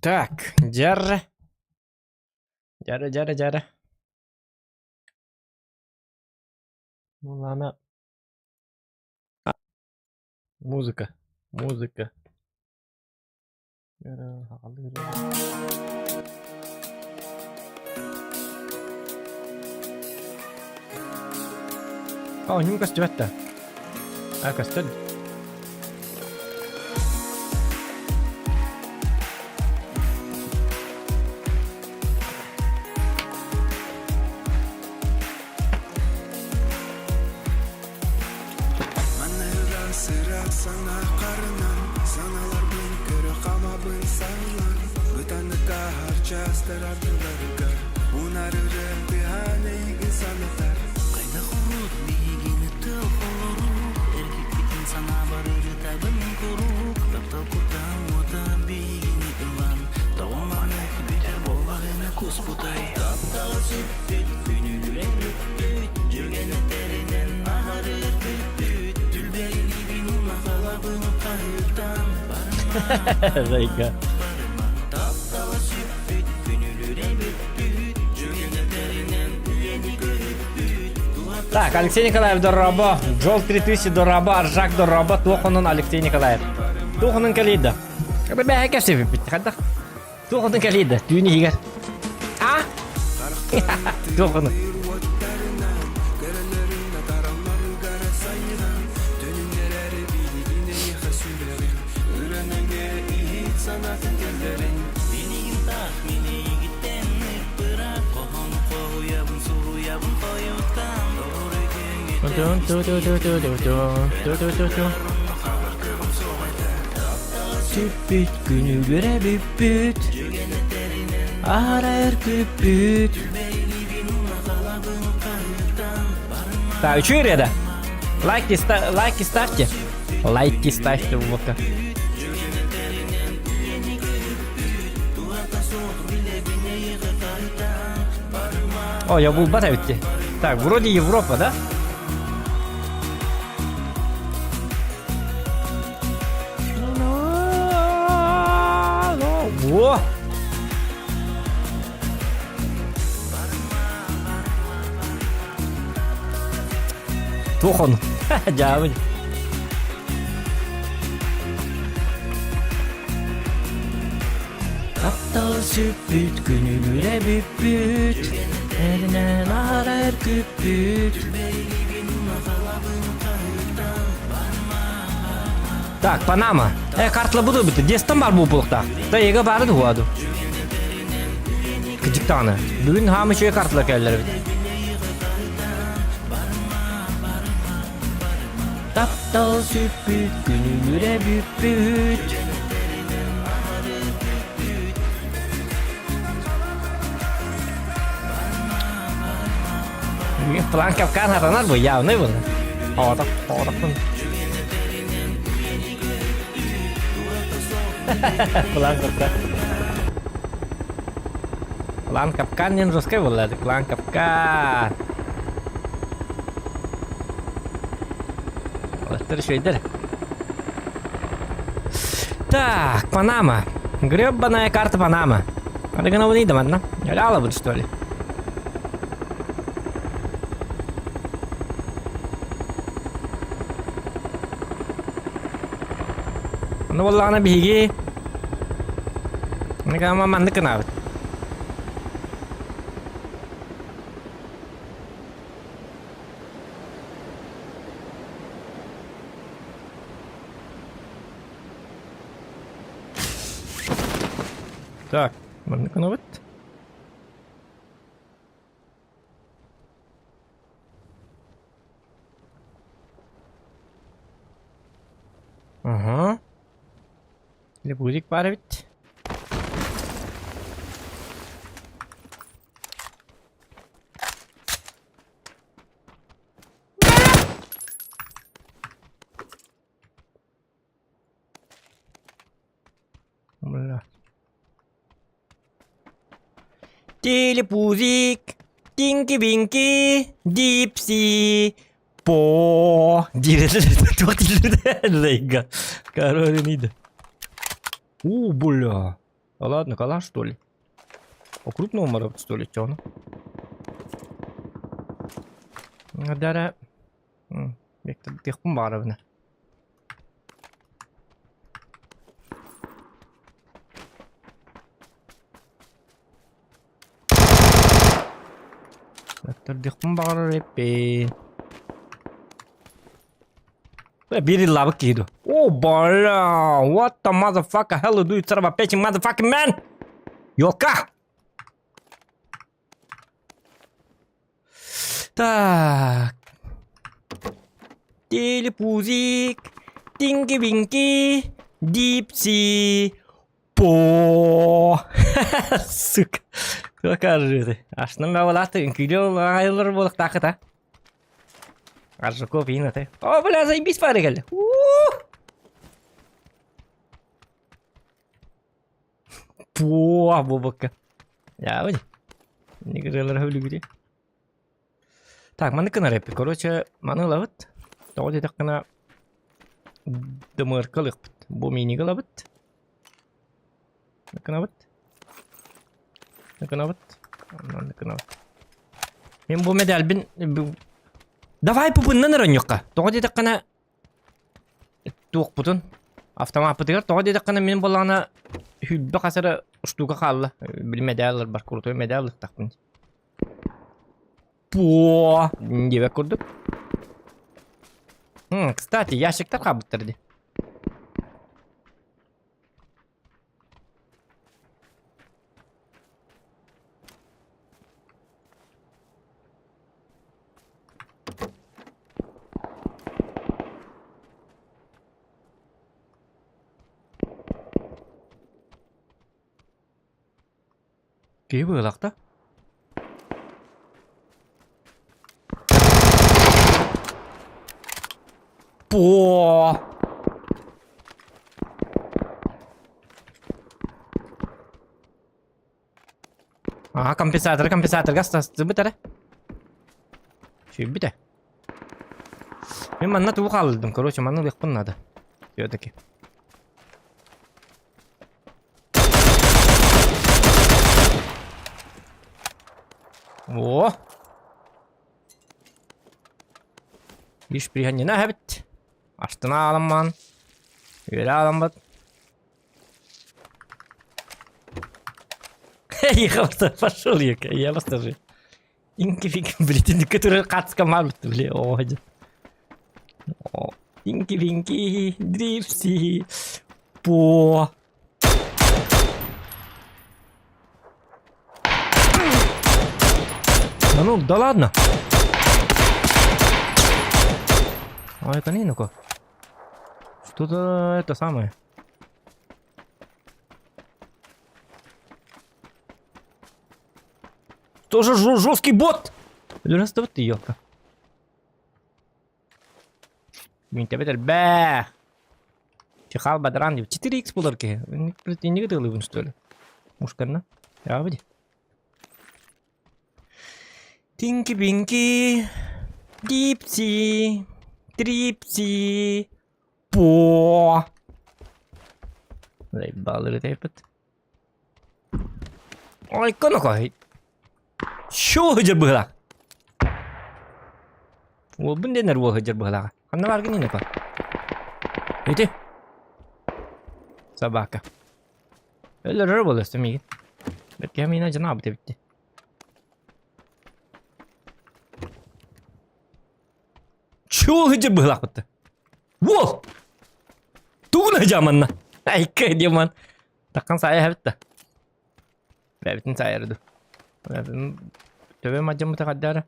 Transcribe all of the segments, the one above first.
Так, дьэр. Дьэрэ, дьэрэ, дьэрэ. Ну ладно. Музыка, музыка. Оонньуум көстүбэт да? А, көстөр. Манныгар сыра сана харынан Саналарбын көрө хамабын саҥлан Бытаныкка харчастар ардыларыгар Унарыры тыаһаан эйигин санатар Хайдах урут биһигини тыл холорук Эргиппитин санаабар ырытабын куруук Таптал кутаан уота биһигини ылан Тоҕо маннык бүтэр буоллаҕына куспутай Таптала сүппүт күнүүлүрэн бүппүт Дьүгэн этэринэн аһарыр бүппүт Түлбэрилиибин улахалабын хаһыытан Барыма Зайка. барыма Таптала сүппүт күнүүлүрэн бүппүт Дьүгэн этэринэн үйэни көһүппүт Туһата Так, Алексей Николаев дорообо, Джол 3000 дорообо, Аржак дорообо, туох онон Алексей Николаев. Туох онон кэлиийдэ? Бэбэһэ кэпсэппит. Хайдах? Туох онон кэлиийдэ? Түүн иһигэр. А? Туох онон? Сүппүт күнүгүрэ бүппүт Аһара өркүппүт Так, үчүгэй ырыа да? Лайки, лайки ставьте. Лайки ставьте бука. О, я булбат эбитти. Так, вроде Европа, да? Во! Туох ону? Дьаабын. Таптал сүппүт күнүгүрэ бүппүт Эринэн аһара өркүппүт Так, Панама. Э, картла буду бит. Дестан бар бу булуктаах. Да эге бары дуаду. Кыдьыктааны. Бүгүн хаамы үчүгэй картла кэллэр бит. Таптал сүппүт, күнүгүрэ бүппүт. План капкан хатанар бу, явный был. Оотох, оотохпун. План капкан. План капкан диэн жесткай буолла. План капкан. Олохтор үчүгэйдэр. Так, Панама. Гребаная карта Панама. Надо гына манна. Ляла что ли? Ну буоллаҕына биһиги маннык гынабыт. Так, маннык гынабыт. Ага. Лебузик баар эбит. Бля. Телепузик, тинки-бинки, дипси, по. Диир туох дииллэр Короче, У, бля. Да ладно, калаш что ли? По крупному барабыт что ли, чё Дара... Бектер баарабына. Бектер баҕарар эппин. Биир ыллаабыт киһи дуо? О, бля! What the motherfucker hell do you son of a bitch motherfucking man? Ёлка! Так. Телепузик, тинки-винки, дипси, по. Сука. Покажи ты. Ашным бавалаты, үҥкүүлүү айылар буолуохтаахыт а. Аржаков иин аты. О, бля, заебись пары кэллэ. По, буолбакка. Яабыт. Негрелер өлүгүрү. Так, маны гынар эппит. Короче, маны ылабыт. Тоҕо диэтэххинэ дымыырка ылыахпыт. Бу миниги ылабыт. Гынабыт. Гынабыт. Онно гынабыт. Мин бу медальбин Давай пупуннан оронньукка. Тоҕо диэтэххинэ туохпутун автомаппытыгар тоҕо диэтэххинэ мин буоллаҕына хүлбэ хас эрэ штука хаалла. Били медаль ыларбар крутой медаль ылыктахпын. По диэбэт курдук. Кстати, ящиктар хаалбыттар дии. Киһи быһыылаах да? По! Ага, компенсатор, компенсаторга астастыбыт эрэ. Сүүйбүтэ. Мин манна тугу хааллардым, короче, манна ылыахпын наада. Все-таки. О! Иш приганина эбит. Астына аламман. Үөрэ аламмат. Я пошел, я вас тоже. Инки-винки, блин, который хацка марут, бля, о, Инки-винки, дрипси, по. Да ну, да ладно. А это не ну-ка. Что-то это самое. Тоже жесткий бот! Раз ты, елка. Мин элбэх. Чехал бадран 4х булар киһи. Инниги тылыбын что ли? Мушканна. Явди. Тинки-бинки. Дипси. Трипси. По. Заебал эпит. Ой, конокой. Чё сылдьар быһыылаах? Уолбун дэнэр уол сылдьар быһыылааҕа. Ханна бааргын иннэко? Ити. Собака. Өлөрөр буолуостум миигин. Бэркэ миинэ дьанаабыт эбит. Чуол сылдьар быһыылаахпыт. Уол! Тугун сылдьаа манна? Айка диэман. Таккан саайа эбит да. Бэйэбитин саайары дуу. Төбөм адьаммыта хаддаара.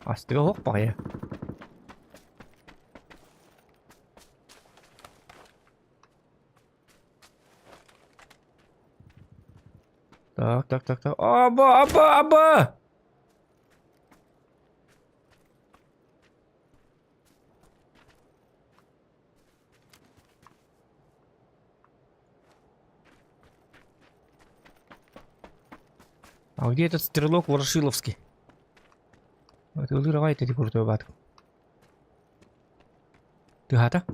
Астыга оһох баҕайы. Так, так, так, так. Аба, аба, аба! А где этот стрелок Ворошиловский? Это ылырабай эти крутой бат. Ты хата?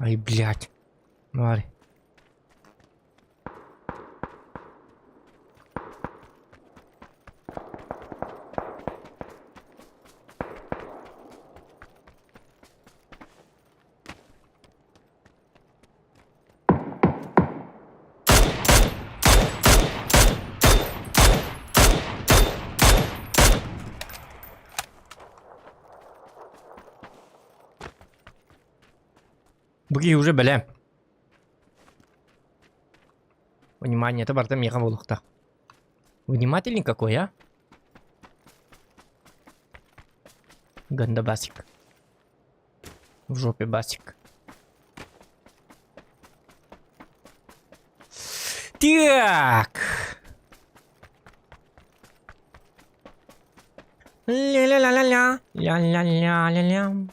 Ай, блядь. Варь. Бу киһи уже бэлэм. Внимание, это барыта миэхэ буолуохтаах. Внимательный какой, а? Гандабасик. В жопе басик. Так. Ля-ля-ля-ля-ля. Ля-ля-ля-ля-ля.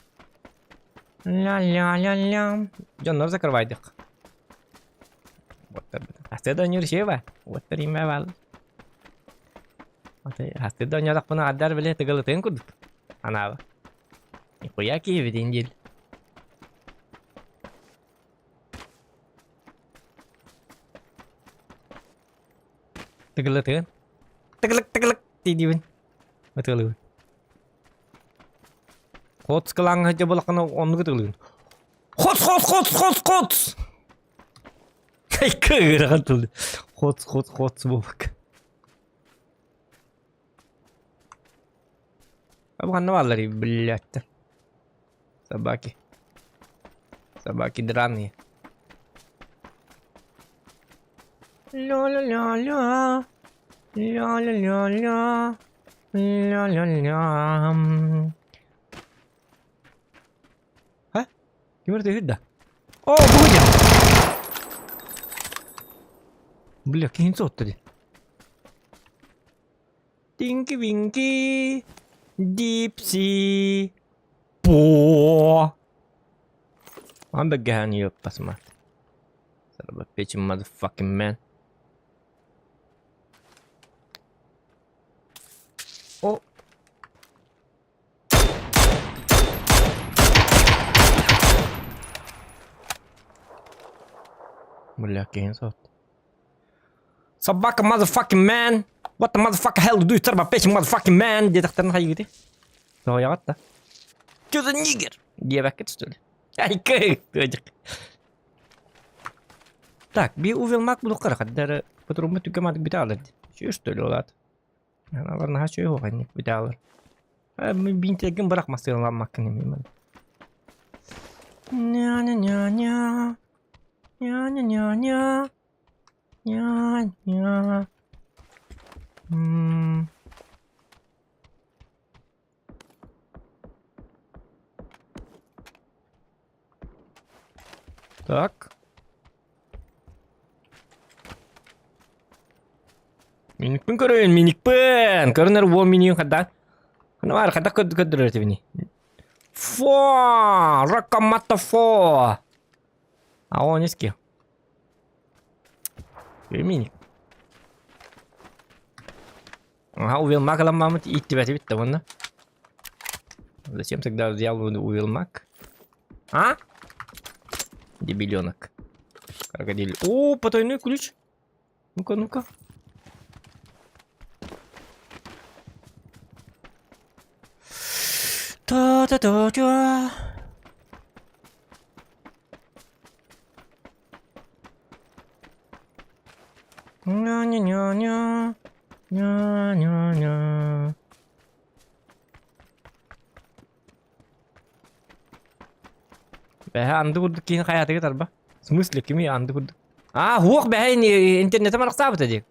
Ля-ля-ля-ля. Дьоннор закрывайдык. Астыда Нюрсева. Вот римме бал. Астыда ньодохпуна аддар биле тыгылытын курдук. Анаба. Нихуя киһибитин диир. Тыгылытын. Тыгылык тыгылык дии-диибин. Ытыалыыбын. Хоц кылааҥҥа сылдьар буоллаххына оннук ытыалыыбын. Хоц хоц хоц хоц хоц! Кыырахан тылы. Хоц хоц хоц буолбакка. А ханна баалларый, блядь. Собаки. Собаки драные. Ля-ля-ля-ля. Ля-ля-ля-ля. Ля-ля-ля. А? Ким эрэ да? О, бу Бля, киһин сотту дии. Тинки-винки, дипси, по. I'm the guy you pasma. Son of a bitch, motherfucking man. О! Бля, киһин сот. Собака motherfucking man! What the motherfucker hell do you son of a bitch motherfucking man? диэтэхтэрин хайыгыты? Тоҕойоҕот да? Что за нигер? Диэбэккит что ли? Айкы! Тыадьык. Так, би увелмак булуққара хаддары патруммут түгэматык бүтэ Чү что ли олаат? Аналар наһаа үчүгэй уһук бүтэ Бинтиэргин бырах массыыналаммаккын иммин. Ня-ня-ня-ня. Ня-ня-ня-ня. Ня-ня. М. Так. Миникпин көрөйүн, миникпин! Көрүнэр уол минигин хадда. Хана бар, хадда көрдөрөр этибини. Фо! Ракамата фо! А он иски. Миник. Ага, увелмак аламмамыт ииттибэтибит да уонна. Зачем тогда взял увелмак? А? Дебиленок. Крокодил. О, потайной ключ. Ну-ка, ну-ка. Та-та-та-та. Ня-ня-ня-ня. Ня-ня-ня. Бэһэ анды курдук киһини хайаатыгыт арба? В смысле кими анды курдук? А, хуох бэһэ интернетим арахсаабыта дии.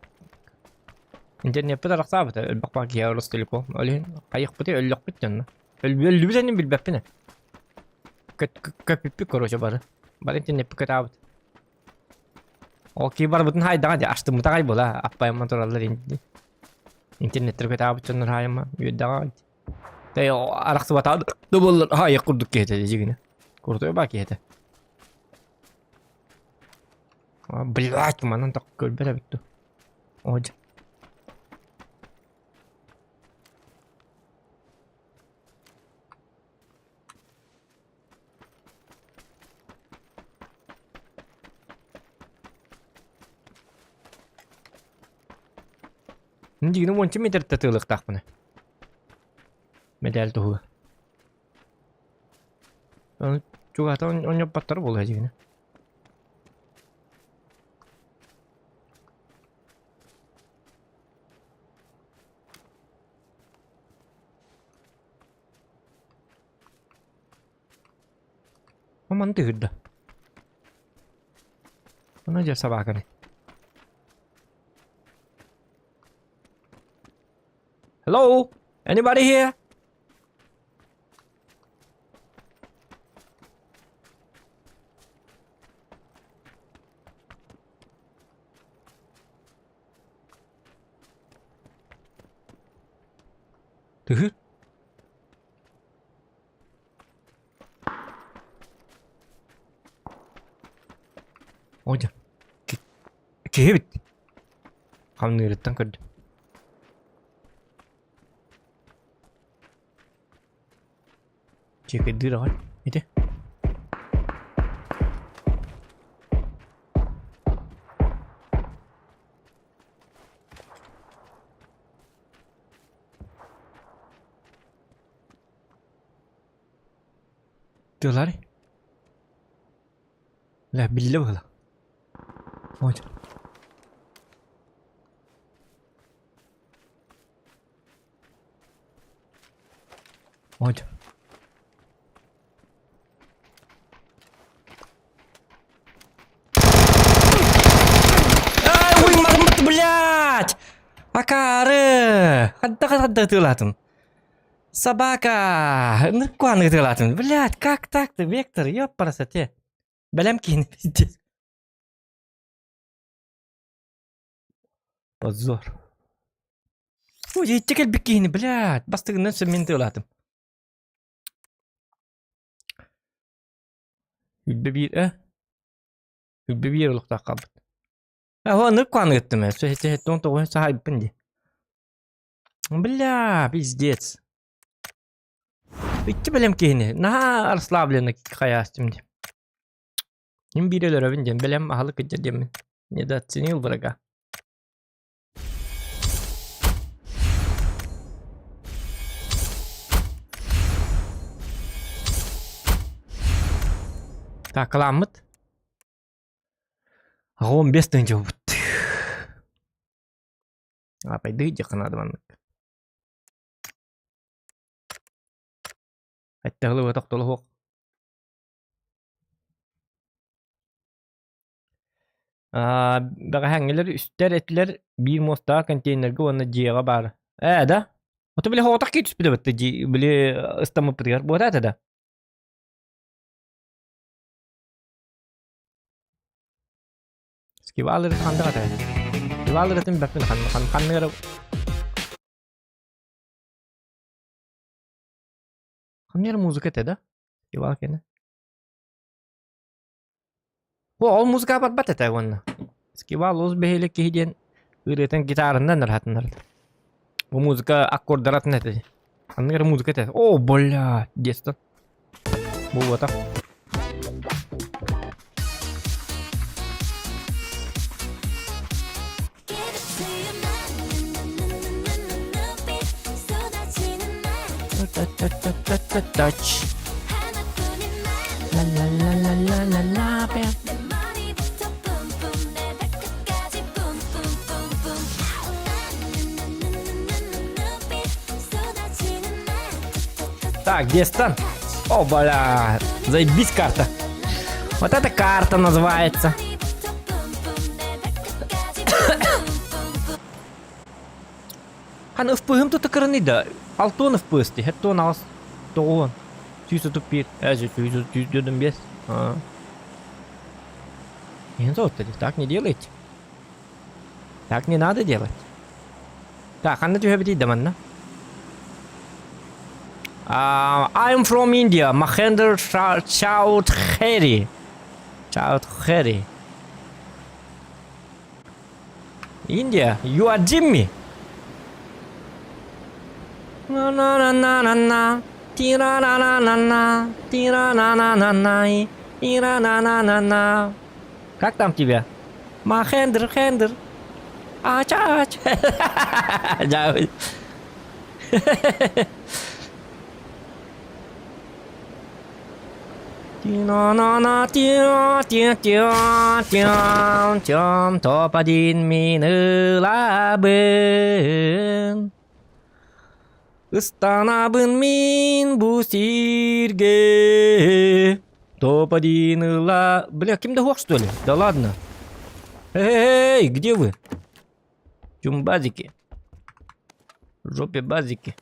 Интернеппит арахсаабыта өлбөх баар киһи Ростелеком. Ол иһин хайыахпытый өллөхпүт дьонно. Өллүбүт энин билбэппин ээ. Көппүппүт короче бары. Бары интернеппит көтаабыт. Ол киһи барбытын хайдаҕа дии астыммыта аҕай буола аппайамман тураллар инди. Интернеттэр көтаабыт дьоннор хаайама үөрдэҕэ Тэ арахсыбатаҕа да буоллар хаайыах курдук киһи этэ дьигинэ. Крутой баа киһи этэ. Блядь, манан так көрбөт эбит дуу. О дьэ. Дигини уонча метртэ тыалыахтаахпына. Мэдээл туһуга. Чугаһата онньоппоттор буолуо дигини. Маны түһүрдэ. Ону дьэ собаканы. Hello? Anybody here? Түһүр. Одя. Киһи эбит. Хамныырыттан көрдүм. Чекэйдиир аҕай. Ити. Тыалари. Лэ биллэ быһыла. Ой. Ой. Ай, уй, мармыт, блядь! Акаары! Хадда-хадда ытыалаатым. Собака! Ныркуан ытыалаатым. Блядь, как так-то, Вектор, ёппарасате. Бэлэм киһини пиздец. Позор. Ой, итти кэлбит киһини, блядь, бастыгынан сөммин тыалаатым. Үрбэ биир, э? Үрбэ биир олохтоох хаалбыт. Э, ныркуан ыттым, э. Сөһ, тоҕо саһайбын дии. Бля, пиздец. Икки бэлэм киһини наһаа расслабленно хайаастым дии. Мин биир өлөрөбүн диэн бэлэм аһылык кыдьа диэммин. Недооценил врага. Так, кыламмыт. Аҕа 15 тыһыынча буолбут. Апайды диэххэ наада маннык. Эттэҕилэ тохтоло суох. Бэҕэһээҥҥилэр үстэр этилэр биир муостаах контейнерга уонна дьиэҕэ баар. Ээ да? Ото били хоҕотох кии түспүтэ бытты дии били ыстаммыппытыгар буота этэ да? Скивалыры ханнык этэ? Скивалырытын бэппин хан хан ханныгара Ханныгара музыка этэ да? Скивал кэнэ. О, ол музыка барбат этэ уонна. Скивал олус бэһиэлэ киһи диэн ырыатын гитаранан ыраатыннар. Бу музыка аккордаратын этэ. Ханныгара музыка этэ. О, бля, детство. Буолбатах. Touch. La-la-la-la-la-la-la. Так, где стан? О, бля, заебись карта. Вот эта карта называется. Хан ФП-ым тутукырыный да. Алтон ФП сти. Хеттон ас. Тоғуон. 131. Әже, 125. Не так не делайте. Так не надо делать. Так, ханна түһэбитий да манна? I'm from India, Mahendra Chowdhury. Chowdhury. India, you are Jimmy. Na na na na na na. Tira na na na na. Tira на на на на. Тира на на на на. Как там тебя? Махендр, Хендр. Ач ач. Дьаабый. Топ-один мин ылабын. Ыстанабын мин бу сиргэ. Топ-один ыла... Бля, ким да суох что ли? Да ладно. Эй, где вы? Чумбазики. В жопе базики.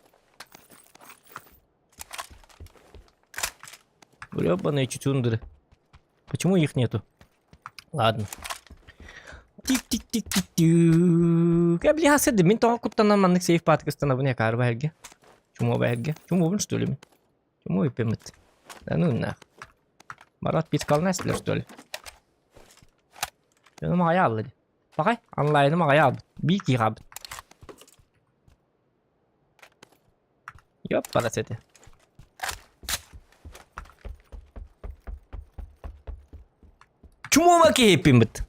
Гребаные чучундры. Почему их нету? Ладно. Тик-тик-тик-тик-тик. Я бля, сырды. Мин тоҕо куттанан маннык сейф паатыкыстанабын якаарба эрге. Чумоба эрге. Чумобун что ли? Чуму иппимит. Да ну нах. Марат пискалнайсылар что ли? Дьонум аҕайа аалла дии. Пахай, онлайным аҕайа аалбыт. Биир киһи хаалбыт. Ёппарас этэ. Чумуома киһиппиммит.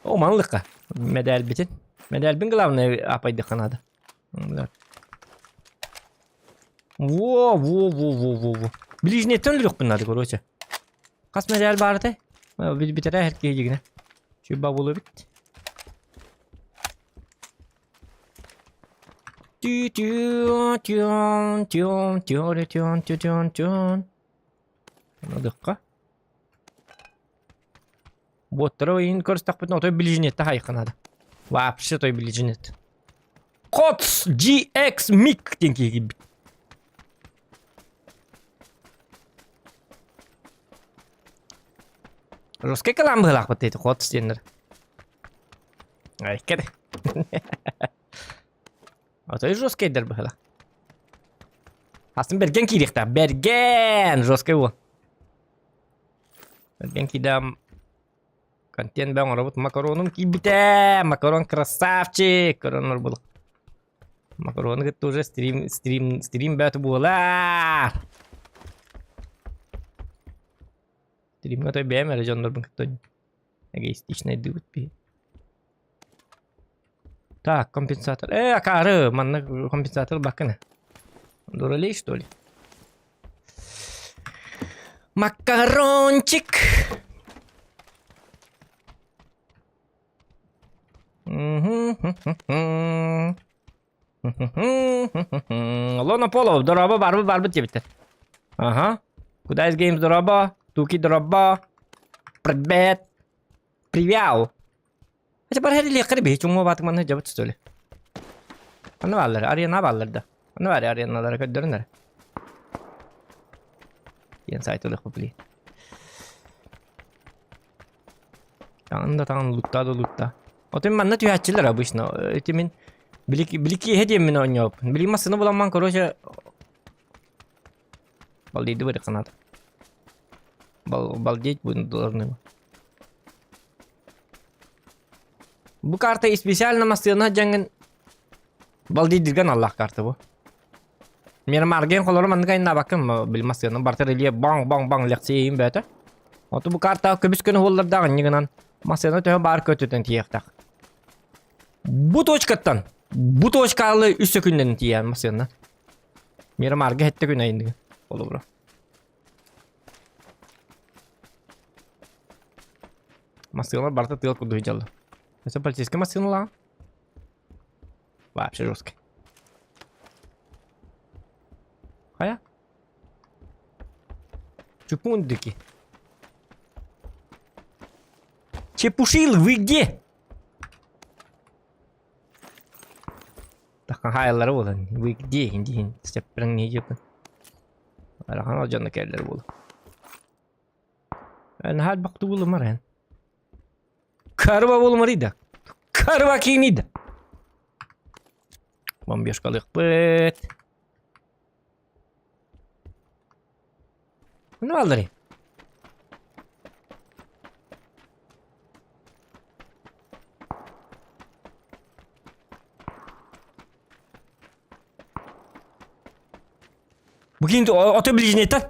О, манлыкка. Медальбитин. Медальбин главное апайдыхха надо. Во, во, во, во, во, во. Ближнеттен өлүөхпүн надо, короче. Хас медаль баар этэй? Бүтэрэ эр киһи дьигинэ. Чуйба буолуо эбит. Надыхха. Буоттара ыйын көрүстэхпитинэ отой ближнетте хайыхха надо. Вообще той ближнет. Коц GX Мик диэн киһи киирбит. Русский кылаан быһыылаахпыт диэти Коц диэннэр. Айкер. Отой жесткайдар быһыылаах. Астын бэргэн киириэхтээх. Бэргэн! Жесткай уол. Бэргэн киидэм. Контент бэ оҥоробут. Макаронум киирбитэ! Макарон красавчик! Көрөн олорбут. Макароны кытта уже стрим, стрим, стрим бөтө буолар. Стримҥэ отой бэйэм эрэ дьоннорбун кытта эгоистичнайдыыбыт биһи. Так, компенсатор. Э, акаары, манна компенсатор баккына. Дуралей, что ли? Макарончик! Лона Полов, дорообо, барбыт барбыт диэбиттэр. Ага. Куда из Games дорообо, Туки дорообо, Привет. Привял. Хотя бар һэрилиэххэ биһи чуҥҥа баатык манна дьабыт что ли? Аны бааллар, арена бааллар да. Аны баар ареналара көрдөрүнэр. Диэн сайт ылыахпыт блин. Таҥын да таҥын луттаа да луттаа. Отun манна түһээччилэр обычно. Ити мин били били киэһэ диэммин оонньообуппун. Били массыына буламман короче балдейды бырык санаата. Бал балдеть будем должны. Бу карта специально массыына дьаҥын балдейдиргэн аллах карта бу. Мирамарген холору маннык айнаабаккын били массыына барта рельеф баҥ баҥ баҥ лэхсиэйин бөөтө. Оту бу картаҕа көбүс көнө уоллардаах иннигинэн массыына төһө баар көтүтэн тиийиэхтээх. Бу точкаттан бу точкалы үс сөкүннэн тиийэн массыына. Мирамарга хэттэ күн айындыгын холобура. Массыыналар барыта тыал курдук сылдьаллар. Это полицейская массыыналаах. Вообще жестко. Хайа? Чупундики. Чепушил, вы где? Хаайаллара буолан, вы где? Диин, сеппирэҥ диэппин. Арахан алдьанна кэллэр буолу. Наһаа элбэх булумар эн. Карва булумар Карва киинида. Бомбежкалыахпыт. Ну аллары. Бу киин ото ближнейтен.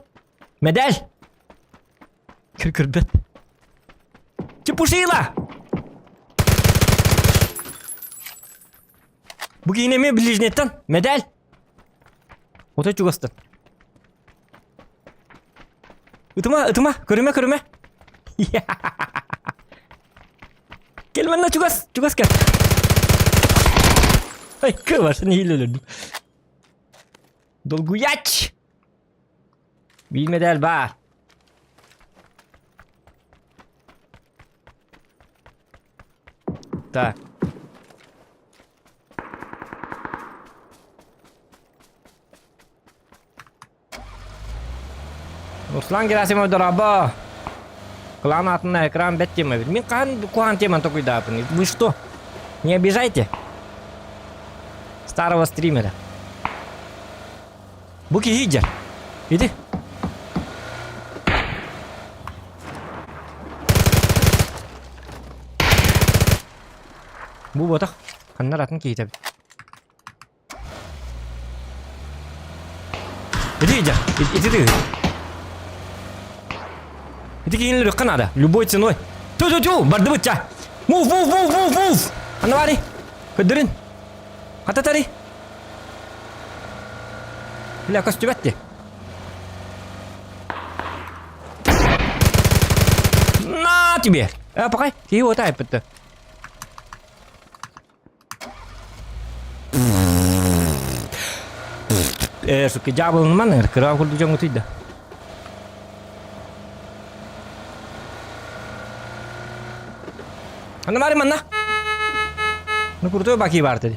Медаль. Кир көрбөт. Чепушила! Бу киһини эмиэ ближнеттан медаль. Отой чугастан. Ытыма, ытыма, көрүмэ, көрүмэ. Кел манна чугас, чугас кел. Ай, кыбарсын иһил өлөрдүм. Долгуяч! Биир медаль баар. Так. Руслан Герасимов дорообо. Клан атына экран бэт тема эбит. Мин хаһан куһаҕан теманы токуйдааппын. Вы что? Не обижайте. Старого стримера. Бу киһи дьэр. Иди. Бу ботах. Ханнар атын киһитэ эбит. Иди, иди, иди ты. Иди киһини өлүөххэ наада. Любой ценой. Ту-ту-ту, бардыбыт ча. Move, move, move, move, move. Анна бари. Көрдөрүн. Хататари. Бля, көстүбэт ти. На тебе. Э, пока. Киһи уота айпытты. Э, сука, дьаабылынман, кыра курдук дьоҥҥо тыйда. Анна бары манна. Ну крутой баки бар dedi.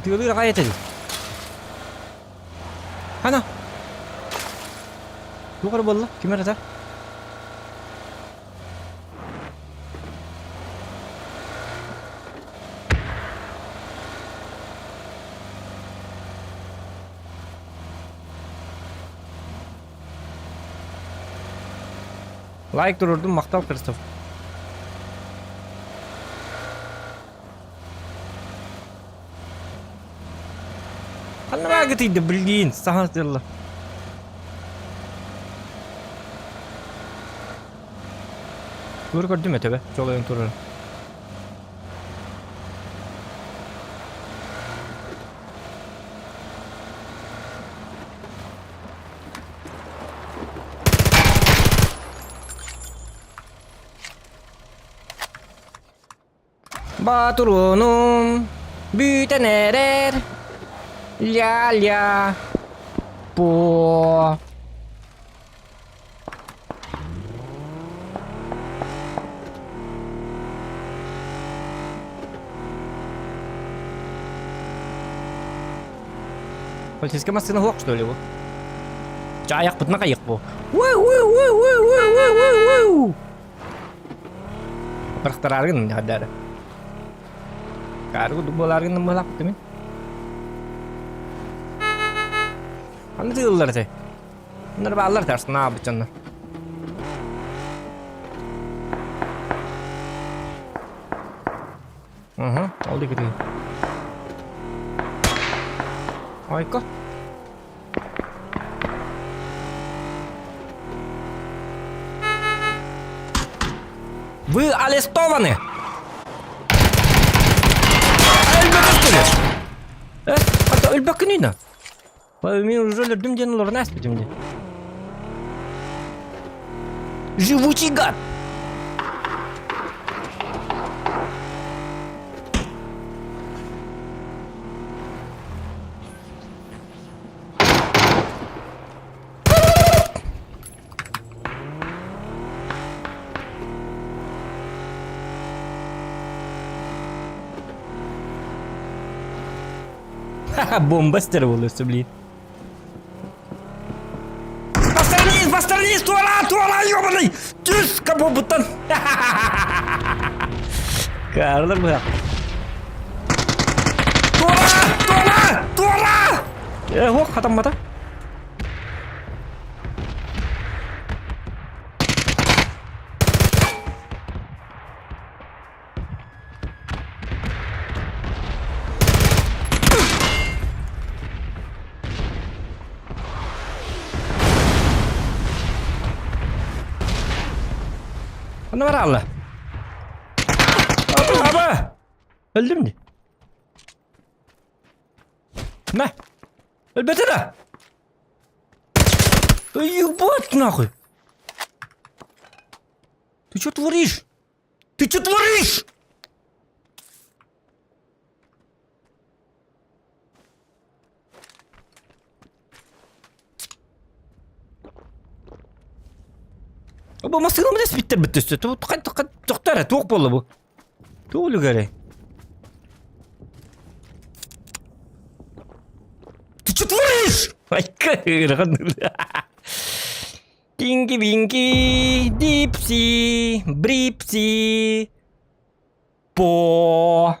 Тыылыыр аҕай этэ Хана? Туох эрэ буолла? Ким эрэ этэр? Лайк туруордум, махтал Кристоф. Ханна баагытыйда блин, саҥа тылла. Тур көрдүм этебе, чолойон турар. Батуруунум бүтэн эрэр ля-ля по Полицейская массыына суох что ли бу? Чэ айахпытына хайыах бу? Бырахтарааргын хадаары. Кааргы буолааргын буолаахпыт мин. Ханна тыыллар этэй? Bunlar бааллар тарсын аабыт дьоннор. Угу, ол диэки Ойко. Вы арестованы! Өлбөккүнү! Э, ата өлбөккүнү Мен уже өлөрдүм диэн олорон ааспытым дии. Живучий гад! Ха-ха, бомба стерволуется, блин. Посторонись, посторонись, туора, туора, ёбаный! Түс, капопуттан! Карлар быһах. Туора, туора, туора! Э, ох, хатаммата. Ханна бараалла? Аба! Өлдүм дии. Мэ! Өлбөтө да! Ебать нахуй! Ты что творишь? Ты что творишь? Бу массыына биттер бүттүстү. Тохтор туох буолла бу? Туох үлүгэрэй? Ты что творишь? Айка Тинки-винки, дипси, брипси, по.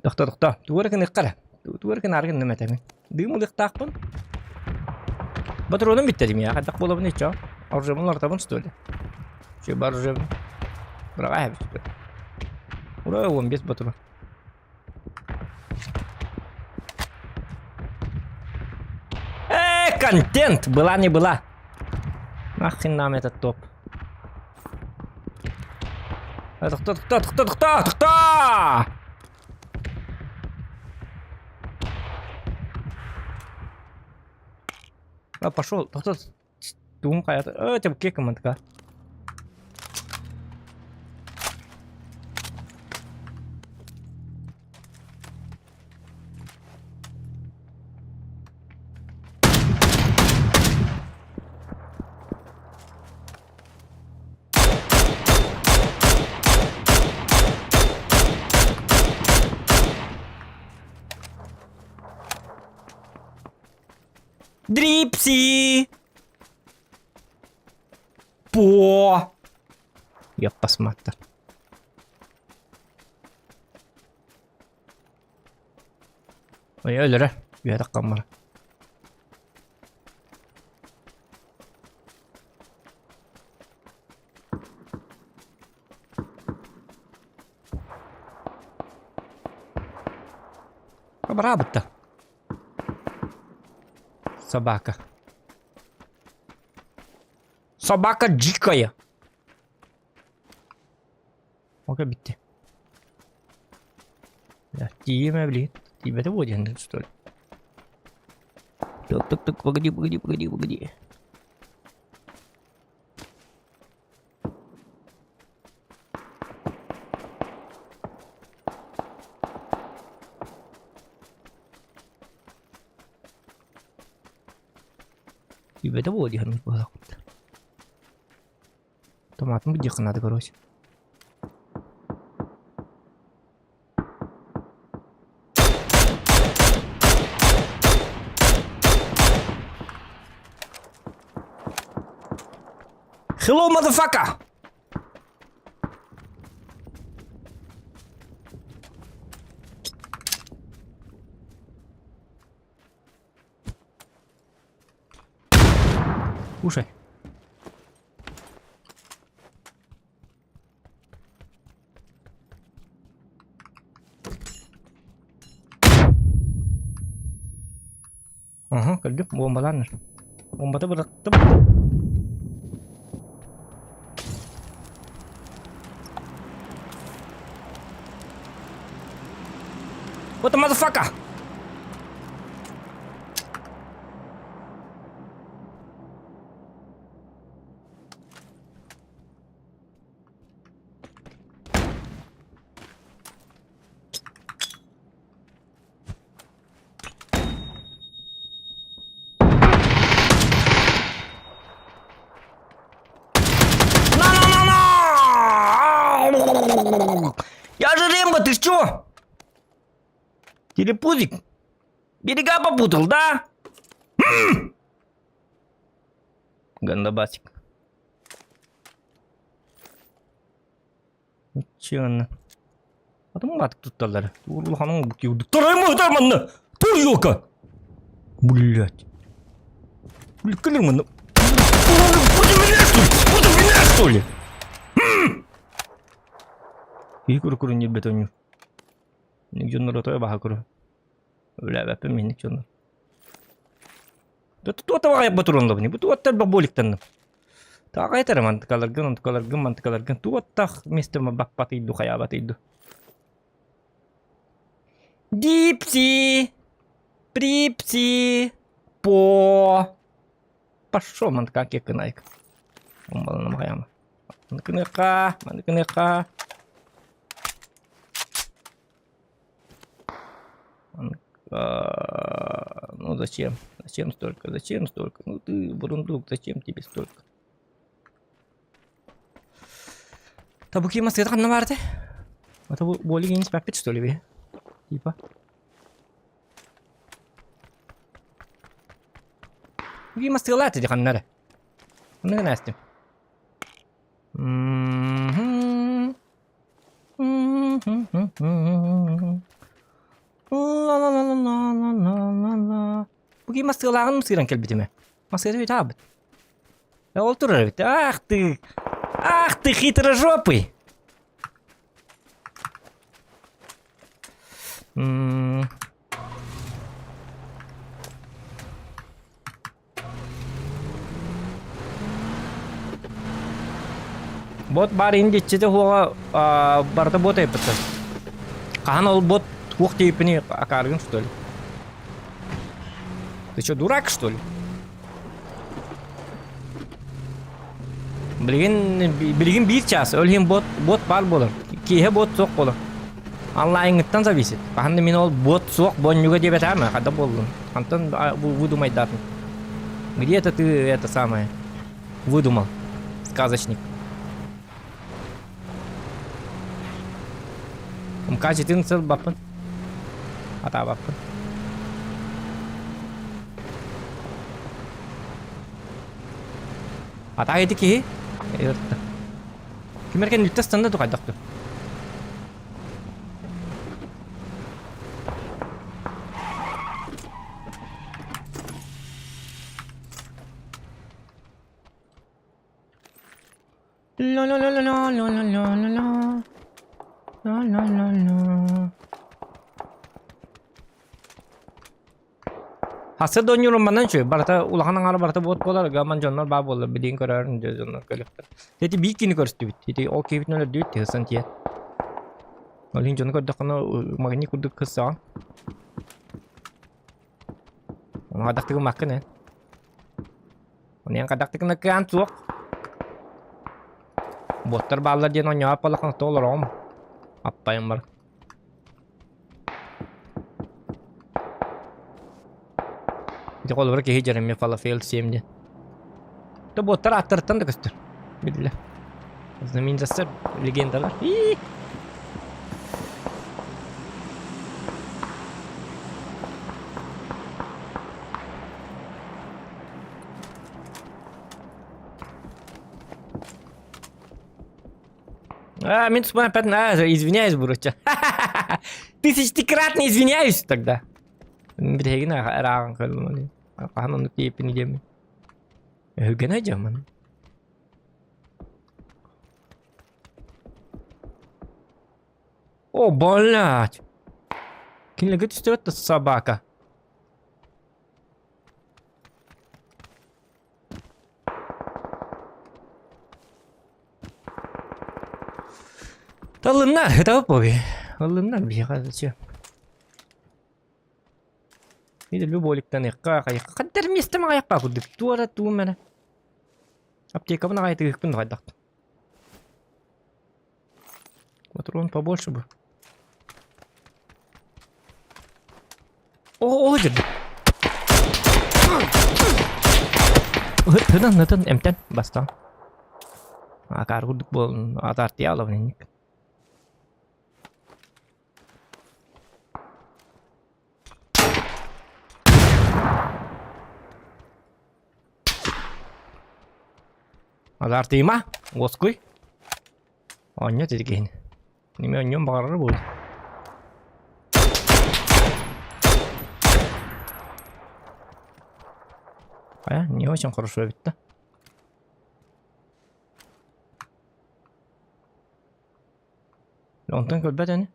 Тохто, тохто. Тугу эрэ гыныахха эрэ. Тугу эрэ гынаары гынным этэбин. Дыым ылыахтаахпын. Ботуруонум бүттэ дим я. Хайдах буолабын иччо? Оружиебын уларытабын что ли? Чё бар оружиебын? Быраҕа эбит. Ура, 15 ботуру. Э, контент! Была не была. Нахрен нам этот топ. Тохто, тохто, тохто, тохто, тохто! А, пошел, тохто, тугум хайата. Э, тем кекамантка. Дрипси! По! Я посмотрю. Ой, өлөрө. Үөрэх каммара. Бараабытта. Собака. Собака дикая. Ока битти. Тиийимэ билигин. Тиийбэтэ буо диэн что ли? Так, так, так, погоди, погоди, погоди, погоди. Тиийбэтэ буо диэн быһалаахпыт. Томатым диэххэ наада короче. Hello, motherfucker! Кушай. Аха, көрдүм, бомбалааннар. Бомбата бырахтым. What the motherfucker? На-на-на-на! Я же Рэмбо, ты что? Телепузик? Берега попутал, да? Гандабасик. Чыгынна. Атым батык тутталлар. Улаханың Тараймы манна! Тур ёлка! Блять. Блядь, кэлэр манна. Против меня, что ли? Против меня, что ли? Киһи куру-куру ньирбэтэ онньуур. Инник дьоннор отой баһа куру. Үлээбэппин минник дьоннор. Да туота баҕайы ботуруонлабын. Бу туоттар бак боликтанным. Таҕа этэр мантыкаларгын, онтукаларгын, мантыкаларгын туоттах миэстэм баппатый ду хайаабатый ду. Дипси! Припси! По! Пошел мантыка кеккынайк. Умбаланым хайама. Маныкыныка, маныкыныка. Ну зачем? Зачем столько? Зачем столько? Ну ты, бурундук, зачем тебе столько? Табуки масыта ханна баарты? Это боли генис папит что ли бе? Типа. Буки масыла ти ханнары. Ханна гына Ла-ла-ла-ла-ла-ла-ла. Бу ким масыалааҕын сыыран кэлбитимэ. Масыата үт аабыт. Ол турар эбит. Ах ты! Ах ты хитрожопый! М Бот баар индиччитэ хуоҕа барыта бот айпыттар. Хаһан ол бот туох диэппини акаарыгын что ли? Ты что, дурак, что ли? Билигин, билигин биир час, ол иһин бот, бот баар буолар. Киэһэ бот суох буолар. Онлайҥыттан зависит. Хаһан да мин ол бот суох бонньуга диэбэтэҕим хата буоллун. Антон выдумайдаатын. Где это ты это самое выдумал, сказочник? МК-14 ылбаппын. Атаабаппын. Атаа ити киһи. Ким эркен үттэ станна тухайдах ту. Ла-ла-ла-ла-ла-ла-ла-ла. Ла-ла-ла-ла. Хасы донньурун манан үчүгэй барыта улахан аҥаара барыта буот буолар гаман дьоннор баа буоллар билигин көрөөрүн дьэ дьоннор кэлиэхтэр. Ити биир кини көрүстүбүт. Ити ол киһибитин өлөрдүбүт тыһысан тиийэн. Ол иһин дьону көрдөххүнэ магнит курдук кыссаҕын. Ону хадахтыгын маккын эн. Ону эн хадахтыгын кыаан суох. Боттар бааллар диэн оонньообот буоллаххына то олороҕум. Аппайым бар. Дьэ холобура киһи дьэрэмиэ фалафел сиэм диэн. Да боттар ааттарыттан да көстөр. Биллэ. Знаменитостар, легендалар. Ии! А, минус опять, а, извиняюсь, Буруча. Тысячекратно извиняюсь тогда. Билигин арааҕын көрүм. Хаһан оннук диэппин диэммин. Өһүгэнэ дьаман. О, блядь! Кинилэргэ түстүбэт да собака. Талыннар, это поби. Ылыннар биһиэхэ зачем? Или люболиктан ыкка хайыкка хаддар миэстэм аҕайахпа курдук туора туум эрэ. Аптекабын аҕай тыгыкпын хайдах. Патрон побольше бы. О, деді. Ытынан, ытын, эмтэн, бастаан. Акаар курдук буолун, атаартыйа алабын инник. Азартыйма, уоскуй. Оонньо тиргиһин. Неме оонньуон баҕарар буолуо. А, не очень хорошо эбит да. Онтон көрбөт ини.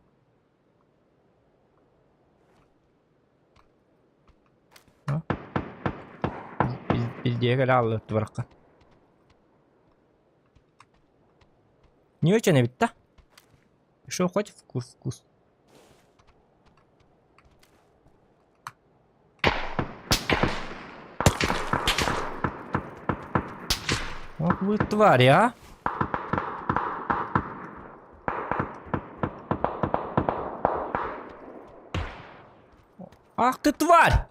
Билдиэ кэлэ хаалла барахха. Не очень эбит да? Еще хоть вкус вкус. Вот вы твари, а? Ах ты тварь!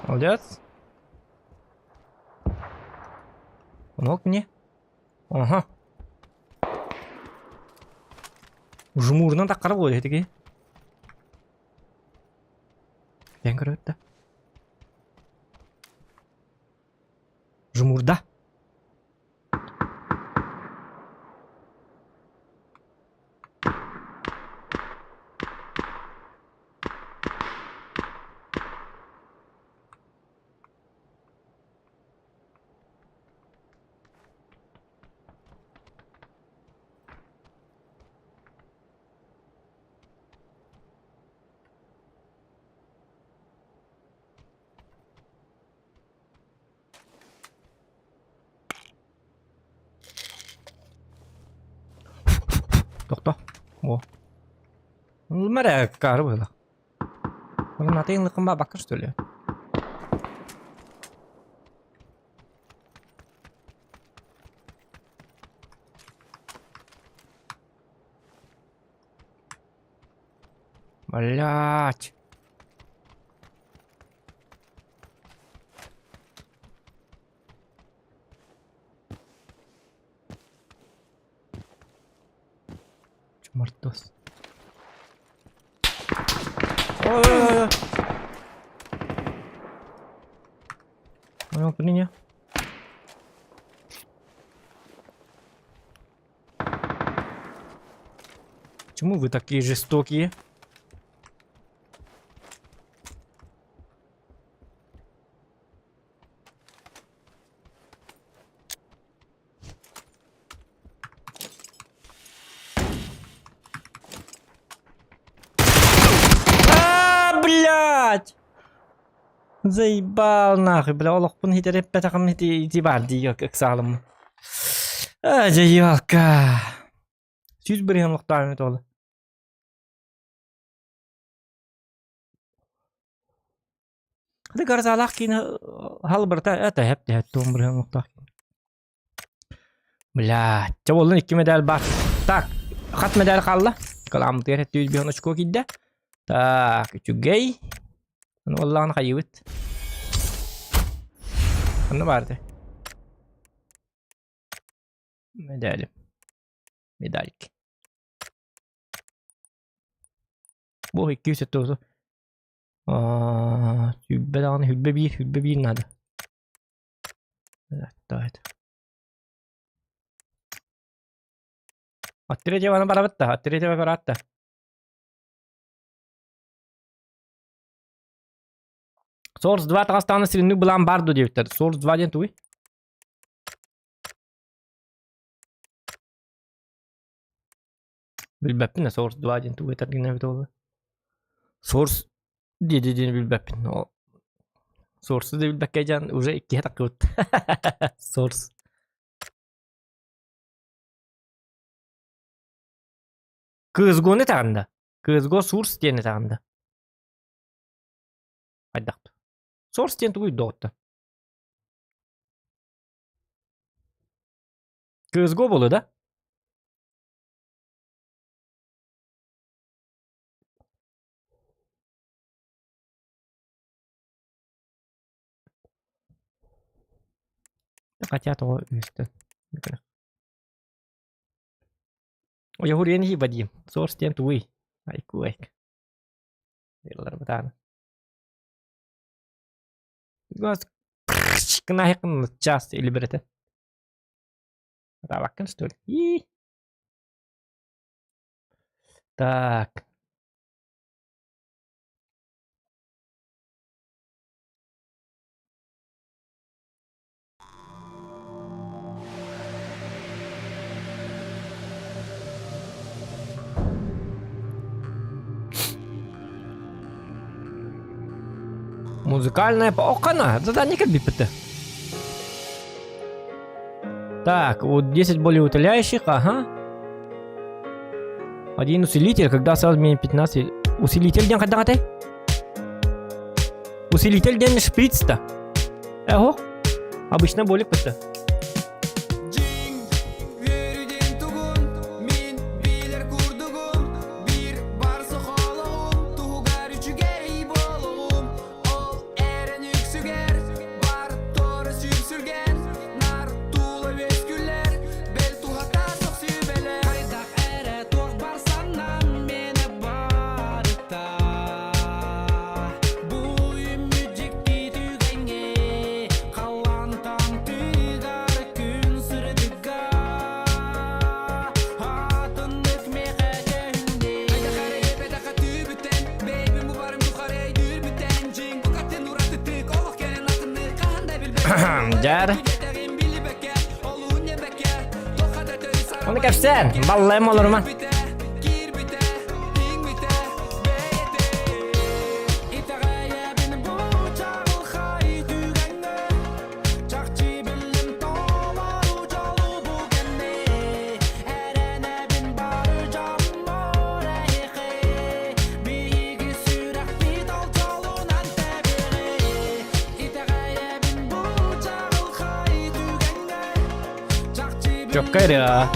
Молодец. Помог мне? Ага. Жмурынан таққара ғой этиги. Бен көрөт да. Жумурда. Тохто. О. Мэрэ кары было. Натын лыкымба бакыр что ли? Блять. Чумартос. Ой-ой-ой. Понял, меня. Почему вы такие жестокие? А, блядь! Заебал нахуй, бля, олохпун хитереппэтэхим ити ити баар дии ыксаалым. А, дьайыалка. 101 олохтоон тола. Хады гарзалаах киинэ халбарта это хэп тэһэт туом бырыһан олохтоох Бля, чэ буоллун икки медаль баар. Так, хат медаль хаалла. Кылааммытыгар хэттүүс биһон очко киирдэ. Так, үчүгэй. Аны буоллаҕына хайыыбыт? Ханна баар этэ? Медали. Медальки. Бу 209 сүүрбэ даҕаны 101, 101 наада. Давайте. От третьего барабыт да, от третьего барат да. Source 2 таҕыстаҕына сиринник былаан баар дуо диэбиттэр. Source 2 диэн тугуй? Билбэппин да Source 2 диэн тугу этэр гына эбитэ буолла. Source диэди диэни билбэппин. Ол Source да билбэккэ дьон уже иккиһэ таххыбыт. Source. Кыызгону этэҕин да? Кыызго Source диэн этэҕин да? Хайдах Source диэн тугуй доҕотто? Кыызго буолуо да? Хотя того үстэн. Ойоһуриэн Вадим. Source диэн тугуй? Айкуайк. Час или берете. Табаккын что ли? И. Так. Музыкальная... Охана, задание кэлбиппит. Так, вот 10 более утоляющих, ага. Один усилитель, когда сразу менее 15... Усилитель диэн хайдах этэй? Усилитель диэн шприц-то. Эго. Обычно болик бытта. Дьэр. Оны кэпсээн, баллайым олорума. Чокка эрэ.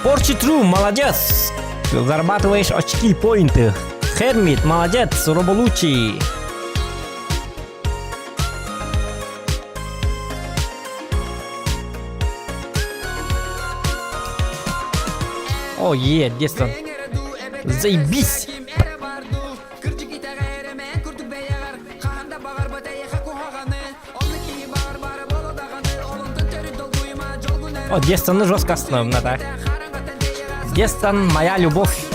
Порчи Тру, молодец! Зарабатываешь очки, поинты. Хермит, молодец, Роболучи. О, е, детство. Заебись! О, детствоны жестко основно, так. Детствон моя любовь.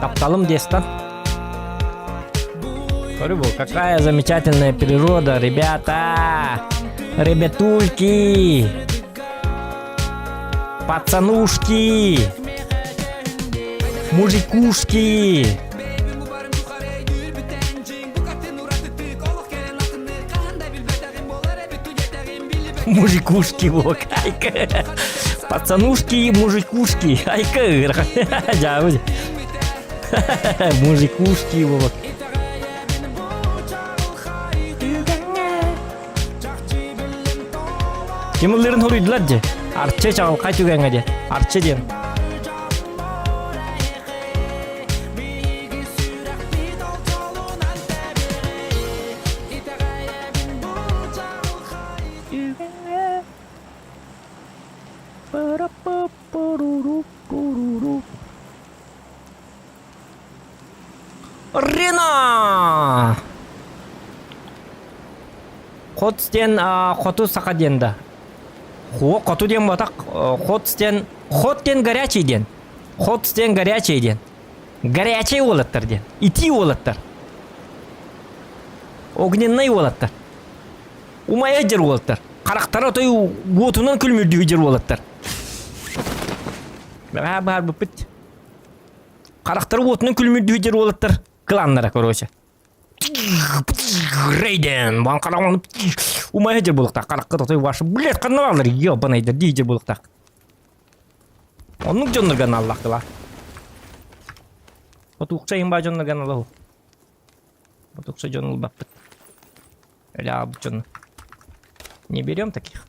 Тапталым детство. Рыбу, какая замечательная природа, ребята! Ребятульки! Пацанушки! Мужикушки! Мужикушки, вот, айка. Пацанушки и мужикушки, айка. Мужикушки, вот. Ким ыллыырын хоруйдулар дии. Арчы чаҕылхай түгэҥҥэ дии. Арчы диэн. Рена! Хот диэн хоту саха диэн да. Хуо хоту диэн буотах хот диэн хот диэн горячий диэн. Хот диэн горячий диэн. Горячий уолаттар диэн. Итии уолаттар. Огненный уолаттар. Умайа дьэр уолаттар. Харахтара отой уотунан күлмүрдүү дьэр уолаттар. Бэҕэһээ баарбыппыт. Харахтара уотунан күлмүрдүү дьэр уолаттар кланнара, короче. Рейден, бан хараҕын умайа дьэр буолуохтаах. Харахха тотой ваша, блядь, ханна бааллар, ебанайдар дии дьэр буолуохтаах. Оннук дьоннорго аналлаах Отуукса иһин баа дьоннорго аналлах. Отуукса дьон ылбаппыт. Ля дьон. Не берем таких.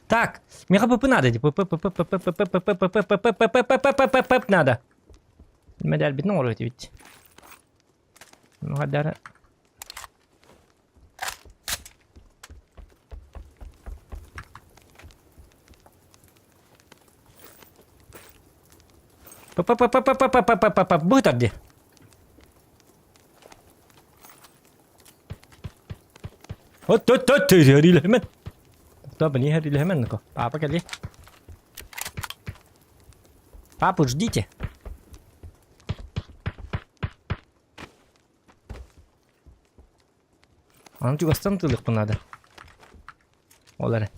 Так, меха ПП надо. ПП, ПП, ПП, ПП, ПП, ПП, ПП, ПП, ПП, ПП, ПП надо. Медаль битин оҥоруо этибит. Ну, хадара. ПП, ПП, ПП, ПП, ПП, ПП, быһытар дии. От от от хэрилэһимэн. Топ не хэрилэһимэн Папа кэлли. Папу ждите. Аны чугастан тыылыахпын наада. Ол эрэ.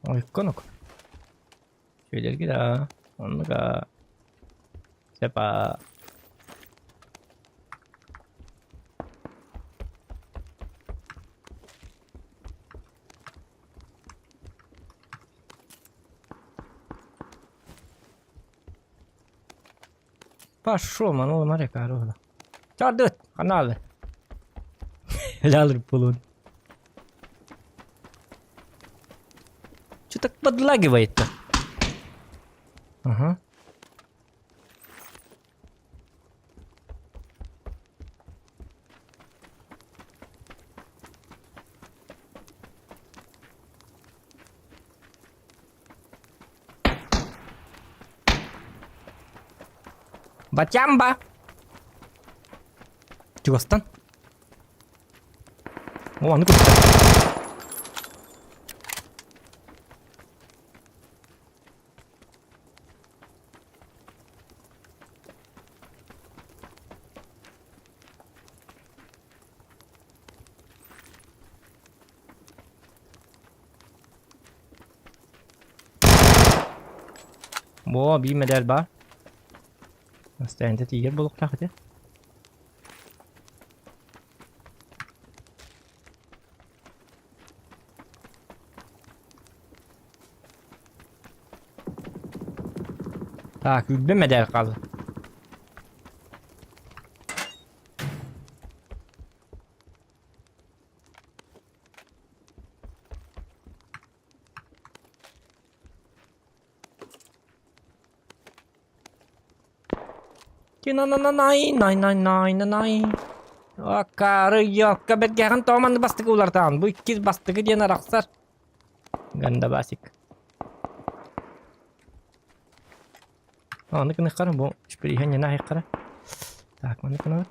Ойконок. Үчүгэйдэргит аа. Оннук аа. Сөп аа. Пошел, манула Мария Карловна. Чардыт, каналы. Лялыр пулун. Что так подлагивает-то? Ага. Батямба! Чугастан. О, аны көрдө. Бо, биир медаль баар. Настайында тиийэр буолуохтаах этэ. Так, үрбэ медаль хаалла. Най-най-най-най-най. Акары йокка бэргэҕин тоҕо маннык бастакы уларытаҕын? Бу иккис бастакы диэн арахсар. Гандабасик. Аны гыныххара бу шприһэ не наһыххара. Так, маны гынабыт.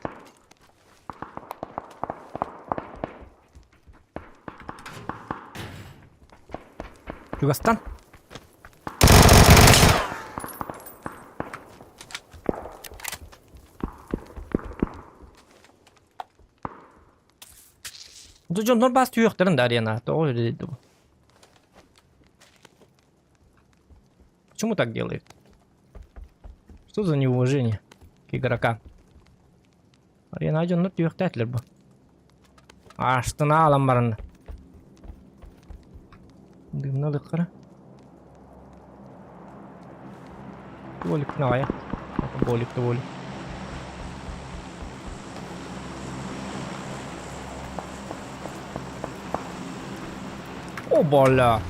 Чугастан. Дьоннор баас түһүөхтэрин да арена. Тоҕо öyle dedi bu. Почему так делают? Что за неуважение к игрокам? Арена дьоннор түһүөхтээтилэр бу. Аштына алан баран. Дымна лыккара. Болик навая. Болик то болик. Оболя!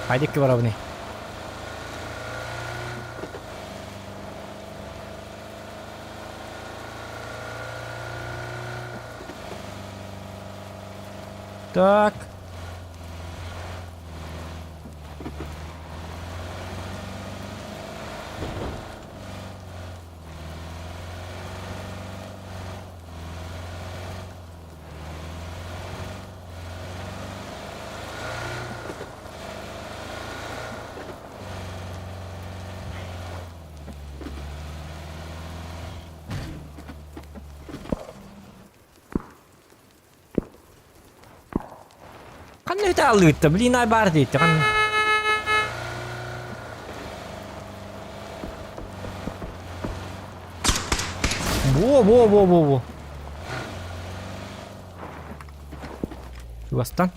Хайдикки барабыный? Так. Ханна үтэ аллыытта, блин, ай баар диэттэ. Ханна. Во, во, во, во, во. Чугастан.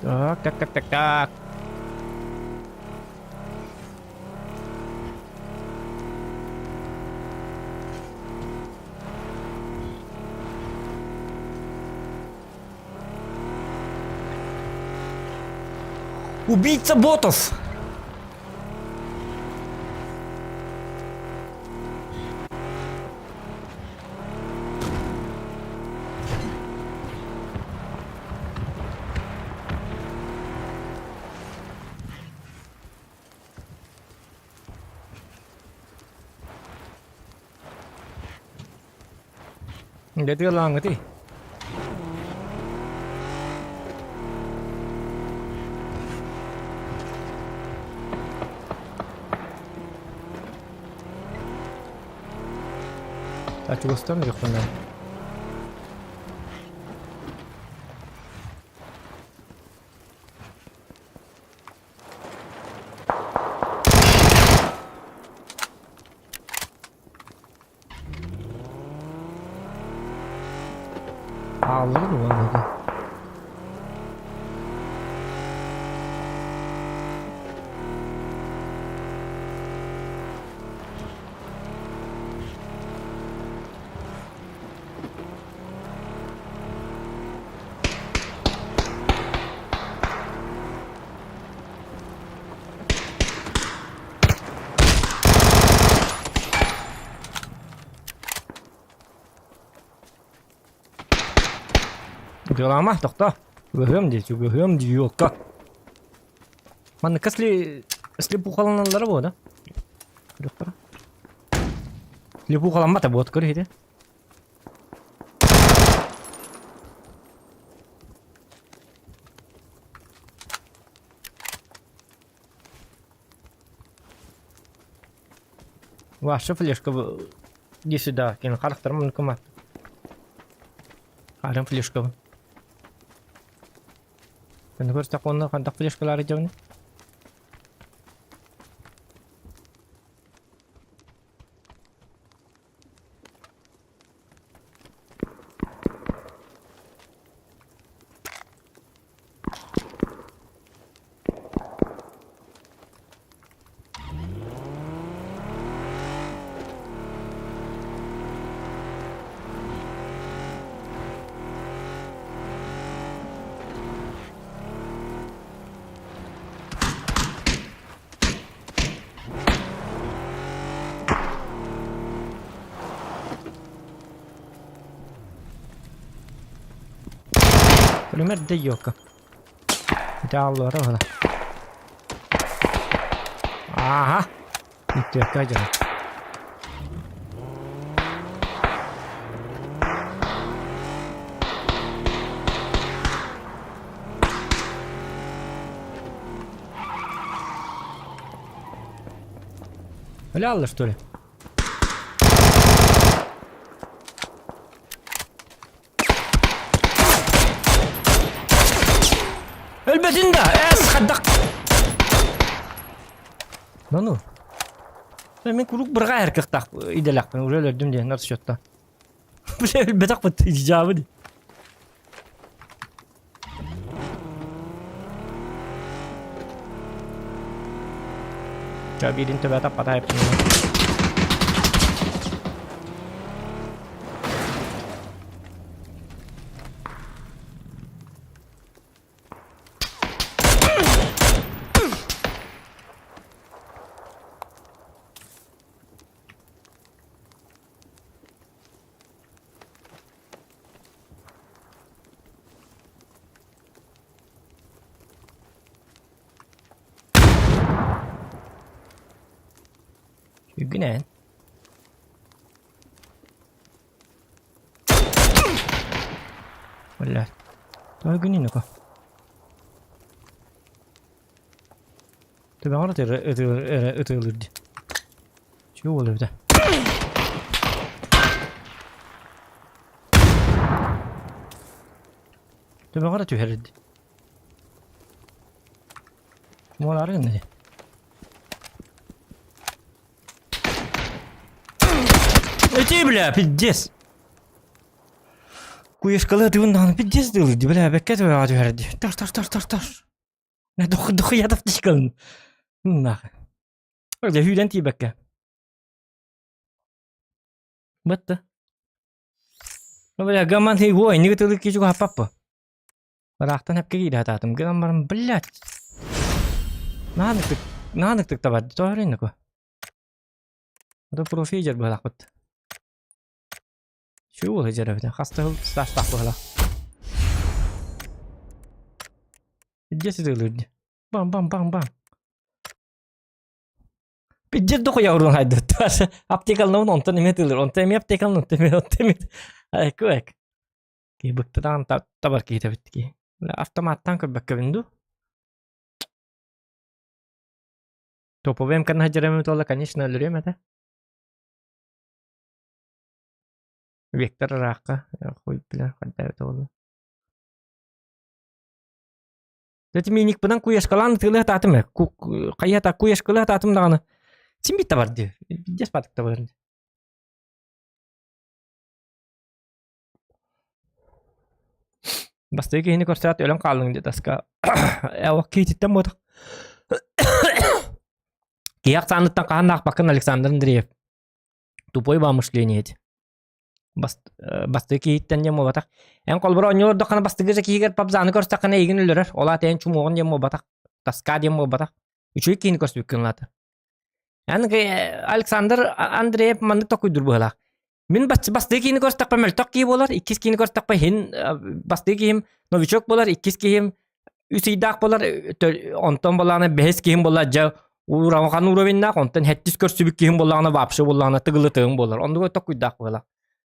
Так, так, так, так, так. Убийца ботов! Дьэ тыалааҥҥытый? А чугастан үрүххүнэ. Ааллыбыт уонна Дьулаама, тохтоо. Чугаһыам дии, чугаһыам дии, ёлка. Маннык сли слепухаланаллара буо да? Көрүөхтэрэ. Слепухаламмата буот көр иһити. Ваша флешка иди сюда, кини харахтарым оннукума. Харым флешкабын. Кини көрсөх уонна хантах флешкалары дьэбини? Күлүмэр да ёлка. Дьааллара уһуна. Ааха. Үттүөккэ дьоно. Өлө что ли? Өлбөтүн да, эс хаддак. Ну ну. Мен куруук бырҕа эркэхтаах идэлээхпин уже өлөрдүм диэн расчетта. Бля өлбөтөх бут жаабы ди. Ча биирин төбө таппата Үгүнэн. Бля. Тоҕо күнүн око. Төбөҕөр ытыалыыр дии. Чего буолар эбитэ? Төбөҕөр түһэр дии. Буолаары гынна дии. Эти, бля, пиздец. Куешкалыы тыын даҕаны пиздец дылы ди бля бэккэ төбөҕө түһэр ди. Тар тар тар тар тар. Дохуя таптичкалын. Нах. Дьэ сүүрэн тиийбэккэ. Бытты. Бля, гаман ой, не тылы кичу хаппаппа. Ыраахтан эпке киирэ сатаатым. Гынан баран, блядь. Наадыктык, наадыктык табар. Тоһоройнаку. Это профи дьэр быһалаахпыт. Чуу сылдьар эбит. Хас да сыл стажтаах быһалаах. Илдьэ сытыылыыр. Бам-бам-бам-бам. Пиздец дохуя урун хайдыт. Аптекалнабын онтон эмиэ тыылыр. Онтон эмиэ аптекалын, онтон эмиэ, онтон эмиэ. Эку эк. Киһи быктадаан табар киһи эбит киһи. Автоматтан көрбөккөбүн дуу? Топовый МК-ны сылдьар эбит буолла, конечно, өлөрүөм этэ. Вектор ыраахха, хуй бля, хайда эбитэ буолла. Ити миникпынан куешкалаан тыылы сатаатым ээ. Хайа куешкалыы сатаатым даҕаны. Син биир табар дии. Пиздец баатык табар. Бастакы киһини көрсөөт өлөн хааллыҥ дии таска. Ээ киһититтэн буотах. Киһи ахсааныттан хаһан да аахпаккын Александр Андреев. Тупой ба мышление ити. Бастакы киһиттэн диэн буолбатах. Эн холобура оонньуу олордоххуна бастакы же киһигэр пабзааны көрсөххүнэ эйигин өлөрөр. Ол аата эн чумуоҕун диэн буолбатах. Таска диэн буолбатах. Үчүгэй киһини көрсүбүккүн ол аата. Эн Александр Андреев маннык токуйдуур быһыылаах. Мин бастакы киһини көрсөхпө мөлтөх киһи буолар, иккис киһини көрсөхпө иһин бастакы киһим новичок буолар, иккис киһим үс ыйдаах буолар, онтон буоллаҕына бэһис киһим буолар дьэ урахан уровеннаах, онтон хэттис көрсүбүт киһим буоллаҕына вообще буоллаҕына тыгылытыгым буолар. Оннуга токуйдаах буолар.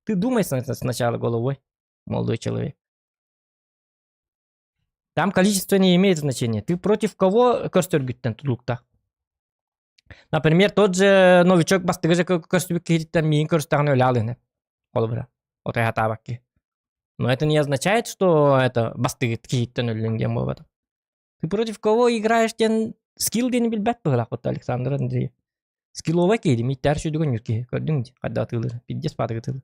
Ты думай сначала головой, молодой человек. Там количество не имеет значения. Ты против кого көрсөргүттэн тутулуктаах. Например, тот же новичок бастыгы же көрсүбүт киһититтэн миин көрсөҕүнэ өлө алыһына. Холобура, отой хатаабакки. Но это не означает, что это бастыгы киһиттэн өллүҥ диэн буолбата. Ты против кого играешь диэн скилл диэни билбэт быһыылаах вот Александр Андреев. Скилловай киһи мииттээр сүдүгүн ньүр киһи. Көрдүҥ дии, хайда атыылыр. Пиздец паатыгы тылы.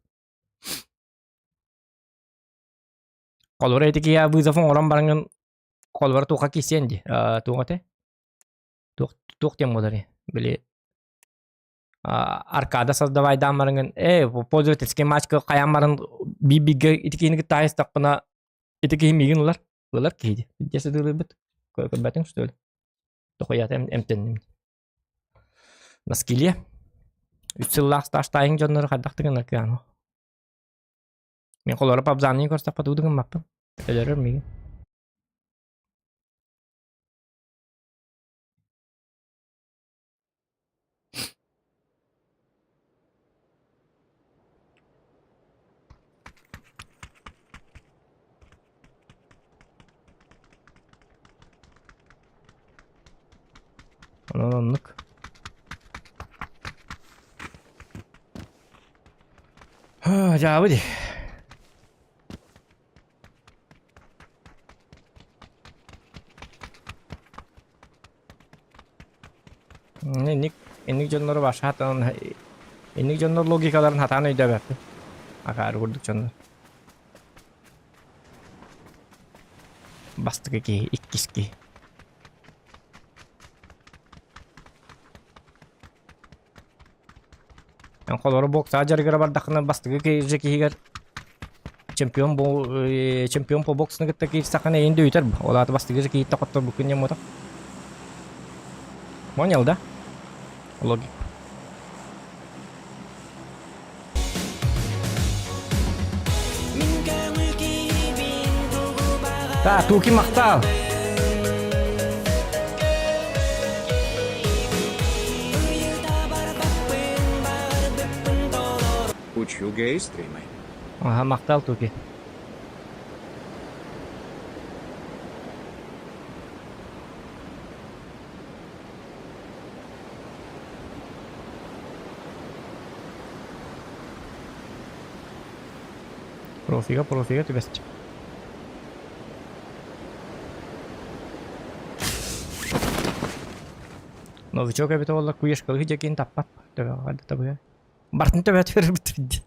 Холобура ити киһи вызов оҥорон бараҥҥын холобура туохха киирсиэн дии. Туох этэ? Туох туох диэн буоларый? Били аркада создавайдаан бараҥҥын ээ пользовательский матчка хайаан баран биир-бииргэ ити киһини кытта аһыстахпына ити киһи миигин ылар ылар киһи дии. Дьэ сытыылыырбыт. Көрбөтүҥ что ли? Тохуйаата эмтэнним. Наскилия. Үс сыллаах стажтаайыҥ дьоннору хайдах да гынар кыаҕым. Мин холоро пабзаанныйын көрсөхпө тугу да гыммаппын. Өлөрөр миигин. Онон оннук. Дьаабы дии. Инник инник дьоннору баша хатан инник дьоннор логикаларын хатаан өйдөөбөппүн. Акаары курдук дьоннор. Бастакы киһи, иккис киһи. Эн холоро боксаҕа дьарыгыра бардаххына бастакы же киһигэр чемпион чемпион по боксуна кытта киирсэххинэ эйин да үтэр ол аата бастакы же киһиттэн хотторбуккун диэн буотах. Понял, да? Логик. Да, Туки махтал. Учугэй стримы. Ага, махтал Туки. Профига, профига түбэстим. Новичок эбитэ буоллар куешкалыы дьэкиин таппат. Төбөҕө да табыга. Бартын төбөтүгэр бит.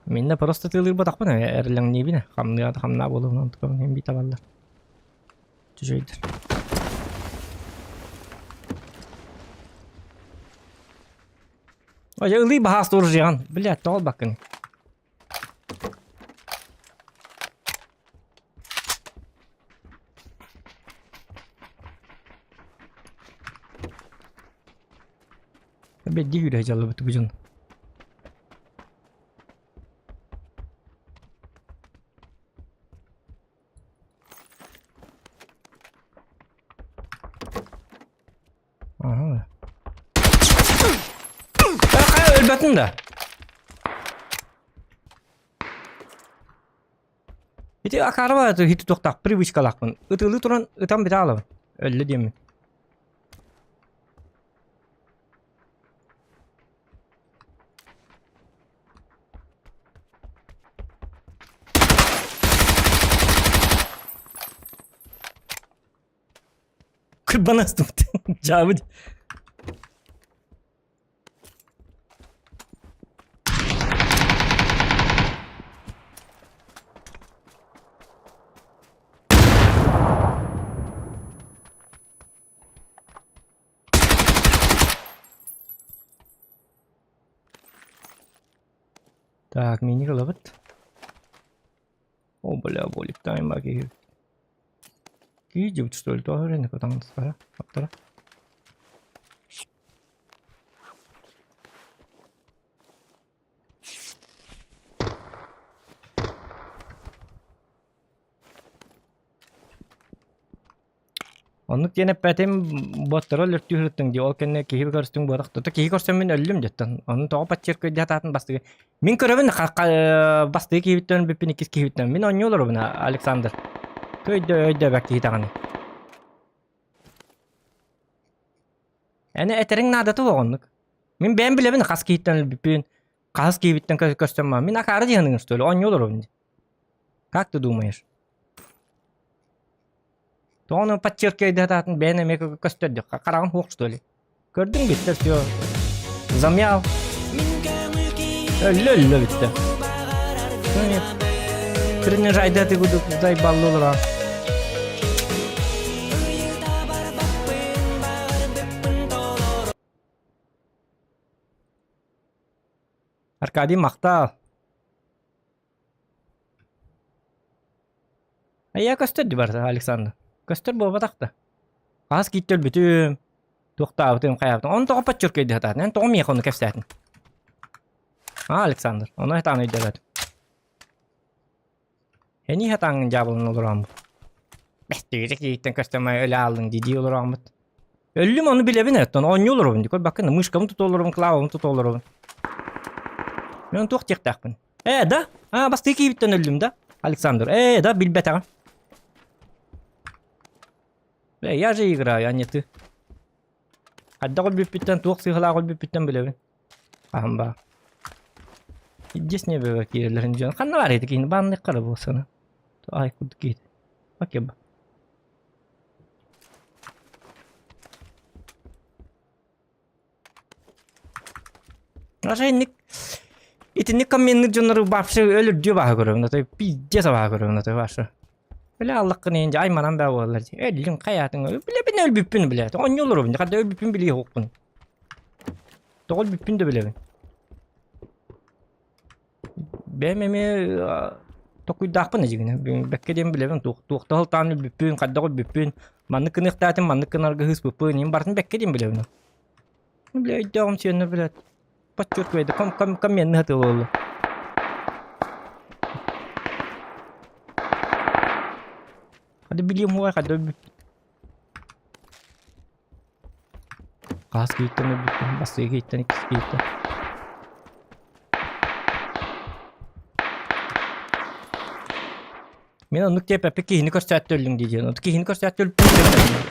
Миннэ просто тыалыырбатахпын эрэлэҥниибин хамныа да хамнаа буолуон онтукабын иһин биитабаллар. Чүчүөйдэр. Ой, ылыы баһаас туржиан. Блядь, тоҕо баккын. Бэдди үүрэ дьаллыбыт бу дьон. Аһа. Өлбөтүн да. Ити акаарба хити туохтаах привычкалаахпын. Ытыылыы туран ытан бүтэ аалабын. Өллө диэммин. Кырбан астыбыт. Дьаабыт. Так, мини ылабыт. О, бля, боликтайм киһи. Киһи дьыбыт что ли, тоҕо эрэ таҥастара, аптара. Оннук диэн эппэтим, боттара өлөртүү сырыттыҥ дии, ол кэннэ киһи көрүстүҥ буолах тута киһи көрсөн мин өллүм дьэттэн. Ону тоҕо подчеркивай сатаатын бастакы. Мин көрөбүн бастакы киһибиттэн бүппүн иккис киһибиттэн. Мин оонньуу олоробун Александр. Өйдө өйдөөбөт киһи даҕаны. Эн этэриҥ наадата суох оннук. Мин бэйэм билэбин хас киһиттэн өлбүппүн, хас киһибиттэн көрсөн мин акаары дии саныыгын что ли, оонньуу олоробун дии. Как ты думаешь? Тоҕо подчеркивай сатаатын бэйэн эмиэ көстөрдүк. Хараҕын суох что ли? Көрдүҥ бүттэ все. Замял. Өллө өллө бүттэ. Тренажайда ты кудук зайбаллы олорон. Аркадий махтал. Айа көстөр дии барыта Александр. Көстөр буолбатах да. Хас киитти өлбүтүм, туохтаабытым, хайаабытым. Ону тоҕо подчеркивай сатаатын? Эн тоҕо миэхэ ону кэпсээтиҥ? А, Александр, ону сатаан өйдөөбөтүм. Эни сатааҥҥын дьаабылан олорооммут. Бэстигэ киһиттэн көстөмө өлө ааллыҥ дии дии олорооммут. Өллүм ону билэбин оттон оонньуу олоробун дии көрбөккүн мышкабын тута олоробун, клавабын тута олоробун. Мен туох диэхтээхпин? Ээ, да? Аа, бастакы киһибиттэн өллүм да? Александр. Ээ, да, билбэтэҕим. Э, я же играю, а не ты. Хайдах өлбүппүттэн, туох сыыһалаах өлбүппүттэн билэбин. Аһым баа. Здесь не было киирэллэрин дьон. Ханна баар ити киһини бааннык хара буолсана. Ай курдук киһи. Окей. Даже инник итинник комменнык дьоннору вообще өлөрдүү баһа көрөбүн, ото пиздец баһа көрөбүн, ото вообще. Бля аллаххын иһин дьэ айманан баа буолаллар дии. Өллүҥ хайаатыҥ билэбин өлбүппүн билэ. Оонньуу олоробун хадда өлбүппүн билиэ суохпун. Тоҕо өлбүппүн да билэбин. Бэйэм эмиэ токуйдаахпын эдьигинэ. Бэккэ диэн билэбин туох туохта сылтаан өлбүппүн, хайдах өлбүппүн, маннык гыныахтаатым, маннык гынарга ыһыспыппын, иһин барытын бэккэ диэн билэбин. Бля өйдөөҕүм сиэннэ блядь. Подчеркивай, ком ком комменны сатыылыыллар. Хады билиэм хуай хады өлбүппүт. Хас киһиттэн өлбүппүн, бастакы киһиттэн, иккис киһиттэн. Мин оннук диэппэппин киһини көрсөөттө өллүҥ дии диэн. Киһини көрсөөттө өлбүппүн диэбэтим.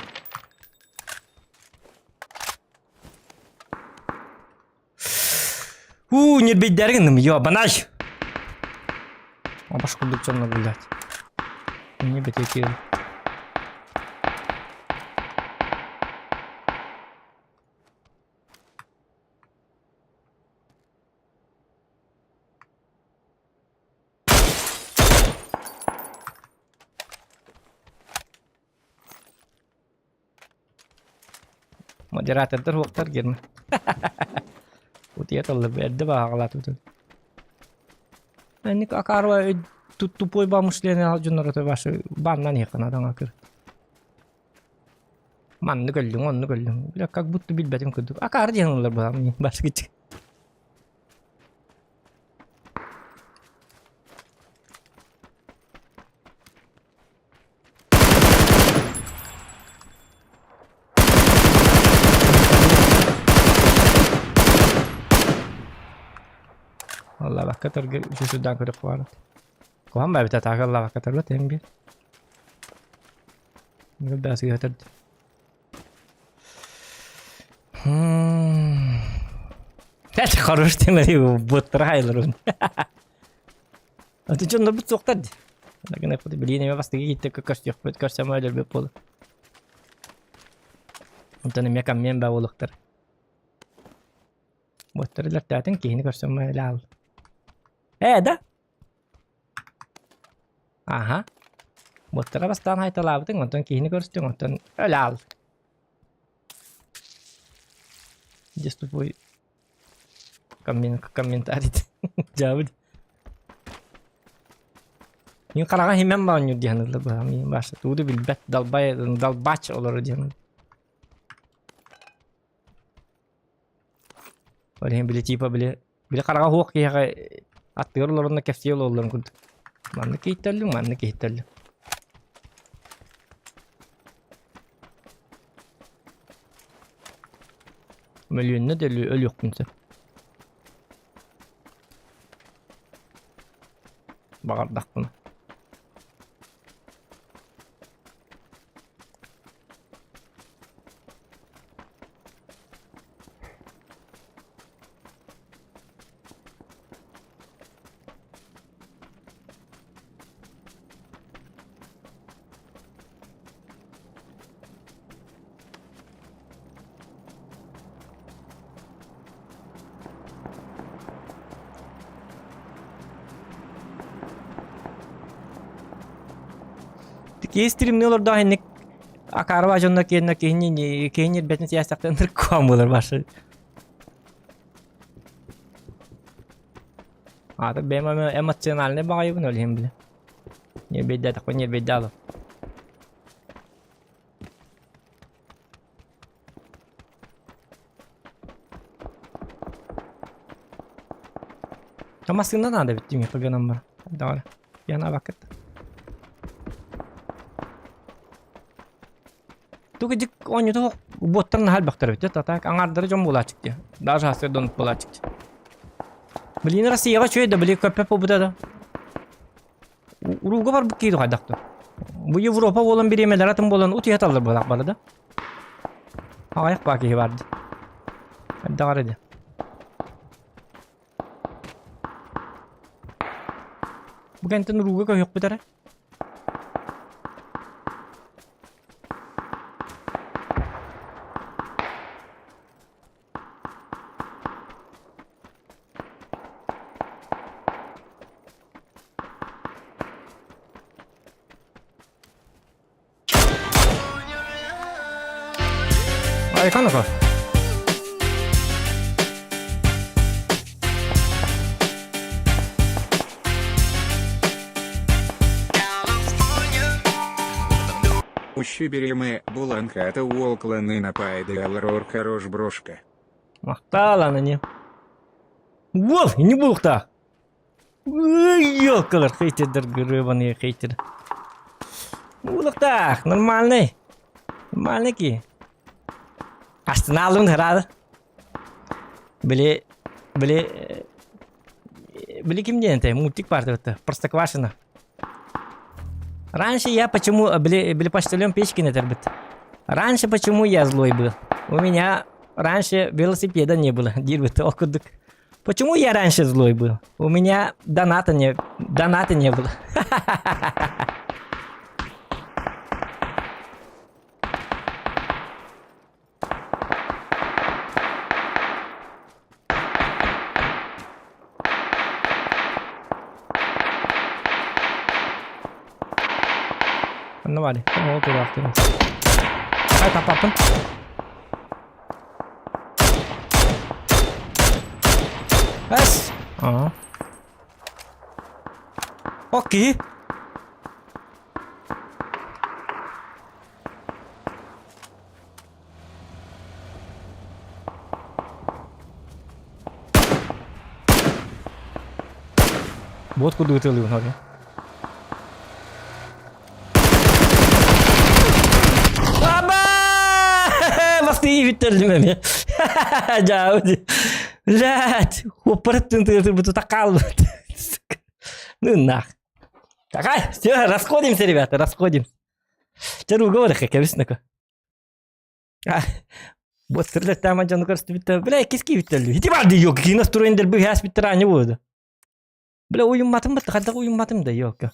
Уу, ньирбэйдээри гынным, ёбанай! Абаш курдук дьонно, блядь. Не бэтэ Модератордар уохтар гермэ. Утуйа таллар эрдэ бааҕалаатыбытын. Ник акаарва тупой ба мышление дьоннор ваши баннан иһэххэ наада кыр. Маннык өллүҥ, оннук өллүҥ. Бля, как будто билбэтим курдук. Акаары диэн ыллар быһам башкычык. Аллаабакка тарга үчүсүрдаан көрөх баарат. Куһан баабыта таага аллаабакка тарбат эм бир. Бу сыыһа төрдө. Это хорош темери буттарайлар. Аты дьоннорбут суохтар дии. Гына билиин эмэ бастакы кииттэ көрсүөхпүт, көрсөмө өлөрбүт буолу. Онтон эмиэ каммен баа буолуохтар. Буоттар өлөртөөтүн киһини көрсөмө өлө Ээ да? Аха. Буоттара бастаан хайталаабытыҥ, онтон киһини көрүстүҥ, онтон өлө аал. Здесь тупой комментарий дьаабыт. Мин хараҕа химэн баанньур диэн ылла быһам баша тууду билбэт далбай далбач олору диэн. Ол иһин били типа били били хараҕа хуох киһиэхэ аттыгар олоронно кэпсии олороллорун курдук. Маннык киһиттэллим, маннык киһиттэллим. Мөлүйүөннэ да өлүөхпүн сөп. Баҕардахпына. Киһи стримни олордоох инник акаарба дьонно киэннэ киһини киһини ирбэтин сийээстэхтэн ыркуан буолар башы. Аата бэйэм эмоциональный баҕайыбын ол иһин билэ. Ньиэрбэйдээтэхпин ньиэрбэйдээх Массыына наада эбит дии гынан баран. Давай. Яна бакыт. Тугу дик оонньууту буоттар наһаа элбэхтэр эбит а так аҥаардара дьон буолааччык дии. Даже хасыа донут буолааччык дии. Блин, Россияҕа үчүгэй да, блин, көппөт буолбута да. Урууга барбыт киһи хайдах да. Бу Европа буолан бириэмэлэр атын буолан утуйаталлар буолаах бары да. Аҕыйах баа киһи бар дии. Хайдах эрэ дии. Бу кэнтэн урууга көһүөхпүт эрэ. Айхан аха. Ущибереме буланхата уолкланы напайдалрор хорош брошка. Махтал аны Уол, не булуктаах. Ёлкалар, хейтердер, гребаные хейтеры. Булуктаах, нормальный. Нормальный ки. Астынаалын хырады. Били, били, били ким диэн этэй? Мультик бар это, Простоквашино. Раньше я почему, били, били почтальон Печкин этэрбит. Раньше почему я злой был? У меня раньше велосипеда не было, диирбит ол курдук. Почему я раньше злой был? У меня доната не, доната не было. Онно баар. Ол тураахтын. Ай таппаппын. Эс! Ага. Окей. Вот куда ытылыын ори. Аба! Бастыы бүттердим эми. Жаабы. Блядь, оппараттын тыытырбыту такаалбыт. Ну нах. Такай, все, расходимся, ребята, расходимся. Чэ, руга барыха, кэбис нака. Вот сырлаттаама дьону көрсүбүттэр. Бля, киски бүттэллүү. Ити барды yok, кина строендер бу хас бүттэр аня буолду. Бля, уйумматым бат, хайдах уйумматым да yok.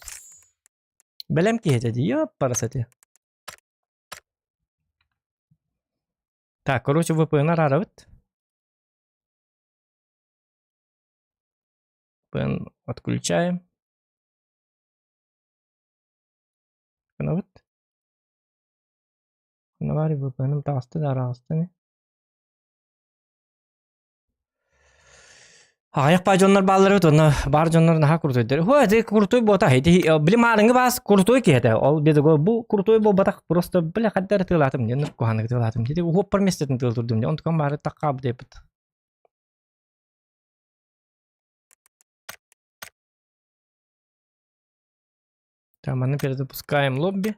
Бэлэм киһи этэ дии, ёппарасати. Так, короче, VPN араарабыт. VPN отключаем. Гынабыт. Гынабар VPN-ым таҕыста да араҕыста ини. Аҕыйах баа дьоннор бааллар эбит, онно баар дьоннор наһаа курутуйдар. Һуо, ити крутой буотах, ити били маарыҥҥы баас крутой киһи этэ. Ол бедого бу крутой буолбатах, просто бля хадда эрэ тыалаатым диэн куһаныгы тыалаатым. Ити уһуоппар миэстэтин тыал турдум диэн, онтукам баары таххаабыт эбит. Там мы перезапускаем лобби.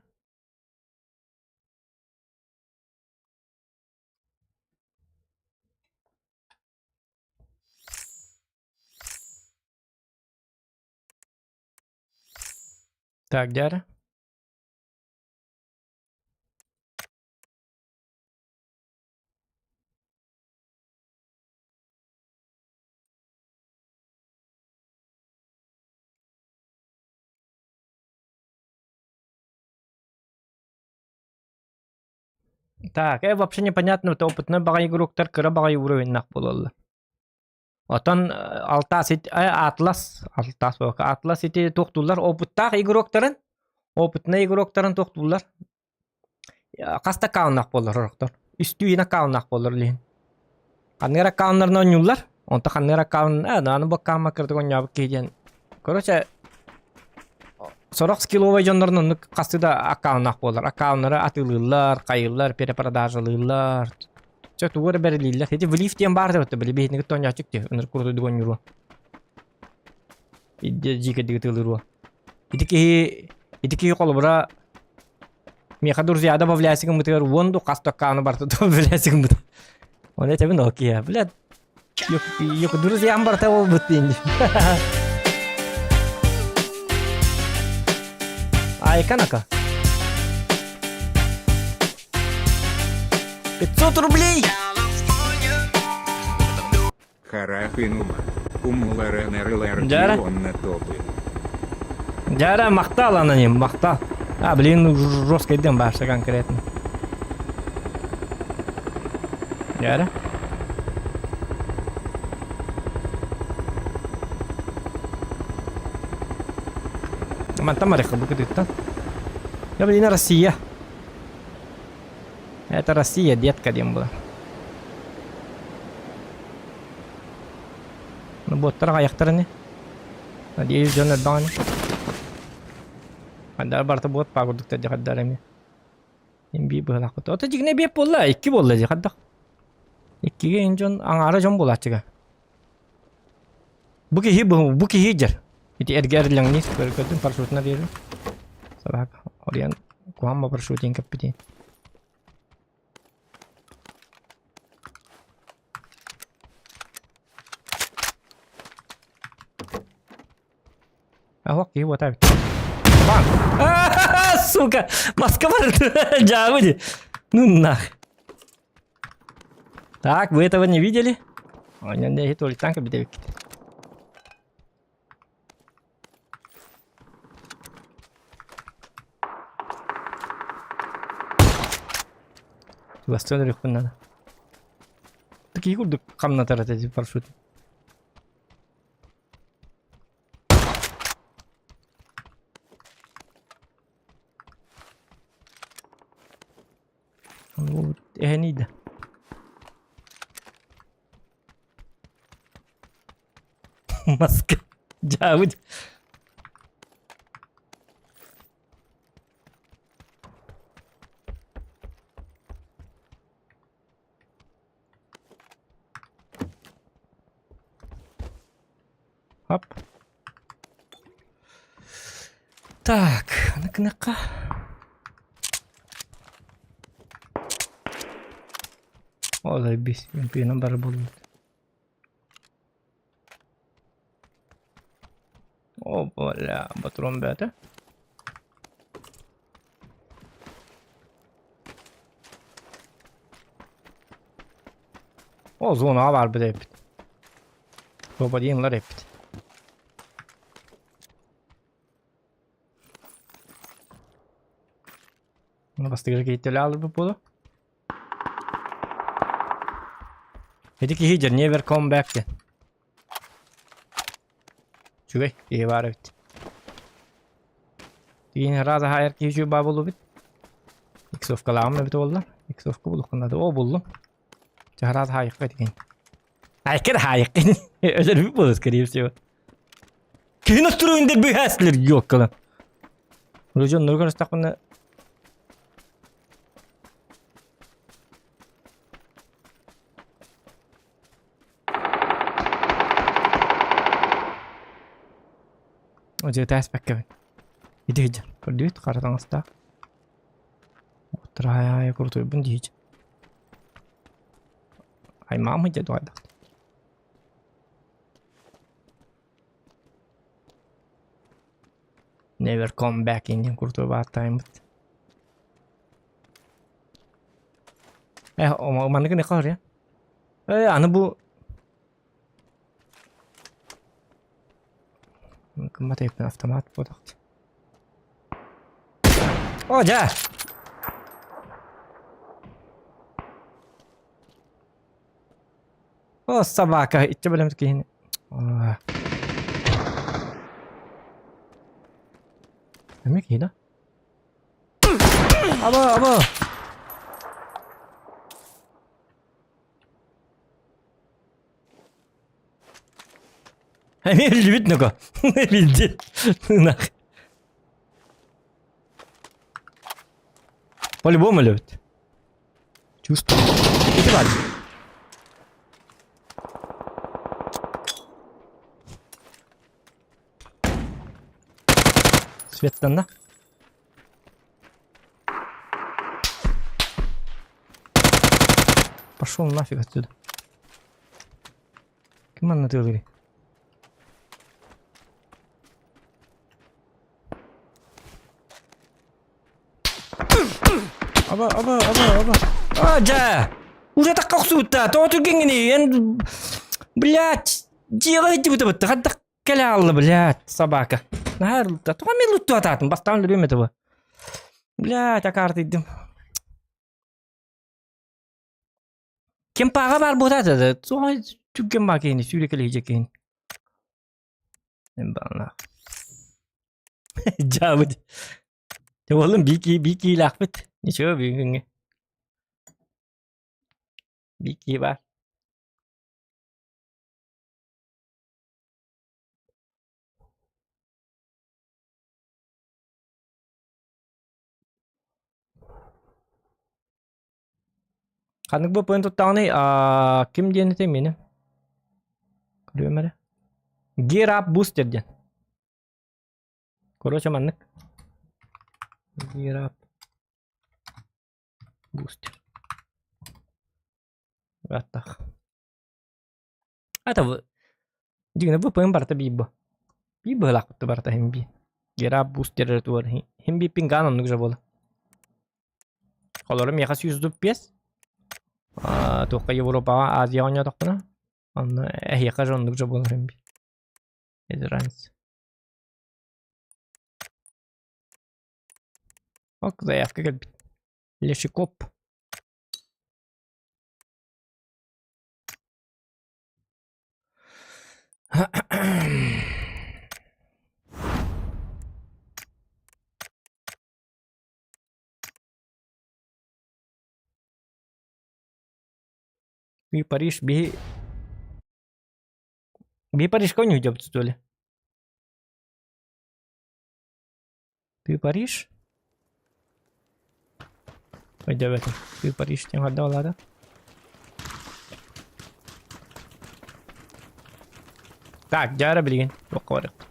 Так, дядя. Так, вообще непонятно, это опытный баҕайы игроктар кыра баҕайы уровеннаах буолаллар. Оттон Алтаас Атлас, Алтаас Атлас ити туохтууллар опыттаах игроктарын, опытный игроктарын туохтууллар. Хас да аккауннаах буоллар орохтор. Үстүү аккауннаах буоллар илиһин. Ханныгар аккауннарынан оонньууллар. Онто ханныгар аккаун, аны бу аккаумма кырдык оонньообут киһи диэн. Короче, сорох скилловай дьоннорун оннук хасты да аккауннаах буолар. Аккауннары атыылыыллар, хайыыллар, перепродажалыыллар. Чэ, тугу эрэ бэрилииллэр. Ити влив диэн баар да били биһиги оонньооччук дии. Ынырык курдук оонньууруо. Дьиикэдиги тыылыруо. Ити киһи ити киһи холобура миэхэ друзья добавляйся гыммытыгар уон ду хас аккаунну барыта добавляйся гыммыта. Оны этэбин ол киһи, блядь, Yok друзьям барыта буолбут диин. Айканака. 500 рублей! Харахинума. Умуларенерлер Дьара. онна топы. Дьара махтал аноним, махтал. А, блин, жестко идем башта конкретно. Дьара. Мантан барыахха бу кытыттан. Я, блин, Россия. Это Россия, детка диэн буолар. Ну, боттар аҕайахтар ини. Надеюсь, дьон элбэх ини. Хандар барыта бот паа курдуктар дьэ хаддар эми. Им биир быһалаахпыт. Ото дьигинэ биэп буолла, икки буолла дьэ хаддах. Иккигэ ин дьон аҥаара дьон буолааччыга. Бу киһи бу киһи дьэр. Ити эргэ эрилэҥниир көрдүм парашютунар диэри. Сабаак ориан куһаан парашютин кэппити. Ах, киһи уота эбит. Бам! Сука! Маска бар! Дьаабы ди. Ну нах. Так, вы этого не видели? Онон эһи туалеттан кэбитэбиккит. Бастан өлүөхпүн наада. Такие курдук хамнатар этэ парашют. Эһэниийдэ. Маска. Дьаабыт. Хоп. Так, аны-кынакка. Ол бис, пином бары булбут. О, бля, батрон бээтэ. О, зонаҕа баарбыт эбит. Попадинлар эппит. Бастыгыр киһиттэлэ аалырбыт буолуо. Ити киһи дьэ never come back диэн. Үчүгэй киһи баар эбит. Тиин ыраас аһаайар киһи үчүгэй баа буолбут. Иксовкалааҕым эбит буолла. Иксовка булуохха наада. О буллум. Чараас хаайыкка этигин. Айкыр хаайыккын. Өлөрбүт буолуо скорее всего. Киһи настроендер быһааслар ёккалан. Ружон нурган ыстахпына Дьэ тээспэккэбин. Ити сылдьар. Көрдүгүт хара таҥастаах. Уттараайа курутуйбун диһич. Аймаам сылдьа дуайдах. Never come back in диэн курутуй бааттаайыммыт. Э, манныгы не хаар я. Э, аны бу Кыммат эппин автомат буолуохт. О, дьэ! О, собака, иччэ бэлэм киһини. Эмиэ киһи да? Аба, аба! Эмиэ үллүбүт нөкө. Билди. Нах. По-любому өлөбүт. Чувствую. Ити бар. Светтанна. Пошел нафиг отсюда. Ким манна тыалыырый? Аба, аба, аба, аба. А, дьэ! Уже такка охсубута. Тоҕо түргэҥҥиний? Эн, блядь, дьиэҕэ сылдьыбыта бытта. Хайдах кэлэ хаалла, блядь, собака. Наһаа ырылта. Тоҕо мин лутту атаатым? Бастаан өлөрүөм этэ бу. Блядь, акаартыйдым. Кемпаҕа баар буотаата да, тоҕо түргэн баа киһини, сүүрэкэлэһи дьэ киһини. Баалаах. Дьаабыт. Уолум биир киһи биир киһилээхпит. Ничего бүгүҥҥэ. Биир киһи баар. Ханнык бпн туттаҕыный аа ким диэн этэй миэнэ көрүөм эрэ Gear Up Booster диэн короче маннык Gear Up Booster Аттах Это дьиҥэ VPN барыта биир бу биир быһыылаахпыт барыта иһин биир Gear Up Booster туор иһин биир пингаан оннук же буола Холоро миэхэ 135 туохха Европаҕа Азияҕа оонньоотохпуна онно эһиэхэ же оннук же буолар иһин биир без разницы Ок, заявка кэлбит. Лешикоп. И Париж биһи Би Парижка ойнуйдубут что ли? Ты Париж? Өйдөөбөтүм. Ты Париж диэн ханна буолаата? Так, дьэ эрэ билигин туохха барыахпыт.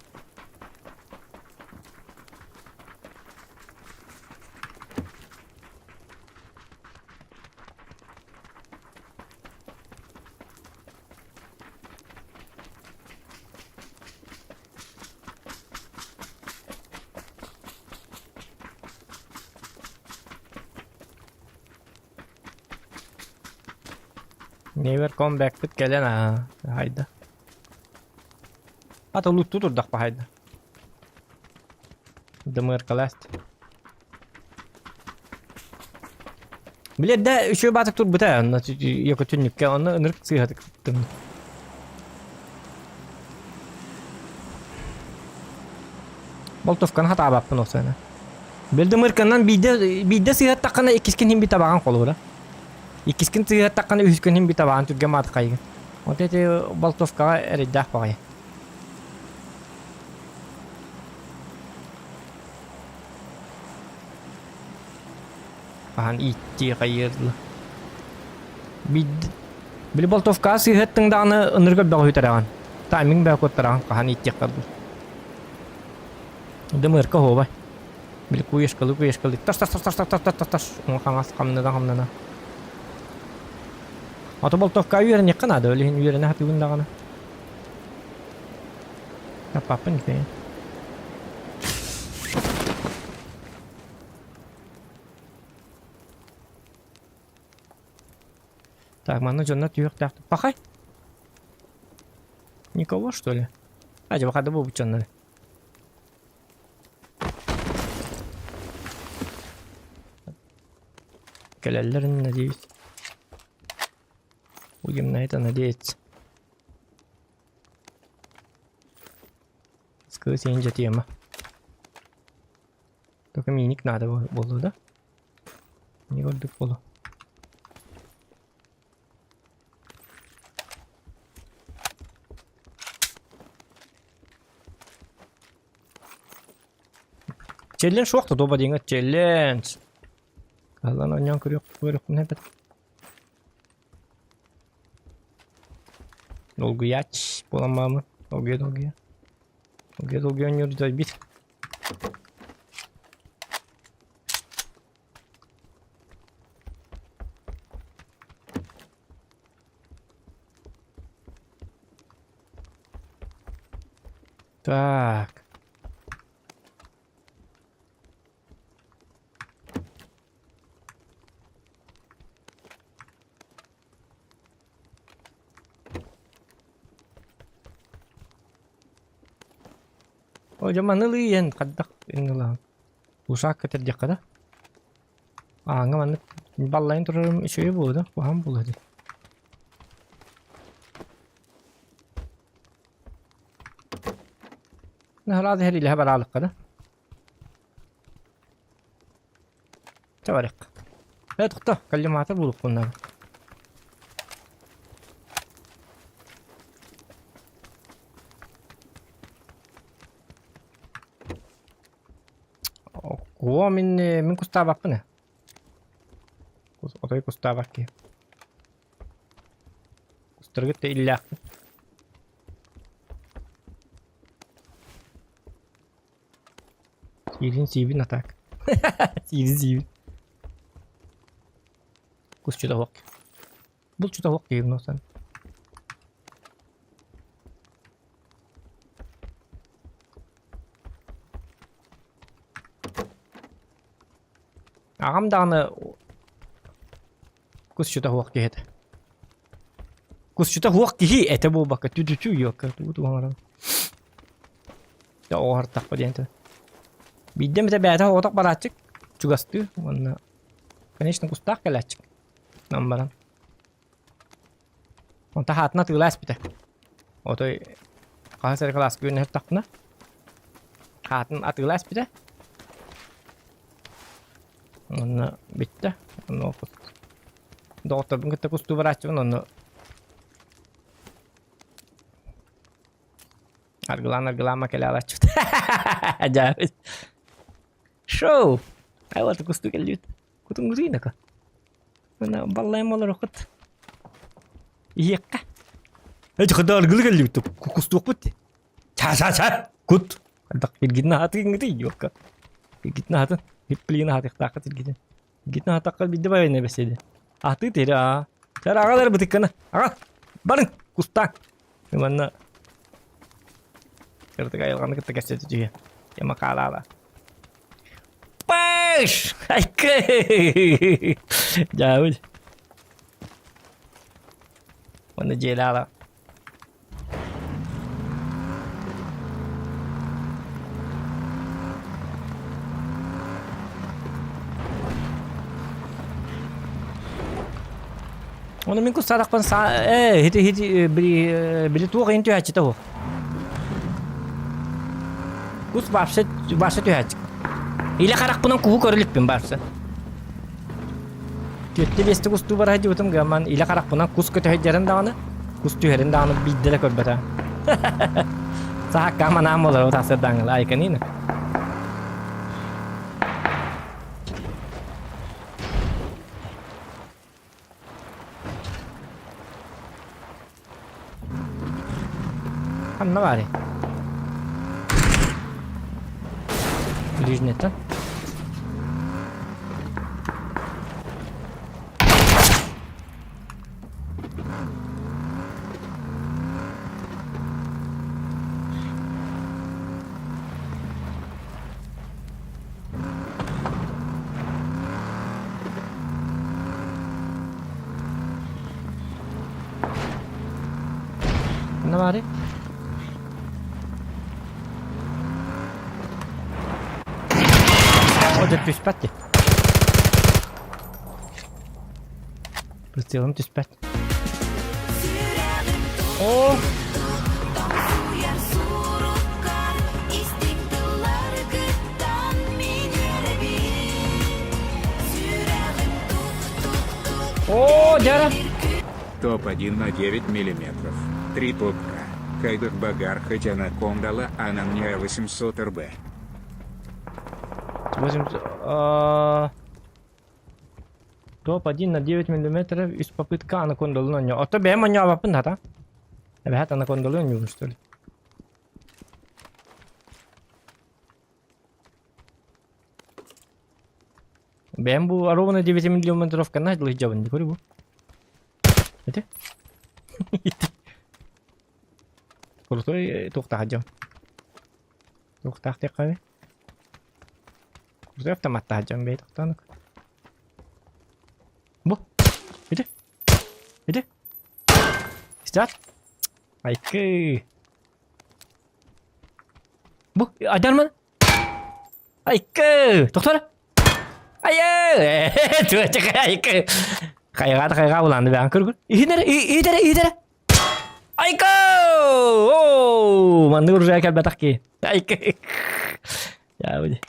Never come backпыт кэлэн аа хайда. Ата лутту турдахпа хайда. Дымыркаласт. Билэр да үчүгэй баатык турбута онно якутүннүккэ онно ынырык сыыһатык тым. Болтовканы хатаабаппын осана. Билдымырканан биирдэ биирдэ сыыһаттаххына иккискин иһин би табаҕын холура. Иккискин сыыһаттаххына үһүскүн иһин би табаҕын түргэн маатыкайгын. Вот эти болтовкаҕа эрэйдээх баҕайы. Хаһан ииттии хайыырла. Били болтовкаҕа сыыһаттыҥ даҕаны ынырык элбэҕи үтэрэҕин. Тайминг бөҕө куоттараҕын хаһан ииттиэххэ дуу. Дымырка оһуобай. Били куешкалы куешкалы тас тас тас тас тас тас тас тас уҥа хаҥас хамнана хамнана. Ото болтовкаҕа үөрэниэххэ наада, ол иһин үөрэнэ сатыыбын даҕаны. Таппаппын ити. Так, манна дьонно түһүөхтээх. Пахай! Никого, что ли? А, дьэ, хада буолбут дьоннор. Кэлэллэрин, надеюсь. Будем на это надеяться. Скрыть инде тема. Только миник надо было, да? Не ордук болу. Челлендж уақта доба деген челлендж. Аллан ойнан көрөк көрөкпүн эбит. Долгуяч буоламмаамын. Долгуйа долгуйа. Долгуйа долгуйа оонньуур дойбит. Так. О, дьэ маны ылыйан хайдах ылаҕын? Ушаак кэтэрдиэххэ да? Ааҥҥа маннык баллайан турарым үчүгэй буолуо да, куһаҕан буолуо дии. Наһаа иһэр бараалыкка да. Чэ барыах. Ээ тохто, коллиматор булуохпун наада. О, мин мин кустаабаппын ээ. Отой кустаабат киһи. Кустаргыт да иллээхпин. Сиирин сиибин а так. Сиирин сиибин. Кусчута суох. Булчута суох киһибин осан. Аҕам даҕаны кусчута суох киһи этэ. Кусчута суох киһи этэ буолбакка тү-тү-тү йокка тугу тугу оҥорон. Дьэ оҕоһортахпа диэн этэ. Биирдэ эмитэ бэйэтэ оҕотох барааччык чугастыы уонна конечно кустаах кэлээччик нам баран. Онто хаатын атыылаа испитэ. Отой хаһыс эрэ кылааска үөрэнэ хаатын атыылаа испитэ. Онно бүттэ. Онно доҕотторбун кытта кустуу барааччыбын онно. Аргылаан аргылаама кэлэ алаччыт. Дьаабыт. Шоу! Айла кусту кэллибит. Кутун гутуйнака. Мына баллайым олорохут. Иһиэххэ. Эти хада аргылы кэллибит. Кустуохпут. Ча-ча-ча! Кут! Хайдах иргитин аһатыгын гытый юрка. Иргитин аһатын. Хипплиин аһатыктааххыт иргитин. Иргитин аһатахха бидде байына бэседи. Аты тери аа. Сэр агалар бытыккана. Ага! Барың! Кустаан! Манна кырдык айылҕаны кытта кэпсэтэ түһүө. Тема хаалаала. Паш! Айкы! Дьаабыл. Манна дьиэлэала. Оны мин кустаатахпын саа э хити хити били били туох иһин түһээччитэ уһу. Кус вообще вообще түһээччи. Илэ харахпынан куһу көрө иликпин барса. Түөттэ биэстэ кустуу бара сылдьыбытым гаман илэ харахпынан кус көтөһөйдөрүн даҕаны, кус түһэрин даҕаны биирдэ да көрбөтө. Саакка манаам болар тахсырдаҥыл айканина. Ханна баарый? Ближнеттен. Ханна баарый? О, дьэ түспэт дии. Прицелым түспэт. О! О, дьара! Топ-1 на 9 миллиметров. Три топка. Хайдах багар хоть анакондала, а на мне 800 РБ. 8... Топ-1 на 9 миллиметров из попытка анакондалын оонньоо. Ото бэйэм оонньообоппун хата. Эбэһээт анакондалы оонньуубун что ли? Бэйэм бу ровно 9 миллиметровканы дылыдьабын дии бу. Ити? Ити. Крутой туохтаах дьон. Туохтаах диэххэ Крутой автоматтаах дьон бэйэ тохтоонук. Бу. Ити. Ити. Стят. Айкы. Бу, адарман. Айкы! Тохтор! Айы! Түөчэкэ айкы! Хайҕаата хайҕаа булаанды бэҕэн көргүн. Иһинэр, иһитэрэ, иһитэрэ! Айкы! Оо, маннык уружай кэлбэтэх киһи. Айкы! Яабыди.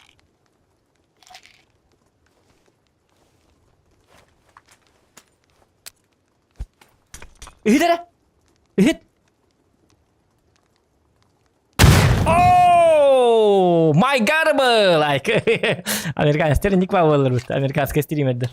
Иһит эрэ! Иһит! Oh, my God, like американецтер инник бааллар бит, американскай стримердер.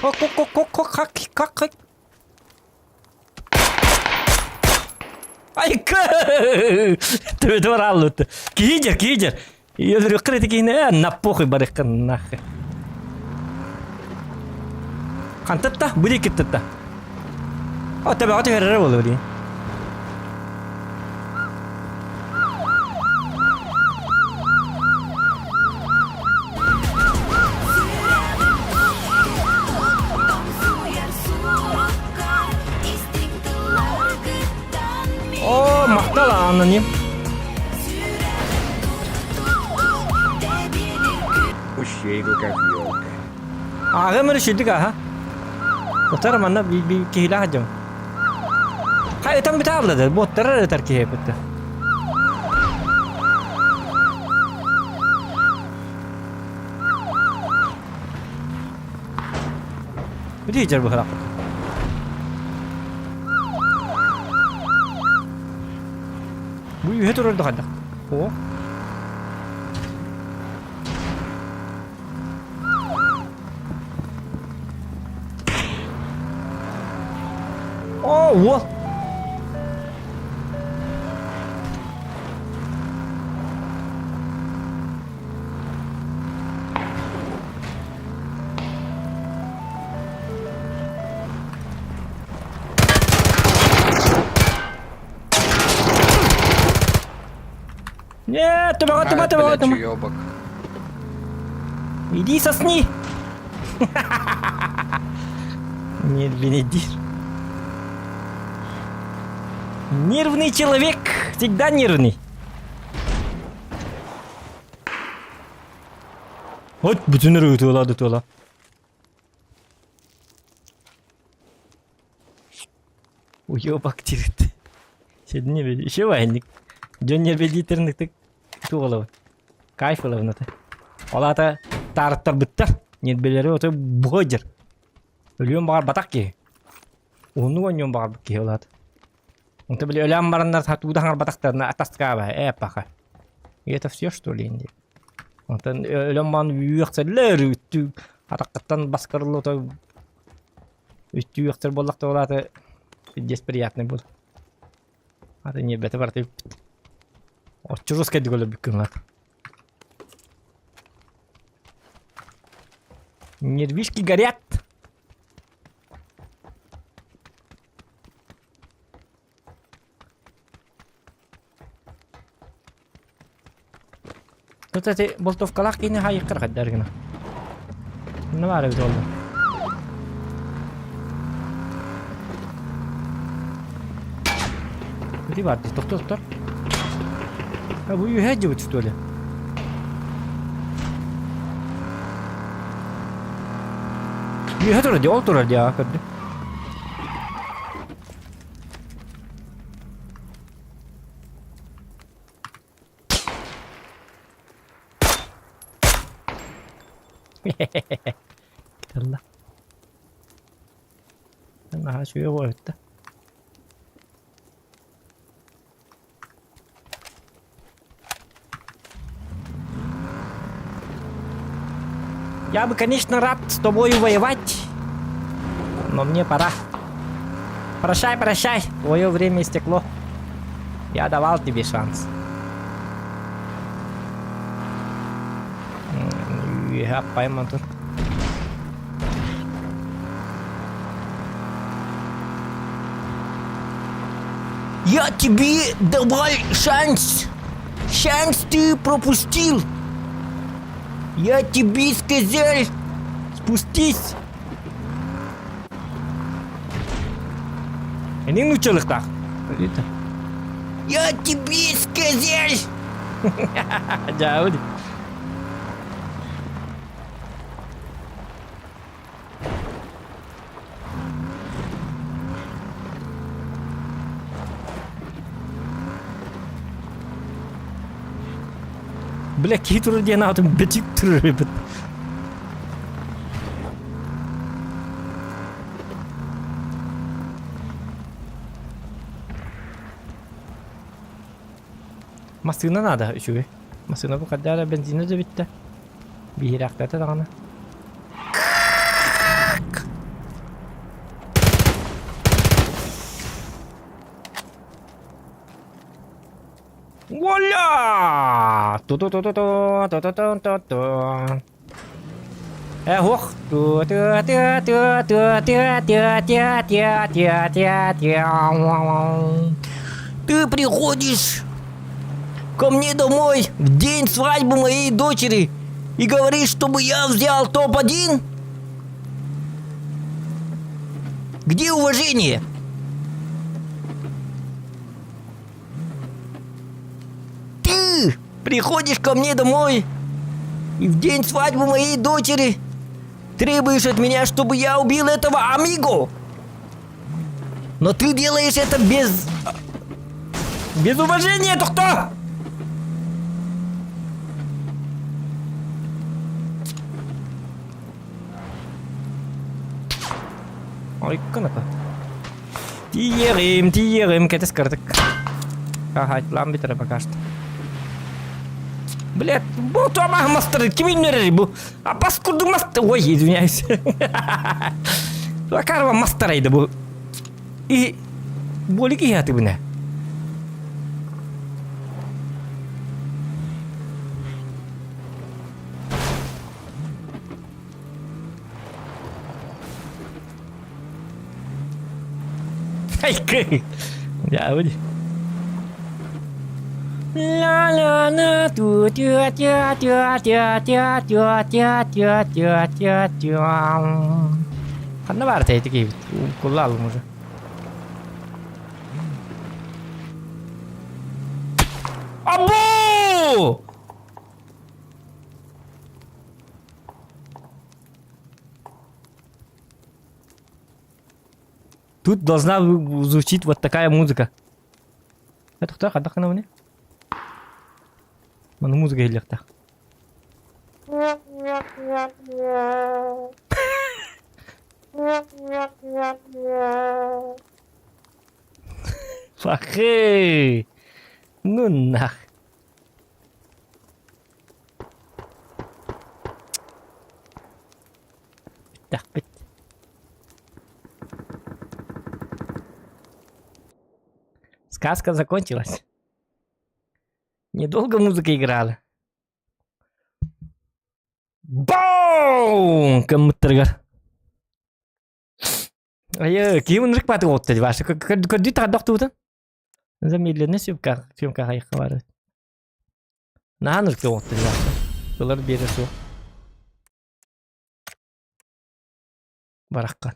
Кок-кок-кок-кок-кок-кок-кок. Айка! Төбөтө барааллыбыт. Киһи дьэр, киһи дьэр. Өлөрүөххэ ити киһини э, на похуй барыаххын нахуй. Хантатта? Бу диэки тытта. О, төбөҕө түһэрэрэ буолуо дии. О, махтал аноним. Ущейду как елка. Ааҕым өрүсүйдүк аха. Утар манна би би киһилээх дьон. Хай ытан бүтэ да, боттары ытар киһи бытты. Бүтэ дьэр быһылах. Бу үһэ турар да хайдах. О. О, уол. Нет, тумаға, тума, тума, тума. Уебок. Иди сосни. Нет, Бенедир. Нервный человек всегда нервный. Вот бүтүн ытыла ытыла. Уебак диэбит. Сидни еще военник. Дьон нерведитерник туох Кайф ылабын ата. Ол аата таарыттарбыттар. Нербелери ото буһа Өлүөн баҕарбатах киһи. Уһуннук оонньуон баҕарбыт киһи ол аата. Онто били өлөөн бараннар тугу да хаҥарбатахтарына атаскаба ээ паха. И это все что ли инди? Онтон өлөн баран үөхсэллэр үттүү атаххыттан баскарылла ото үттүү үөхсэр буоллахта ол аата пиздец приятный был. Аты ньиэрбэтэ барыта бүппүт. Оччурус кэдик өлөрбүккүн лаата. Нервишки горят. Тут эти болтовкалаах киһини хаайыаххар хайдар гына. Онно баар эбит буолла. Ити баар дии, тохтор тохтор. А бу үөһэ дьыбыт что ли? Үөһэ турар дии, ол турар дии, аа көрдүм. Кытылла. Наһаа үчүгэй буолбут да. Я бы, конечно, рад с тобою воевать, но мне пора. Прощай, прощай, твое время истекло. Я давал тебе шанс. Үөһэ аппайым тур. Я тебе давал шанс. Шанс ты пропустил. Я тебе сказал, спустись. Эниҥ нууччалыктаах. Я тебе сказал! Дьаабы Бля, киһи турар диэн аатын битик турар эбит. Массыына наада үчүгэй. Массыына бу хайдах эрэ бензинэ да бүттэ. Биһирэхтэтэ даҕаны. Вуаля! Ту-ту-ту-ту-ту, ту-ту-ту-ту-ту. Э, ох! Ты приходишь ко мне домой в день свадьбы моей дочери и говоришь, чтобы я взял топ-1? Где уважение? Ты приходишь ко мне домой и в день свадьбы моей дочери требуешь от меня, чтобы я убил этого амиго. Но ты делаешь это без... Без уважения, тохто! Ойкканака. Тиийиэҕим, тиийиэҕим, кэтэс кыратык. Хаһаайтлаан бүтэрэ пока что. Блядь, бу туомаах мастары ким үннэрэр бу? Апас курдук маст... Ой, извиняюсь. Лакарва мастарайды бу. И болик иһати бына. Айкы. Я выйди. Ла ла на ту тю тю тю тю тю тю тю тю тю тю тю. Ханна баар тэйти киһибит. Куллаалым уже. Абу! Тут должна звучить вот такая музыка. Это кто? Хадах гына Маны музыка иһиллиэхтээх. Фахы! Ну нах. Бүттэхпит. Сказка закончилась. Недолго музыка играла. Бау! Кыммыттарыгар. Айы, ким ынырык бааты отту Ваша көрдүү тардохтубутун. Замедленный съемка, съемка хайыққа бары. Наһаа ынырык отту Ваша. Ылар биэрэ суох. Бараххан.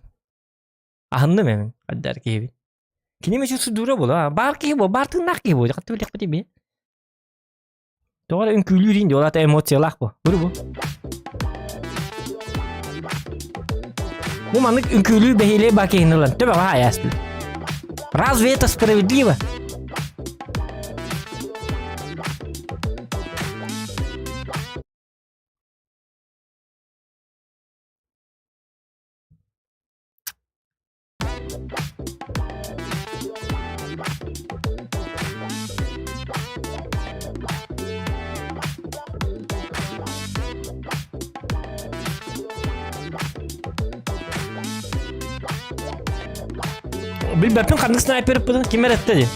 Аһынным эмин, хаддар киһибин. Кини мүчү судура була. Баар киһи бу, баар тыыннаах киһи бу. Хатты билиэхпит ими. Тоҕо эрэ үҥкүүлүүр иин ол аата эмоциялаах бу. Бу бу. Бу маннык үҥкүүлүү бэһиэлэй баа киһини ылан төбөҕө хаайааспыт. Разве это справедливо? Билбэппин ханнык снайпер ыппытын ким эрэ эттэ дии.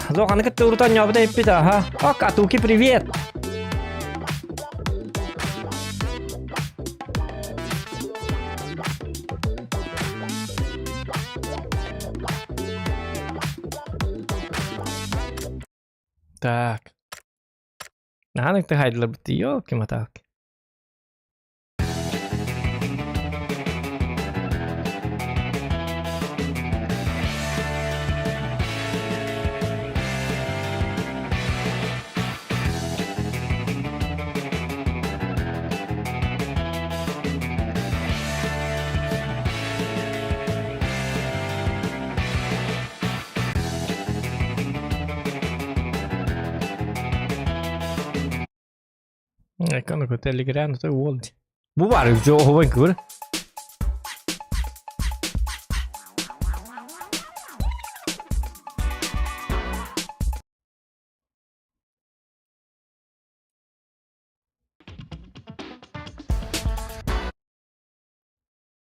Зооханы кытта урут оонньообута эппит аха. О, Катуки, привет! Так. Наһаа тыһайдылар ёлки-моталки. Ecco, Telegram, уол Бу баар оһобой көр.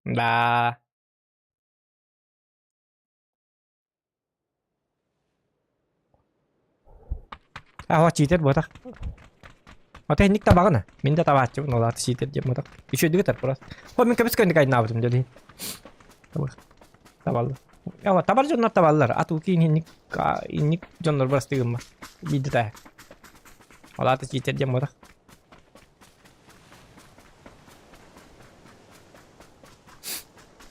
Да. Аһа чиитэр буотах. Ата инник табаҕына. Мин да табааччыбын ол аата чиитэр диэн буотах. Үчүгэйдик этэр просто. Хо мин көмүс көннүк айнаабытым дьэ Табар. Табаллар. Ама табар дьоннор табаллар. Ат уки инник инник дьоннор барастыгымма. Биирдэ таа. Ол аата чиитэр диэн буотах.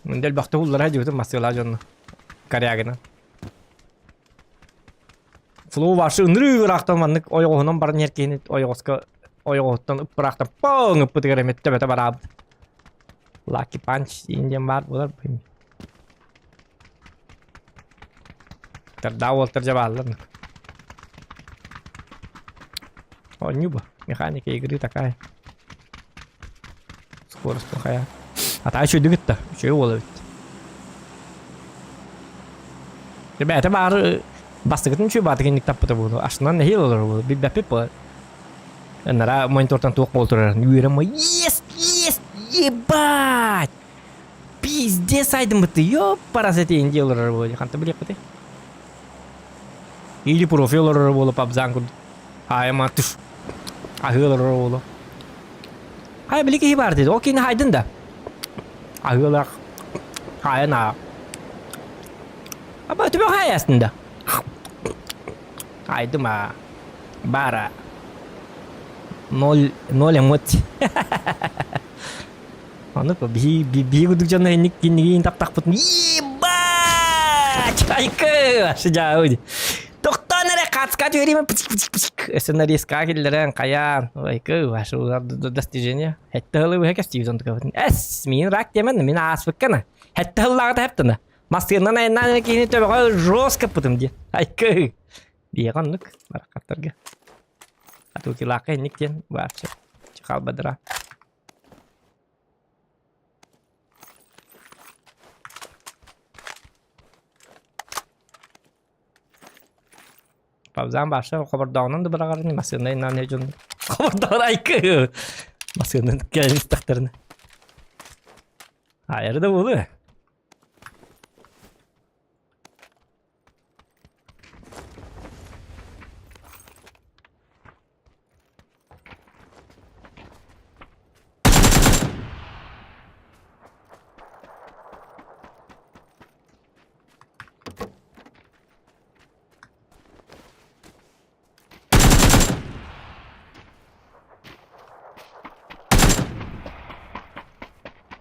Мин элбэхтэ уллара дьыбытым массыылаах дьонно. Корягина. Флоу вашы ынырыы ыраахтан маннык ойоҕоһунан баран иһэр киһини ойоҕоско ойоҕоһуттан ыппыраахтан паҥ ыппытыгар эмиэ төбөтө бараабыт. Lucky Punch диэн баар буолар бу. Тарда уолтар дьабааллар. Оонньуу бу. Механика игры такая. Скорость плохая. А та үчүгэй да. Үчүгэй уол эбит. Ребята баары бастыгытын үчүгэй бааты киник таппыта буолу. Ашынан нэһиил олорор буолу. Билбэппит буолар. Нара монитортан туох буол турар. Үөрэн мой. Есть! Есть! Ебать! Пиздец айдыммыты. Ёппарас этейин дии олорор буолу. Ханта билиэхпитий? Или профи олорор буолу пабзан курдук. Аайма туш. Аһыы олорор буолу. Хай били киһи баар диди. Ол киһини хайдын да. Аһыылаах. Хайан аа. Аба түбэ хайастын да. Хайдым аа. Бара. Ноль, ноль эмоций. Аны биһи биһи курдук дьонно инник кинигиин таптахпытын ебать айкы сидяуди тохтоон эрэ хацка түһэриим пчик пчик пчик сценаристка киллэрэн хайаан айкы ваше достижение хэтте хылы быһа кэстиибит онтукабытын эс миин рак диэмэн мин ааспыккана хэтте хыллааҕыта хэптана массыыннан айаннаан киһини төбөҕө жестко пытым диэн айкы диэҕэ оннук барахаттарга атуутилаахха инник диэн вообще чахалбадыра Павзаан баша хобордооҕунан да быраҕарын массыына иннан дьон хобордооҕун айкы массыынан кэлэн истэхтэринэ айары да буолуо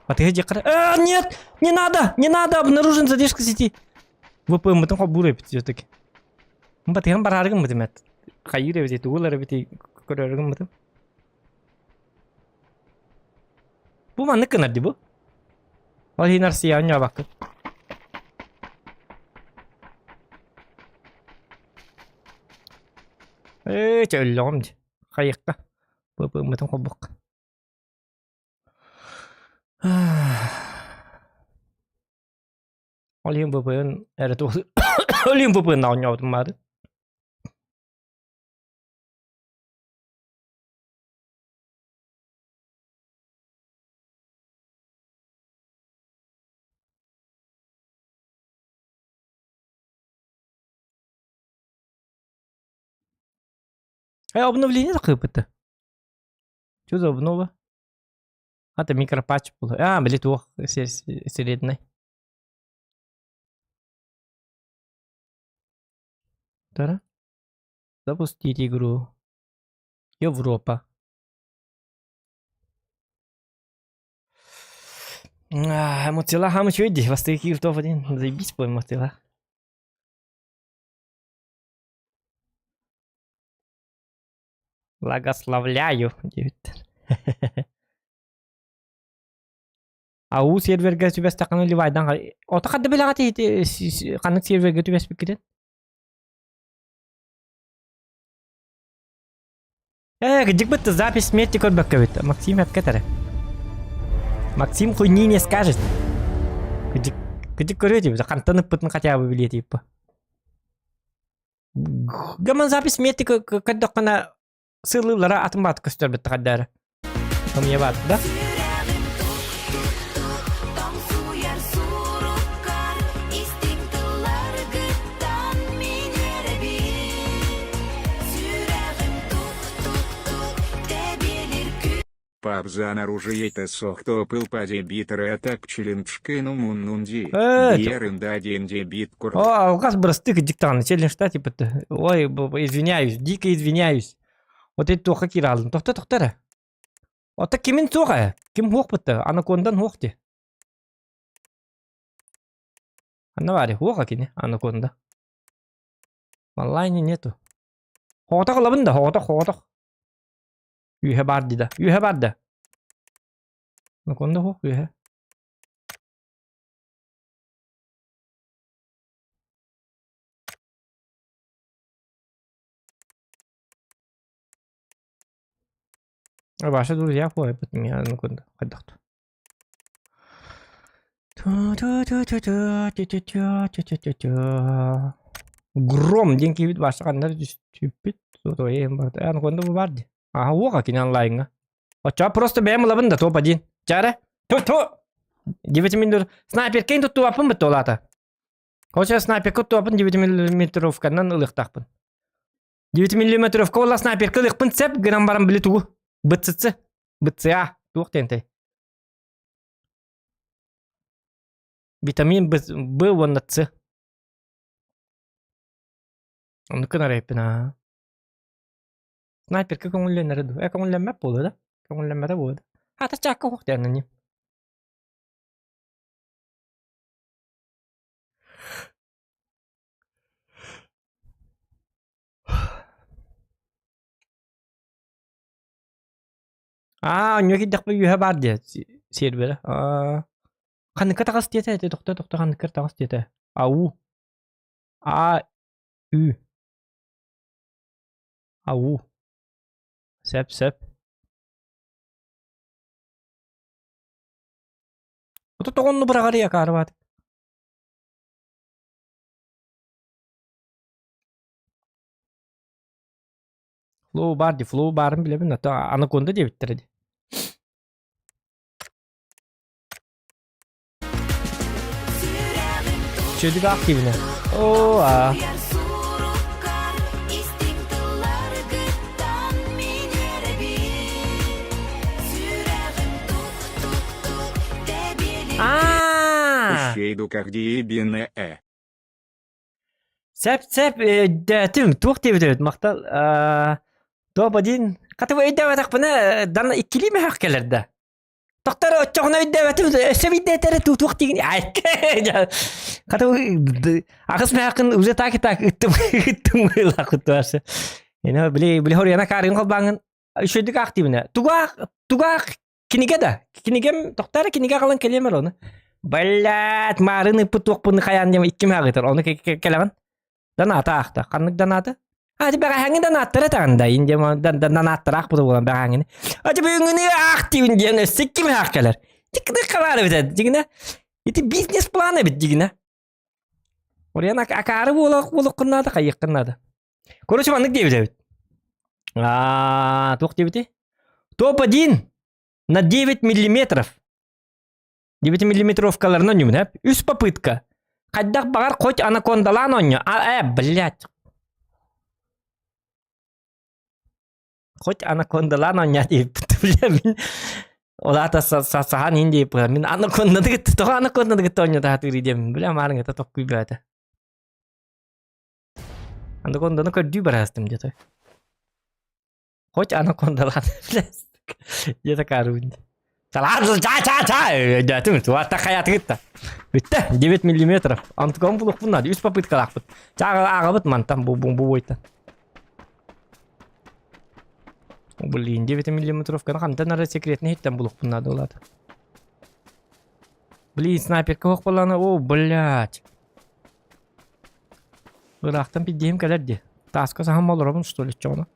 А ты где? А, нет! Не надо! Не надо! Обнаружен задержка сети. ВПМ-тын холбуур эбит все-таки. Батыһан бараары гыммытым эт. Хайыыр эбит, тугул эбит көрөр гыммытым. Бу маннык гынар ди бу. Ол иһин Арсия оонньообаккын. Ээ, чэ өллөҕүм дии. Хайыахха. ВПМ-тын холбуохха. Ол иһин ВПН эрэ Ол иһин ВПН оонньообутум баары. Э, обновление такыыппыт. Что за обнова? Это микропатч был. А, блин, туох середный. Тара. Запустить игру. Европа. Эмоциялар хаама үчүгэй дии. Бастакы киир топ-1. Заебись по эмоциялар. Благословляю диэбиттэр. А уу сервергэ түбэстэххинэ Ливайдан Ото хадда билэҕит ити ханнык сервергэ түбэспиккитин? Э, кырдьыкпыт запись смерти көрбөккөбүт. Максим эпкэ Максим хуйни не скажет. Кырдьык кырдьык көрүө диэбит. Хантан ыппытын хотя бы билиэ типа. Гаман запись смерти көрдөххүнэ сылыылара атын баат көстөр битти хайдары. Омия баат да? Пабзан оружие сохтопыл падебитер атак челленджкину муннунди. Биерында денде бит кур. О, алгас бырастык диктант челлендж типа Ой, извиняюсь, дико извиняюсь. Вот это туохха кииралын. Тохто тохто эрэ. Ото кимин суох ээ? Ким хуох бытта? Анакондан хуох дии. Анна баары хуоха кини анаконда. Онлайне нету. Хоҕотох ылабын да, хоҕотох, хоҕотох. Үөһэ баар дии да. Үөһэ баар да. Анаконда хуох үөһэ. Ваши друзья ходят меня ну куда хайдах Гром диэн киһибит Ваша ханна түспүт эн конда бу бар ди аха уоха кини онлайнга оччо просто бэйэм ылабын да топ один чара ту ту 9 минут снайперкин туттубаппын бит олата Короче, снайперка туттубаппын 9 миллиметровканан ылыахтаахпын 9 миллиметровка буолла снайперка ылыахпын сөп гынан баран били тугу БЦЦ БЦА туох диэнтэй Витамин Б, Б уонна С. Оннук гынар эбиппин аа. Снайперка көҥүллэнэрэ дуу? Э, көҥүллэммэт буолуо да? Көҥүллэммэтэ буолуо да? Аата чаакка уох диэн анньым. Аа, онньуо киирдэхпэ үөһэ баар диэ сервера. Аа. Ханныкка таҕыс диэтэ этэ тохто тохто ханныкка таҕыс диэтэ. Ау. А Ү. Ау. Сөп сөп. Ото тоҕонну быраҕарый акаарыбаат. Флоу баар дии, флоу баарын билэбин, а то анаконда диэбиттэрэ дии. Чөдүк активно. О, а. А. Ущейду как диебине э. Сөп сөп өйдөөтүм туох диэбит эбит махтал топ один хата өйдөөбөтөхпүнэ дан иккилии мөһөх кэлэр да Тохтор оччоҕуна өйдөөбөтүм өссө биирдэ туох диигин хата аҕыс мөһөххүн уже так и так ыттым ыттым быһыылаах Ина били били хоруйана каарыгын холбааҥҥын үчүгэйдик аах диибинэ тугаах тугаах Кинигэ да? Кинигэм тохтоор кинигэ аҕалан кэлиэм эрэ ону. Блядь, маарын ыппыт туохпун хайаан диэм икким ааҕытар. Ону кэлэҕин. Доната аахта. Ханнык доната? А, ти бэҕэһээҥҥи донааттара этэҕин да, индия донааттараах бута буолан бэҕэһээҥҥини. А, ти бүгүҥҥүнү аах диибин диэн өссө икким аах кэлэр. Диккини халаар эбит дигинэ. Ити бизнес-план эбит дигинэ. Ориан акаары буолах буолуоххун наада, хайыаххын наада. Короче, маннык диэбит эбит. Аа, туох диэбитий? Топ-1 на 9 миллиметров. 9 миллиметровкаларынан оонньуубун, эп. Үс попытка. Хайдах баҕар хоть анакондалаан оонньоо. А, э, блядь. Хоть анакондалаан оонньоо диэбиппит. Бля, мин ол аата саһаан иһин диэбиппит. Мин анаконданы кытта тоҕо анаконданы кытта оонньото сатыырый диэммин. Бля, маарыҥ это токкуй бөөтө. Анаконданы көрдүү бараастым диэтэй. Хоть анакондалаан Где такая Өйдөөтүм, туата хайатыгытта. Бүттэ, 9 миллиметров. Антыкон булукпун надо, үс попыткалаахпыт. Чааҕа ааҕабыт мантан бу бу бу бойтан. Блин, 9 миллиметровканы хантан ары секретный хиттен булукпун надо улаата. Блин, снайперка ох боллана, о, блядь. Ыраахтан пиддиһим кэлэр дии. Тааска саһан олоробун, что ли, чоҕуна.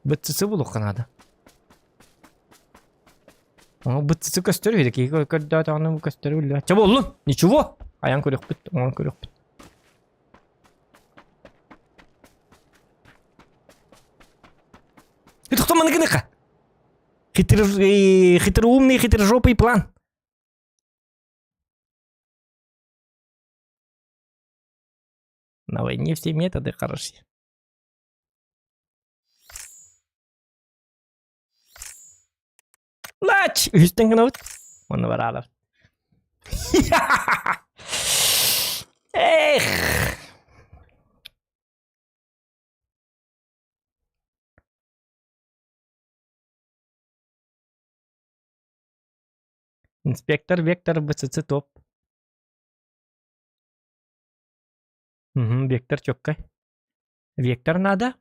Бытсысы булуохха наада. Ону бытсысы көстөр үһү киһи көрдөөтөҕүнэ көстөр биллибэт. Чэ буоллун, ничего. Айан көрүөхпүт, оҥорон көрүөхпүт. Тохтоо маны гыныха. Хитр, хитроумный, хитрожопый план. На войне все методы хороши. Лач! Үһүстэн гынабыт. Онно бараалар. Эх! Инспектор Вектор БЦЦ топ. Угу, Вектор чёккай. Вектор надо.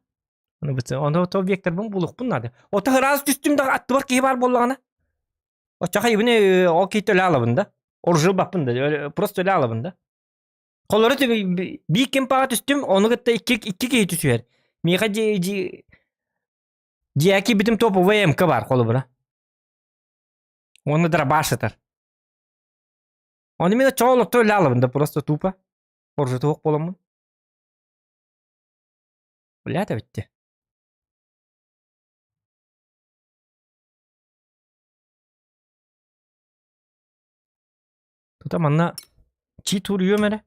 Ону то векторбын булуохпун наада. Ото ыраас түстүм да аттыбар киһи баар буоллаҕына. Оччоҕо ибини ол киһи төлө алабын да. Оружылбаппын да, просто төлө алабын да. Холору биир кемпаҕа түстүм, ону кытта икки, икки киһи түсүһэр. Миэхэ дьи, дьи... Дьиэ киирбитим топовый МК бар холобура. Уонна дробаш сытар. Ону мин оччоҕо олохто үлэ алабын да просто тупо. Оржутуох буоламмын. Блядь, эбитти. Тута манна чи туруйуом эрэ.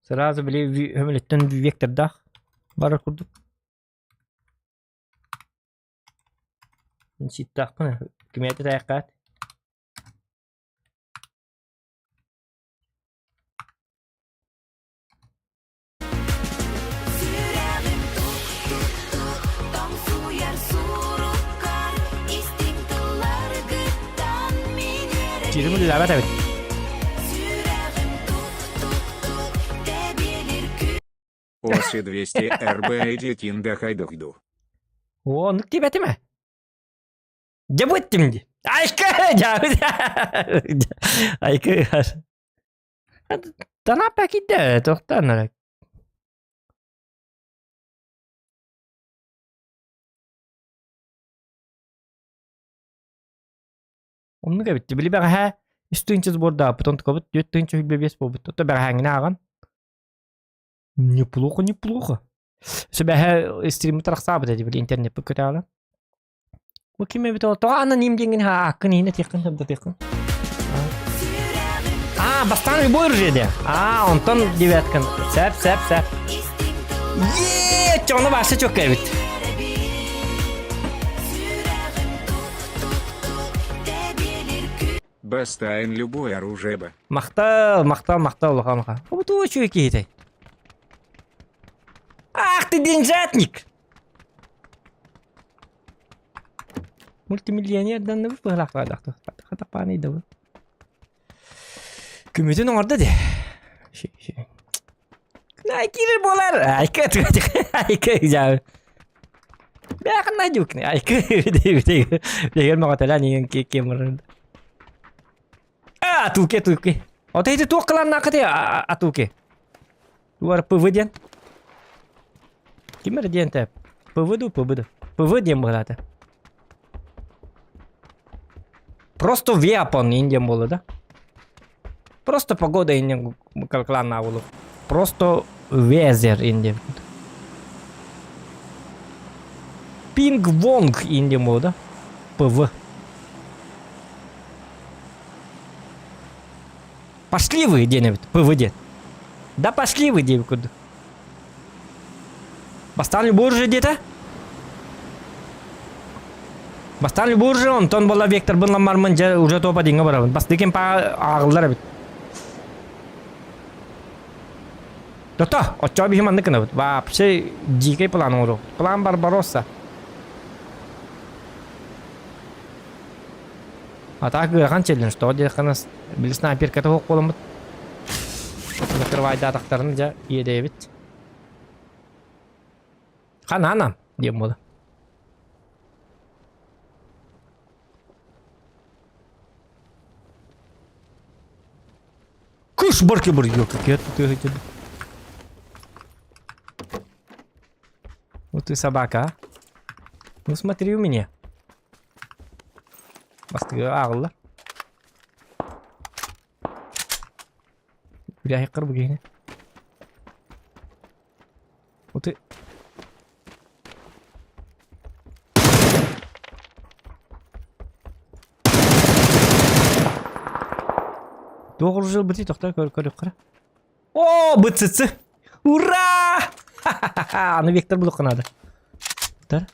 Сразу били өмөлөттөн вектордаах барар курдук. Ситтаахпын кимиэтэ тайаххаат. Сүрэҕим тук-тук-тук тоҥсуйар суруккар истиҥ тылларгыттан мин Чирим үлэлээбэт эбит. Сүрэҕим тук-тук-тук тэбиэлир Оси 200 РБ эдитин да хайдухду. О, оннук диэбэтим ээ. Дьэ бу эттим дии. Айка! Айка. Танапа киирдэ, тохтоон эрэ. Оннук эбит. Били бэҕэһээ үс тыһыынча сбордаабыт, онтукабыт 4 5 буолбут. Ото бэҕэһээҥҥини ааҕан. Неплохо, неплохо. Сөбэһэ стриммит арахсаабыт эти били интернеппит көтөҕөлө. Бу ким эбит ол? Тоҕо аноним диэҥҥин ааккын иһин этиэххин сырдатыаххын. А, бастаан любой оружие А, онтон девяткан. Сэп, сэп, сэп. Е, чону башы чөккө эбит. Бастаан любой оружие ба. Махтал, махтал, махтал улахан улахан. Бу туох үчүгэй киһитэй? Ах ты деньжатник! Мультимиллионер данныбыт быһалаахтаах хатапааны да Күмүтүн оҥордо дии. Айкилер буолар. Айка айка жаа. Бяхна дюкне. Айка дегер мага неген кемырын. А, туке туке. Ото ити туох кыланнаакыты атуке. Туар ПВ диэн. Ким эрэ диэн тэ? ПВ ду ПБ ду? ПВ диэн быһалаата. Просто веапон индиан буолла да? Просто погода индиан калкалааннаа буолуо. Просто везер индиан. Пинг Вонг индиан буолла да? ПВ. Пошли вы диэн эбит, ПВ диэн. Да пошли вы диэбит курдук. Бастаан любой уже диэтэ. Бастаан любой уже онтон буола векторбын ламмармын дьэ уже топ одиҥҥа барабын. Бастыыкин па ааҕыллар эбит. Тото, оччоҕо биһи маннык гынабыт. Вообще дикий план оҥоруох. План Барбаросса. А так ыарахан челлендж, тоҕо диэххэ били снайперката суох буоламмыт накрывайдаатахтарына дьэ иэдэйэбит. Ханаана диэн буола. Кыш барки бар Вот ты собака, а? Ну смотри у меня. Бастыгы ааҕыллар. Үлэһиккэр бу киһини. Вот Туох оружие бытый тохтоо көр көрүөххэ. О, бытсытсы! Ура! Аны Вектор булуохха наада. Тар.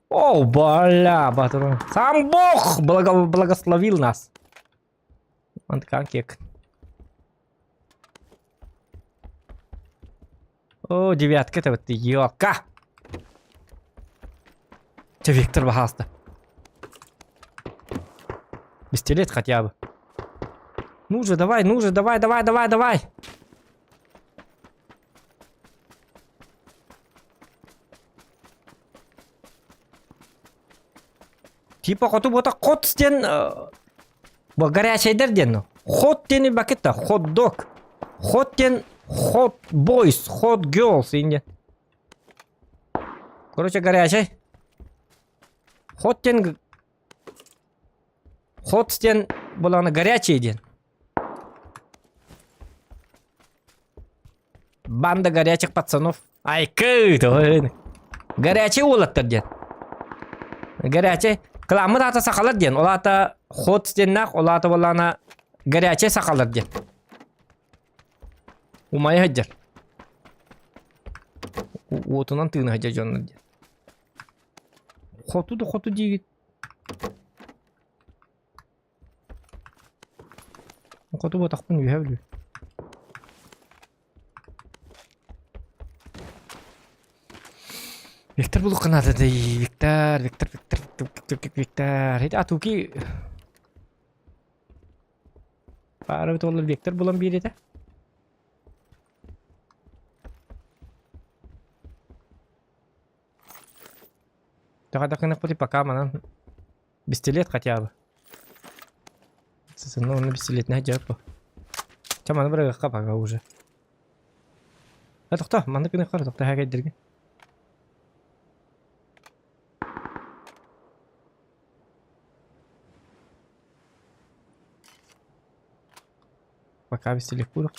О, бля, батырым. Сам Бог благо благословил нас. Мантыкаан кек. О, девятка это вот ёлка. Че, Виктор баһаалыста. Пистолет хотя бы. Ну же, давай, ну же, давай, давай, давай, давай. Типа хоту буота хот диэн бу горячайдар диэн хот диэни бакета хот-дог хот диэн hot boys hot girls инде. Короче, горячай. Хот диэн Хот диэн буланы горячий диэн. Банда горячих пацанов. Айкы, тоҕойун. Горячий уолаттар диэн. Горячий. Кыламмыт аата сахалар диэн. Ол аата хот диэннээх, ол аата буоллаҕына горячий сахалар диэн. Умайа сылдьар. Уотунан тыына сылдьар дьоннор диэн. Хоту да хоту диигит. Хоту буотахпын үөһэ бүлүү. Виктор булуохха наада дии. Виктор, Виктор, Виктор, Виктор, Виктор, Виктор. Ити атуки Баара эбит уолла Виктор булан биэр этэ. Тоҕо пока манан пистолет хотя бы. Ну, он пистолет дьэ Чэ маны бырагыахха пока уже. А тохто, маннык гыныахха тохто хээкэйдэргэ. Пока пистолет курок.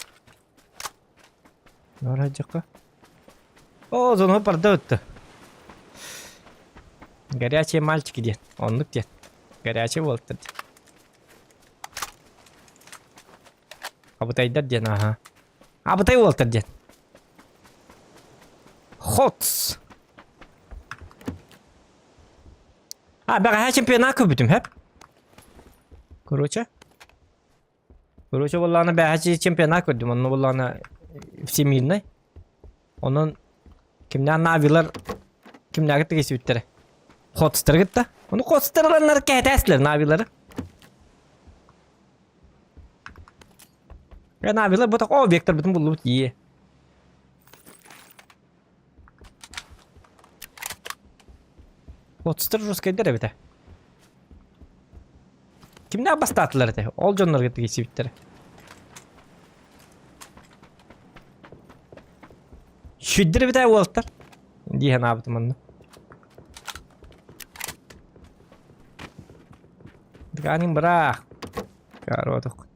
Барадьахха. О, зону барда өттө. Горячие мальчики диэн. Оннук диэн. Горячий буолтар диэн. Абытайдар диэн, аха. Абытай уолтар диэн. Хотс. А, бэҕэһээ чемпионат көрбүтүм, хэп. Короче. Короче, буоллаҕына бэҕэһээ чемпионат көрдүм, онно буоллаҕына всемирный. Онон кимнээх Навилар кимнээҕи тигисибиттэрэ. Хотстары кытта. Ону хотстар ыланнар кэһэтээстилэр Навилары. Э, Навилар бу о, векторбытын буллубут ие. Хотстар жесткайдар эбитэ. Кимнээх бастаатылар этэ? Ол дьоннорго тигисибиттэрэ. Сүддэр эбитэ уолтар. Дии санаабытым онно. Дыгаанын быраах. Кароток.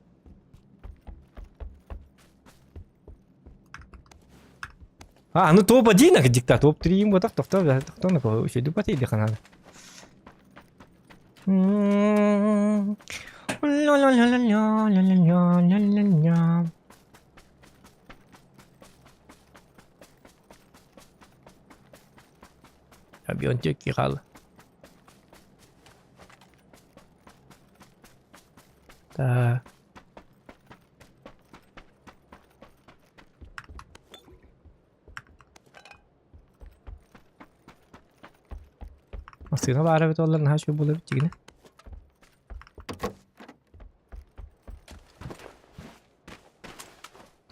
А, ну топ-1 дикта, топ-3 им вот так, топ-2, топ-2, еще иду потели ханада. Ля-ля-ля-ля-ля-ля-ля-ля-ля-ля. Объемтик хаалла. Так. Массыына баара эбит буоллар наһаа үчүгэй буолуо эбит дьигинэ.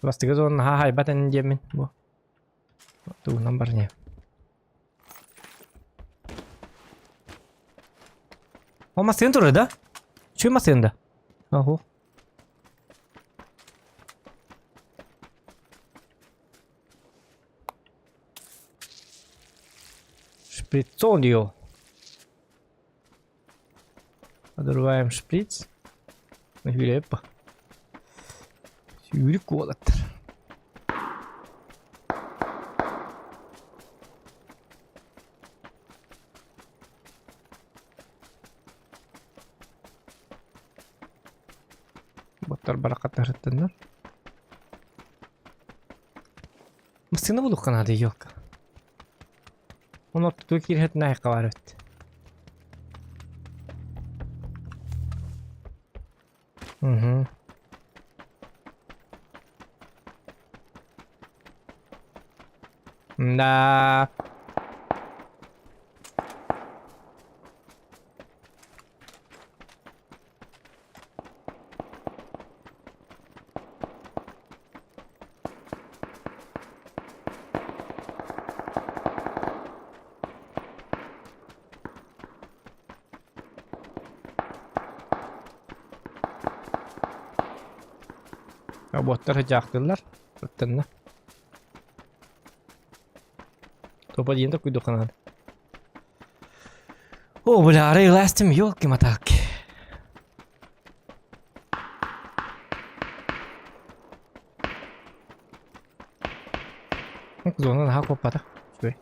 Бастакы зона наһаа хайбат эн диэммин бу. Тугунан барньа. Ол массыына турар да? Үчүгэй массыына да? Оху. Шприцонио. Подрываем шприц. Нахилеппа. Сүүрүк уолаттар. Боттор баракаттарыттаннар. Массыына булуохха наада елка. Оны ортотугар киирһэтин айыкка баар эбит. Угу. Да. Роботтар дьаахтыыллар ыттынна. Топа диэн да куйдухха наада. О, бля, арай ылаастым, елки-моталки. Зона наһаа куоппата. Үчүгэй.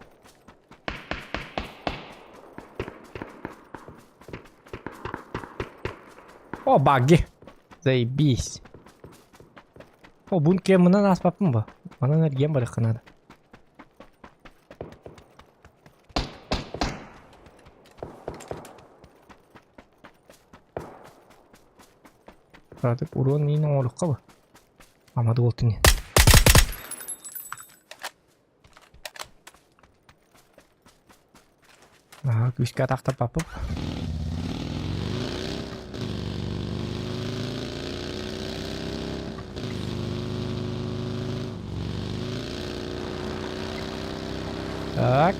О, багги. Заебись. О, бункер мынан ааспаппын ба. Манан эргиэн барыахха наада. Artık урон иин оҥоруохха ба. Ама буолтун иһин. Аһа, күүскэ атахтаппаппын. Так.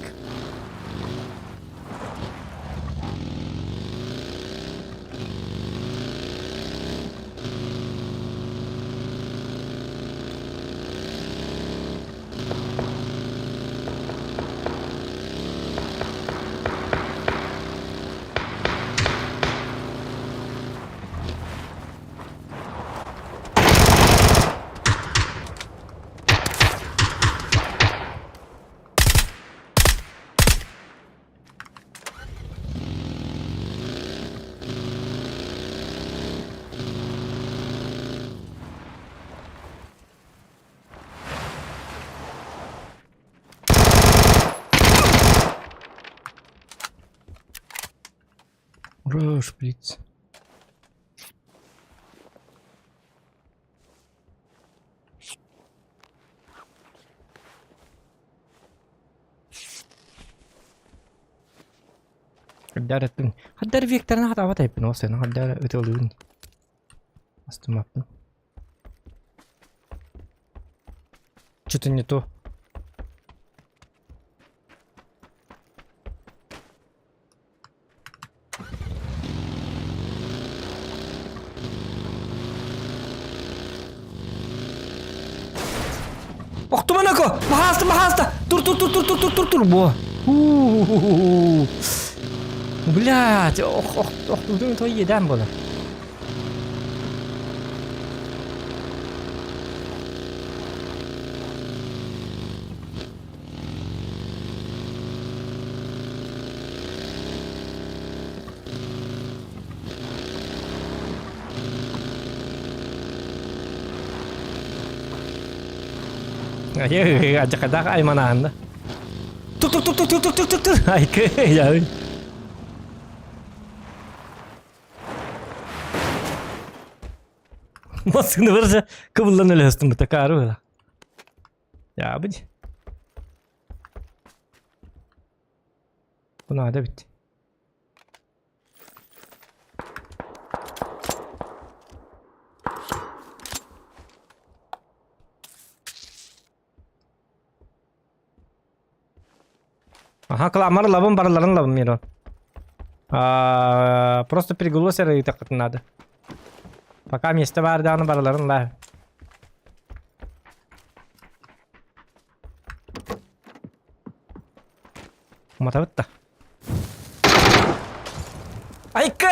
Ура, шприц. Хаддар эттин. Хаддар векторын хатаабат эппин ол сен хаддар ытылыын. Астымаппын. Что-то не то. Охтуманако! Баһааста, баһааста! Тур, тур, тур, тур, тур, тур, тур, тур, бо. У-у-у-у. Блядь, ох, ох, охтуутун той иэдээн буолар. Адьакадаах айманаанна. Тук тук тук тук тук тук тук тук тук. Айкы я. Массыына барса кыбыллан өлөстүм такаары была. Ябыч. Бу наада бит. Аха, кыламар лабын барыларын лабын Мирон. А, просто переголос ыйытаххытын надо. Пока место баар даҕаны барыларын лаа. Уматабыт да. Айка!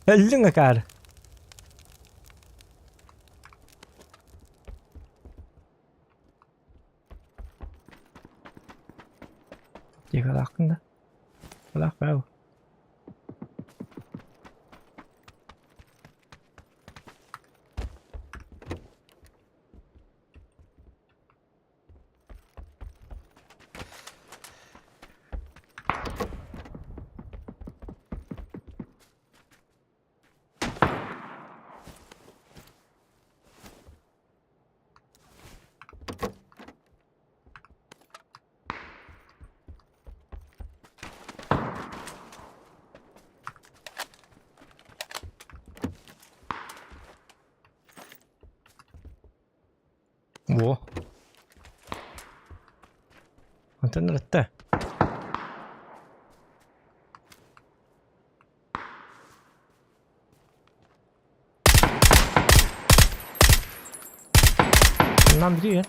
Өллүҥ акаары. Тихо да. Лаах баа. Во. Онтон ырытта. Нам где?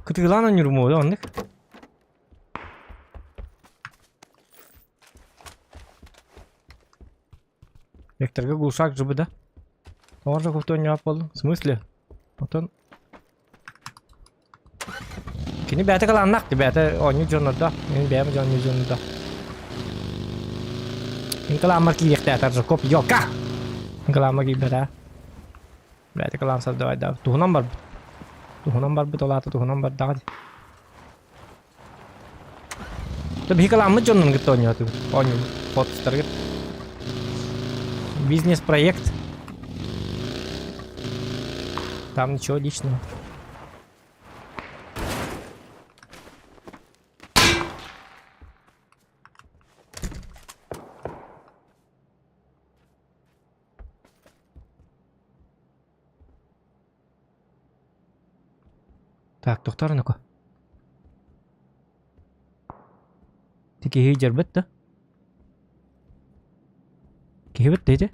Кытыылаан оонньуур муода оннук. Векторга глушак жыбы да? Тоҕо же оонньообот буоллуҥ? В смысле? Отон Кини бэйэтэ кылааннаах, бэйэтэ оонньуур дьоннордоох, мин бэйэм оонньуур дьоннордоох. Мин кылааммар киириэхтээх Аржаков, ёлка! Мин кылааммар киирбэтэ. Бэйэтэ кылаан создавайдаабыт. Туһунан барбыт. Туһунан барбыт, ол аата туһунан бардаҕа дии. То биһи кылааммыт дьоннорун кытта оонньоотубут. Оонньуубут. Фотостаргыт. Бизнес-проект. Там ничего личного. Так, тохтоор ну-ка. Ти киһи дьарбыт да? Киһибит да ити?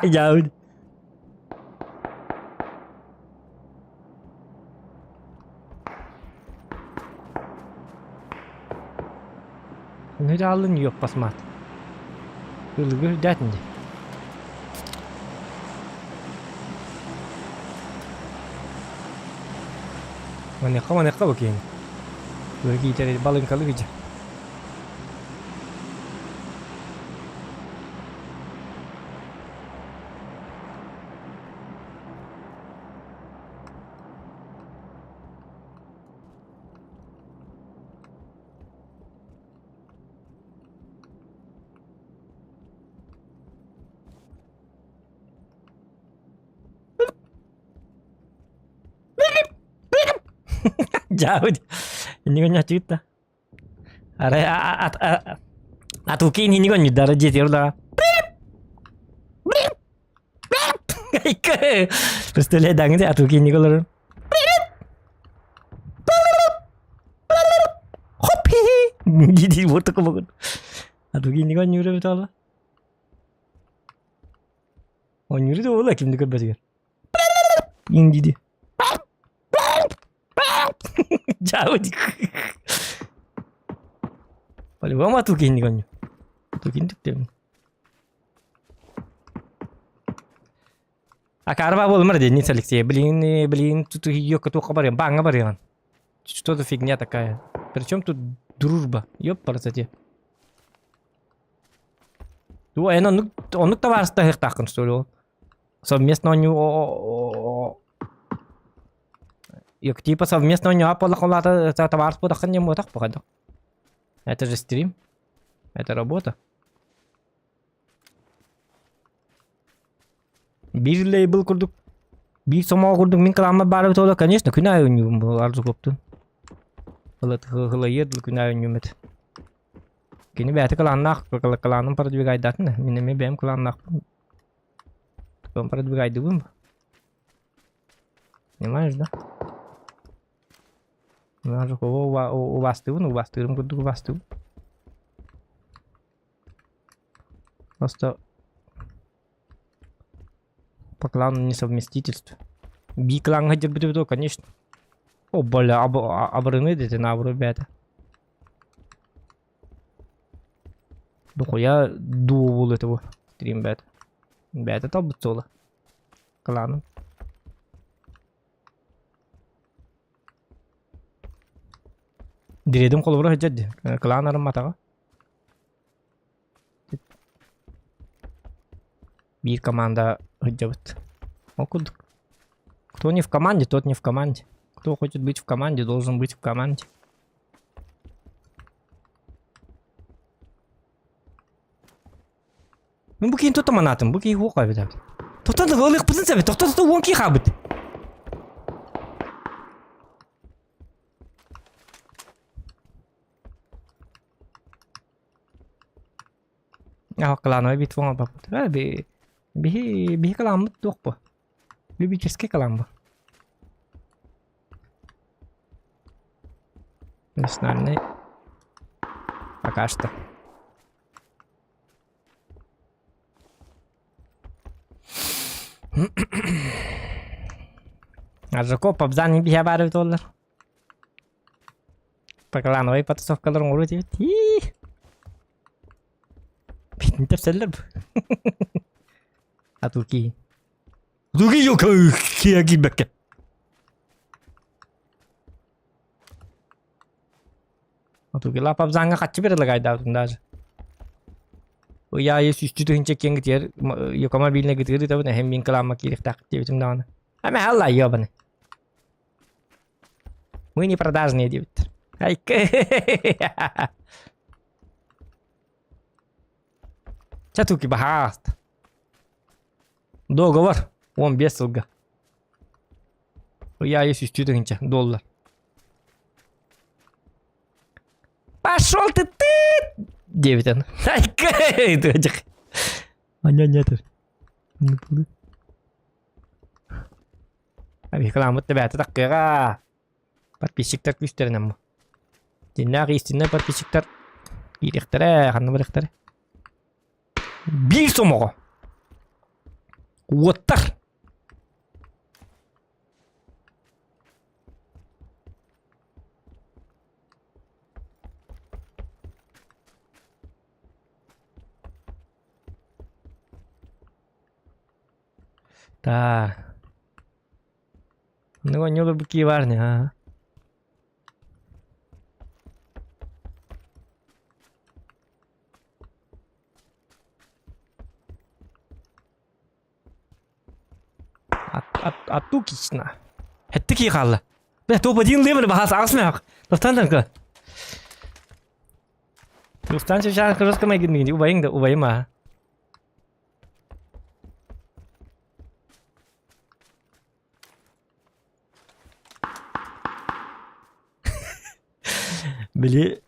Дьаабыт. Ныралын ёппасмат. Ылыгы үрдээтин дии. Маныаха маныаха бу киһини. Бу киитэр балыҥкалы кыдьа. Дьаабыт. Иннигин ньаччыгыт да. Арай атуки иннигин ньудара дьиэтигэр улаҕа. Представляй, атуки иннигин олорор. Хоп дии вот такой Атуки иннигин онньуура эбит ола. Онньуура да буолла кимди көрбөтүгэр. Индиди. Дьаабы По-любому атуки иннигин онньуу. Атуки инник Акаарба буолумар Денис Алексей. Блин, блин, тут ее туохха барыам, бааҥҥа барыаҕын. Что за фигня такая? Причем тут дружба? Ёппарасати. Туо, эн оннук, оннук табаарыстаһыахтааххын, что ли ол? Совместно оонньуу Типа совместно оонньуу буоллахха табаарыс буолаххын диэн буотах буолла. Это же стрим. Это работа. Биир лейбл курдук, биир сомоҕо курдук мин кылааммар баар эбит буолла, конечно, күн аайы оонньуубун бу Арзуковтуун. Ылыйыар дылы күн аайы оонньуум этэ. Кини бэйэтэ кылааннаах, кылааным продвигайдаатын да, мин эмиэ бэйэм кылааннаахпын. Продвигайдыбын. Понимаешь, да? Арзукова убаастыыбын, убаастыырым курдук убаастыыбын. Просто по клану несовместительство. Би клаҥҥа дьарбыт дуо, конечно. О, бля, абырыҥы дэтин абыры бэйэтэ. Дохуя дуо буолуо этэ бу стрим бэйэтэ. Бэйэтэ талбыт суола. Кланым. Диредим холобура сылдьар дии. Клан арымматаҕа. Биир команда сылдьабыт. Ол курдук. Кто не в команде, тот не в команде. Кто хочет быть в команде, должен быть в команде. Мин бу киһини тута манаатым, бу киһи уох эбит. Тохтон ылыахпытын сөбө, тохто тохто уон киһи хаалбыт. Клановай битва оҥорбоппут. Ээ, би биһи биһи кылааммыт туох бу? Любительский кылаан бу. Национальный пока что. Аржаков Пабзан биһэ баар эбит буоллар. Поклановай потасовкалар оҥоруо этибит. Ии! Битин тэпсэллэр бу. Атуки. Атуки ёка киирбэккэ. Отугила Пабзаҥҥа хаччы предлагайдаабытым даже. Ый аайы сүүстүү тыһыынча киэҥ гытыгар Йоко мобильнай гытыгар ыытабын эһэм мин кылаамма киириэхтээх диэбитим даҕаны. Ама алла ёбаны. Мы не продажные диэбиттэр. Айка. Чатуки баһааста. Договор 15 сылга. Ый аайы сүүстүү тыһыынча доллар. Пошел ты ты! Диэбит аны. Анньа-анньа этэр. Рекламабыт да бэйэтэ таххыаҕа. Подписчиктар күүстэринэн бу. Дьиннээх истиннэй подписчиктар киириэхтэрэ, ханна барыахтара. Биир сомоҕо. Уоттар. Та. Ну, оонньуулар бу кии баар ини, аа. Атукична. Хэттэ кии хаалла. Бля, топ-1 левел баһаас аҕыс мөһөх. Достан танка. Достан чачаан кырыска майгын убайың да убайым аа. Били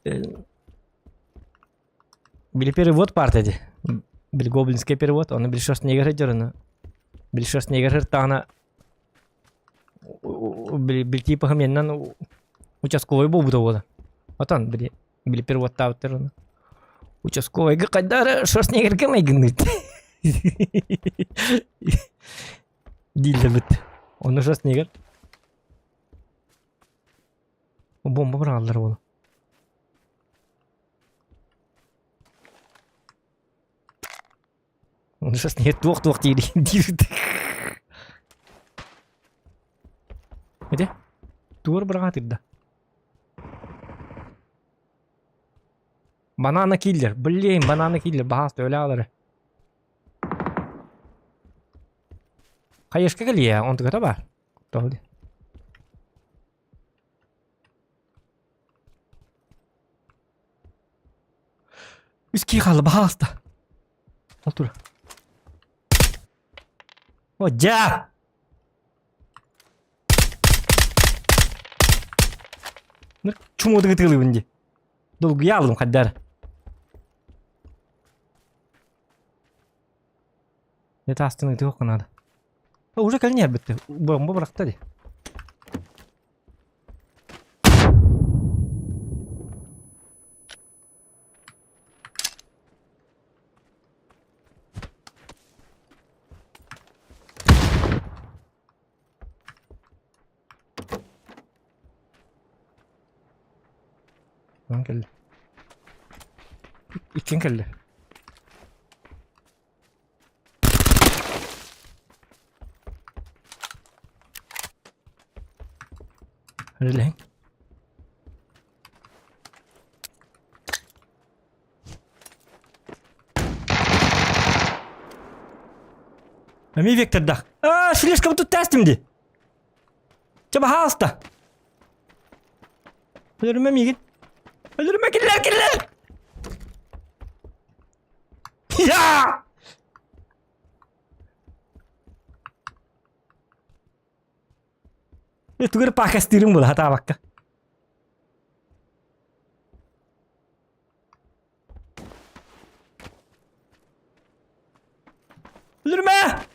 Били перевод партия ди. Били гоблинский перевод, оны били шерстнегер дьорына. Били шерстнегер хыртаана били били типа меннан участковый буолбута буола. Отон били били переводтаабыттар оны. Участковыйга хайдары шерстнегерге майгынныйт. Дииллэр бит. Оны шерстнегер. Бомба быраҕаллар буола. Сейчас не туох-туох диир диир. Где? Туор быраҕаатырда. Банана киллер. Блин, банана киллер. Баһаас өлө Хайышка кэлиэ, онтугата бар. Тоҕо Үс киһи хаалла, баһаалыста. Ол тура. О, дьэ! Чумуодуҥ ытыалыыбын дии. Долгуйа алдым хайдары. Это астын ытыахха надо. Уже кэлин иһэрбит. Бомба бырахта дии. Онон кэллэ. Иккиэн кэллэ. Үлэлэһиҥ. Эмиэ вектордаах. Аа, слишком тут тестим дии. Чэ, баһаалыста. Өлөрүмэ миигин. Өлөрүмэ киллэр, киллэр! Я! Тугу эрэ паакастыырым буола сатаабакка. Өлөрүмэ!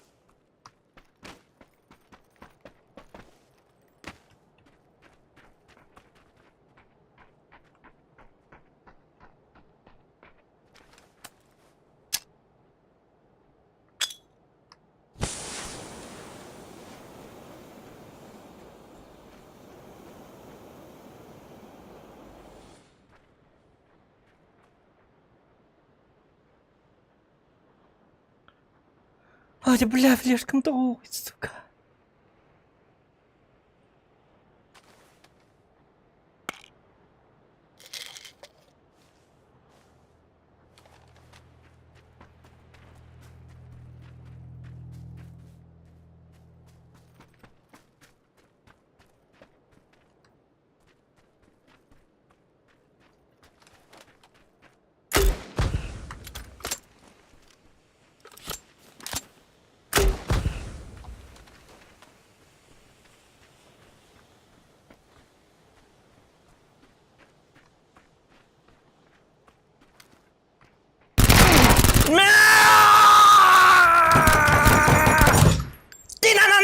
Ой, бля, флешкам тоҕо, сука.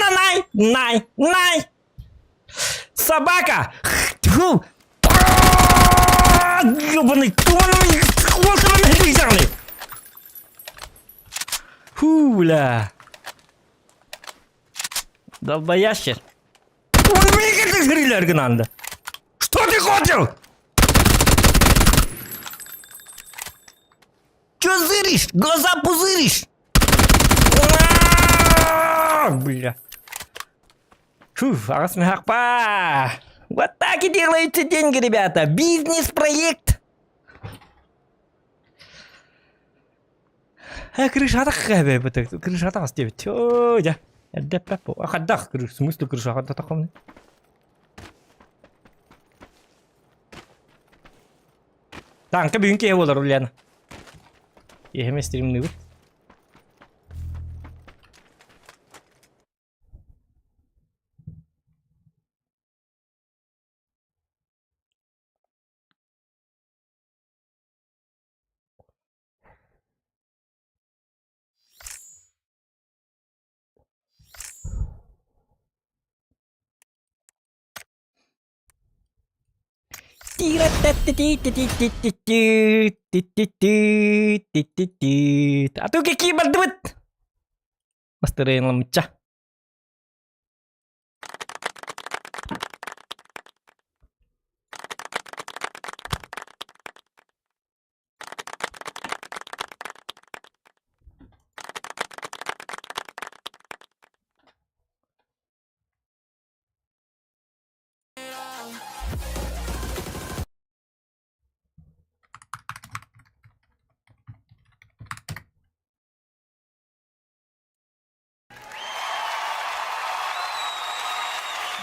Най, най, най! Собака! Тьфу! Ёбаный, Фу, бля. Долбоящер. Что ты хотел? Че зыришь? Глаза пузыришь? Бля. Фух, аҕас Вот так и делаются деньги, ребята. Бизнес-проект. Э, крышата какая, крышата диэбит. Ой, дьэ. Эрдэппэп. Хайдах крыш, в смысле крыша хайдах Танка бүгүн киһи буолар Ульяна. Иһэми стримныыбыт. А то какие бардыбыт? Мастырыйын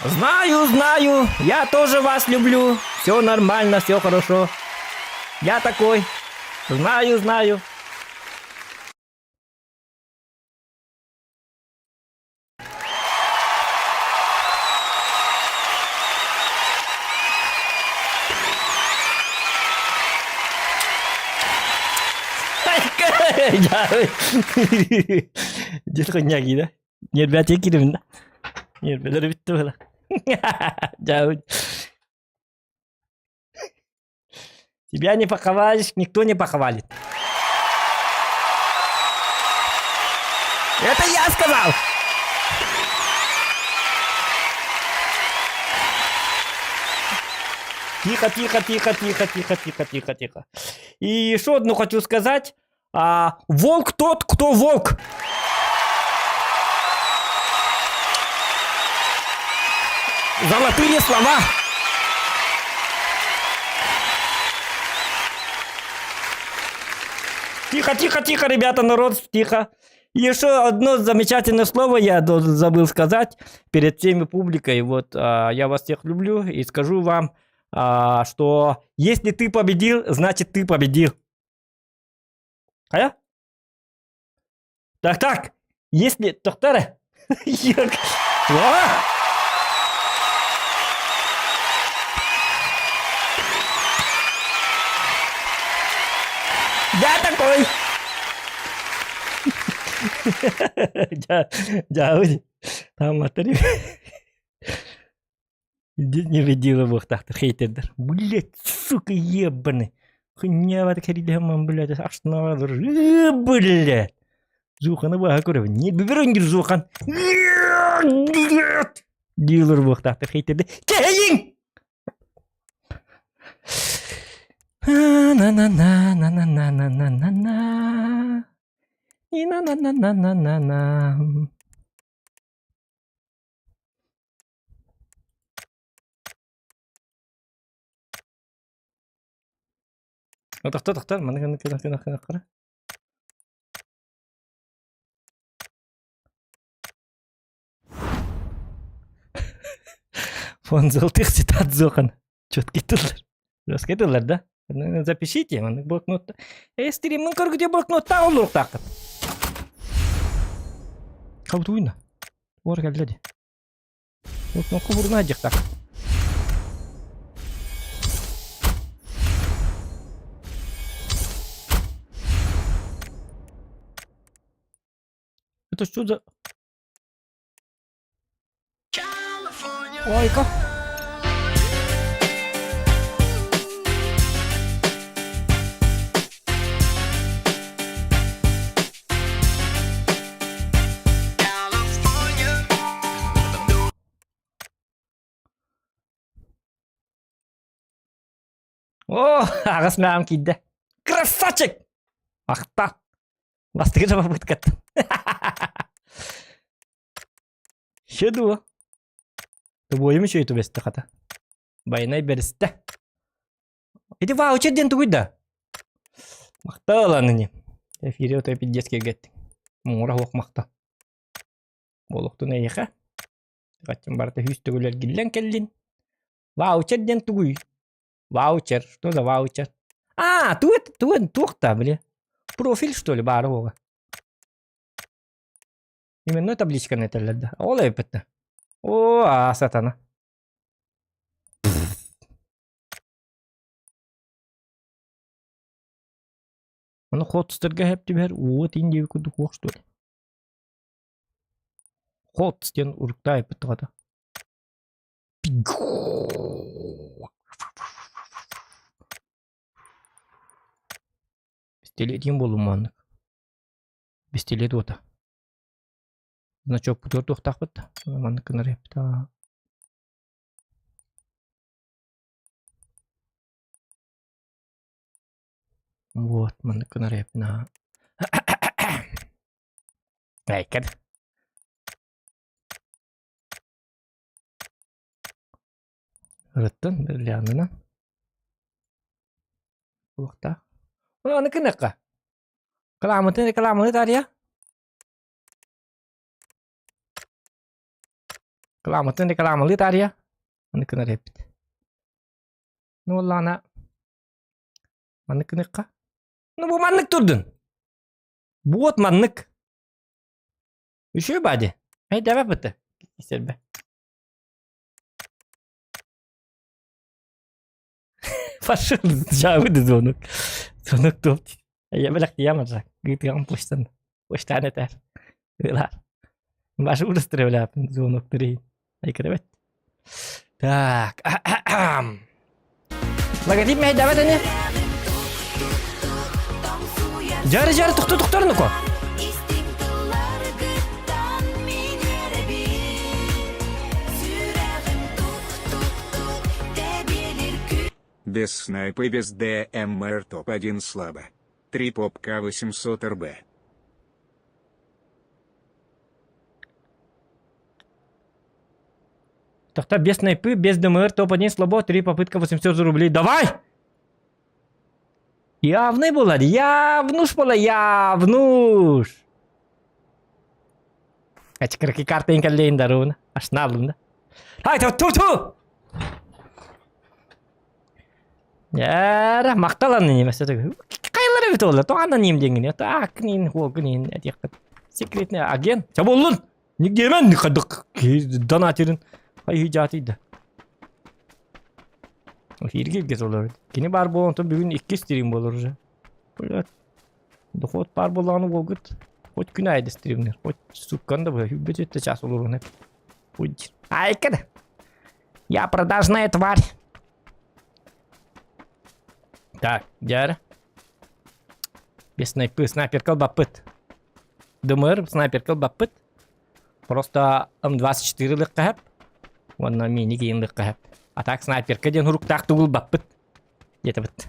Знаю, знаю, я тоже вас люблю. Все нормально, все хорошо. Я такой. Знаю, знаю. Дед хоньяги, да? Нербәте киремин да. Нербелер битти була. Жау. Тебя не похвалишь, никто не похвалит. Это я сказал! Тихо, тихо, тихо, тихо, тихо, тихо, тихо, тихо. И еще одну хочу сказать. А, волк тот, кто волк. Золотые слова. Тихо, тихо, тихо, ребята, народ, тихо. Еще одно замечательное слово я забыл сказать перед всеми публикой. Вот я вас всех люблю и скажу вам, что если ты победил, значит ты победил. А я? Так, так, если... Тоқтары. А! Я такой! Дьэ, там матери. Не видела буохтаахтар хейтердэр. Блять, сука, ебаный. Хуйня кэрилэһэммин, блядь, ашнаалар, блядь. Зууханы баһа көрөбүн. Не бибереңгир зуухан. Диилэр буохтаахтар хейтердэр. Кэһэйиҥ! На-на-на-на-на-на-на-на-на. На-на-на-на-на-на. Тохтоо, тохтоо, маны гына гына гына гына гына. Фон золотых цитат зохан. Четкий тыллар. Жесткий тыллар, да? Запишите, маннык блокнотта. Э, стриммин көргүтэ блокноттаах олоруктааххыт. Хабытуйна. Ор кэллэ ди. Блокнотку буруна дьахтар. Это что за... Ойка. О, аҕыс мээм киирдэ. Красавчик! Ахта. Бастакы жабабыт каттым. Ще дуо. Тобойум үчүгэй түбэстэ хата. Байанай бэристэ. Ити ваучер диэн тугуй да? Махтал аны Эфире отой пиздец кэргэттиҥ. Муҥура суох махтал. Буолуохтун эйиэхэ. Хаччым барыта үс төгүл эргиллэн кэллин. Ваучер диэн тугуй? Ваучер. Что за ваучер? А, тугу тугу туох да, бля. Профиль, что ли, баара буола. Именной табличканы этэллэр да. Ол эппит. О, а, сатана. Ону хотстарга хэп түбэр уу тин диэби курдук уох что ли. Хотс диэн уруктаа эппит тоҕото. Пистолетин буоллум маннык. Пистолет уота. Значокпутугар туохтаахпыт да. Маннык гынар эппит. Вот, маннык гынар эппин. Айкар. Ырыттын, Лианынан. Туохтаах. Аны кынакка. Кыламытын рекламаны таарыйа. Кыламытын рекламалыы таарыйа. Аны кынар эппит. Ну, Лана. Маннык кыныкка. Ну, бу маннык турдун. Буот маннык. Үчүгэй бади. Эй, давай быты. Истербе. Пошел, жабыды звонок. Звонок топ. Я бэлэх тиямаржак. Гытыган почтан. Почтан этэр. Ылар. Башы урыстырып звонок түрейін. Айкырабет. Так. Логотип мэйдэбэт ини. Жары жары тохту тохторнуко. Без снайпа и без ДМР топ-1 слабо. 3 поп К800 РБ. Тохта без снайпы, без ДМР, топ-1 слабо, 3 попытка 800 рублей. Давай! Явный буолар, явнуш буолар, явнуш! Ачкырки картын кэллейин даруна. Ашналын да. Ай, ту ту! Яра, макталан немесе. Кайлар эбит олар, то аноним деңин. Так, нин, хуогун, этиэхпит. Секретный агент. Чаболлун! Нигдемен хадык донатерин хайы жаатыйда. Эфирге кез олар. Кини бар болон то бүгүн икки стрим болор уже. Блядь. Доход бар болғаны болгут. Хоть күн айды стримнер. Хоть суккан да бу. Бюджетте час olur hep. Хоть. Айкада. Я продажная тварь. Так, дьэ. Без снайпы, снайперка баппыт. ДМР снайперка баппыт. Просто М24 лыкка Уонна мини киин лыкка А так снайперка диэн хуруктаах тугул баппыт. Диэтэ быт.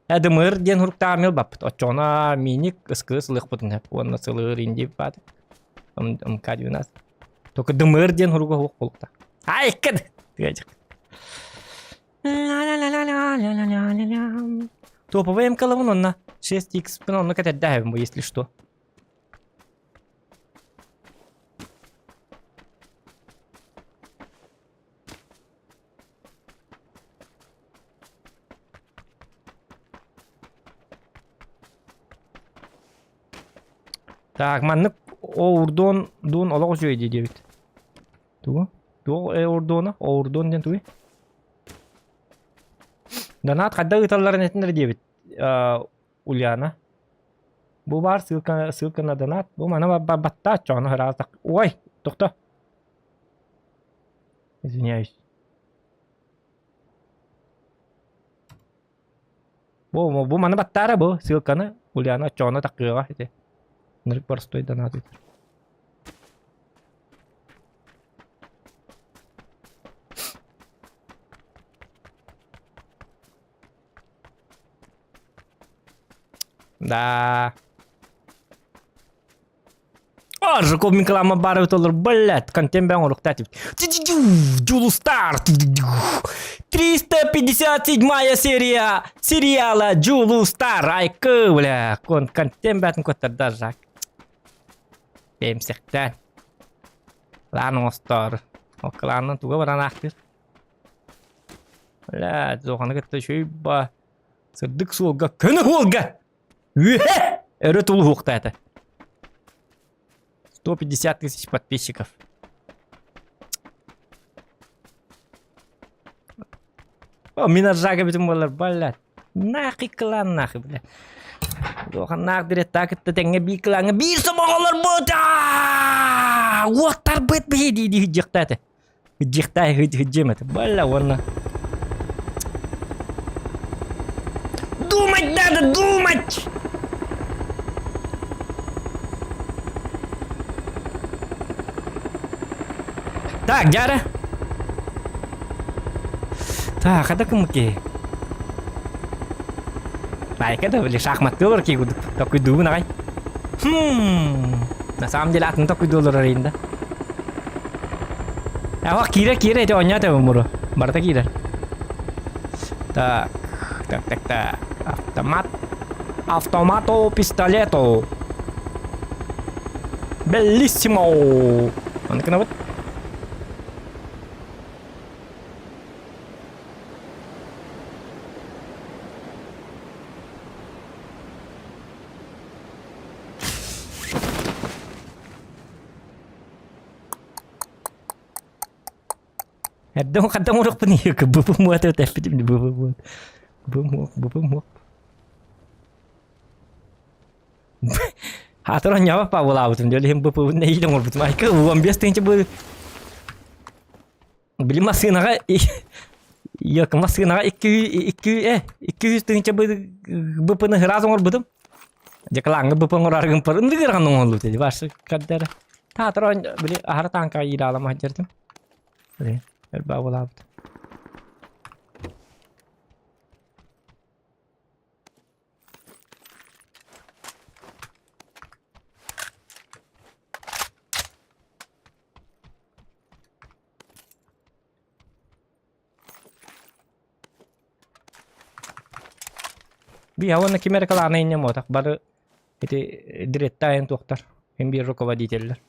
Эдымыр диэн хуруктаах мил баппыт. Оччоҕуна миник ыскыы сылыахпытын сөп уонна сылыыр инди баат. МК-12. Только дымыр диэн хуруга хуох буолукта. Ай, кэд! Тыажык. Топовый МК-лабын онно 6X пын онно кэтэрдээһэбин бу, если что. Так, маннык оурдон дуун олох үчүгэй дии диэбит. Тугу? Туох э урдуона? Оурдон диэн тугуй? Донат хайдах ыыталларын этинэр диэбит. Ульяна. Бу баар ссылка, ссылка на донат. Бу мана баттаат чоҕону ыраатах. Ой, тохто. Извиняюсь. Бу, бу маны баттаара бу ссылканы Ульяна чоҕону таккыаҕа ити. Нырык простой донат ыытар. Да. Жуков Миколама барыбыт олор, блядь, контент бэң оруктат. Джулустар. 357 серия сериала Джулустар. Айкы, бля, контент бәтін көттірді жак. Бэмсэхтэн. Лан оҥостор. Ол кланын туга баран аахтыр. Бля, зоҕаны кытта үчүгэй ба. Сырдык суолга, көнө суолга! Үөһэ! Өрө тулуһуохтаата. 150 тысяч подписчиков. О, мин аржака бүтүн буолар, блядь. Нахи клан нахи, блядь. Доханнаах директаа кытта тэҥҥэ биир клаҥҥа биир сомоҕолор буота! Уоттарбыт биһи дии дии дьиэхтээтэ. Дьиэхтээх хыдьым этэ. Бля, уонна. Думать надо, думать! Так, дяра. Так, это кымки. Байка да, били шахматтыылар ки кудук. Такой дугун агай. Хм. На самом деле атын такой доллар арыйында. Ах, киирэ киирэ ити оонньоот эбин Барыта киирэр. Так, так, так, так. Автомат. Автомато пистолето. Беллиссимо. Аны кынабыт. Эрдэ ханта оҥоруохпун бу муот эппитим бу муот бу муок бу муок Хатыр оонньообот паабылаабытым дьэ иһин бу нэһиилэ оҥорбутум айка 15 тыһыынча бу били массыынаҕа Йок массыынаҕа 2 200 тыһыынча БП-ны ыраас оҥорбутум Дьакылааҥҥа БП оҥороргун пар ынырык ыарахан оҥоһуллубут ини башы кэрдэрэ Таатыр били аһара тааҥкаҕа иилаалама сылдьартым Били өр баабылаабыт Биһа уонна ким эрэ кылаана инньэ муотах бары ити диретта айан туохтар им биир руководителлэр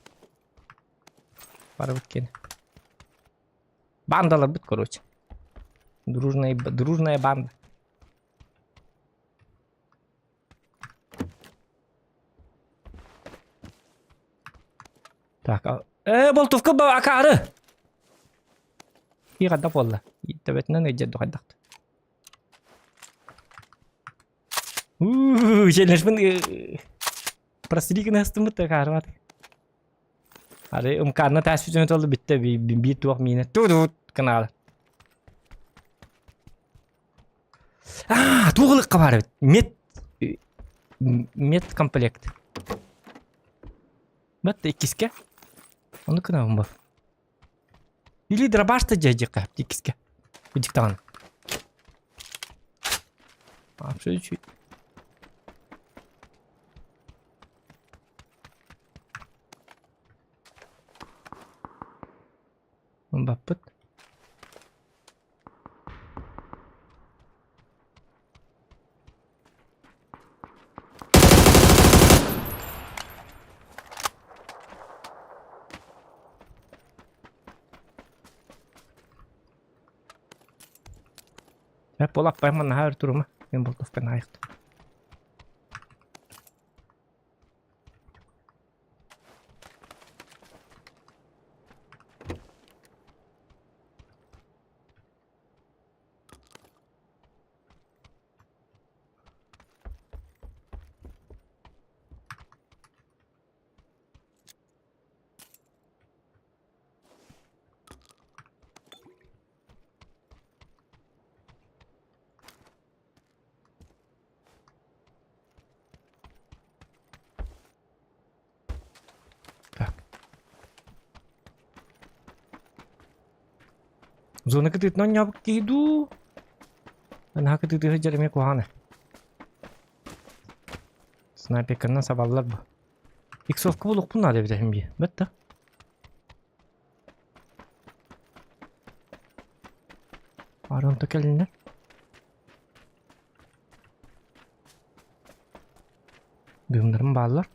барыбыт кини бандаларбыт короче дружная дружная банда Так, э, болтовка акаары! Иҕадда буолла. Төбөтүнэн ыйдьа духайдахт. Уу, челлежбин простригин астыммыт акаарымат. Ары ымкаанна таас бүтүнэ толу бүттэ биир туох миинэ ту-тут канал. Аа, туох ылыкка баар эбит. Мед мед комплект. Бат иккискэ. Ону кынабын бар. Или дробашта дьэ дьиэххэ иккискэ. Диктаҕын. Вообще үчүгэй. Баппыт. Эп ол аппайым наһаа өр турума. Мен болтовканы аайыктым. Так. Зона кытыытынан ньаабык киһи дуу? Наһаа кытыытыһы дьэр эмиэ куһаҕан ээ. Снайперканан сабаллар бу. Иксовка булуохпун наада эбит эһим бии. Бэт да. Арыын кэлиннэр. Дыымнарым бааллар.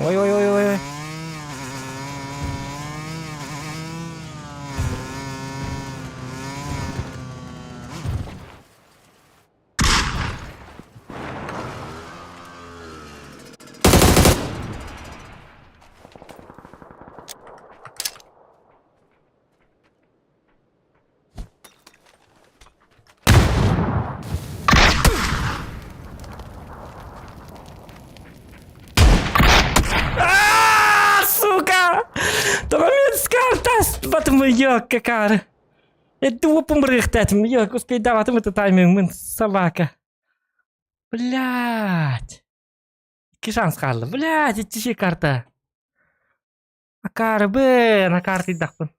Ой ой ой ой ой. А, сука! Тоҕо Батым какаары. Это уоппун бырыахтаатым. Йок, успейдаабатым это таймингмын, собака. Блядь. Икки шанс хаалла. Блядь, иччиши карта. Акаарыбын, акаартыйдахпын.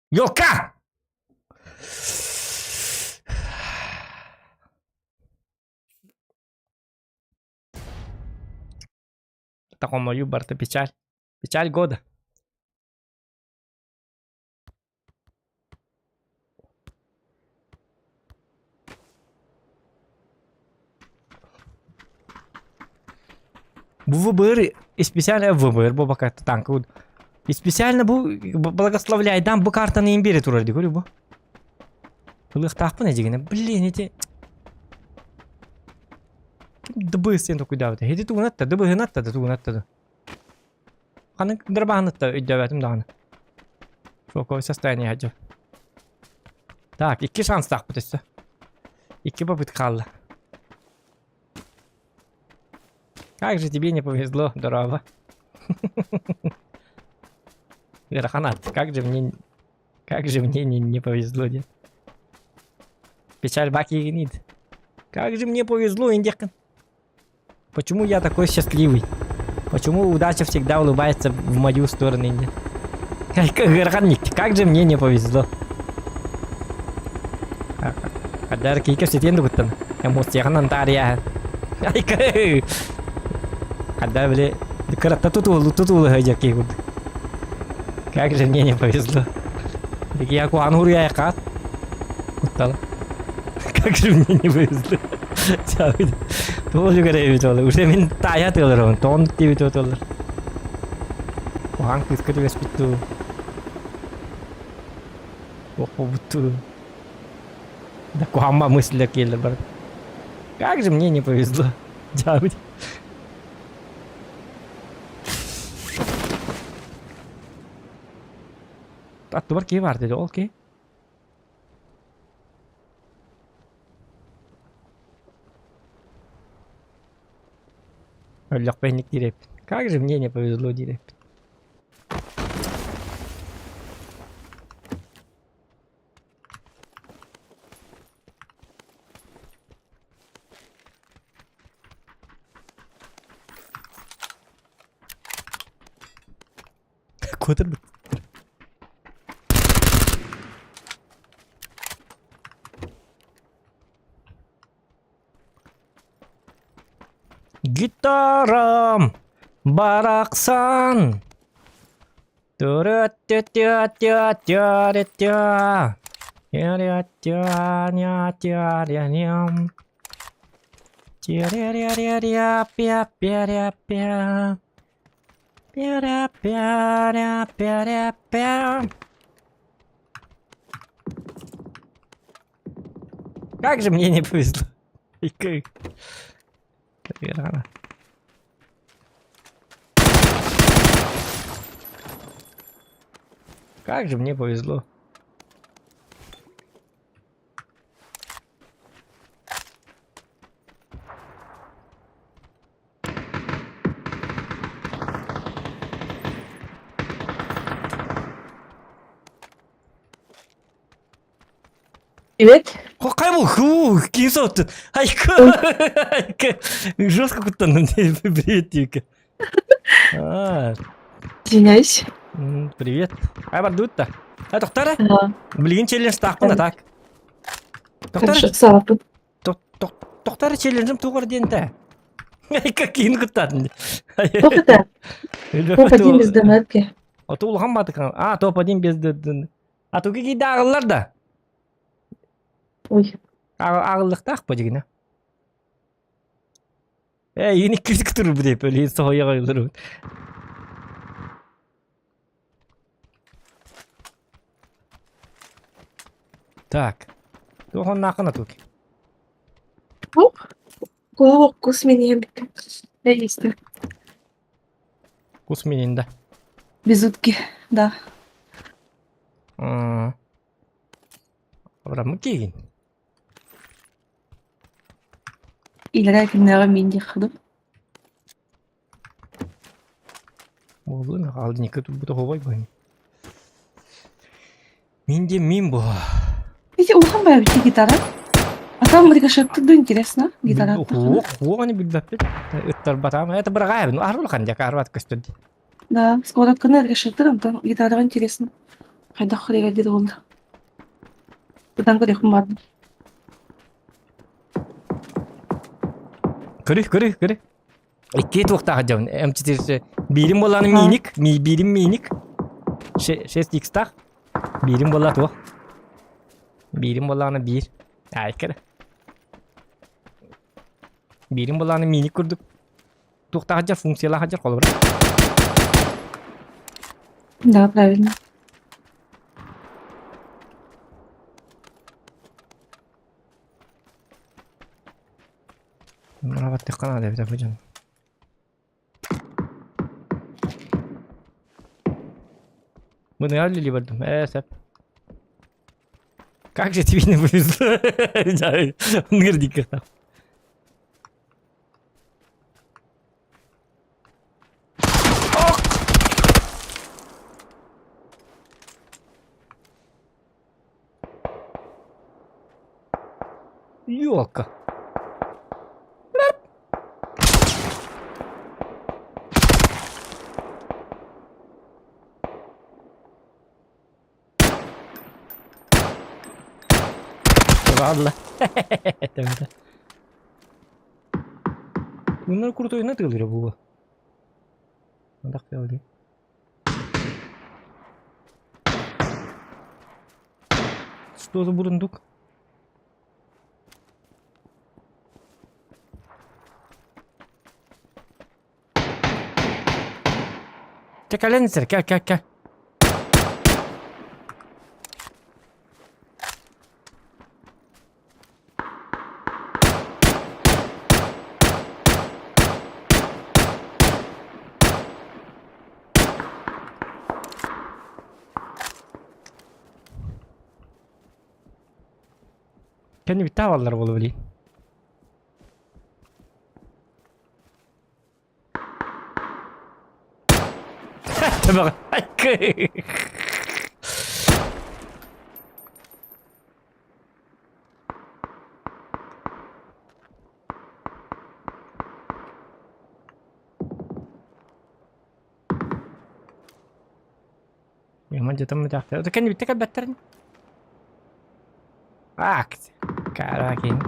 Ёлка! Такому барта печаль. Печаль года. Бу ВБР и специально ВБР бу пока танк. И специально бу благословляйдан бу картаны имбире турар ди көрү бу. Ылыхтаахпын эдигине. Блин, эти Ким дыбы сен токуйдаабыта. Хети тугунатта, дыбыһынатта да тугунатта да. Ханнык дырбаһынатта өйдөөбөтүм даҕаны. Шоковое состояние хадьа. Так, икки шанстаахпыт өссө. Икки попытка хаалла. Как же тебе не повезло, дорога. Верханат, как же мне... Как же мне не, не повезло, нет? Печаль баки гнит. Как же мне повезло, индекан. Почему я такой счастливый? Почему удача всегда улыбается в мою сторону, Инди? Как же мне не повезло. Хадар киика ситиэн дугуттан. Эмоцияҕын антаарыйааһын. Хадда били кыратта тутуулу тутуулу сылдьар киһи курдук. Как же мне не повезло. Я куһаҕан уруйаайахха куттал. Как же мне не повезло. Туол үгэрэ эбит ол. Уже мин таайа тыаларым. Тоҕон диэбит отоллар. Куһаҕан кыыска түбэспит дуу. Охобутту. Да куһаҕан мысльлэр киэллэр бар. Как же мне не повезло. Дьаабыт. Аттыбар киһи баар деді, ол киһи. Өллөхпө инник диир эбиппин. Как же мне не повезло диир эбиппин. Куотар Гитарам барахсан Как же мне не повезло. И как? Рано. Как же мне повезло. Привет. Какая был? Кисот. Айка. Жестко куттанным. Привет, Вика. А, Извиняюсь. Привет. Ай бардуутта. А тоқтара? Ага. Билигин челлендж таахпын так. Тоқтара? Хорошо, саалаппын. Тоқтара челленджим туғар диэн Какие куттатын. Топ это? Топ-1 без ДМРки. Ото улахан баатыкан. А, топ-1 без ДМР. А туги кийде ағыллар да. Ой. Ағыллықтақ па дегені. Э, ені күзік тұр бұл деп, өлі соғыя қойылыр. Так. Тухон нақына туки. Кулуок кус менен бүттүм. Я есть. Кус менен да. Без утки, да. Абрамы кийин. Илэрээ күннээҕи миин диэххэ Буоллун алдыника турбута хобой бу. Мин де мин бу. Видите, улахан баа бити гитара. А там рикошетты да интересно. Гитара. Хуок, хуок они билбэппит. Ыттарбатам. Это бырагай, ну арулхан дьэ арбат көстөр. Да, сковородканы рикошеттыр, онтон гитараҕа интересно. Хайдах хөрегэрдир буолла. Ытан көрүөхпүн баҕардым. Көрү, көрү, көрү. Икки туохтаах дьон. М4 биирим буоллааны мииник, биирим мииник. 6x-таах. Биирим буолла туох. Биирим буоллааны биир. Аай кэрэ. Биирим буоллааны мииник курдук. Туохтаах дьар функциялаах дьар холобура. Да, правильно. Баттыхха наада эбитэ бу дьон. Быныга үлэлии бардым. Ээ, сөп. Как же тебе не повезло? Нгырдикка. Ёлка. Ладно. Bunlar крутой тылыры было. Что за бурундук? Чэ кэлэн сир, кэ кэ кэ. Кэннибитте аалаллар буолуо билигин. Кэннибиттэ кэлбэттэрин. Акт. Каракин.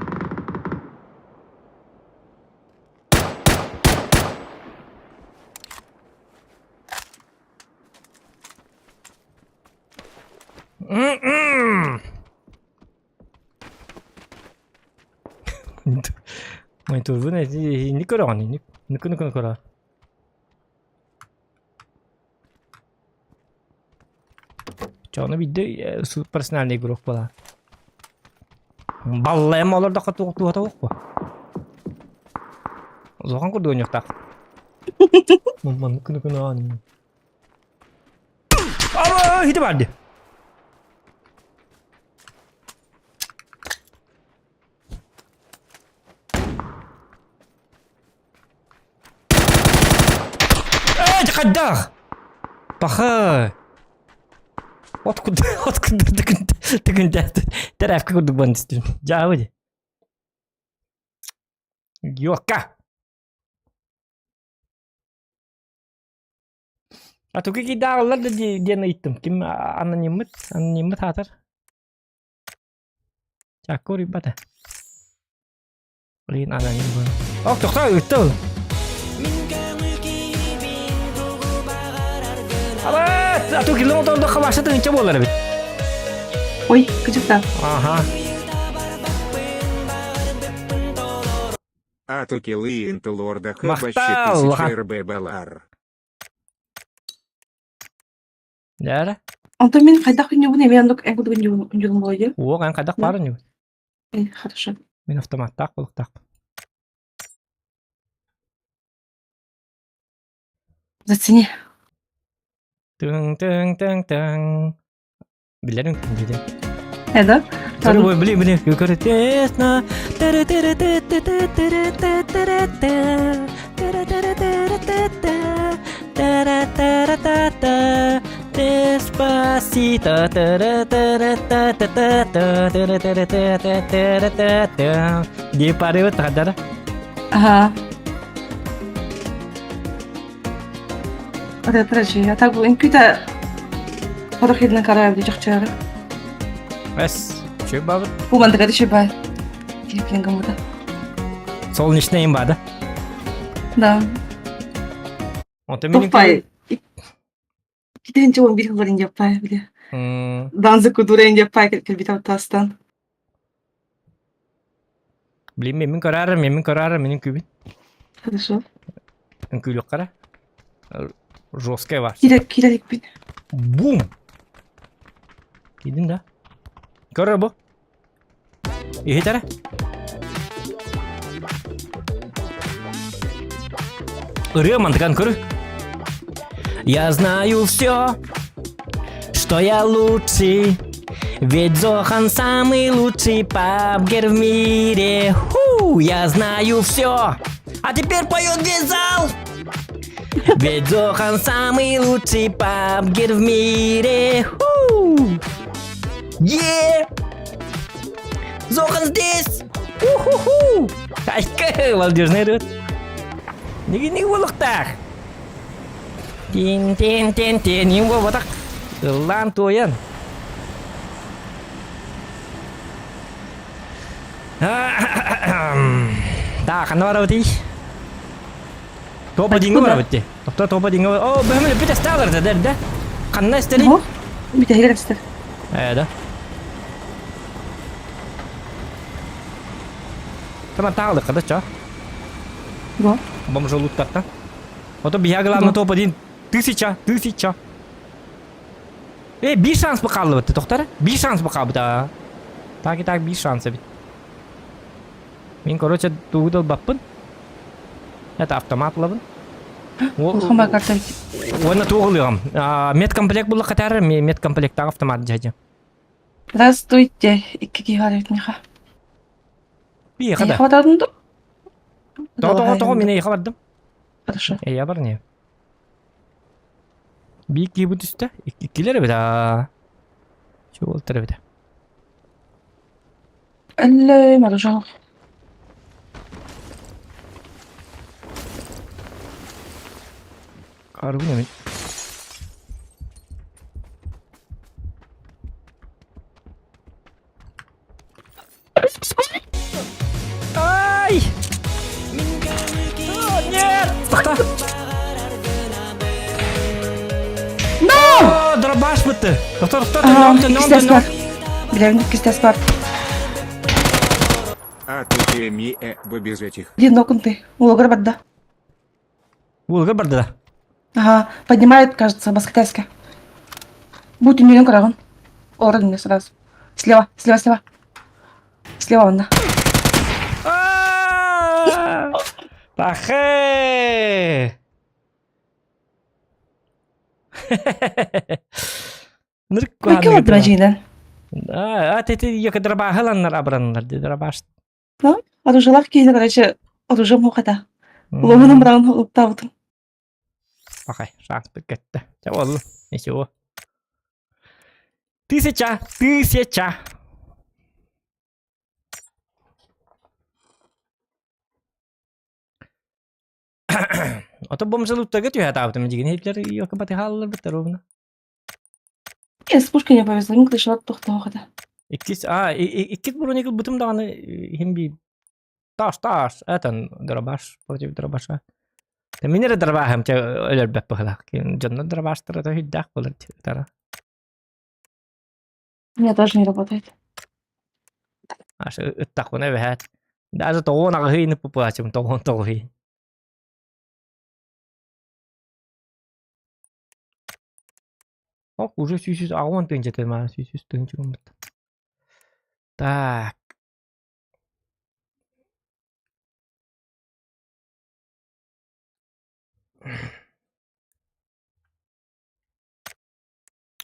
Мониторбун инник көрөҕүн инник нүкү нүкү көрө. Чону биирдэ профессиональный игрок буолар. Баллайым олордоххо туох туота уохпу. Улахан курдук ойнуохтаах. Маннык күнү күнү аан. Ама хити барды. Ээ, хайдах? Паха. От курдук, от курдук тыгын тэрээпкэ курдук буолан түстүм. Дьаабы дии. Йокка. А тугу кийдааҕыллар да диэн ыйыттым. Ким анониммыт, анониммыт аатар. Чакка уруйбата. Блин, аноним был. Ох, тохтоо, ыытта ол. Абат, а то кило мотор хабаша тыгынча буолар эбит. Ой, кыдьыкта. Ага. А то килы интелорда хабащи Махтал, тысяча РБ балар. Дээрэ. Онтон мин хайдах күнньүбүн эмиэ оннук эн курдук күнньүбүн буолуо. Уох, эн хайдах баар үнүбүт? Э, хорошо. Мин автоматтаах булуктаахпын. Зацени. Тыҥ тыҥ тыҥ тыҥ. Билэрин диде. Э, да? Ой, блин, блин, тесно. Деспасито. Дии парыбыт хадара. Ага. Вот подожди, а так үҥкүүтэ Хорох единэн караабы чахчаары. Эс, чү бабыт. Бу мандыгады шибай. Кириплин гаммыта. Солнечный им бада. Да. Онто мин Топпай. Китенче он бир хылларын жаппай биле. Данзы кудурен жаппай кэлбит тастан. Блин, мен көрәрім, мен көрәрім, менің күбін. Хорошо. Үҥкүүлүк хара. Жесткая бар. Кире киреликпин. Бум! Киирдим да. Көрөр бу. Иһит эрэ. Ырыа мантыкан көрү. Я знаю все, что я лучший, ведь Зохан самый лучший пабгер в мире. Ху, я знаю все. А теперь поет весь зал. Ведь Зохан самый лучший пабгер в мире. Ху! Е! Зохан здесь! Уху-ху! Айка, балдежный рот. Неге буолуохтаах? Тин тин тин тин ним буолбатах. Ыллаан туойан. Так, ханна барабытый? Топа динго барабыт дии. Тохто топа динго. О, бөһөмүн бүт эстаалар да да. Ханна эстери? Бүтэһигэр эстер. Э, да. Таман таалык да чо. Го. Бомжа луттарта. Ото биһа главное топ один. Тысяча, тысяча. Э, биир шанс бакаллыбыт, тохтар. Биир шанс бакалбыта. Так и так биир шанс эбит. Мин, короче, тугу да ылбаппын. Это автомат ылабын. Улахан карта Уонна туох ылыаҕым? Медкомплект булла хатар, медкомплекттаах автомат дьаһдьа. Здравствуйте, икки киһи бар эбит миэхэ. Биэхэ да. Эйиэхэ барарын дуу? Тоҕо тоҕо тоҕо мин эйиэхэ бардым. Хорошо. Эйэ бар не. Биир киһи бу түстэ. Иккилэр эбит аа. Чуолтар эбит. Эллэ маржал. Аргун эбит. Ай! О, нет! Тоқта! No! Дробаш бітті. Тоқта, тоқта, Ага, тоқта, иккис бар. Билэбин иккис бар. А тут ми бы без этих. Один нокнутый. Улугар барда. Улугар барда да. Ага, поднимает, кажется, баскетайская. Будь у нее караган. Олорон мне сразу. Слева, слева, слева. Слева он, да. Пахе! Какие вот дражина? А, ты ты ее дробагаланнар абраннар, дробаш. Ну, оружелах киһи, короче, оружие мухата. Ломаным браун уптабытым. Пахай, шанс кетті. Ча болду. Ничего. Тысяча, тысяча. Ото бомжалуттага түһэ таабытым дигин хитлер йока батыхаллар бит ровно. Э, с пушкой не повезло, им кышылат тохтоохата. Иккис, а, иккис броникл бутум даҕаны иһин би таш таш этан дробаш против дробаша. Мин эрэ дробаһым те өлөрбөт быһылаах. Дьоннор дробаштара то хүддээх болар тара. У меня тоже не работает. Аш ыттахпына эбэһээт. Даже тоҕуон аҕыһыйны пупуачым тоҕуон тоҕуһуй. Ок, уже сүүсүс аҕуон тыынча маа сүүсүс тыынча гыммыт. Так.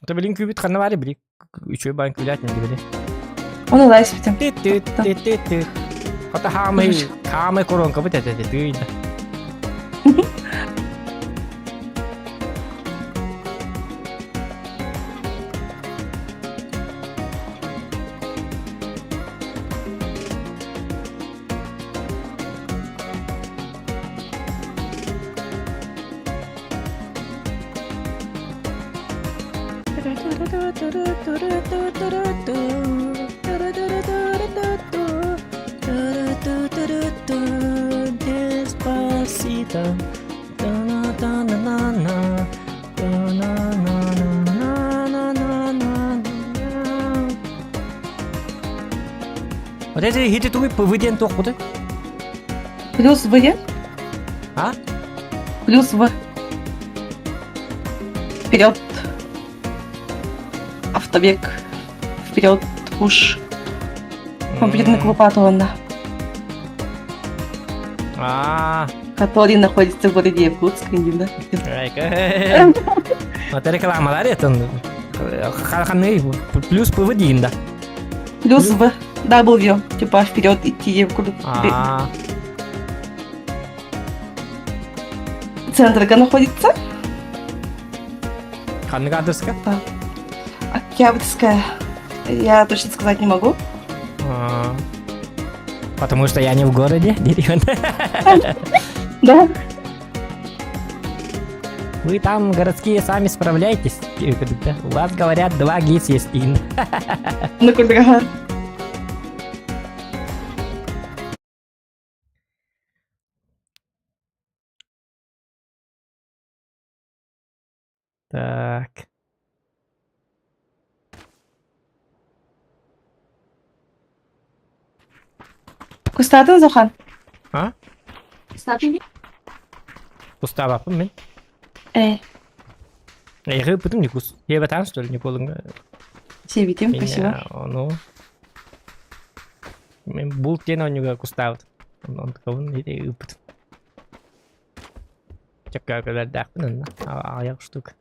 Это билин күүбүт ханна баары били үчүгэй баан күлэт не били. Он улайспитим. Ты-ты-ты-ты-ты. Хата хаамай хаамай коронка бит этэ тыйда. Despacito. Вот это хити тугу ПВД туох Плюс В е? А? Плюс В. Вперед. Автобег. Вперед. Уж. Компьютерный клуб Атона, А, который находится в городе Якутск. Да? Это рекламалар это. Плюс ПВД да. Плюс В. W. Типа вперед идти куда А. Центр где находится? Ханнык адреске? Октябрьская. Я точно сказать не могу. А. Потому что я не в городе, деревня. Да. Вы там, городские, сами справляйтесь. У вас, говорят, два ГИС есть. Ну, куда? Так. Кустатын, Зохан? А? Кустатын? Кустаабаппын мин. Э, Эйхэ пытым не кус. Ебатан, что ли, не полың. Себитим, спасибо. Ну. Мен булт диэн оонньууга кустаабыт. Онтукабын ыыппыт. Чөккөөкөлөрдээхпин онно. Аҕыйах штук.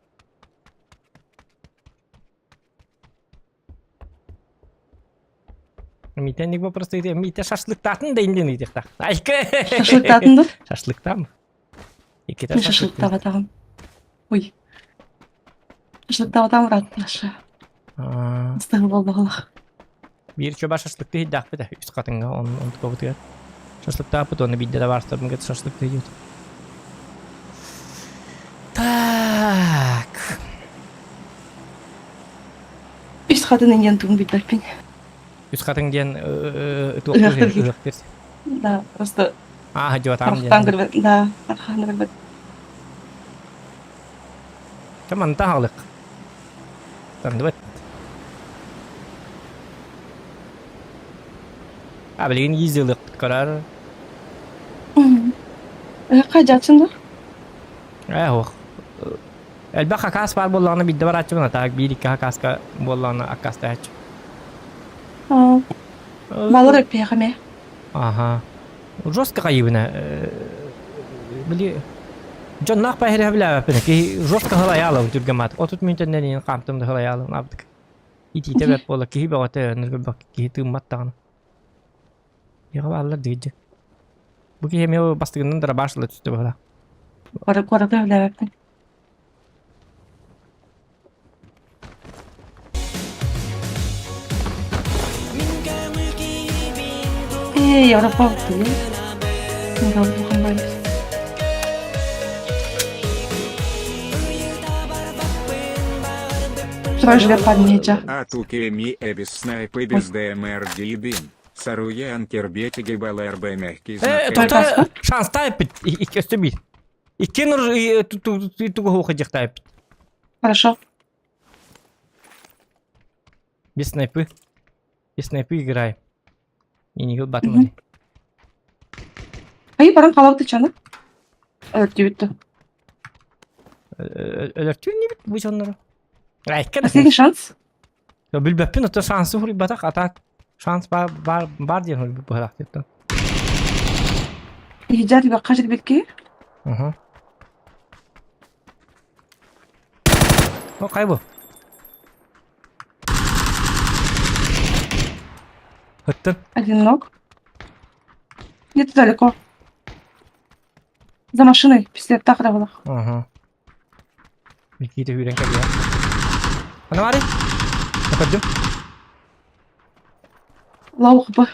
Митя не просто Митя шашлыктаатын да индин ыйтыхтах. Айка. Шашлыктаатын да? Шашлыктам. Иккитэ Мен шашлыктаабатаҕым. Ой. Шашлыктаабатаҕым ыраатта Ыстаһы буолбаҕалах. Биир чуба шашлыкты иһийдэхпит үс хатыҥҥа онтукабытыгар. Шашлыктааппыт уонна биирдэ да баарстарбын кытта шашлыкты иһийбит. Так. Үс хатын диэн тугун билбэппин. Үс хатыҥ диэн туохтуур ыһыахтыр. Да, просто Аа, дьуотаам диэн. Да, архаан көрбөт. Чэ, манта аҕалык. Тандыбат. А, билигин иизилык көрөр. Ыһыкка дьаатсын дуо? Ээ, ох. Элбэх хакаас баар буоллаҕына биирдэ барааччыбын, а так биир-икки хакааска буоллаҕына аккаастаһааччы. Балар эппиэхэ эмиэ. Аха. Жестко хайыбына. Били дьонноох баһирэһэ билээбэппин. Киһи жестко хылайаалабын түргэн маат. 30 мүнөтэннэн иин хаамтым да хылайаалабын абдык. Итиитэ бэрт буола киһи бөҕөтө өнөр киһи тыыммат даҕаны. Яҕа бааллар дигидже. Бу киһи эмиэ бастыгынан дырабаашла түстэ быһыла. Куораты билээбэппин. Эй, аэропорт Срочно поднятие. А тукеми эбис снайпы без ДМР дибин. Саруян тербетиги балэрб мягкий Э, знак. тота шанс тайпит. Өстө бир. Икки нур тугу хуха Хорошо. Без снайпы. Без снайпы играем. И не батманы. Айы баран халабыты чаны. Өлөртүбүттү. Өлөртүүн нибит бу дьоннору. Айка Последний шанс. Билбэппин ото шансы хуруйбатах, а так шанс бар бар бар диэн хуруйбут быһалаах диэттэн. Иһдьэр бакка жирбикки. Угу. О, кай бу? Ыттын. Один ног. Где-то далеко. За машиной, пистолет так было. Ага. Никита үүрэн кэлиэ. Ана баарый? Көрдүм. Лаух бы.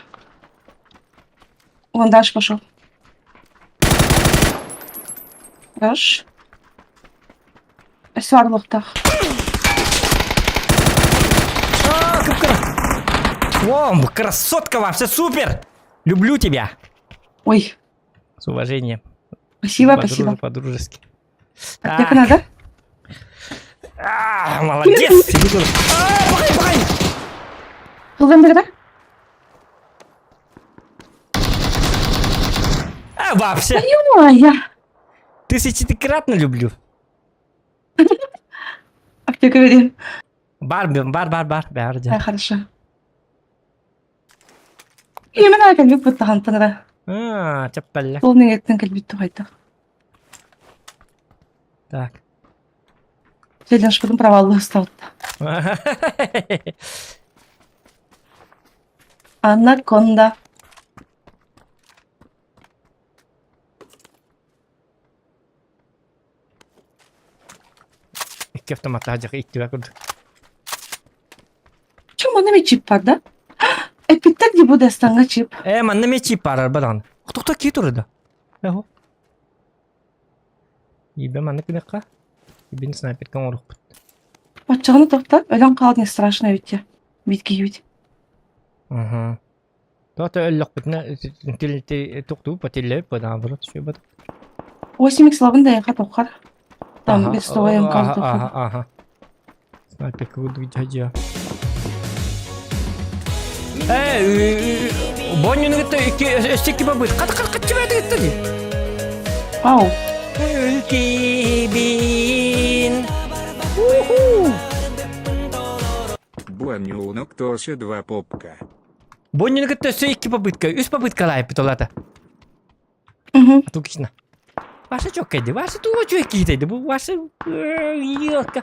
Он дальше пошел. Хорош. Өссө арылыктаах. А, кып-кыра. О, красотка вообще супер! Люблю тебя. Ой, С уважением. спасибо, По-друж- спасибо. По-дружески. Так, так надо? А, молодец! А, пахай, пахай! Кылдан бері А, вообще, Ой, тысячекратно люблю. Аптека бери. Бар, бар, бар, бар, бар, Да, хорошо. Именно кэлбит буттахантанара. А, чаппалла. Ол неңеттен кэлбит тухайта. Так. Челлендж потом проваллы ставытта. Анаконда. Икки автомат жақ иттибэ курдук. Чё, манна ми чип бар да? Эпиттер ди бу дастанга чип. Э, манна ме чип барар бадан. Тохто ки турда. Эхо. Ибе манна кыныкка. Ибин снайперка оҥорукпут. Оччоҕуна тохта, өлөн хаал не страшно ведь. Битки ведь. Ага. Тоото өллөхпүтүнэ туктуу потиллэбит наоборот сүбэт. 8 слабын да яха тохар. Там без того МК Ага, тохар. ага, ага. Снайперка курдук дьэ. Э, Боннюну кытта икки өссө икки бабыт. Хата хата хата кытта ди. Ау. Кибин. Уху. Боннюнок тосе два попка. Боннюну кытта өссө икки попытка. Үс попытка лайпыт олата. Угу. Тукична. Ваша чоккайды, ваша туга чөккийтэйди. Бу ваша елка.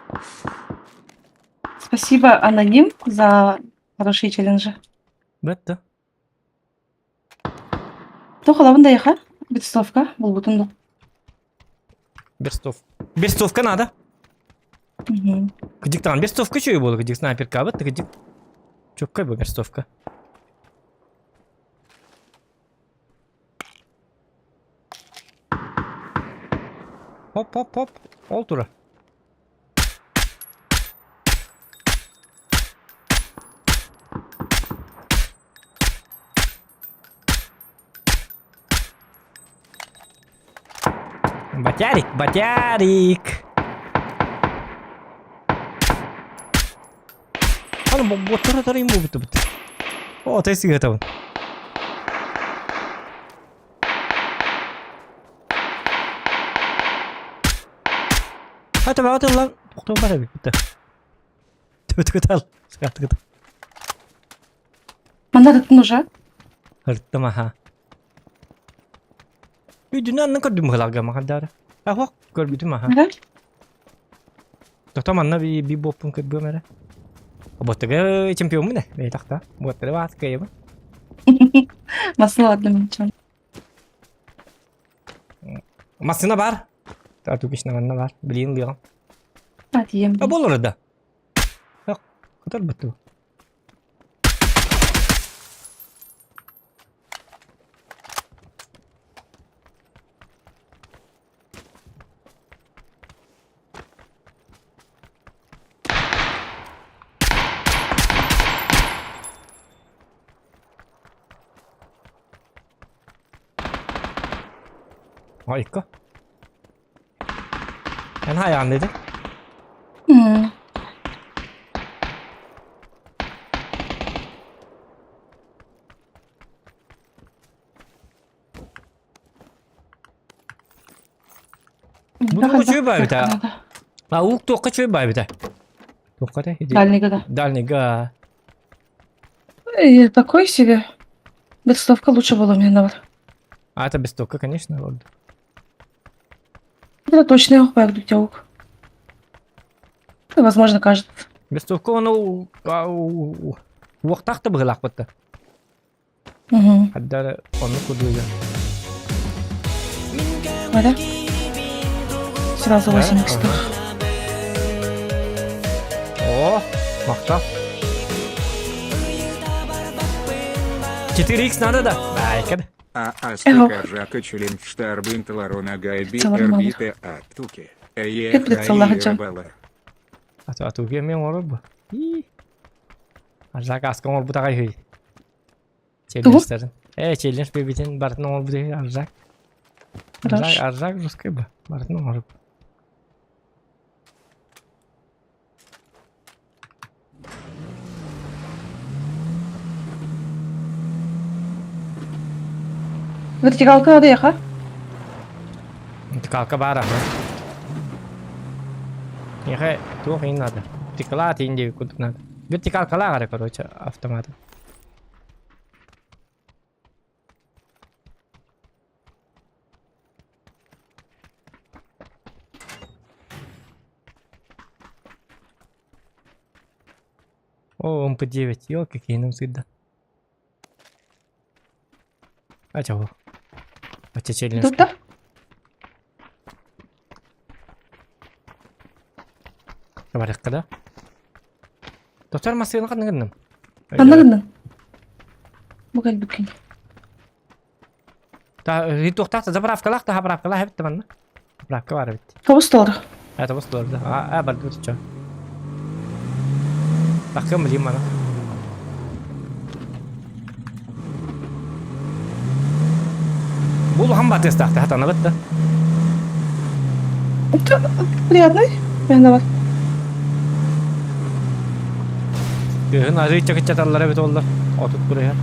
Спасибо, Аноним, за хорошие челленджи. Бетті. Туох ылабын да эйиэхэ? Бетстовка булбутум да. Берстов. Берстовка надо. Мгм. Кыдьыктаан берстовка үчүгэй буолла, кыдьык снайперкабыт, кыдьык. Чөккөй бу берстовка. Хоп, хоп, хоп. Ол тура. Батярик, батярик. Аны боттара тарайым бу бит. О, ты сыгытабын. Хата баҕа тыллан тохтоо бар эбит битэ. Төбөтүгүтал. Сыкатыгыт. Манна тыттын уже. Ырыттым аха. Үйдүнү аннын көрдүм быһыларга махардаары. Ахох көрбүтүм аха. Да? Тохто манна би би буоппун көрбүөм эрэ. Боттуга чемпиоммун э. Бэйтахта. Буоттары баат кыайабын. Масла ладно минчон. Массына бар. Татукишна манна бар. Билин лыгам. А тием. А болор да. Котор буту. Айка. Эн хайаан dedi. М. Бу тугу үчүгэй баайбыта. А уук туохха үчүгэй баайбыта. Туохха да? Дальнийга да. Дальнийга. Э, такой себе. Бестовка лучше была мне наоборот. А это бестовка, конечно, вот. Это точно ук. Возможно, кажется. Бестовка оны уохтаах да быһыылаах батта. Угу. Хаддар онну курдуга. Да? Сразу 8 О, махта. 4х надо да? Айка. А астыкаржака челлендж Штарбын Таларона Гайби Рбите Атуки. Е Атуки мен оңорор бу. Аржак аска оңорбут аҕай үһүй. Челленджтерин. Э, челлендж бэбитин барытын оҥорбут үһү Аржак. Аржак, Аржак русский бу. Барытын оҥоруп. Вертикалка надо ехать. Вертикалка баар аха. Миэхэ туох иһин надо. Вертикала тиин диэбит курдук надо. Вертикалкалаах эрэ короче автоматы. О, МП9, елки какие нам сыда. А чего? А че челлендж? Тут да? Барыхха да? Доктор массыына ханна гынным? Ханна гынным? Бу кэлбиккин. Та туохтаах заправкалаах та заправкалаах эбит манна. Заправка бар эбит. Тобус толору. А тобус толору да. А барды чо. Тахкым билим мана. Бу улахан батыастаахта хатанабыт да. Приятный. Мен Күһүн арыычча кыччаталлар эбит оллар. Отут курыһар.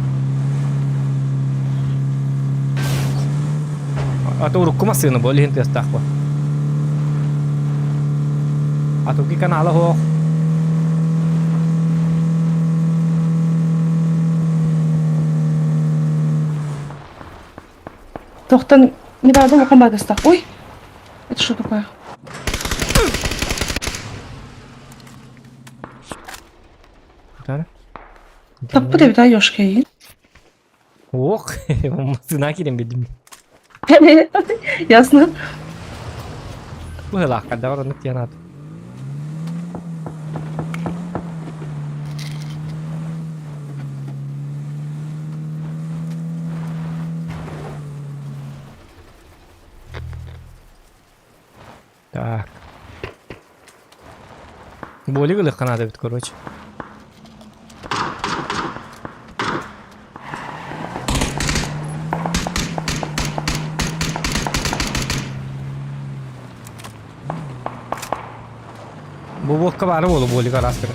Ата урукку массыына бу илин тыастаах бу. Атуки канала суох. Тохтан не бардым улахан баргастаах. Ой, это что такое? Таппыт эбит а ёшка иин. Ох, массыына киирэн билдим. Ясно. Быһылаах хайдаҕар оннук диэн аат. Так. Болик ылыахха наада эбит, короче. Бу буокка баара буолу болик араас көрө.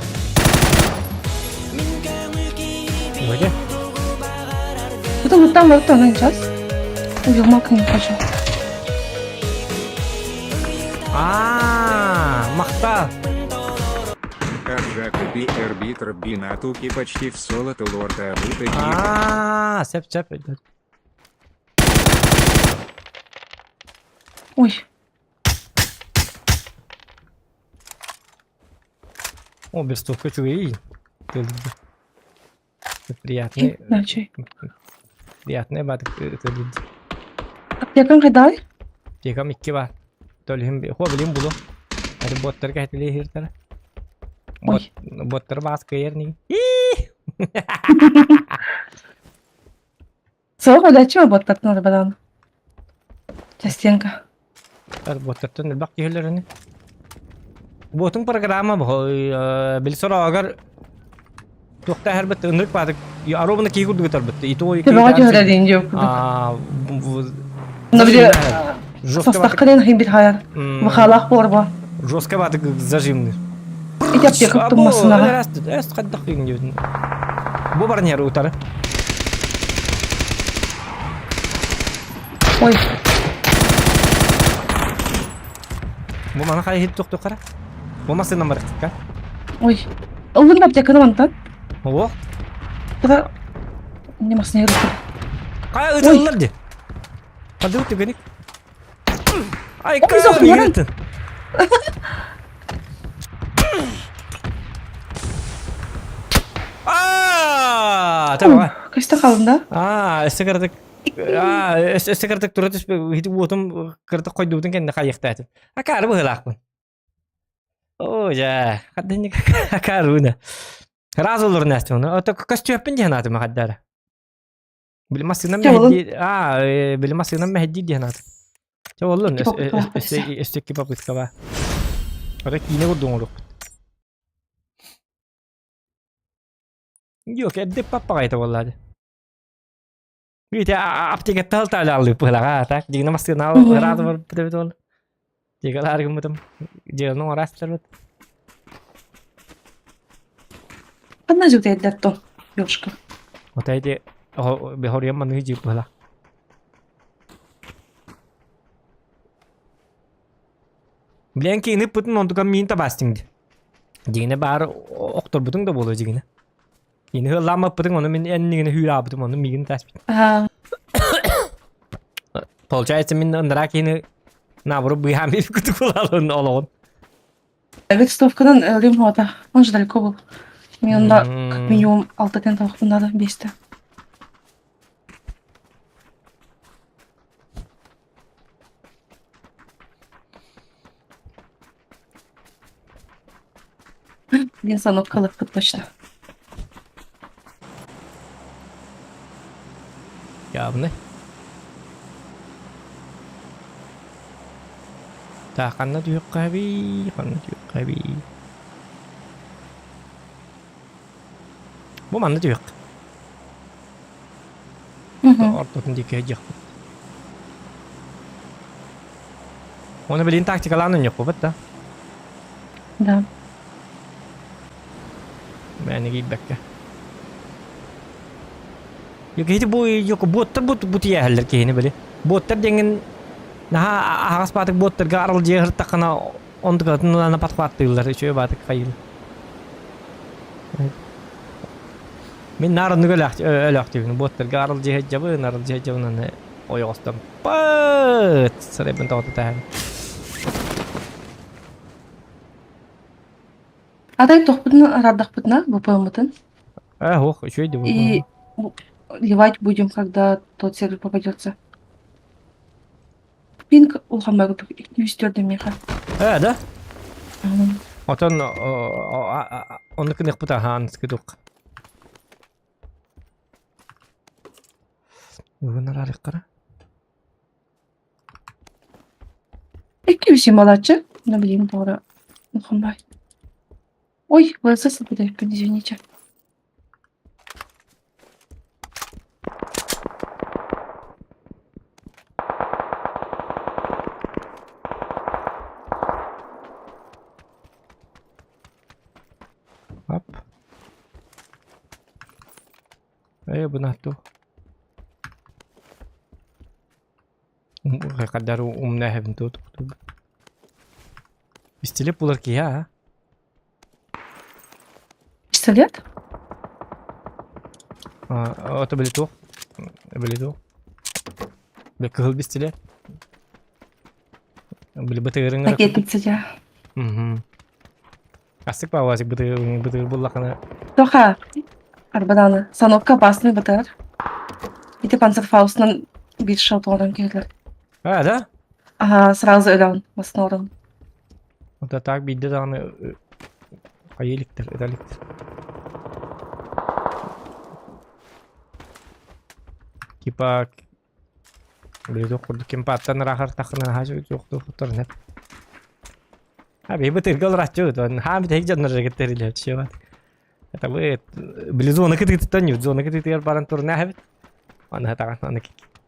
Вроде. Это вот там, вот она сейчас. Уелмак не хочу. А, махта. Аржак би арбитр би натуки почти в соло лорда абута А, сеп сеп. Ой. О, без үчүгэй. Приятный. Иначе. Приятный батык төлүд. Аптекаң хайдай? Текам икки бар. Төлүһүм хо билим булу. Hadi боттарга хэтиле хиртара. Ой. Боттар бас кыйыр ни. Соҕ удачи боттартын арбадан. Частенько. Боттартан элбэх киһилерини. Ботун программа билсор агар туохта хэрбит ынырык баатык аробына кии курдук ытарбыт. И то Төбөҕө түһэрэр диэн диэбит. А, Но били жестко састахха диэн хин бит хайар. Бахалаах буорба. Жестко баатык зажимный. Ити аптека туммасынаҕа. Эс хайдах кыйын диэбитин. Бу барнер утары. Ой, Бу мана хай хит тохту кара. Бу масына марыкка. ой. Ыллын да аптеканы мантан. О, Тура не масына еріп. кая ытыллар ди. Хады түгеник. Ай, Ой, кая баран. Аа, тамам. Көстө қалдым да? Аа, өссө кырдык. Аа, өссө кырдык тура түспө, хити уотум кырдык койдубутун кэннэ хайыхтаатым. Акаары быһылаахпын. Оо, дьэ, хаддынник акаарыына. Раз олорун астым. Ото көстүөппүн диэн аатым хаддара. Били массыынам Чэ, олун. мэһэдди аа, били массыынам мэһэдди диэн аатым. Чэ, оллун Икки попытка өссө икки попытка ба. Ото киинэ курдук оҥоруохпут. Yok, эрдэ паппаҕайта буоллаады. Видите, аптекаттан таалааллыы быһылаҕа, так, дьиҥнэ массыына ыраата барбыт эбит ол. Дьигалаар гыммытым, дьиэлэн оҥораастарбыт. Ханна жүгдейдер то, ёшка. Вот эти бехориям манныгы жиып быһыла. Билэн киини пытын онтукан миин табастың ди. Дьиҥнэ баар охторбутуҥ да буолуо дьиҥнэ. Кини ыламмаппытыҥ ону мин эннигини хүүраабытым ону миигин таспыт. Получается мин ыныраа киһини наоборот быыһаан биир кутук булалын олоҕун. Листовканан өлүм хуата. Он же далеко был. Мне онда как минимум алты тен тавықпын надо бесті. Мен санок калыппыт точно. Явно. Так, ханна түһүөххэ ханна түһүөххэ Бу манна түһүөх. Ортотун диэки дьиэхпит. Оны билин тактикалаан өнньөхпүт да. Да. Мэни киирбэккэ. Киһити бу йоку буоттар бут бутуйаһаллар киһини били. Буоттар диэҥин наһаа аһаҕас баатык буоттарга аралдьыйа сырыттаххына онтукатын ылана подхваттыыллар үчүгэй баатык хайыыл. Мин наар оннук өлөөхтүүбүн буоттарга аралдьыйа сылдьабын аралдьыйа сылдьабын аны ойоҕостон пыт сарайбын тоҕото таһан. Атай тохпутун араардахпытына БПМ-мытын. Э, ох, үчүгэй да И буолуо. ливать будем, когда тот сервер попадется. Пинг улахан курдук 204 миэхэ. Э, да? Отон оннук гыныахпыт аһаан скидук. Бүгүн араарыхтара. Икки малачы. Ну, блин, бора. Улахан бай. Ой, ВСС бүтэйикпин, извините. Оп. Э, бунату. Хайдар умнаһабын тут. Пистолет булар киһи а? Пистолет? А, это били туох. Били туох. Били кыһыл пистолет. Били бытыгырын Ракетница дьэ. Угу. Астык баавасик бытыгыр бытыгыр буллахына. Тоха арбаданы. Санокка опасный бытыр. Ити панцерфаустынан биир шот оҥорон киһилэр. А, да? Ага, сразу өлөөн, басын орон. Вот так биирдэ даҕаны хайа иликтэр, ыта иликтэр. Типа Близок курдук ким паттан ыраахар таххына наһаа суохтуохтарын эп. А биһи бытырга олораччыбыт, хаан бүтэһик дьоннор регеттерилэр чуот. Это вы били зона кытыытыттан ньут, зона кытыытыгар баран турна эбит. Аны хатаҕан, аны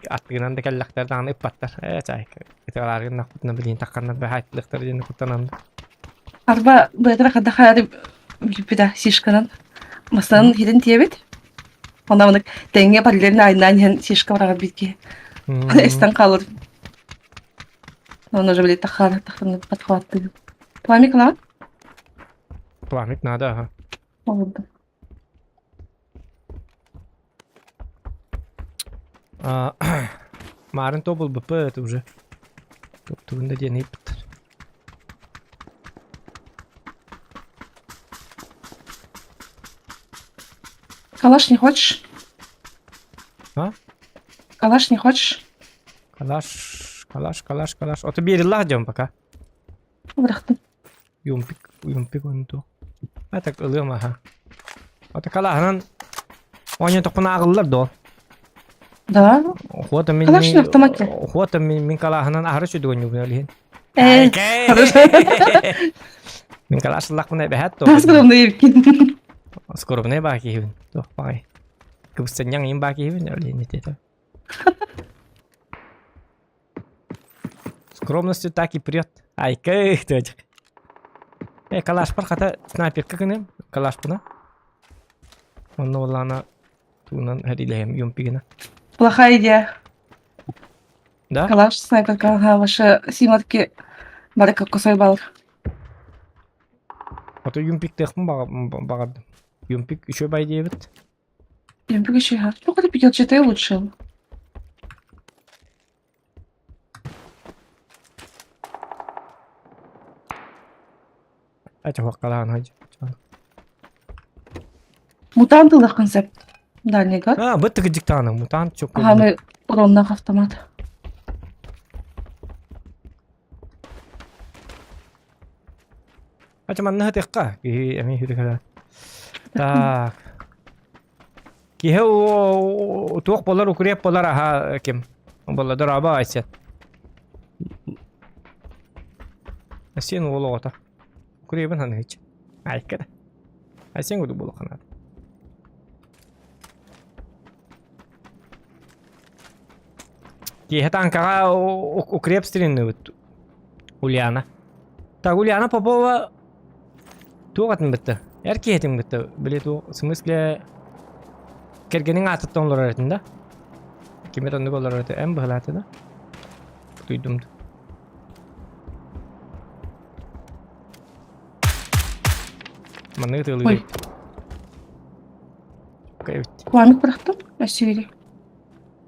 аттыгынан да кэллэхтэр даҕаны ыппаттар. Ээ, чай, ытыалааргын нахпытына билин тахханнар бэһааттылыктар диэн куттанаммыт. Арба быатара хадахаары билбитэ сишканан мастанан хитин тиэбит. Онно маннык тэҥҥэ параллельно айнаан иһэн сишка бараҕар биир эстэн хаалар. Он уже билит таххаары тахханы подхваттыы. Пламик ылаҕын? Пламик надо, ага. Олордум. Маарын тобулбуппут уже. Тугун да диэн ыйыппыттар. Калаш не хочешь? А? Калаш не хочешь? Калаш, калаш, калаш, калаш. Ото биэриллах дьон пока. Бырахтым. Юмпик, юмпик онту. А так ылыам аха. Ото калаһынан оонньотохпуна ааҕыллар дуо? Да. Хуота мин Калаш на автомате. Хуота мин мин калаһынан аһары сүдүгөнньүгүн олиһин. Э, хорошо. Мин калаш ыллахпына эбэһэт то. Скромный Евгений. Скоробнай баа киһибин. Туох баҕай. Кыбыстанньаҥ им баа киһибин олиһин итиэтэ. Скромностью так и прет. Айка тыачык. Э, калашпар хата снайперка гыным, калашпына. Онно оллаана туунан хэрилэһэм юмпигина. Плохая идея. Да? Калаш снайперка, ага, ваша симатки бары кокосой балыр. А то юмпиктыахпын баҕардым. Юмпик үчүгэй бай диэбит. Юмпик үчүгэй. Сколько ты пятьдесят четыре лучше? Мутант ылах концепт. Дальний гад. А, быт тыгыдьыктааны, мутант чөккө. Ага, мы уроннах автомат. Ача манна хатыахха, киһи эмиэ хүрү Так. Киһи туох буолар укреп буолар аһа ким буолла дорообо Айсен. Айсен уол оҕото. Укребин ханыһыч. Айка да. Айсен курдук буолуохха наада. Киэһэ танкаҕа укреп стринныбыт Ульяна. Так, Ульяна Попова туох атын бытта? Эр киһитин бытта, били туох, в смысле кэргэниҥ аатыттан олорор этин да? Ким это оннук олорор этэ? Эн быһылаата да? Туйдум. Манныгы тыалыы. Ой. Эбит. Пламик бырахтым. Өссө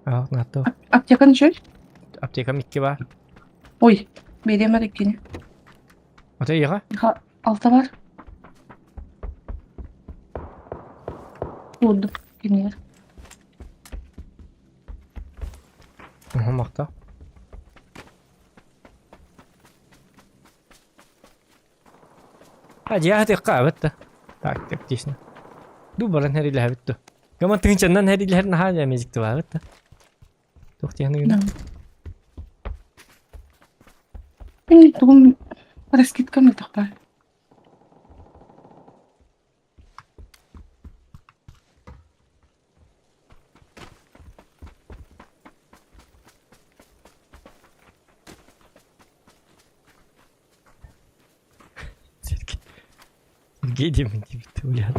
Аа, наатто. Аптеканы чөл. Аптекам икки бар. Ой, биэриэм эрэ иккини. Ата ийэҕэ? Алта бар. Уурдум кинилэр. Махта. А дьиэҕэ тыахха эбит да. Так, тактично. Ду баран хэрилэһэбит ду. Гама тыынчаннан хэрилэһэр наһаа дьэ да. Туох диэхин гына. Мин тугум раскидкам мөлтөх баар. Сергей. Сергей диэбит бля.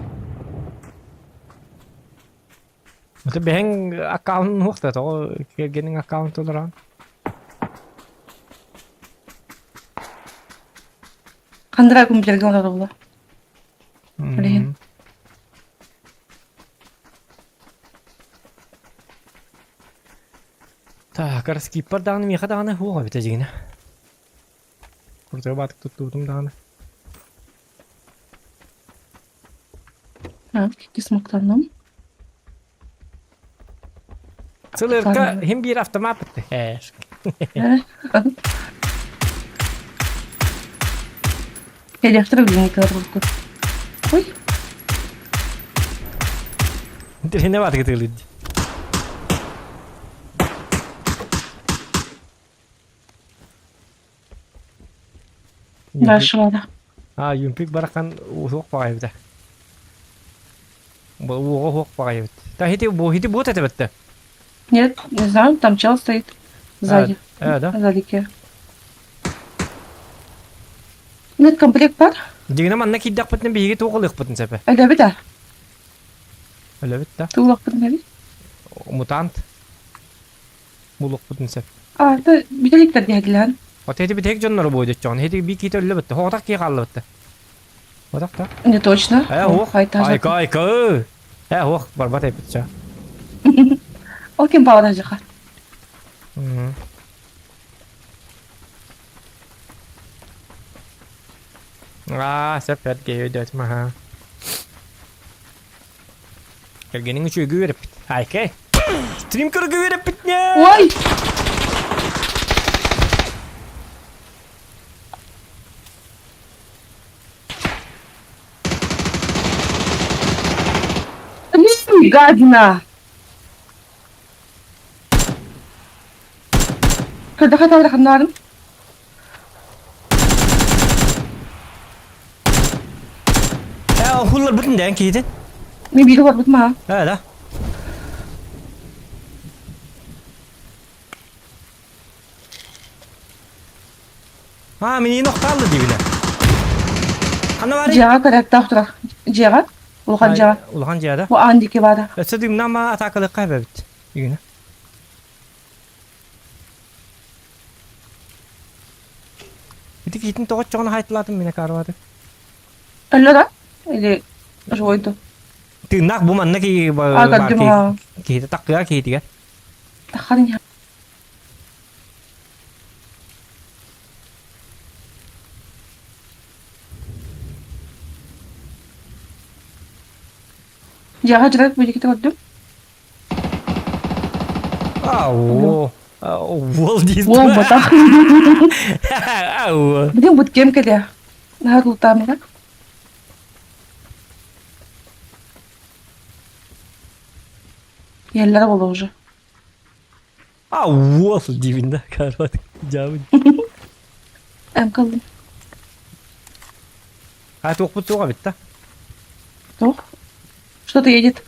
Это бэһэҥ аккаунтун уохта тоҕо кэргэниҥ аккаунт олорон. Хандра компьютерга олороллор. Билигин. Так, раскиппар даҕаны миэхэ даҕаны уох эбитэ дьигинэ. Курдуга баатык туттубутум даҕаны. Так, кисмоктанным. Сылырка хим биир автомат бытты. Электро билиникалар булку. Ой. Тирхине баатык тыылыд. Дальше бара. А, юмпик барахан уһуох баҕайбыта. Уоҕа уһуох баҕайбыт. Та хити бу хити бу этебетте. Нет, не знаю, там чел стоит сзади. Э, да? Сзади Нет, комплект бар. Дигинэ манна киирдэхпитинэ биһиги туох ылыахпытын сөпө? Өлөбүт а? Өлөбүт да. Тугулахпытын эбит. Мутант. Булуохпутун сөп. А, это бүтэликтэр диһэтилээн. Вот эти бүтэһик дьоннору буойдуччоҕун. Эти би киитэ өллө бытты. Хоҕотох кии хааллыбытты. Отох да. Не точно. Э, ох. Айка, айка. Э, ох, барбат эпитча. Ол ким баҕара жаха. Аа, сөп эргэ өйдөөтүм аха. Кэргэниҥ үчүгэйгэ үөрэппит. Айкай. Стрим көргө үөрэппит не? Ой! Гадина! Хайдах ханнаарым? Э, хулларбытын дээн киһитин. Мен биири барбытым аа. Э, да. А, мин охтаалла диибинэ. Ханна баарый? Дьиэҕэ көрөөттөөх турар. Дьиэҕэ? Улахан дьиэҕэ. Улахан дьиэ да? Бу аан диэки баара. Өссө дымна ма атаакалыахха эбэбит. Игинэ. Ити киһитин тоҕо оччоҕуна хаайталаатым мин акаарыбаты. Өллө да? Или живой ду? Тыыннаах бу манна ки А, көрдүм аа. киһитэ таккыа киһитигэр. Таххарын иһэ. Дьиэҕэ дьарык билигитэ көрдүм. Ау. Уол диир. Уол ботах. Ау. Блин, вот кем кэлиэ. Наһаа лутаамыга. Иһэллэрэ буолуо уже. А уол диибин да карват дьаабын. Эм каллым. А туохпут суоҕа эбит да? Туох? Что-то едет.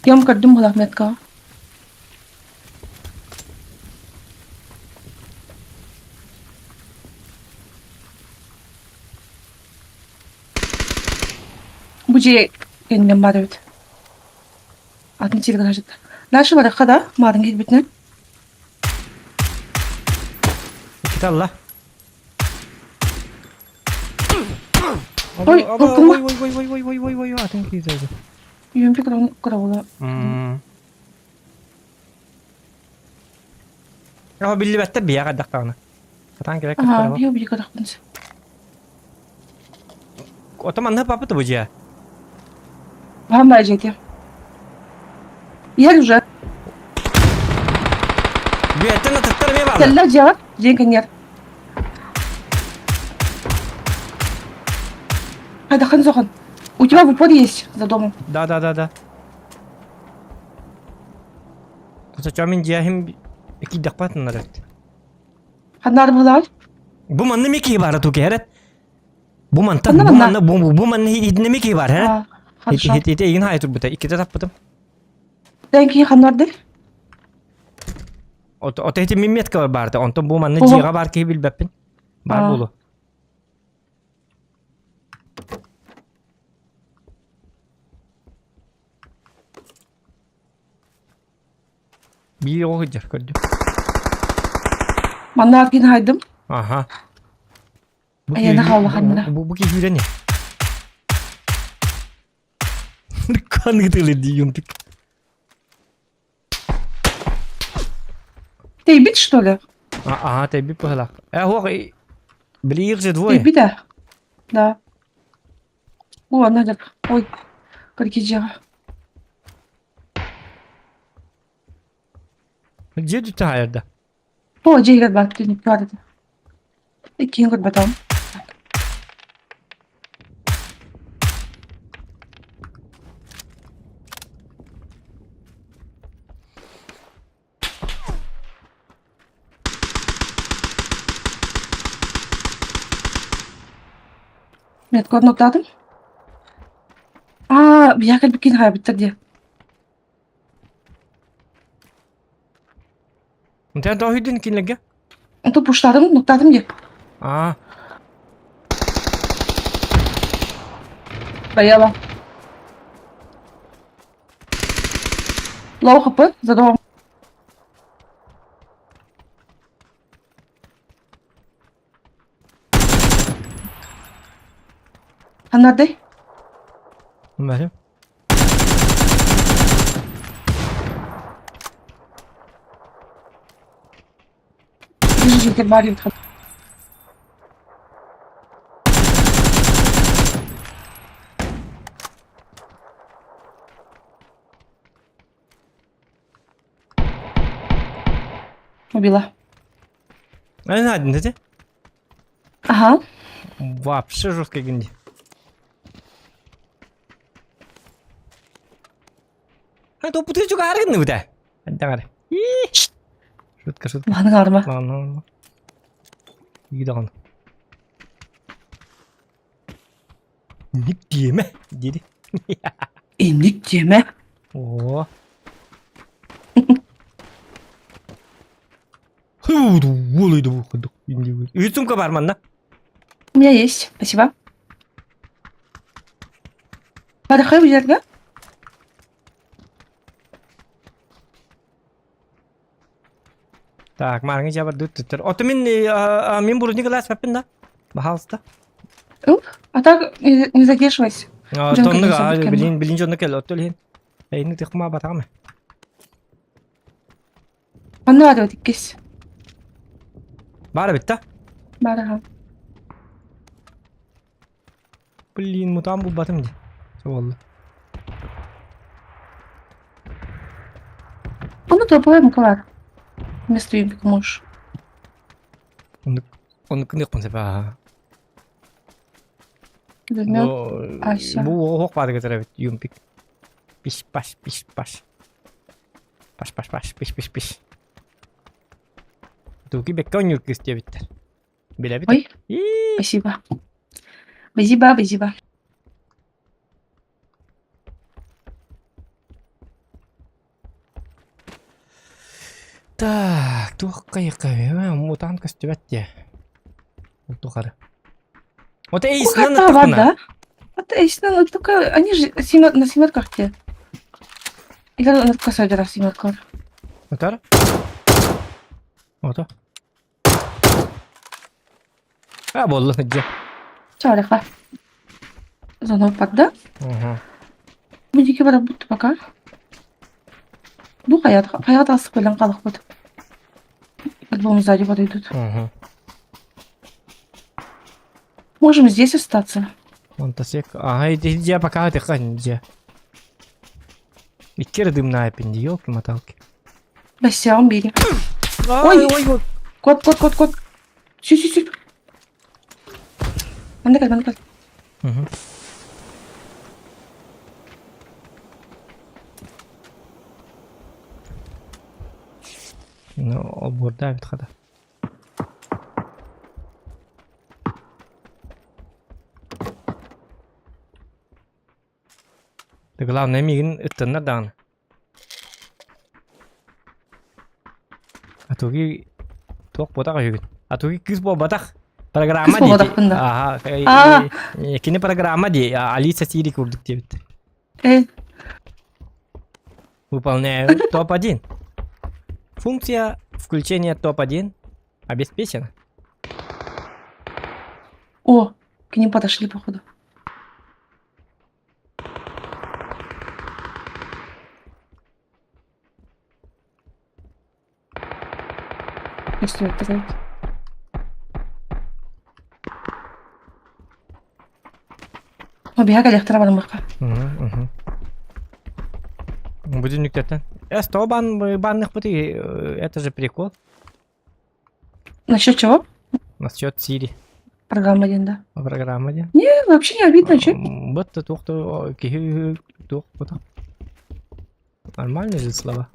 Кем көрдүм булах метка. Бу дьиэ кэннинэн баар эбит. Атын сиргэ сылдьыбыта. Дальше барыахха да, маарын киирбитинэн. Иккитэ алла. Ой, Ой, ой, ой, ой, ой, ой, ой, ой, ой, атын киирдэ. Юмпи кыра Оо, биллибэттэр биһиэхэ ардахтаҕына. Сатаан кэлэ Аха, биһиги биһиги көрөхпүн. Ото манна папа бу дьиэ. Баһан баа дьиэтэ. Иһэр уже. бааллар. Кэллэр дьиэҕэр, дьиэҥ кэннигэр. Хайдаххын сохон. У тебя в упор есть за домом. Да, да, да, да. Зачем мин дьиэһим киирдэхпэ эт. Ханна быһылаҕый? Бу манна микки баара тукерет. Бу мантан, Ханна бу манна? манна, бу, бу манна итиннэ микки бар, һэ? А, хорошо. Ити ити игин хай турбута, иккитэ таппытым. Тэн киһи ханна бардый? Ото ото ити мин метка бар баарта, онтон бу манна Оһо. дьиэҕэ бар киһи билбэппин. Бар А. буолу. Биир оҕо сылдьар көрдүм. Манна аргин хайдым. Аха. Бу Айана киһи хаалла ханна. бу, бу киһи үүрэн Канны тылы дии Тэйбит что ли? Ага, тэйбит быһылаах. Э, хуох, били их же двое. Тэйбит а? Да. О, ана деп. Ой, кыргижига. Дьиэ түттэ хайарда. О, дьиэгэр бар, түнүк бар этэ. Иккиһин көрбөтөм. Меткор ноктаатым. Аа, биһиэхэ кэлбиккин хаайбыттар дии. Онтон тоһуйдун кинилэргэ? Онтон пуштаатым, ноктаатым дии. Аа. Стояла. Лоу хп, за домом. Ханнардай? Бары. Держите, Марин. Убила. Не знаю, не Ага. Вообще жестко гинди. А то путай чуга аргын нүдэ. Антагар. Шутка, шутка. Маны арма. Ладно. Иди Инник диэмэ диэри. Инник диэмэ. Оо. Үс сумка бар манна. У меня есть. Спасибо. Барахай билэргэ? Так, марыңы жабар дүт түттер. Ото мин мин бурдник ылаас паппин да. Бахалыста. Уп, а так не, не задерживайся. Тоннук билин билин дьонно кел отто лин. Эйни тихма батагам. Манна бар эбит иккис. Баар эбит да? Баар аха. Блин, мутаан булбатым дии. Суолла. Ону топовой мука бар. Вместо юмпика можешь. Оннук оннук гыныахпын сөп аа. Пулемет. Ася. Бу оһох баар эбит юмпик. Пиш паш пиш паш. Паш паш паш пиш пиш пиш. Туки бэккэ оонньуур кыыс диэбиттэр. Билэбит. Ой. Ии. Спасибо. Спасибо, спасибо. Так, туох кайыкка мутаан көстүбэт дии. Ол тухары. Вот эйсинэн Какая ыттахпына. вода? Вот эйсинэн вот только они же на семерках те. Или на косой семерках. Отар? Ото. А, буолла сылдьа. Чарыха. Зона да? Угу. Мудики бар будто пока. Бу хаят, хаят асык белән калык бит. Альбом сзади подойдут. Угу. Можем здесь остаться. Вон тасек. Ага, иди, иди, пока ты хань, иди. Иккер дымная пинди, елки-моталки. Бассяун бери. Ой, ой, ой. Кот, кот, кот, кот. Сү, сү, сү. Манна кэл, манна кэл. Мгм. Ну, олбуорда эбит хата. Да главное миигин ыттыннар даҕаны. Атуги туох буотах үһүгүн? Атуги кыыс буолбатах. Программа Кыыс дии. буолбатахпын да. Аха, Аа. кини программа дии. Алиса Сири курдук диэбит. Э, Выполняю топ-1. Функция включения топ-1 обеспечена. О, к ним подошли, походу. Көстүбэттэр эбит. О, биһа кэлиэхтэрэ барыммакка. Будильниктертэн. Э, 100 бан, банных пути, это же прикол. Насчет чего? Насчет Сири. Программа диэн да. Программа диэн. Не, вообще не обидно, че? Вот туох киһи туох Нормальные же слова.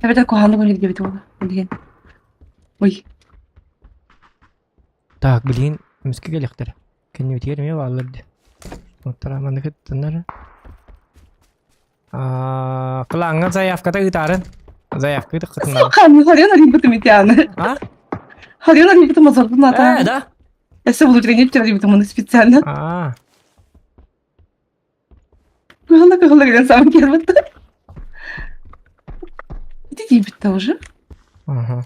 Эбэтэр куһаҕаннык үлэлиир диэбит буолла. Билигин. Ой. Так, билигин эмискэ кэлиэхтэрэ. Кэннибитигэр эмиэ бааллар дии. Оттора маннык ыттыннар. Аа, кылааҥҥа заявката ыытаарын. Заявка ыытыххытына. Хааны харыан арыйбытым ити А? Харыан арыйбытым мозорбун Э, ата. да? Өссө внутренний арыйбытым оны специально. Аа. Кыһылла кыһылла гынан саам киэрбэттэ. Ити тиийбит уже. Ага.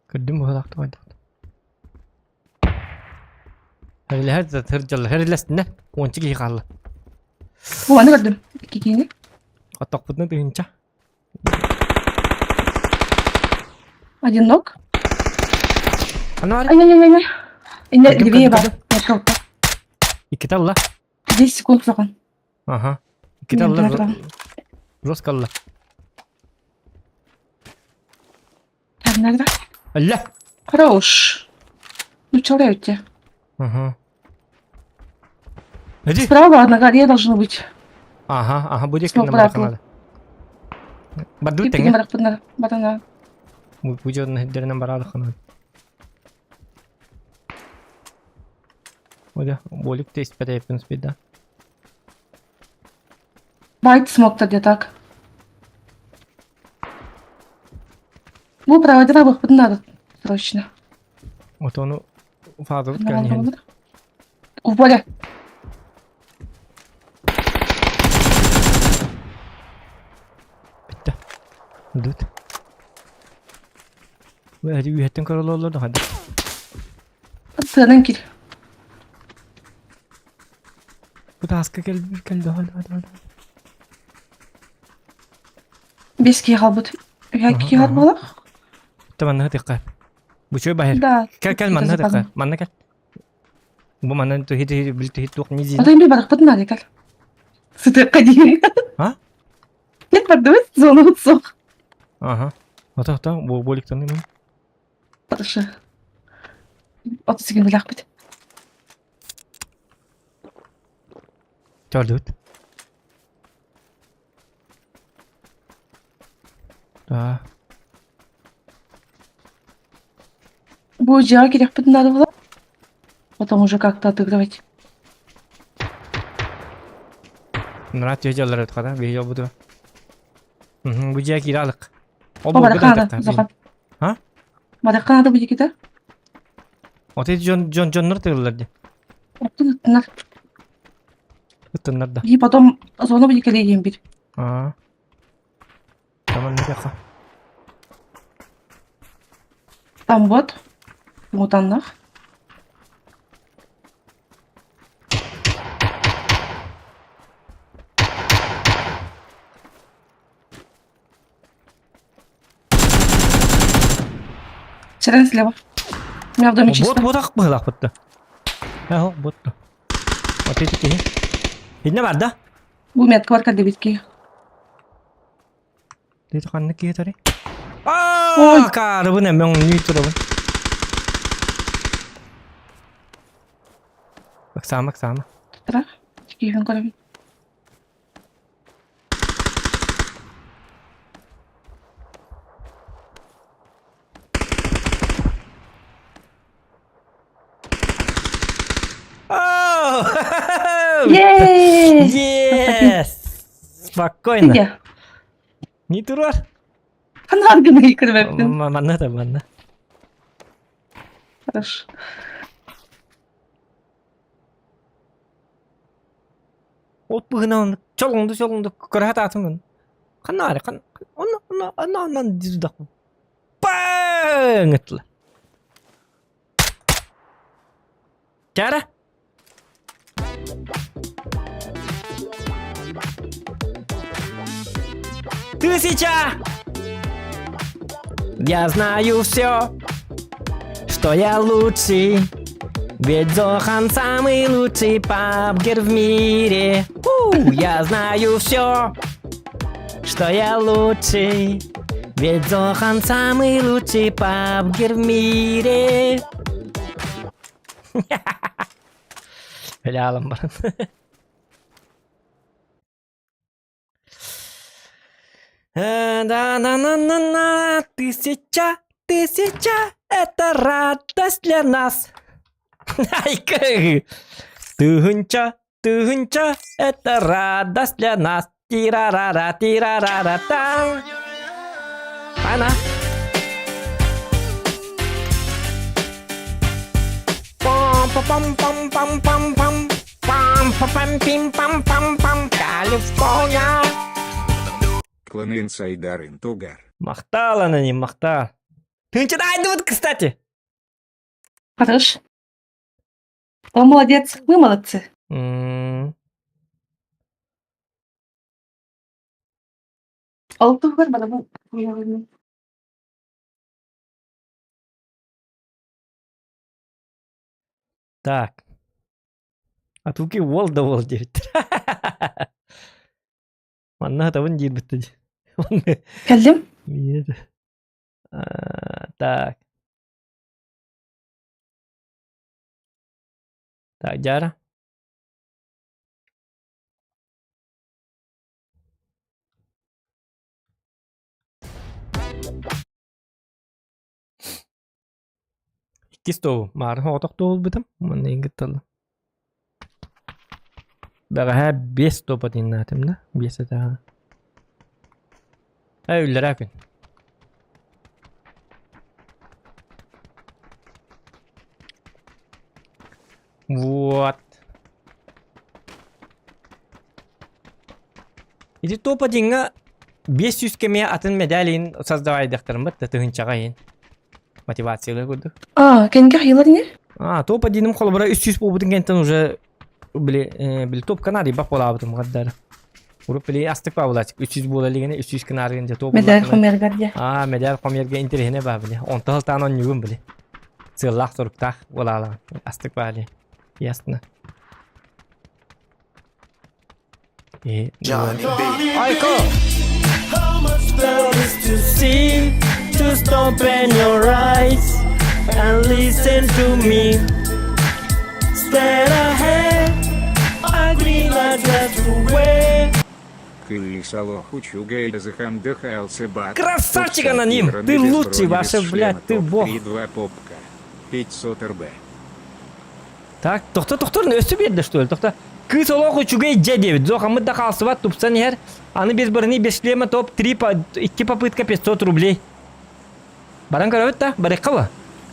Көрдүм быһылаах тугайдах. Хэрлэһэр да сырдьаллар хэрлэстинэ уонча киһи хаалла. Бу аны көрдүм. Кикиини. Оттохпутуна тыһыынча. Одинок. Аны Ай-яй-яй-яй. Инне Көрдүм, левее көрдүм, бар. Мерка Иккитэ алла. 10 секунд соҕон. Ага. Иккитэ алла. Жестко алла. Тарнарда. Алла. Хорош. Ну, человек у тебя. Ага. Иди. Справа на горе должно быть. Ага, ага, будет Смог на брату. надо. Бардыбыт тэҥэ. Барахпытна, батана. Бу дьон бараады ханан. Оля, болик тест пятая да. Байт смог тогда так. Бу проводила выход надо срочно. Вот он фазовый кэлэн У поля. Бүттэ. Өлдүбүт. Үһэттэн көрөлөөлөр да ханна. Сыанан кир. Бу тааска кэл кэлдэ ханна. Бес киһи хаалбыт. Үһэ киһи хаалбалах. Та манна тыкка. Бу чөй баһыр. Да. Кэл кэл манна тыкка. Манна кэл. Бу манна тухи тухи бил тухи туох не Ата би барахпыт надо кэл. Сытыакка диин. А? Нет, бардыбыт зона суох. Ага. Ата ата бу боликтан мен. Хорошо. 30 секунд билэхпит. Төрдүбүт. Да. Бу дьиэҕэ кириэхпит надо было. Потом уже как-то отыгрывать. Нұрат дьаллар өтқада, бейі буду. Бу дьиэ киирэ алык. Ол О, бу барахха надо, Зохан. А? Барахха надо будет да? Вот эти дьон дьон дьоннор тыыллар ди. Оттон ыттынар. Ыттыннар да. И потом зона будет кэлиэм бир. Аа. Таман не Там вот. Мутаннах. Сирен слева. У меня в доме чисто. Вот вот ах быһылаах бутта. Ээ, бут. Вот эти киһи. Инне бар да? Бу меткалар кэллибит Дии ханнык киһи тарый? Ой. Аа, каарыбын эмэ оҥнүү турабын. Ыксаама, ыксаама. Тара. Киһин көрөбүн. Oh! Yay! Yes! Спокойно. Где? Не турар. Ханар гына көрбөппүн. Манна да манна. Хорошо. От быһынан чолоҥду чолоҥду көрө сатаатым. Ханна ари хан онно онно онно онно дирдах. Паң ыттылар. Чара. Тысяча! Я знаю все, что я лучший. Ведь Зохан самый лучший пабгер в мире. У, я знаю все, что я лучший. Ведь Зохан самый лучший пабгер в мире. Өлө баран. Да-на-на-на-на, тысяча, тысяча, это радость для нас. Айка! Тыһынча, тыһынча, это радость для нас. Тирарара, тирарара-та. Ана. Пам-па-пам-пам-пам-пам-пам. Пам-па-пам-пим-пам-пам-пам. Калифорния. Клан Инсайдар Интугар. Махтал аноним, махтал. Ты что, кстати. Хорош. Он молодец, мы молодцы. М, Ол туһугар барабын уйаҕыҥ. Так. А туки уол да уол диэбиттэр. Манна хатабын диирбит дии. Кэллим. Так. Так, Дяра. Иккис тобу маары соҕотох туолбутум уонна иҥгитталла. Бэҕэһээ биэс топ атыҥнаатым да биэс этээҕэ. Ээ үллэрээ күн. Вот. Ити топ одиҥҥа 500 кэмиэ атын медалин создавайдахтарын бат тыһынчаҕа иһин. Мотивациялыы курдук. А, кэнгэ хайылар не? А, топ одиным холобура 300 буолбутун кэнтэн уже били э, били топ канари бак буолаабытым гаддар. Уруп били астык баабылаачык 300 буола илигине 300 канарыгын же топ Медаль хомергар дьэ. А, медаль хомерге интэриэһинэ баа били. Онто сылтаан онньугун били. Сыаллаах соруктаах буолаалаҕын. Астык баали. Ясно. И... Айко! How much there is to see Just open your eyes and listen to me Straight ahead, I green light just the way Красавчик, аноним! Ты лучший, ваша, блядь, ты бог! 3-2 попка. 500 РБ. Так, тохто тохтор өссө биэрдэ что ли? Тохто. Кыыс олох үчүгэй дьэ диэбит. Зохаммыт да хаалсыбат тупсан иһэр. Аны без брони без шлема топ 3 по 2 попытка 500 рублей. Баран көрөбүт да, барыахха ба?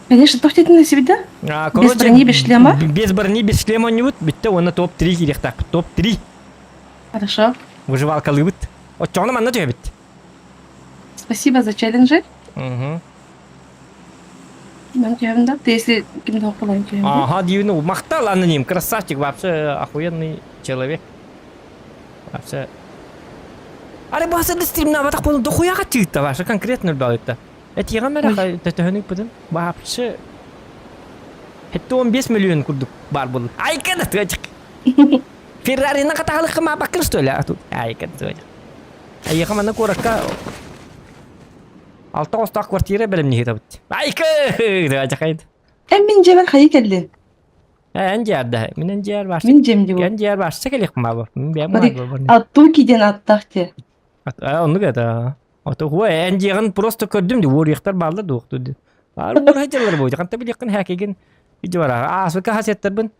Конечно, туох диэтин сибидэ? А, Без короче, брони, без шлема? Без брони, без шлема оонньуубут. Бүттэ уонна топ-3 киириэхтээхпит. Топ-3. Хорошо. Выживалкалыыбыт. Оччоҕуна манна түһэбит. Спасибо за челленджи. Угу. Мен түһэбин да. Ты если ким да болайын түһэбин. Ага, дивно. Махтал аноним. Красавчик вообще охуенный человек. Вообще. Аре баса да стримнабатах болон дохуяга чыытта вообще конкретно өлбөҕүттэ. Этиэҕэ мэрэ төтөһөнүк бытын. Вообще. Хетте 15 миллион курдук бар болун. Айка да тыачык. Феррарина хатаһалыкка маапаккын что ли? Ай, кантуой. Айыха манна куоракка алта остоох квартира бэлэмниһитабыт. Айкы! Дажахайд. Эн мин дьиэбэр хайы кэллин? Эн дьиэрдэ. Мин эн дьиэр бар. Мин дьиэм дии Эн дьиэр барса келих мабы. Мин бэйэм Смотри, мабы. Аттуки диэн аттаах дии. Оннук это. Ото хуа эн дьиэҕин просто көрдүм ди уоруйахтар бааллар дуохту ди. Аар уорайдьаллар буолдьа. Ханта билиэххин хээкигин видео бараа. Аасыка хасеттарбын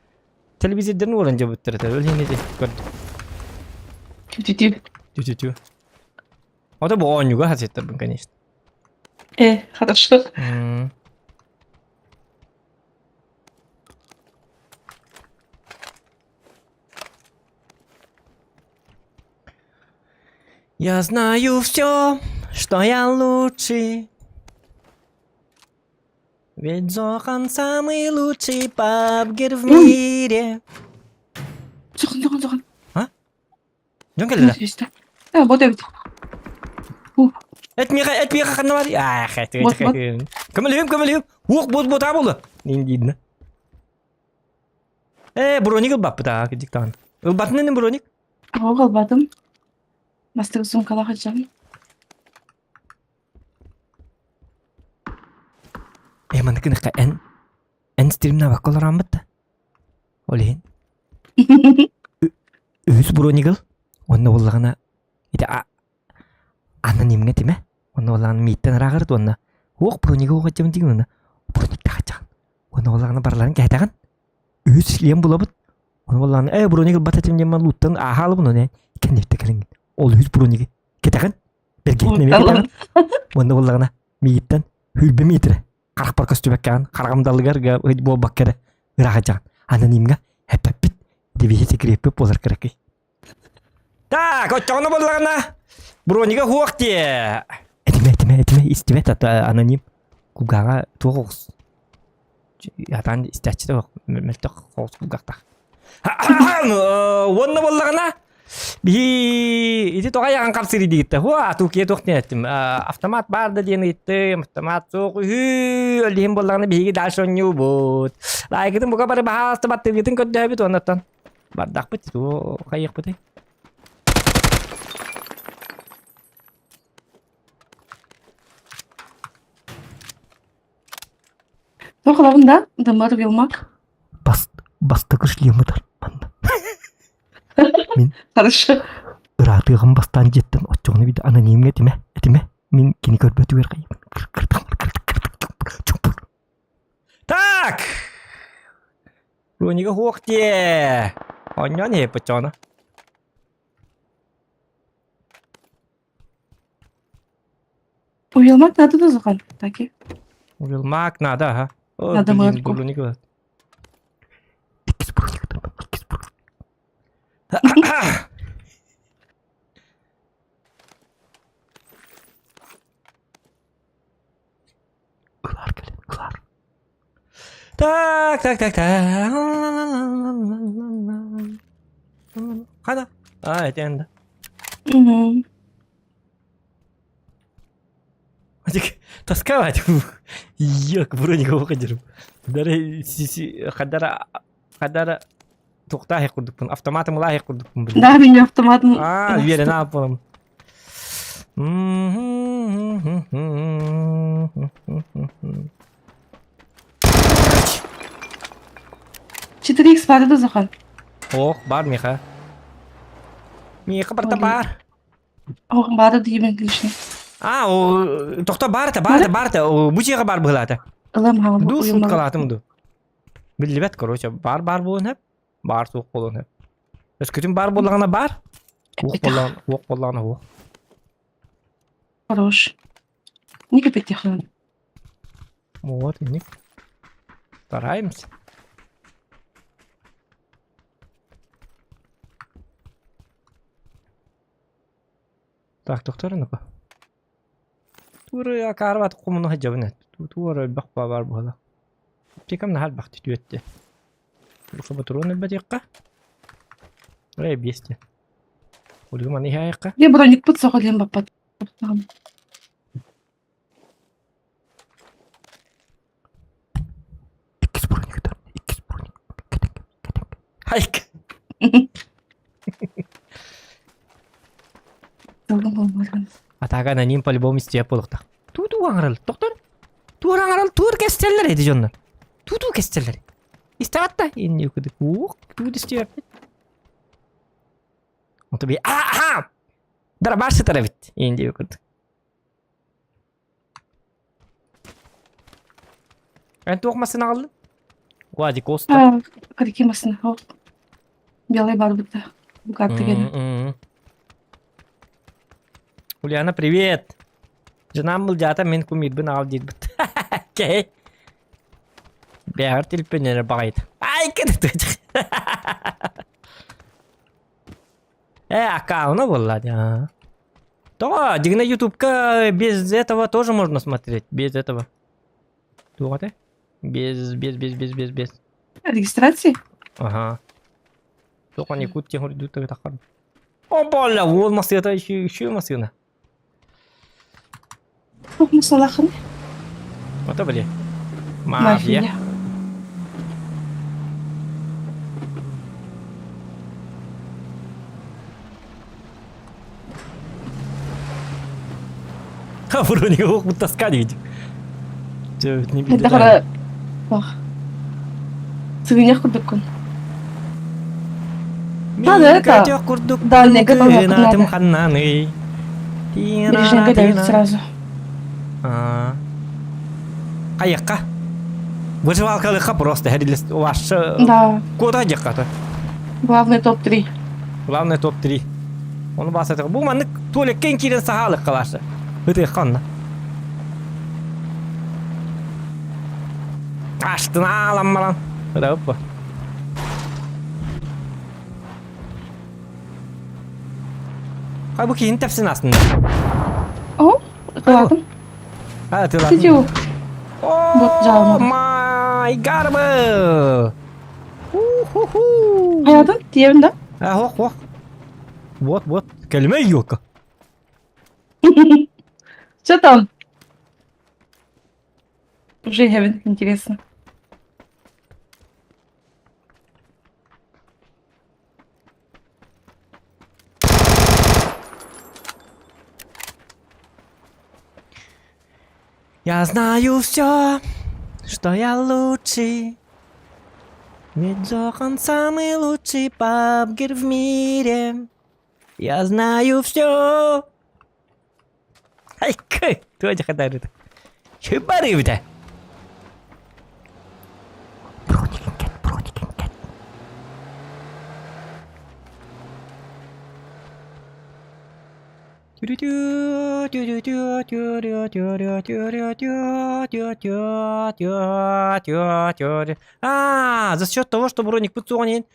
телевизордан уоран дьабыттар этэ. Ол иһин ити көрдүм. Тү-тү-тү. Тү-тү-тү. Ото бу оонньууга хасеттарбын, конечно. Э, хорошо. М. Я знаю все, что я лучший. Ведь Зохан самый лучший пабгер в мире. Зохан, Зохан, Зохан. А? Дьон кэллэ. Э, вот эбит. Эт миэхэ, эт миэхэ ханна бар? Ах, эт Вот, вот. Көмөлөһүм, көмөлөһүм. Уох, бут бутаа буолла. Нин диидна. Ээ, броник ылбаппыт аа, диктан. Ылбатын ини броник? Оҕо ылбатым. Бастакы суумкалаах сылдьабын. Ээ, маннык гыныхха эн эн стримнаабакка олорааммыт да. Ол иһин. Үһүс броник ыл. Онно буоллаҕына ити анонимҥа этимэ. Онно буоллаҕына мииттэн ырааҕырыт уонна уох бронига уох аччабын дигин уонна брониктаах аччаҕын. Уонна буоллаҕына барыларын кэһэтэҕин. Үһүс шлем булабыт. Ону буоллаҕына ээ броник ылбат этим диэн лууттан ааһа алабын ону кэнниттэн кэлиҥ. Ол үһүс брониги кэтэҕин. Бэргиһитин эмиэ кэтэҕин. Уонна буоллаҕына миигиттэн хүрбэ миэтэрэ харахпар көстүбэккэҕин хараҕым далыгар буолбакка эрэ ыраах дьаҕан анонимҥа эппэппит девиһи секреппит буолар кыракый Так, оччоҕуна буоллаҕына бронига хуох диэ. Этимэ, этимэ, этимэ, истибэт ата аноним. Кулгааҕа туох оҕус. Атаан истээччи да мөлтөх оҕус кулгаахтаах. Уонна буоллаҕына биһи ити тоҕо айаҕын хапсырый диигиттэ. Хуа, туукия туох диэн эттим. Автомат баар да диэн ыйыттым. Автомат суох үһү. Ол иһин буоллаҕына биһиги дальше оонньуубут. Лайкытын бука бары баһаалыста баттыыргытын көрдөһөбүт уоннаттан. Бардахпыт, тугу хайыахпытый? Туох ылабын да? Дыммар Вилмак. Бас, бастакы шлемытар манна. Мин Хорошо. ыраатыаҕым бастаан дьиэттэн оччоҕуна биирдэ анонимҥа этимэ, этимэ. Мин кини көрбөтүгэр хайыыбын. Так! Рунига хуох диэ. Оонньоон иһиппит чоҕуна. Уйулмак надо да Зохан? Таки. Уйулмак надо, ага. О, Надо блин, мырку. броник ылат. Иккис броник, иккис броник. Ылар кэлин, ылар. Так, так, так, так. Хана. А, это энда. Мгм. Тосковать. Йок, броник выходил. Дары хадара хадара туохтаах курдукпун, автоматым ылаах курдукпун блин. Да, мин автоматым. А, үөрэнэ ааппалым. Четыре икс баар да Зохан? Ох, бар миха. Миха барта бар. Ох, баар диибин лишний. А, о, тохто бар та, бар та, бар та, бу дьиэҕэ бар быһылаата. Ылам хаалбы. Ду шуткалаатым ду. Биллибэт, короче, бар бар буолуон сөп, баар суох буолуон сөп. Өскөтүн баар буоллаҕына баар, уох буоллаҕына уох буоллаҕына уох. Хорош. Не кипятихан. Вот, инник. Стараемся. Так, доктор, ну-ка. Туора акаарбат хомуна сылдьабын эт. Туора элбэх баар буола. Аптекам наһаа элбэх түөттэ. Ботуруон өлбөтүөххэ. Эй, биэсте. Улуу маны иһээйэххэ. Дьэ броникпыт соҕо диэн баппат. Иккис броник иккис броник. Хайк. Долгун болмадым. Атака аноним по-любому истиэп буолуохтаах. Туу-туу аҥарал, тохтор. Туор аҥарал, туор кэстэллэр эти дьоннор. Туу-туу кэстэллэр. Истэҕит да? Инни кудук. Уох, туу истиэппит. Онто би аа Дарабаш сытар эбит. Инди курдук. Эн туох массыына аҕаллыҥ? Владик Коста. А, какие массыына? Ол белый барбыта. Бугатты гена. Ульяна, привет! Жена былдьаата мин кумирбин аҕал диирбит. Окей. Бэҕэр телефоннары баҕайыт. Ай, кэт Э, аккаунта была, да. Тоҕо, дьиҥинэ ютубка без этого тоже можно смотреть, без этого. Туох этэй? Без, без, без, без, без, без. Регистрации? Ага. Туох они кут тем үрдүк таххар. О, бля, уол массыына еще, еще массыына. Туох массыыналааххыный? Ото били. Мафия. Мафия. А вроде ох, таскать ведь. Не Это хара Ох. Сыгынньах курдуккун. Надо это. курдук Дальнего толоку надо. ханнаный. Ближнего дают сразу. Айыққа. Выживалкалыққа просто ваша Да. Куда дьахата? Главный топ-3. Главное топ-3. Оны басатык. Бу маннык туалеккен киирэн саһаалыкка ваша. Ытыахха онно. Аштына аламмалан. Ыдабыппа. Хай бу киһини тэпсин астында. О, ытылаатым. А, ытылаатым. Сидю. О, май гарбы! У-ху-ху! Хайатын тиэбин да? А, ох, ох. Вот, вот. Кэлимэ елка. Что там? Уже Хевен, интересно. Я знаю все, что я лучший. Ведь Джохан самый лучший пабгер в мире. Я знаю все. Айкы, туох хатарыта. Хыбарыбыта. Броникин кэт, броникин кэт. А, за счет того, что броник путсуонин,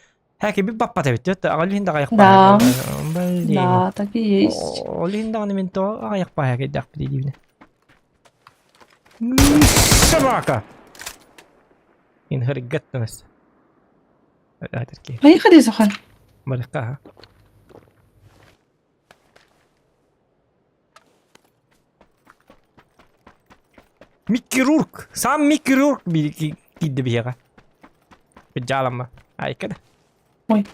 Хэки баппат эбит, аҕаллин да Да. Блин. Да, так и есть. Олин даҕаны мин то аҕайахпаа кэйдэхпит диибинэ. Собака! Инхэргэттэнэс. Поехали, Зохан. Барыкка. Микки Рурк! Сам Микки Рурк киирдэ биһиэхэ. Дьаалама. Айка да. Ой.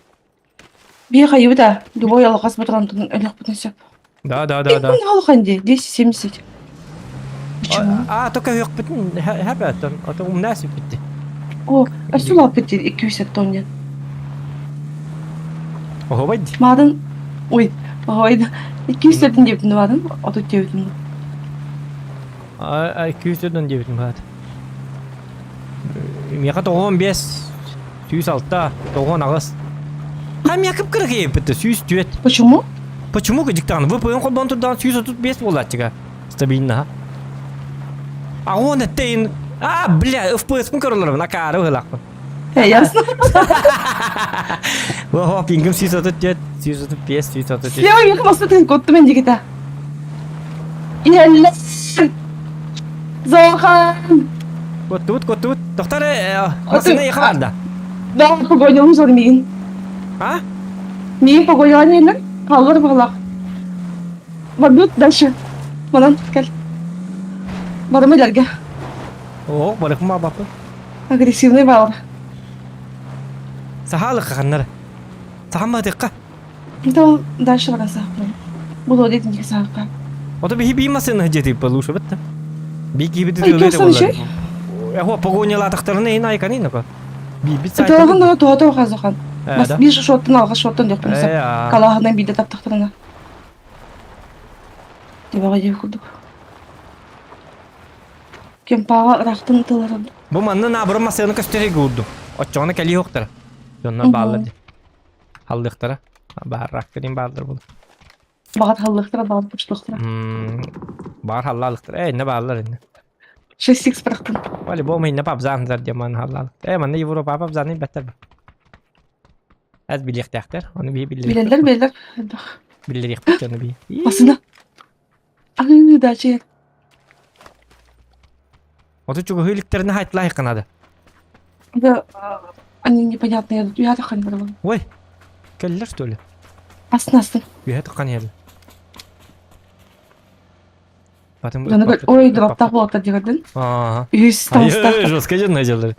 Биэха юда. Любой алҕас батырантан өлөхпүтүн сөп. Да, да, да, да. Иккин алхан дии, 270. Почему? А, только үөхпүтүн хэпэттэн, ото умнаа сүппүттэ. О, өссө улааппыт дии, 200 тонн диэн. Оһобай дии. Маадын, ой, оһобай да, 200 диэбитин маадын, 30 диэбитин. А, 200 диэбитин баат. Миэхэ 95, 106, 98. А миэхэ кып-кыра киэппитте, 104. Почему? Почему дьиктаҕын VPN холбоон турдаҕын 135 буолааччыга стабильно. А он эттейин А, бля, FPS-пын көрөлөрбүн, акаары быһылаахпын. Э, ясно. Ого, пингим 134, 135, 134. Слева миэхэ массыытын куттум мен дигитэ. Иһэллэр. Зохан! Куттубут, куттубут. Доктор, массыына ехал барда. Да, погонялым зор миигин. А? Миигин погонялан иһэллэр. Хааллар баҕалаах. Барбыт дальше. Манан кэл. Барыма илэргэ. Оо, барыхма бапы. Агрессивный баалар. Сахалык ханнар. Сахамматыкка. Это ол дальше баран саахпын. Бу диэтин саахха. Ото биһи бии массыына дьиэтик получше битта. Би киһибит Ой, ытыалыыр киэсэн буоллар. үчүгэй. Эхо погонялаатахтарына ин айканин око. Биирбит Ытыалаһын сайтын. да туһата хазахан. Э, Бас да. биир шоттан алҕас шоттан диэхпин сөп. Э, аа. Калааһынан биирдэ таптахтарына. Дебаҕа диэх курдук. Кемпаҕа ыраахтан ытыларын. Бу манна наабыры массыына көстөрө гурду. Оччоҕуна кэлии уохтара. Дьоннор бааллар дии. Халлыахтара. Баарраактарин бааллар була. Баҕар халлыахтара, баҕар почтуохтара. Баар халлаалыктар. Э, инне бааллар инне. 6x бырахтым. Вали бу инне пабзаандар диэн манна халлаалыктар. Э, манна Европа пабзааны бэттэр. Эс билиэхтээхтэр. Ону биһи биллэриэхпит. Билэллэр, билэллэр. Элбэх. Биллэриэхпит ону биһи. Басына. Аһыы, дачи. Оту чугаһыы иликтэринэ хайтлаах канада. Да, они непонятные. Я так не барабан. Ой, кэллэр что ли? Астын астын. Үөһэ таххан иһэллэр. Потом Ой, дроптах буолта диэбэтин. Ага. Үһүс таҥастаах. Жестко дьон дьаллар.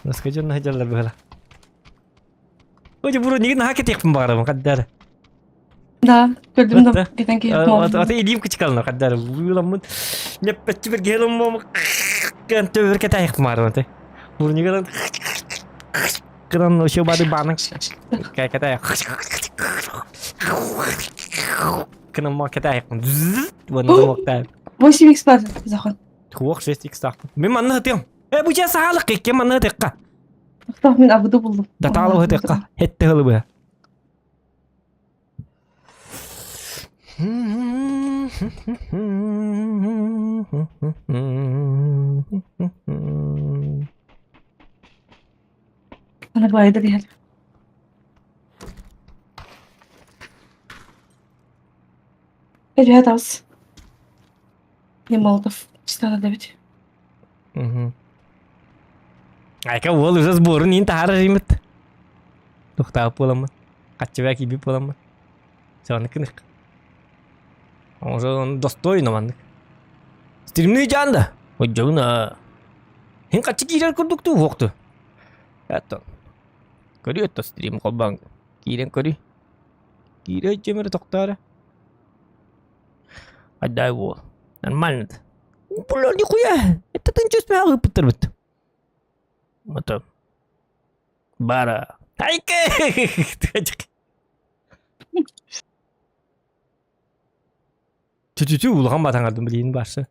Жестко дьон дьаллар быһыла. Ой, буру нигин наһаа кэтиэхпин баҕарабын хаддара. Да, көрдүм да кэтэн киһи Аты илиим кычыкалына хаддара. Уйуламмын. Ньэппэтчи бир гелым мом. Кэн төбөр кэтээхпин баҕарабын ты. Бурнигынан кынан вообще бады баанын кэтээ. Кынан ма кэтээхпин. Вон замоктаа. 8 x бар захон. Туох 6 x таахпын. Мен манна хытыам. Э, бу ча саалык кекке манна хытыакка. Тохтоох мин абыды буллум. Датаалы хытыакка. Хетте хылы быа. Ана байды диһэр. Ребята, ас. Не Молотов читала дэбит. Айка уол уже сборун иин таһаарар имит. Тухтаах буоламмын. Хаччыбаа киирбит буоламмын. Соны кынык. Уже он достойно маннык. Стримный жаанда. Ой, Хин хаччы киирэр курдук туу уохту. Это. Көрү это стрим холбаан киирэн көрү. Киирэ дьэмэрэ тохторо. Отдай уол. Нормально. Бля, нихуя! Это ты ничего смело ыппыттарбыт. Это... Бара. Айка! Тү-тү-тү улахан батаңардым билиин барсы.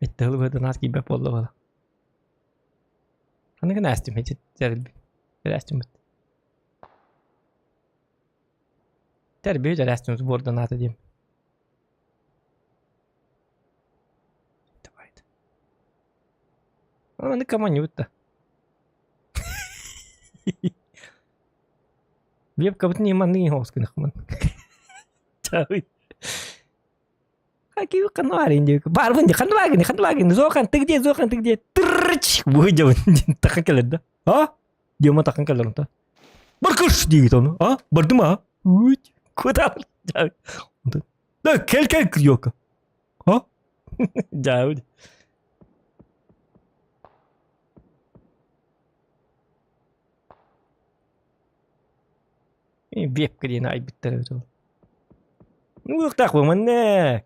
Эттэ ылыбыдан ас киирбэт буолла буола. Аныгын астым хечит тэрбит. Тэрбит астым сбордан ата дием. Давай. Аны команют да. Вебка не маны хоскын хман. Чауй. Какие канварин дик. Барбын ди ханвагин ханвагин зохан ты где зохан ты где? Трч. Выйдем тахан келер да. А? Дима тахан келер да. Баркыш дейт оны. А? Барды ма? Уй. Куда? Да, кел кел ёка. А? Да. Вебка диэн айбыттар эбит ол. Уохтаах бу манна.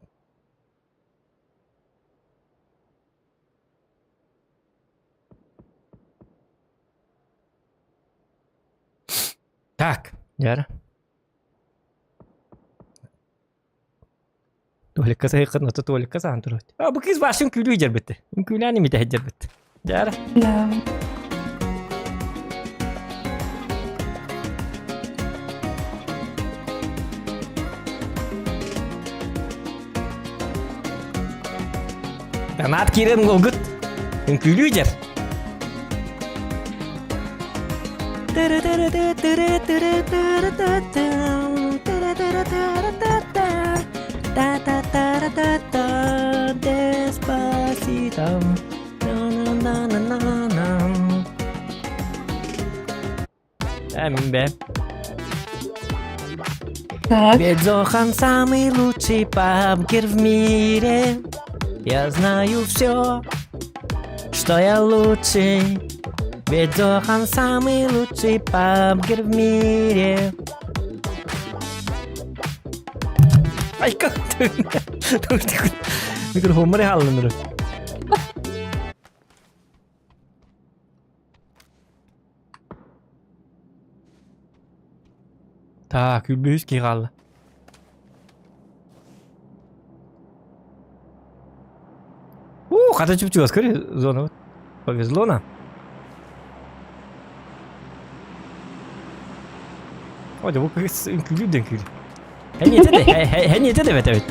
Так, дьэ. Туалетка саһыаххын, ото туалетка саһан турар. А бу кыыс башын күлүү дьэрбит. Үҥкүүлээн имитэ дьэрбит. Дьэ. Да. Донат киирэн уолгут үҥкүүлүү дьэр. Despacito. На-на-на-на-на. Э, бе. Так. Ведь Зохан самый лучший пабгер в мире. Я знаю все, что я лучший. Ведь Зохан самый лучший пабгер в мире. Ай, как ты? Микрофон хааллын Так, үбүс киһи хаалла. Уу, хата чуп-чугас көрү зона. Повезло нам. Ой, бу кыз үҥкүүлүүр да үҥкүүлүүр. Хэньиэтэ да, хэньиэтэ да бэт эбит.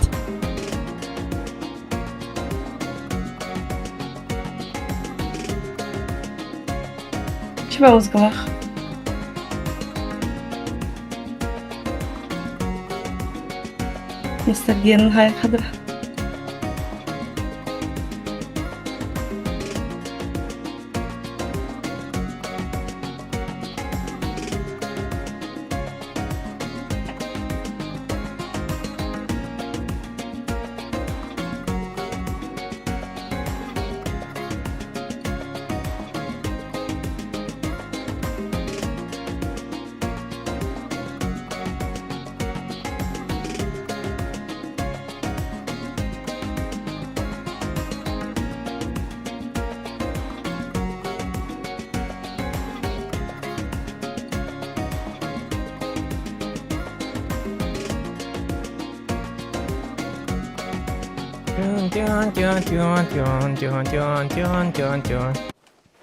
Чего узгалах? Мистер Ген хайхадыр.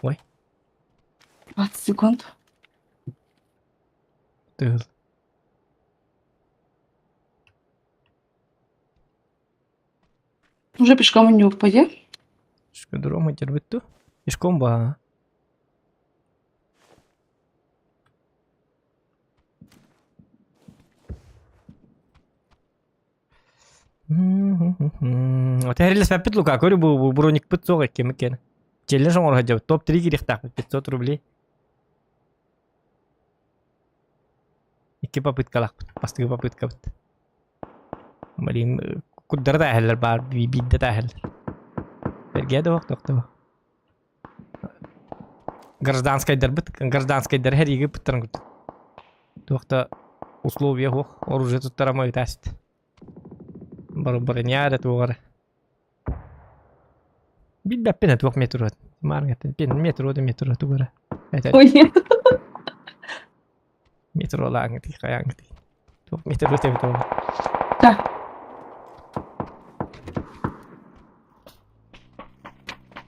Ой. 20 секунд. Тыыл. Уже пешком не упади. Шкодрома тербит Пешком ба. Отэһэрилэспэппит Лука, көрү бу броникпыт суох эккемиккен. Челлендж оҥоро сылдьабыт. Топ-3 киириэхтээхпит 500 рублей. Икки попыткалаахпыт. Бастакы попыткабыт. Блин, курдары да эһэллэр баар, биирдэ да эһэллэр. Бэргээ да тохтоо. Гражданскайдарбыт, гражданскайдары сэриигэ ыппыттарын курдук. Туох да условия суох, оружие туттарама ыытааччыт. Броня эрэ туох эрэ. Билбэппин туох метро Мааргаттан метро да метро тугу эрэ. Ой, нет. Метролааҥҥытый хайааҥҥытый. Туох метро эбит ол. Да.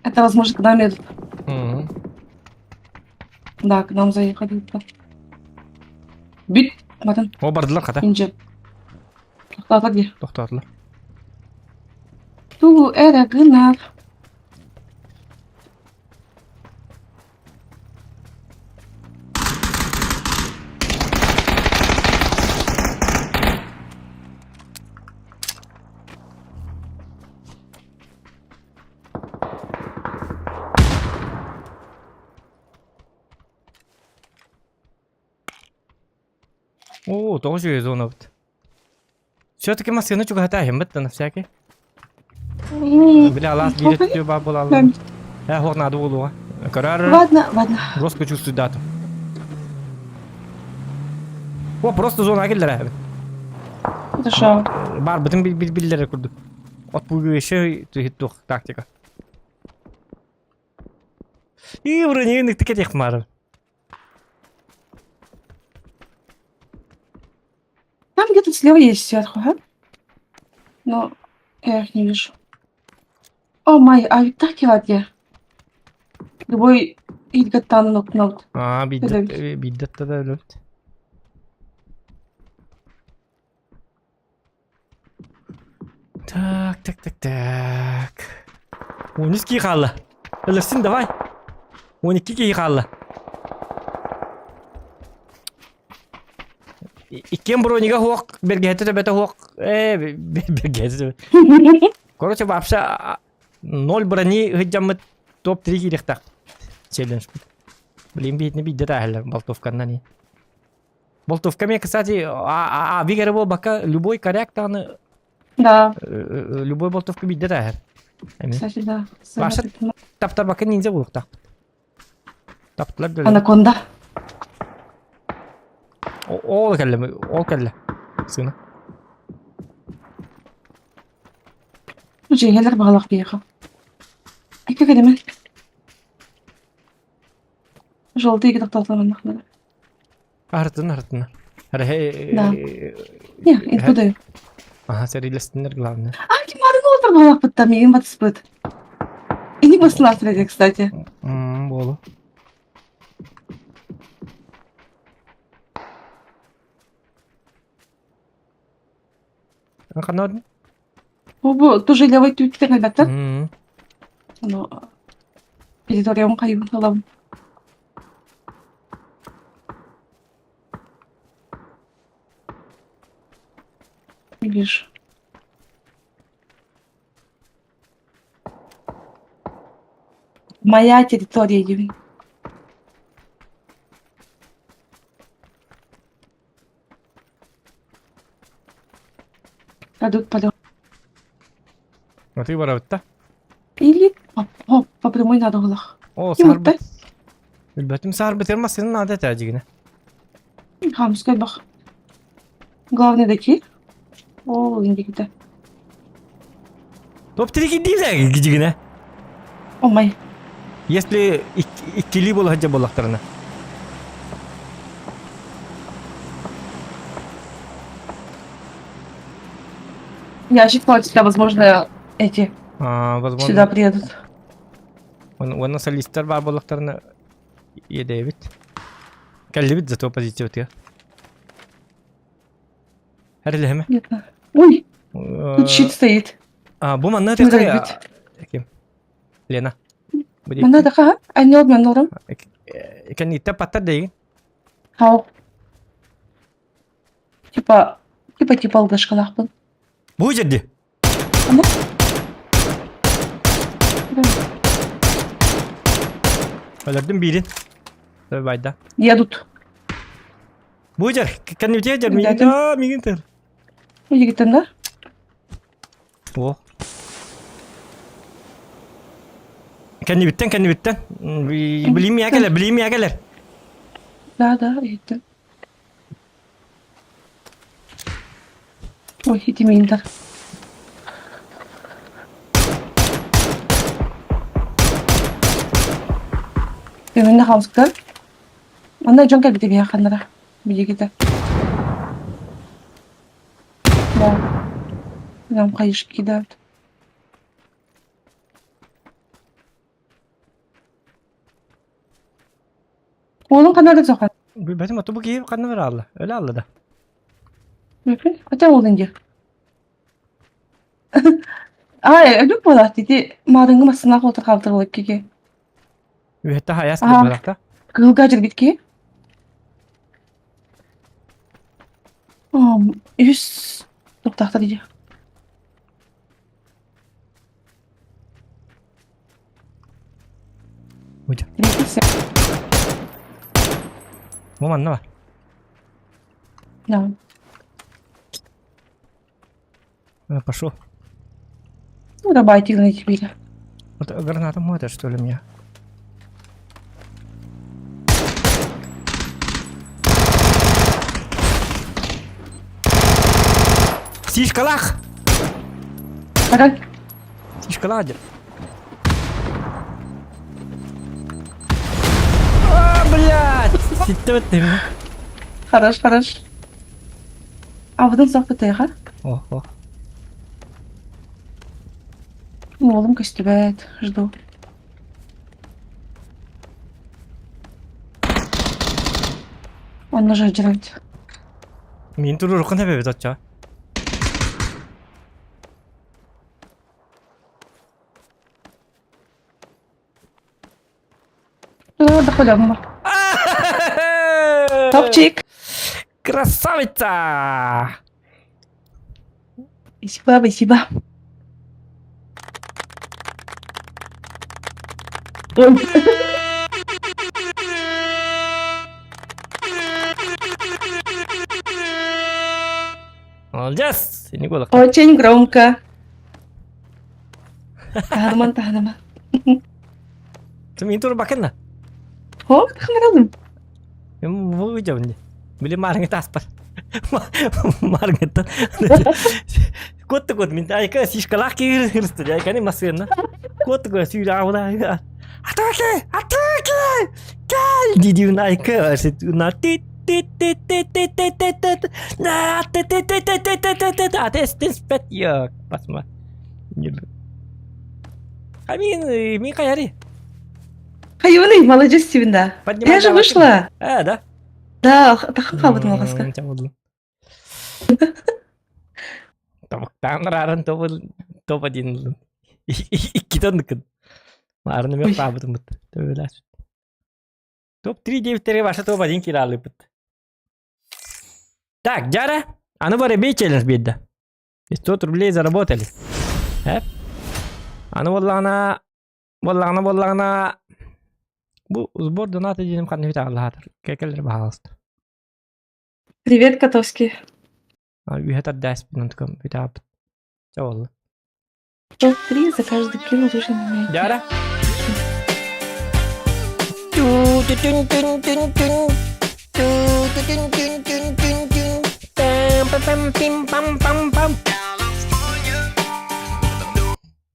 Это, возможно, к нам едут. Мгм. Да, к нам заехали. Бит, батан, О бардылар хата. инжир. Тохтоото дии. Тохтоотулар. Туу эрэ гынар. Оо, тоҕо үчүгэй зонабыт. Все-таки массыына чугаһата аһыммыт да на всякий. Били алаас биир өттү баар буолаллар. Э, хуох наада буолуоҕа. Көрөр. Ладно, ладно. Жестко чувствую дату. О, просто зона киллэрэ. Хорошо. Бар бытын биллэрэ курдук. От еще туох тактика. И вроде не тикетех мары. Там где-то слева есть сверху, а? Но я их не вижу. О май, а ведь так я. Любой илгаттан нокнут. А, биддет, биддет да өлөт. Так, так, так, так. 13 киһи хаалла. Өлөрсүн давай. 12 киһи хаалла. Иккиэн бронига суох, бэргэһэтэ төбөтө суох. Э, бэргэһэтэ төбөтө. Короче, вообще ноль брони сылдьаммыт топ-3 киириэхтээх. Челлендж. Блин, биитини биирдэ тааһыллар болтовканнан. Болтовка мне, кстати, а, а, а, буолбакка, любой коряк даҕаны Да, любой болтовка биирдэ тааһар. Кстати, да. Ваша таптарбакка ниндзя буолуохтаахпыт. Таптылар да. Анаконда. Ол кэллэ, ол кэллэ. Сына. Дьиҥэлэр баҕалаах биһиэхэ. Икки кэлимэ. Желтый тохтоотолоннохтор. Артын артын. Да. Не, инфо Ага, сэриилэстиннэр главное. А, ким арын олтыр балақпытта, миигин батыспыт. Ини басылаатыр кстати. Мм, буолу. Ханна Бу тоже левый түттен элбэттэр. Мм. Ону территориям хайын ылам. Видишь. Моя территория диибин. Дадут полет. А ты барабытта? Или по, по, по прямой надо было. О, Ким саарбыт. ытта? Билбэтим саарбыт массыына наада этэ дьигинэ. Хамскай бах. Главный дойти. О, индиките. Топ три дии дьигинэ. О май. Если иккилии буола сылдьар буоллахтарына. Ящик платит, возможно, эти А, возможно, сюда приедут. Уонна солистар баар буоллахтарына иэдэйэбит. Кэллибит зато позициябытыгар. Эрэлэһэмэ. Нет. Ой, тут щит стоит. А, бу манна Ким өлбүт? Ким? Лена. Манна да хаһа? Анньол маннорум. Кэнниттэн паттар дейгин. Хау. Типа, типа типа алгашкалаахпын. Бу жерди. Ана? Өлөрдүм биирин. Байда. Едут. Бу жер, кэннибитигэр жер, миигин, аа, миигин тыл. Игиттен да? О. Кэннибиттэн, кэннибиттэн. Билим я кэлэр, билим я кэлэр. Да, да, иһиттим. Ой, итимиинтэр. Бүгүн хаамсыктар. Манна дьон кэлбитэ биһиэхэ ханнара билигитэ. Да. Нам хайышки кидают. Уолуҥ ханна да суох Билбэтим, ото бу киһи ханна бара алла? Өлө алла да. Мүмкүн. Хотя уолун дии. Ай, өлүк буолаат ити маарыҥҥы массыынаах уолтар хаалтар буолар киһи. Үһэтте хайас Аха. буолахта. Кыһылга дьарбит киһи. Үс туохтаахтар дии. Удь. Бу манна бар. Да. Пошел. Ну, давайте на тебе. Вот граната моет, что ли, меня? Сишкалах! Ага. Сишкалах дед. А, блядь! Ситтебет Хорош, хорош. А потом сахпытыга. О, о. Уолум көстүбэт, жду. Онно жардырать. Мин туруоруккун эбэбит оччо. Да Топчик. Красавица! Спасибо, спасибо. Ой. Молодец! Не голос. Очень громко. Таһыныман, таһыныман. Мин тур бакынна. О, ханаралым. Выйдем. Били марыңы таспар. Марыңыттан. Кот кот мин айка сишкалах киирсти. Айканы масына. Кот кот сүүрэ аула. Атаке! Атаке! Кел! Дидиун айка на ти ти ти ти ти ти ти ти на ти ти ти ти ти ти ти ти ти Атестен спет yok. Басма. Амин, мин каяри. Хайваны, молодец, Стивен, да. Поднимай Я же давай. вышла. Э, да? Да, тахан қалбытым алғасқа. Тамактан рарын топ один. Иккитен ныкын. Марны мен Ой. табытым бит. Төбеләс. Топ 3 девтери баша топ 1 килалы бит. Так, Джара, а ну воробей челлендж бедда. 500 рублей заработали. Э? А ну воллана, воллана, воллана. Бу сбор доната дедим ханны бит аллахатыр. Кекелер бахалысты. Привет, Котовский. Үйе дәс бинан tukam бит ап. Чавалла. Топ-3 за каждый кило должен менять. Джара.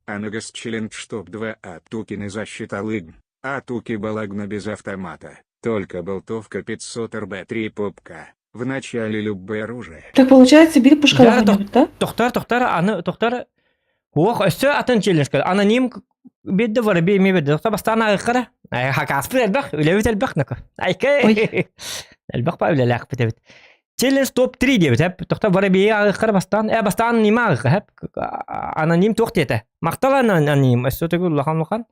Анагас челлендж топ-2 Атукины защита лыгн. Атуки балагна без автомата. Только болтовка 500 РБ3 попка. В начале любое оружие. Так получается, бир пушка Да, да? Тохтар, тохтар, аны, тохтар. Ох, өссө атын челлендж кел. Аноним бедде бар, би ми бедде. Тохтар бастан агыкара. Ай, хакаспы элбэх, үлебит элбэх нака. Айка. Ой. Элбэх па үлеләк битебит. Челлендж топ-3 дебит, хәп. Тохтар бар би агыкара бастан. Э, бастан нима агыка, хәп. Аноним тохт ете. Мактал аноним. Өссө төгүл лахан лахан.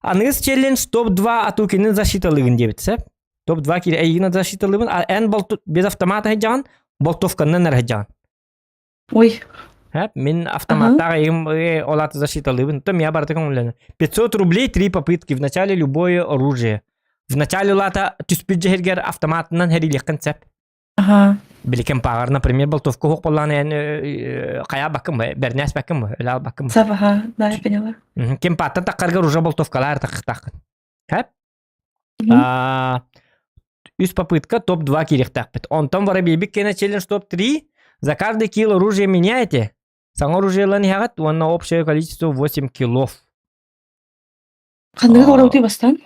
Аныгыз челлендж топ-2 атукинин защиталыгын дебит, сәп. Топ-2 кире эйгин защиталыгын. А эн болт без автомата хеджан, болтовканнан хеджан. Ой, Хәп, мин автоматтағы егім олаты защиталыбын. Том я бартыкым үлені. 500 рублей, три попытки. В начале любое оружие. В начале лата түспүт жehергер автоматынан хәрилеккен цеп. ага. Биликен пағар, например, болтовка хоқ болан ән қая бакым ба, бернәс бакым ба, өлі бакым ба. Сап, ага, да, я поняла. Кем паттан таққаргар уже болтовкалар тақық-тақын. Хәп? Мгм. Үс попытка топ-2 кирехтақпыт. Онтон воробейбик кене челлендж топ-3. За каждый кило оружие меняете. Само оружие ланихагат, он на общее количество 8 килов. Қандай А. орауды бастан?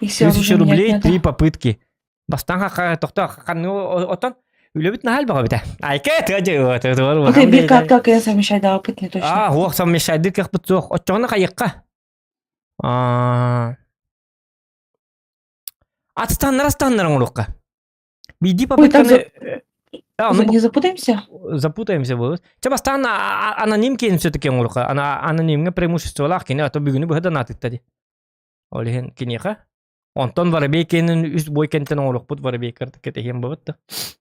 Если 1000 оружие менять рублей, надо. 3 попытки. Бастан хака тохто хаканы отон үлөбүт нахал бага бит. Айка тәҗе Окей, бир катка я совмещать, да, опыт не точно. А, ох, совмещайды как бит сох. Отчоны кайыкка. А. Атстаннар астаннар оңрукка. Биди Ой, так попытканы А, ну Не запутаемся? запутаемся будет. Че бастан аноним кейін все-таки оңрукка. Ана анонимге преимущество лах кини, а то бүгүнү быһыдан атыттади. Олихин киниха. Онтон воробей кенин үс бой кентен оңрукпут воробей кырды кетехен болот.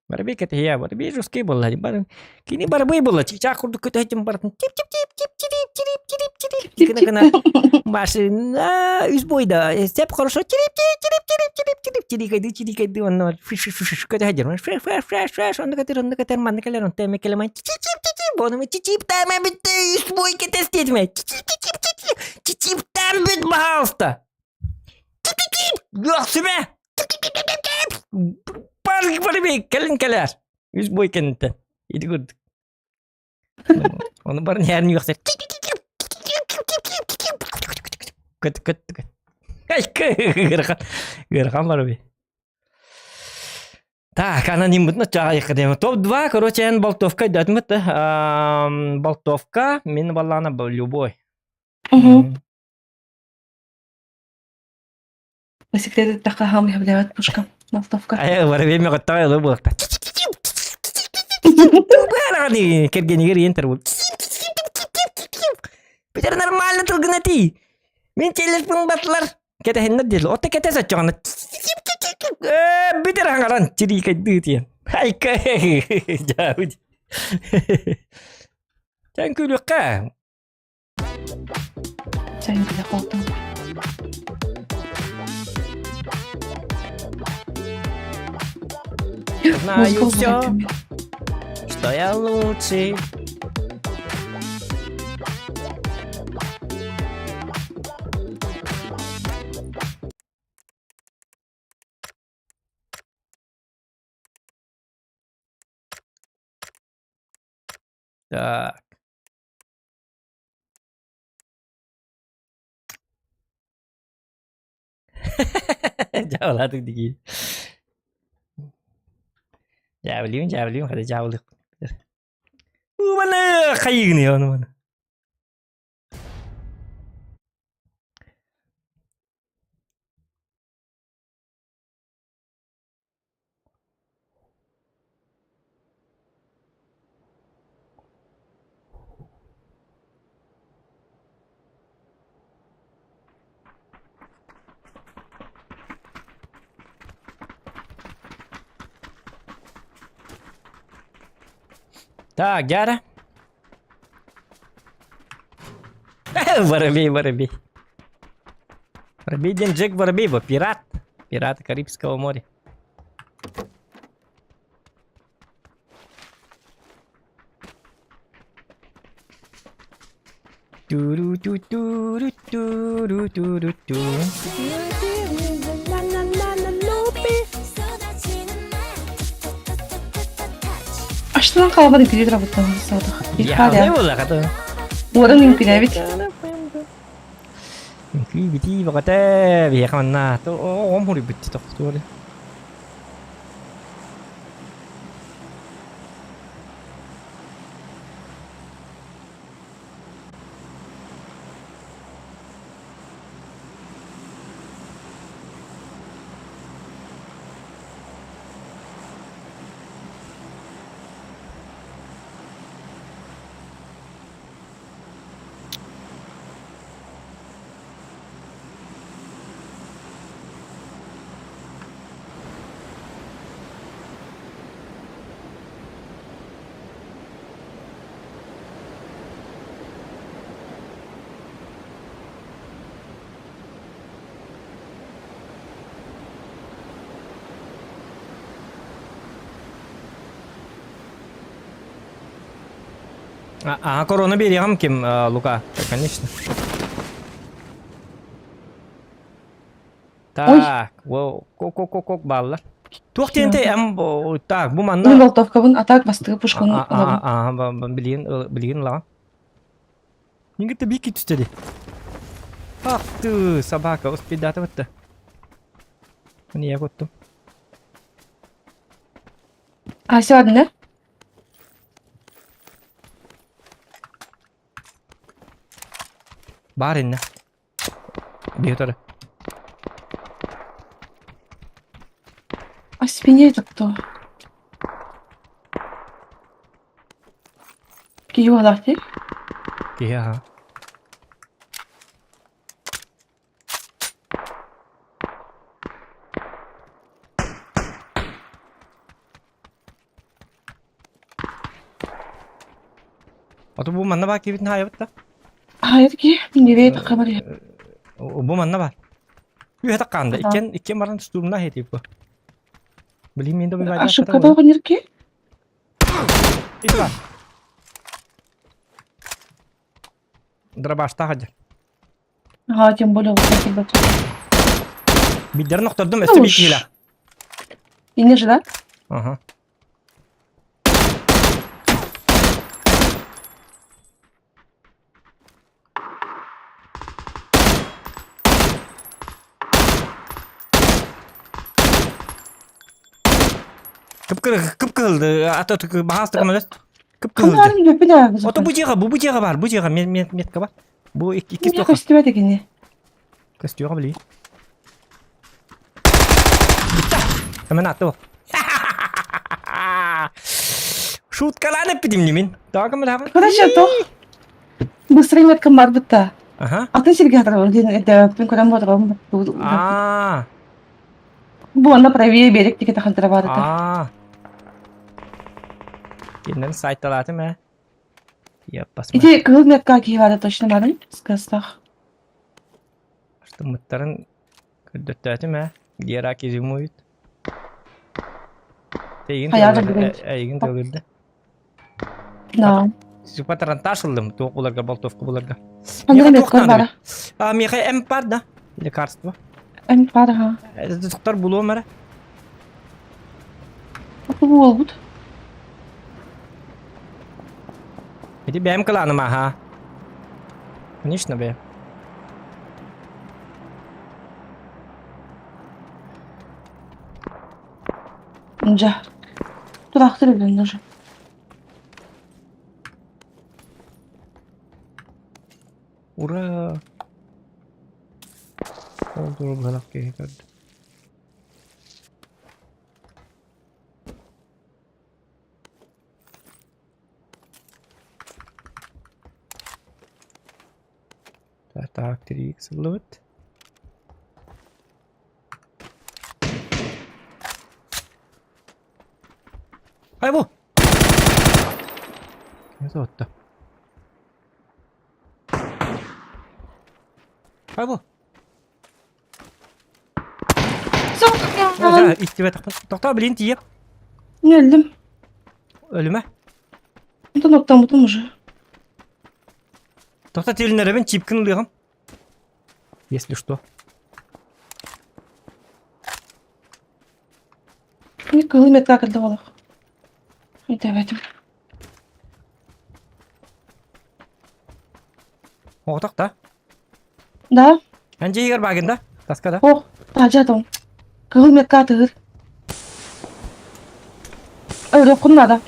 Воробей кетехе, воробей жесткий болла. Бар кини барбай болла. Чича курду кетехен бартын. Тип тип тип тип тип тип тип тип тип. Кына кына машина үс бойда. Степ хорошо. Тип тип тип тип тип тип тип кайды тип кайды онна фиш фиш фиш кетехе жер. Феш феш феш феш онда кетер онда кетер манны келер онда теме келемай. Тип тип тип тип бону тип тип таме битте үс бой кетестетме. Тип тип тип тип тип там бит пожалуйста. Göksüme! Бар бар келин келер. Үс бой кенттен. Иди көрдүк. Оны барын ярын юкса. Көт көт көт. Ай, гырхан. Гырхан бар би. Так, аноним бутна чагай кыдем. Топ-2, короче, эн болтовка дәтмет. Болтовка, мин баллана любой. Угу. По секрету такая блядь, пушка. Болтовка. Ай, воробей мен готовый лы болта. Кергенигер ентер бол. Битер нормально тылгынати. Мен телефон батлар. Кете хеннер дел. Отта кете сачоны. Битер хангаран чири кайды тиен. Ай кай. Жауд. Тән күлүккә. Сен бile болтон. Знаю Музыка все, звуками. что я лучший. Так. Дьаабылаатык дии. Дьаабылыыбын, дьаабылыыбын, хата дьаабылык. Убана хайыгын ону маны. Так, Гера. Воробей, воробей. Воробей диэн Джек Воробей бу, пират. Пираты Карибского моря. Ту-ру-ту-ту-ру-ту-ру-ту-ру-ту. Аштынан хаалбат үҥкүүлүү турабыттан саатах. Явный буолла хата. Уоран үҥкүүлээбит. Үҥкүү битии бөҕөтө биһиэхэ манна оҕом хуруйбут тохтуор. А, а корону берем ким, Лука, конечно. Так, воу, ко-ко-ко-ко баллар. Туох диэнтэй эм так, бу манна... Мин болтовкабын, а так бастыгы пушканы ылабын. А, билигин, билигин ылаҕын. Мингитте бики түстedi. Ах ты, собака, успейдата бытта. Міне я коттум. А, сегодня? Бар инне. Бьет А спине это кто? Киһи буолаахтый? Киһи аха. Ото бу манна баар киһибитин хаайабыт да? Хаайар киһи, минньигэйи тахха барыа. Бу манна баар. Үһэ таккаанда, иккен иккен баран штурмна хетип бу. Билим мен да Ошибка болгон ки? Ити бар. Дробашта хадьар. Ага, тем более вот так Биддерин охтордум, өссө биир киһилээх. Инне же, да? Ага. Кып-кыһылды, ата баһаас көмөлөс. Кып-кыһылды. Ото бу дьиэҕэ, бу бу дьиэҕэ бар, бу дьиэҕэ метка бар. Бу иккис тоха. Көстүбэт эгини. Көстүөҕэ билии. Бүтта. Эмэн атты Шуткалаан эппитим нимин. Тоҕо көмөлөһөбүн? Короче, тох. Быстрый меткам бар бытта. Аха. Атын сиргэ хатарабын диэн эдээппин көрөн буотарабын. Аа. Бу онно правее берег диэки тахантара баарыта. Аа. Киннен сайталаатым ээ. Яппас. Ити кыһыл метка киһи баара точно барын скастах. Штыммыттарын көрдөттөөтүм ээ. Гера кизимуют. Эйигин Хайаата тылырды. бүгүн. Эйигин тылырды. Да. Супа таранташ ыллым, туох буларга, болтовка буларга. Ханна Миэхэ метка туох наада бара. А, миэхэ эм бар да? Лекарство. Эм бар ха. Тухтар булуом эрэ. Бу буолбут. Ити бэйэм кылааным аха. Конечно бэйэм. Дьэ. Тураахтар билэн даже. Ура! Ол тура быһалах киһи көрдө. Так, 3х ыллыбыт. Ай бу! Это вот так. Ай бу! Тохтоо блин тиийэ. Не өлдүм. Өлүмэ. Онтон оттоммутум уже. Тохто тилинэрэбин чипкин ылыаҕым. Если что. Не кылы метка кэлдэ олох. Өйдөөбөтүм. Оҕотох да? Да? Эн дьиэгэр баагын да? Таска да? Ох, таажа тоҥ. Кыһыл метка атыыр. Өлүөххүн наада.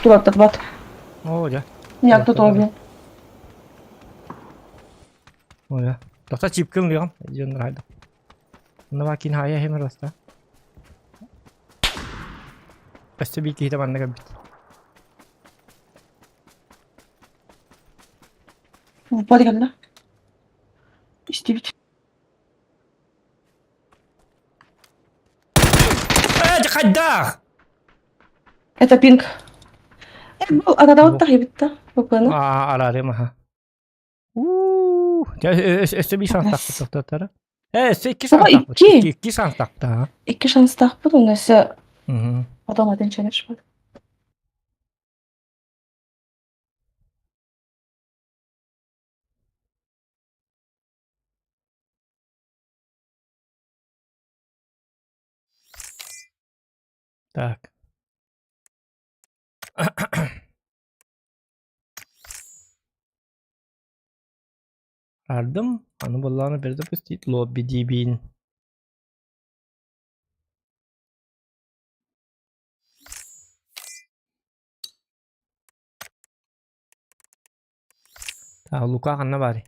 Тураттарбат. Оо, дьэ. Меня кто-то убил. Ой, да. Тоқта чипкин лыгам. Дьон райда. Нава кин хая хемер баста. Өссө биир киһитэ манна кэлбит. Уппат кэллэ. Истибит. Э, хайдах? Это пинг. Бу арадаут тахибитта. ПП-ны. Аа, араарым аха. Уу, өссө биир шанстаахпыт тохтоттара. Э, өссө икки Оҕо шанстаахпыт. икки. Икки шанстаахта. Икки шанстаахпыт, уонна өссө потом один челлендж бар. Так. Ардым, аны буоллаҕына перезапустить лобби диибин. Так, Лука ханна баарый?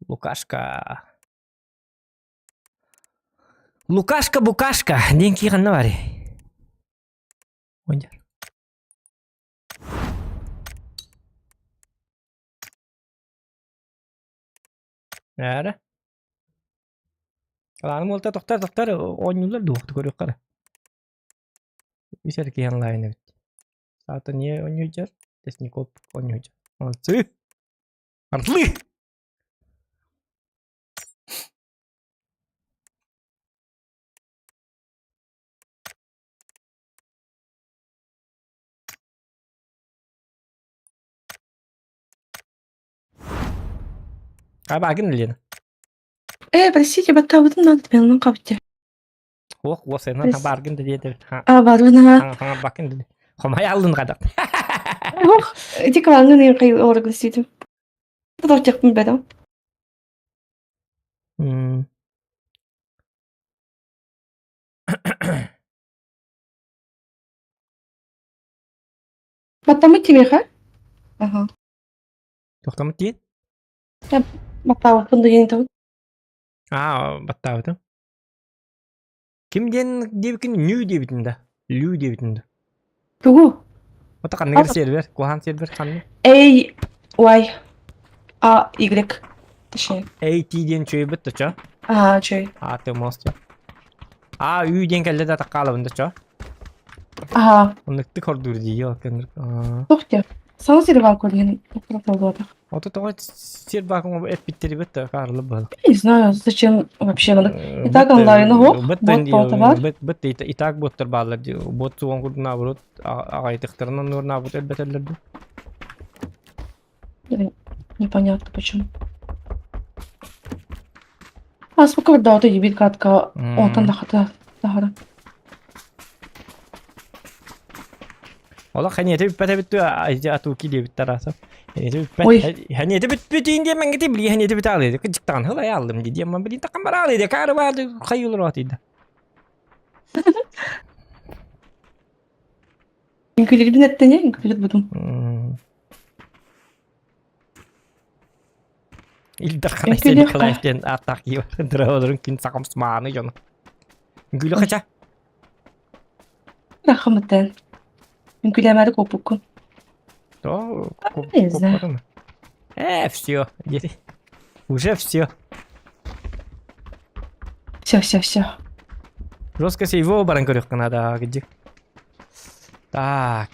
Лукашка. Лукашка-букашка диэн кии ханна баарый? Ойдер. Ээрэ. Аны уолта тохтор тохтор оонньууллар дуо көрүөххэ эрэ. Үс эрэ киһи онлайн эбит. Саата не оонньууйдьар, Лесников оонньууйдьар. Молодцы! Орлы! Абагын Лена. Э, простите, баттаабытын надо мен кабытте. Ох, уосайынан баргын да диэтэ. А, барбын Хаҥа бакын диди. Хомай аллын кадак. Ох, эти калаңын ен кай оргын сөйтүм. Тотчакпын бедом. Баттамыт тимеха? Ага. Тохтамыт диин? Баттаабыппын да диэн табыт. Аа, баттаабытым. Ким диэн диэбиккин нүү диэбитин да? Лүү диэбитин да? Тугу? Ото ханныгар сервер? Куһаан сервер ханны? A Y A Y. Точнее. A T диэн чөйбүт да чо? Аа, чөй. А ты монстр. А Ү диэн кэллэ да таккаалабын да чо? Аа. Оннуктук хордуур дии Туох диэ? Саҥа сири баар көрүҥүн буолуотах. Ото тоҕо сир баакын эппиттэрибит да каарылы быһыл. Не знаю, зачем вообще надо. И так онлайн оһох, бот бота бар. Бит и так боттар баалар ди. Бот суон курдук наоборот аҕайтыктарынан нур наоборот элбэтэллэр ду. Непонятно почему. А сколько да, вот ебит катка, он там да хата. Таһара. Олох ханьыата бүппэт эбит дуо атууки диэбиттэр ааса. Ханьыата бүппэт. Ой. Ханьыата бүппүтүн диэн мэҥгити били ханьыата бүтэ аалый. Кыдьыктаҕын хылай ааллым дии диэн били таххан бараалый дии каары баады хайылар отыйда. Үҥкүүлэрбин эттэн ээ, үҥкүүлэр бутум. Ил Дархан Айсен Үҥкүүлүөх Николаев диэн ааттаах киһи бар. Дыраларын күн сахам мааны дьоно. Үҥкүүлүөх хача. Рахамыттан. Үҥкүүлээмээри куоппуккун. То, Не знаю. Э, все. Уже все. Все, все, все. Жестко сейво баран көрүөххэ наада кыдьык. Так.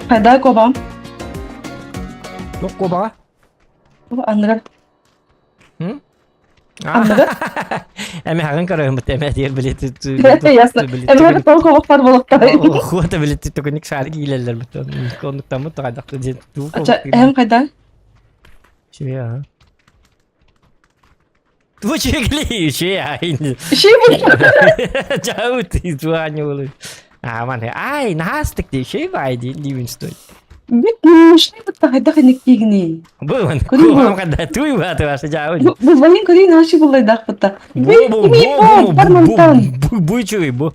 Хайда куобаҕым? Туох куобаҕа? Анныгар. М? Анныгар? Эмэһэҕин көрөһүммүт эмэ диир били Ясно. Эмэһэҕин тоҕо куобахтар буолуохтарай? Хуота били түкүнүк шарик иилэллэр бит. Оннуктаммыт тоҕайдахты диэн туу Ача, эһэм хайда? Чүө, а. Ту чүгли, үчү айн. Шей бұл. Жау ты туанюлы. А, ман, ай, наастык дии, шей бай дии, диибин стой. Бит шей бутта хайдах иниктигини. Бу ман, Көрүү бу. куһам када туй бааты башы жау. Буллайын көрейін аши буллайдах бутта. Бу бу бу бар бу мантан. бу бу чуй бу.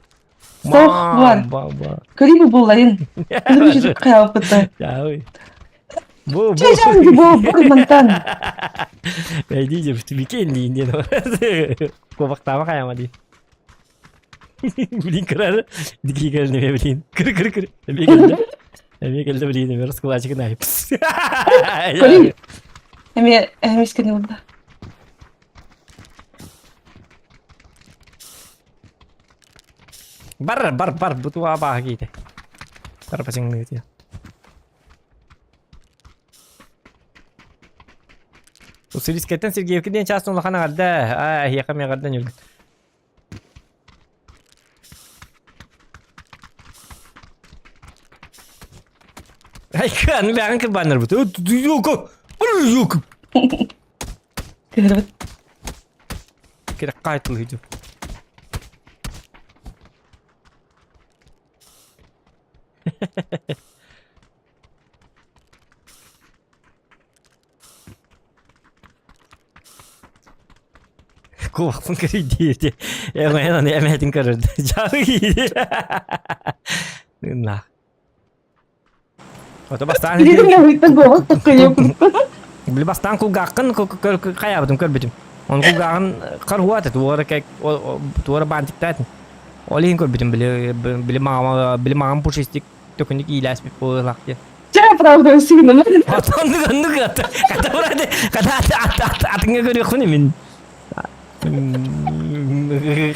Сох бар. Ба ба. Көрей бу буллайын. Көрей жүзіп қаяқ бутта. Жау. Бу бу. Чей жау бу бар мантан. Эйди деп бикен дейін деді. Кобақтама қаяма дей. Блин, кірәрі. Дикий кәліне блин. Кір кір кір. Эме келді. Эме келді блин, эме раскулачыгын айып. Көрей. Эме эмескене булда. Бар бар бар бутуа баа кейді. Бар пачыңны өте. Усилискеттен Сергеевке диэн чаас улахан аҕарда. Аа, эһиэхэ эмиэ аҕарда ньургун. Айка, аны бэҕин кырбааннарбыт. Йоко! Йоко! Кыһырбыт. Керек қайтылы Куохпун көрүйдиэти. Эмээн аны эмээтин көрөрдө. Жары кииди. Нах. Ото бастаан Били бастаан кулгааххын хайаабытым көрбүтүм. Оны кулгааҕын харгуат туора туора баантиктаатын. Ол иһин көрбүтүм били били маҕама били маҕам пушистик төкүнүк иилээспит буоллах диэн. Чэ, правда, сигнал. Оннук оннук хата ураты хата атыҥҥа көрүөхпүн мин.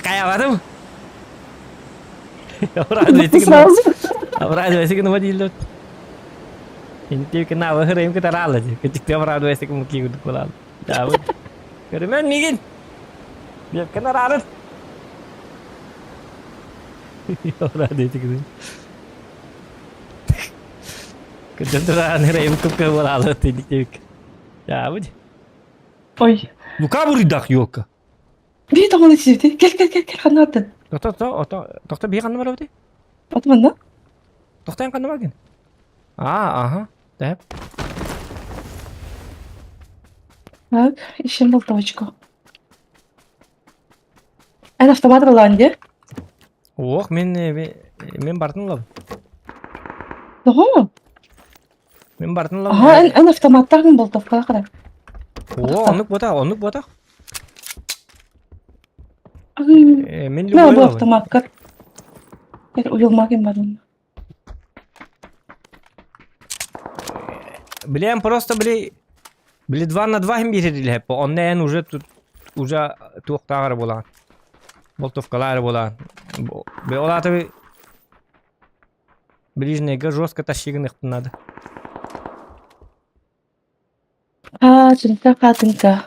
Хайаабатым. Сразу. Обрадуйся, дииллэр. Интип кына бахырайым кытараала ди. Кытыкты обрадуйся муки кудук болал. Давыд. Көрүмэн мигин. Беп кына рарын. Обрадуйся кыды. Кытыктыран хырайым кыпкы болалы тидик. Давыд. Ой. Лука буруйдах ёлка. Би тоҕону сиэти. Кэл кэл кэл кэл ханна аттын. Тохто то тохто би ханна барабыты? Отманна? Тохтоон ханна баргын? А, ага. Тэп. Так, ищем болтовочку. Эн автомат ылаан дии. Ох, мен мен бартын ылабын. Тоҕо? Мен бартын ылабын. Аха, эн эн автоматтаахын болтовкаҕа хара. О, оннук буотах, оннук буотах. Мен На, любой бу ылабын. автомакка. Эр уйулмагын барын. Билем просто били били 2 на 2 хим биэрилиһэ онно эн уже тут уже туохтааҕар буолаҕын. Болтовкалаары буолаҕын. Ол аата ближнийга жестко тащигыныхпын надо. Хаатынка, хаатынка.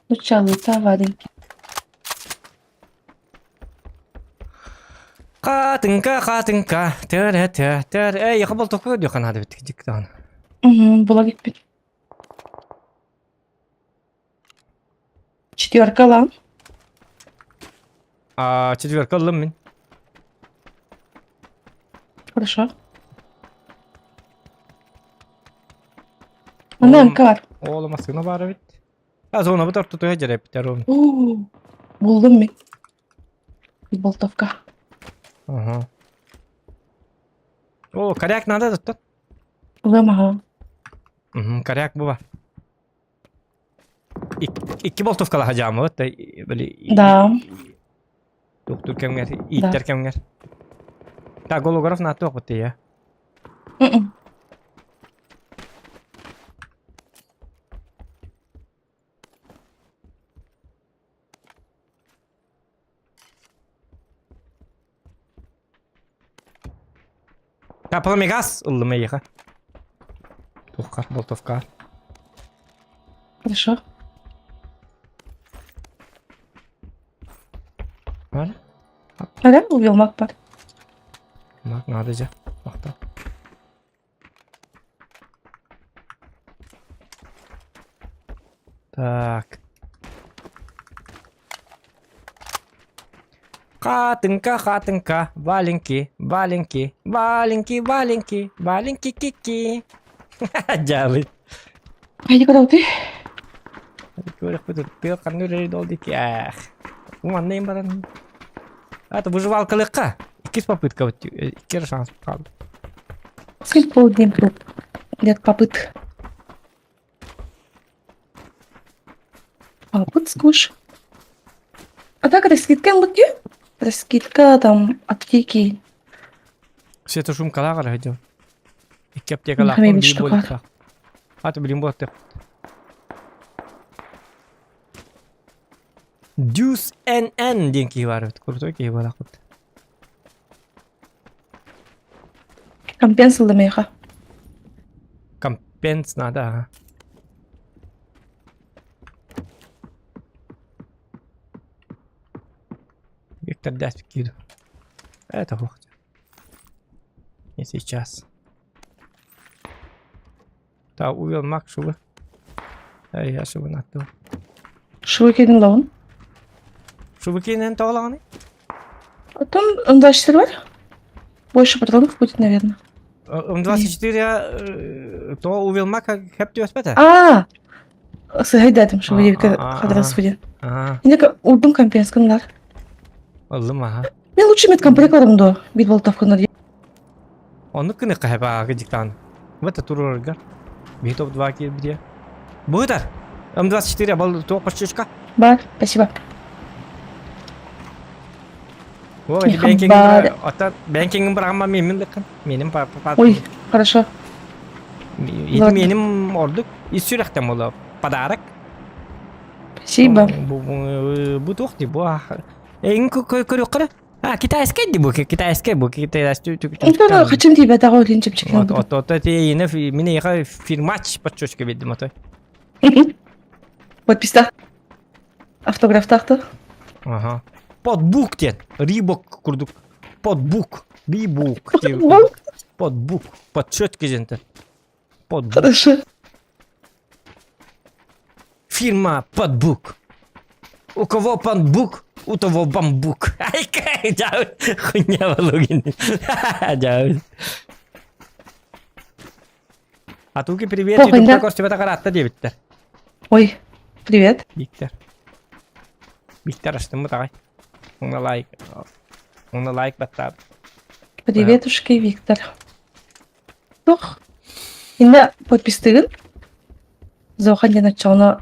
Нуччалыыта вареньки. Хаатынка, хаатынка, төр төр төр. Эй, яха болтовка диэххэ наада эбит дик даҕаны. Угу, була киппит. Четверка лан. А, четверка ыллым мин. Хорошо. Манна МК бар. Оол массыына баар эбит. А, зонабыт ортотуга дьэрэппитэр ол. Уу, Булдум мин. Болтовка. Ага. О, коряк надо тут. Ылыам аха. Угу, коряк буба. Икки болтовкалаха дьааммыт да били Да. Туохтуур кэмҥэр, ииттэр кэмҥэр. Так, голограф нааттыах быттыйа. Мм. Пламегаз ыллым эйиэхэ. Туохха, болтовка. Хорошо. Бар? Ара, убил мак бар. Мак надо же. Мактал. Так. Хатынка, хатынка, валенки, валенки, валенки, валенки, валенки, кики. Дьаалый. Хайди куда ты? Көрөхпүт тыа ханна үлэлии ол диэки ээх. Манна им баран. Это выживалкалыкка. Иккис попытка вот икки эрэ шанс хаалла. Сколько полдень тут? Нет попыт. Попыт скуш. А так это скидка луки? Это скидка там аптеки. Света шумкалаах эрэ сылдьабын. Икки аптекалаахпын, Хамин биир штука. буолуохтаах. Аты билин буолуохтаах. Deuce NN диэн киһи баар эбит. Крутой киһи буолаахпыт. Компенс ылла миэхэ. Компенс надо, ага. Виктор даст киду. Это плохо. Не сейчас. Та увел мак шубы. Эй, я шубы наттым. Шубы кидің лауын. Шубы кейінен тоғылағаны? Потом М24 бар. Больше патронов будет, наверное. М24 то увел мака хэп түөспэтэ. А, сыһайдатым шубы диэбиккэ А, а, хадрас будет. А, Инде урдум компенсканнар. ыллым аха. Мен лучше медкомплект аларым дуо, бит болтовканар. Оннук гыныхха хэп диктан. Вот турурга. Биһи топ-2 киирбитиэ. Быытар! М24 бал туох почечка? Бар, спасибо. О, Михан бэнкингин бар. Ата бэнкингин бырагамма миимин лыккын. Меним па па Ой, хорошо. Ити Ладно. меним ордук ис сүрэхтэн буолла подарок. Спасибо. Бу бу туох дии бу эйин көрүөххэ А, китайскай дии бу, китайскай бу, китайскай. Онтон хачым тиийбэтэҕэ олин чэпчэки Вот, ылбытым. вот, вот это ине мин эйиэхэ фирмач подчёчка биэрдим отой. Подпистах. Автографтаахта. Ага. Подбук диэн. Рибок курдук. Подбук. Рибук. Подбук. Подбук. Подчётка диэнтэн. Подбук. Хорошо. Фирма Подбук. У кого подбук, у того бамбук. Ай, кай, хуйня Валугин. А туки привет, Похуй, ютубка да? көрсүбэтэх араатта диэбиттэр. Ой, привет. Виктор. Виктор астыммыт аҕай. Уна лайк. Уна лайк баттаабыт. Приветушки, Виктор. Туох? Инна подпистыгын? Зохан диэн оччоҕуна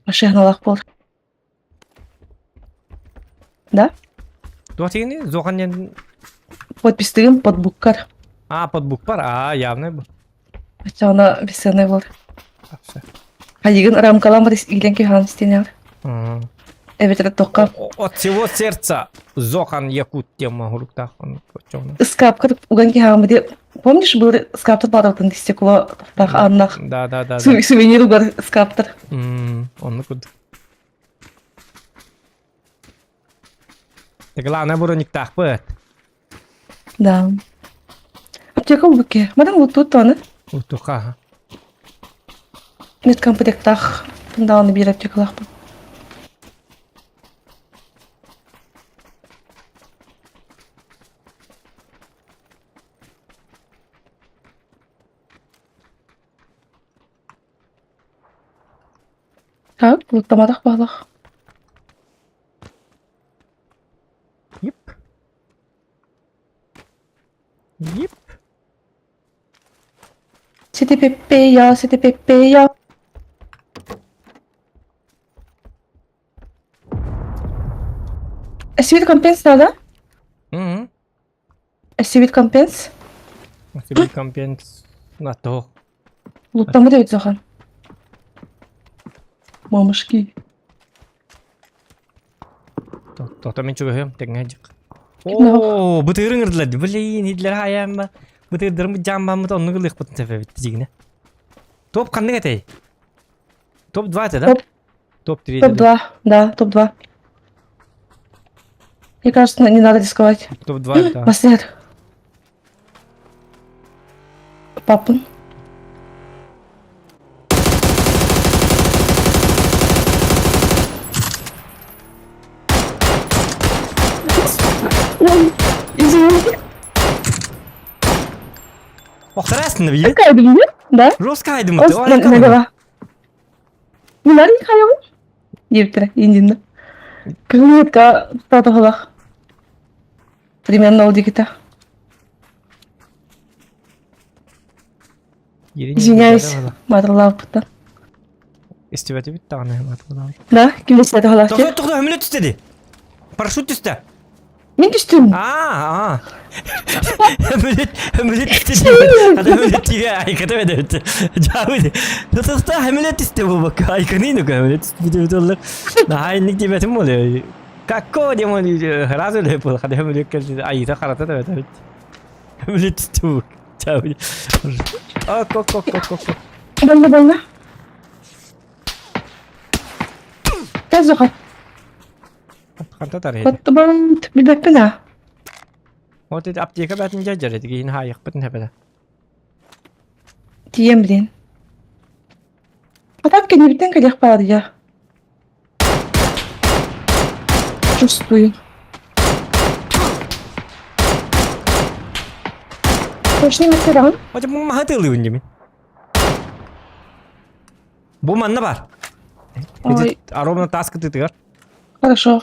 машиналаах буолар. Да? Туох дигини? Зохан диэн... Подпистыгын подбуккар. А, подбукпар. А, явный бу. Оччоҕуна бесценный буолар. Все. Хайыгын рамкалаан бар иилэн киһаан истиэнэҕэр. Эбэтэр тохха От всего сердца Зохан Якут тема хуруктаах. ыскаапка уган киһаан бити помнишь был ыскааптар баатартан стекло таах ааннах Да, да, да. да. сувенир угар ыскааптар. Оннук курдук. Так главное брониктаахпыт. Да. Аптека убыке. Мадам вот тут аны. Утуха. Медкомплектах. Тундааны биир аптекалаахпын. Так, луттаматах баалах. Yep. Yep. Сити пеппея, сити пеппея. Эсибит компенс да? Мм. Эсибит компенс. Эсибит компенс. На то. Луттамыт эбит захан. Мамышки. Тохто мен чугаһыам тэҥҥэ дьык. Оо, бытыырын ырдылар. Блин, идлер хайаама. Бытыырдарым жаамбаммыт оннук ылыахпытын сөп дьигинэ. Топ ханнык этэй? Топ-2 это, да? Топ. Топ-3 Топ-2, да, топ-2. Мне кажется, не надо рисковать. Топ-2, да. Последний. Папын. Извини. Охтарасың били? Какая блин, да? Жестко айдым. Налево. Не надо не Диэбиттэрэ индинна. Кыргыытка тутаатахалах. Примерно ол диэкитэ. Извиняюсь, маатылаабыттан. Истибэтибит даҕаны маатылаабыт. Да, ким истибэтэ Тоҕо тоҕо өмүлэ түстэ ди. Парашют түстэ. Мин түстүм. Аа, аа. Өмүлүт, өмүлүт түстэ. Хата өмүлүт тиге айката беде. Жабы. Тотоста өмүлүт түстэ бу бак. Айканы ну өмүлүт түстэ бит олар. Наһаа инник диэбэтим боле. Какого демон сразу ле был. Хата өмүлүт келди. Айыта харата да бет. Өмүлүт түстэ бу. Жабы. А, ко ко ко ко ко. Балла балла. Тазуха. Ханта тарыйды. Коттубут билбэппин аа. Вот это аптека бәтин жажар еді, кейін хайықпытын хәпәді. Тиийэн билин. А так кэннибиттэн кэлиэх баҕарыйа. Чувствую. Точно меттераҕын? Оча бу маһы тыылыыбын димин. Бу манна бар. Ой. Аромна тас кытытыгар. Хорошо.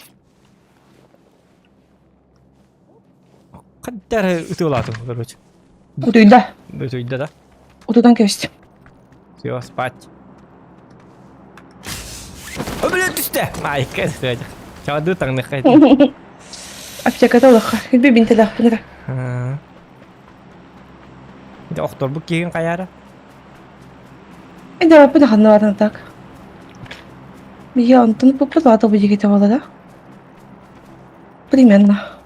Хаддар ытыылаатым, короче. Утуйда. Утуйда да. Утутан кэбистим. Все, спать. О, блин, түстэ! Майка, Чаду таҥныхха. Аптеката улахха. Илби бинтэлээхпин эрэ. Охторбут киһин хайаара? Эдээппин ханна баран так. Биһи онтон пуппут аата бу буола да? Примерно.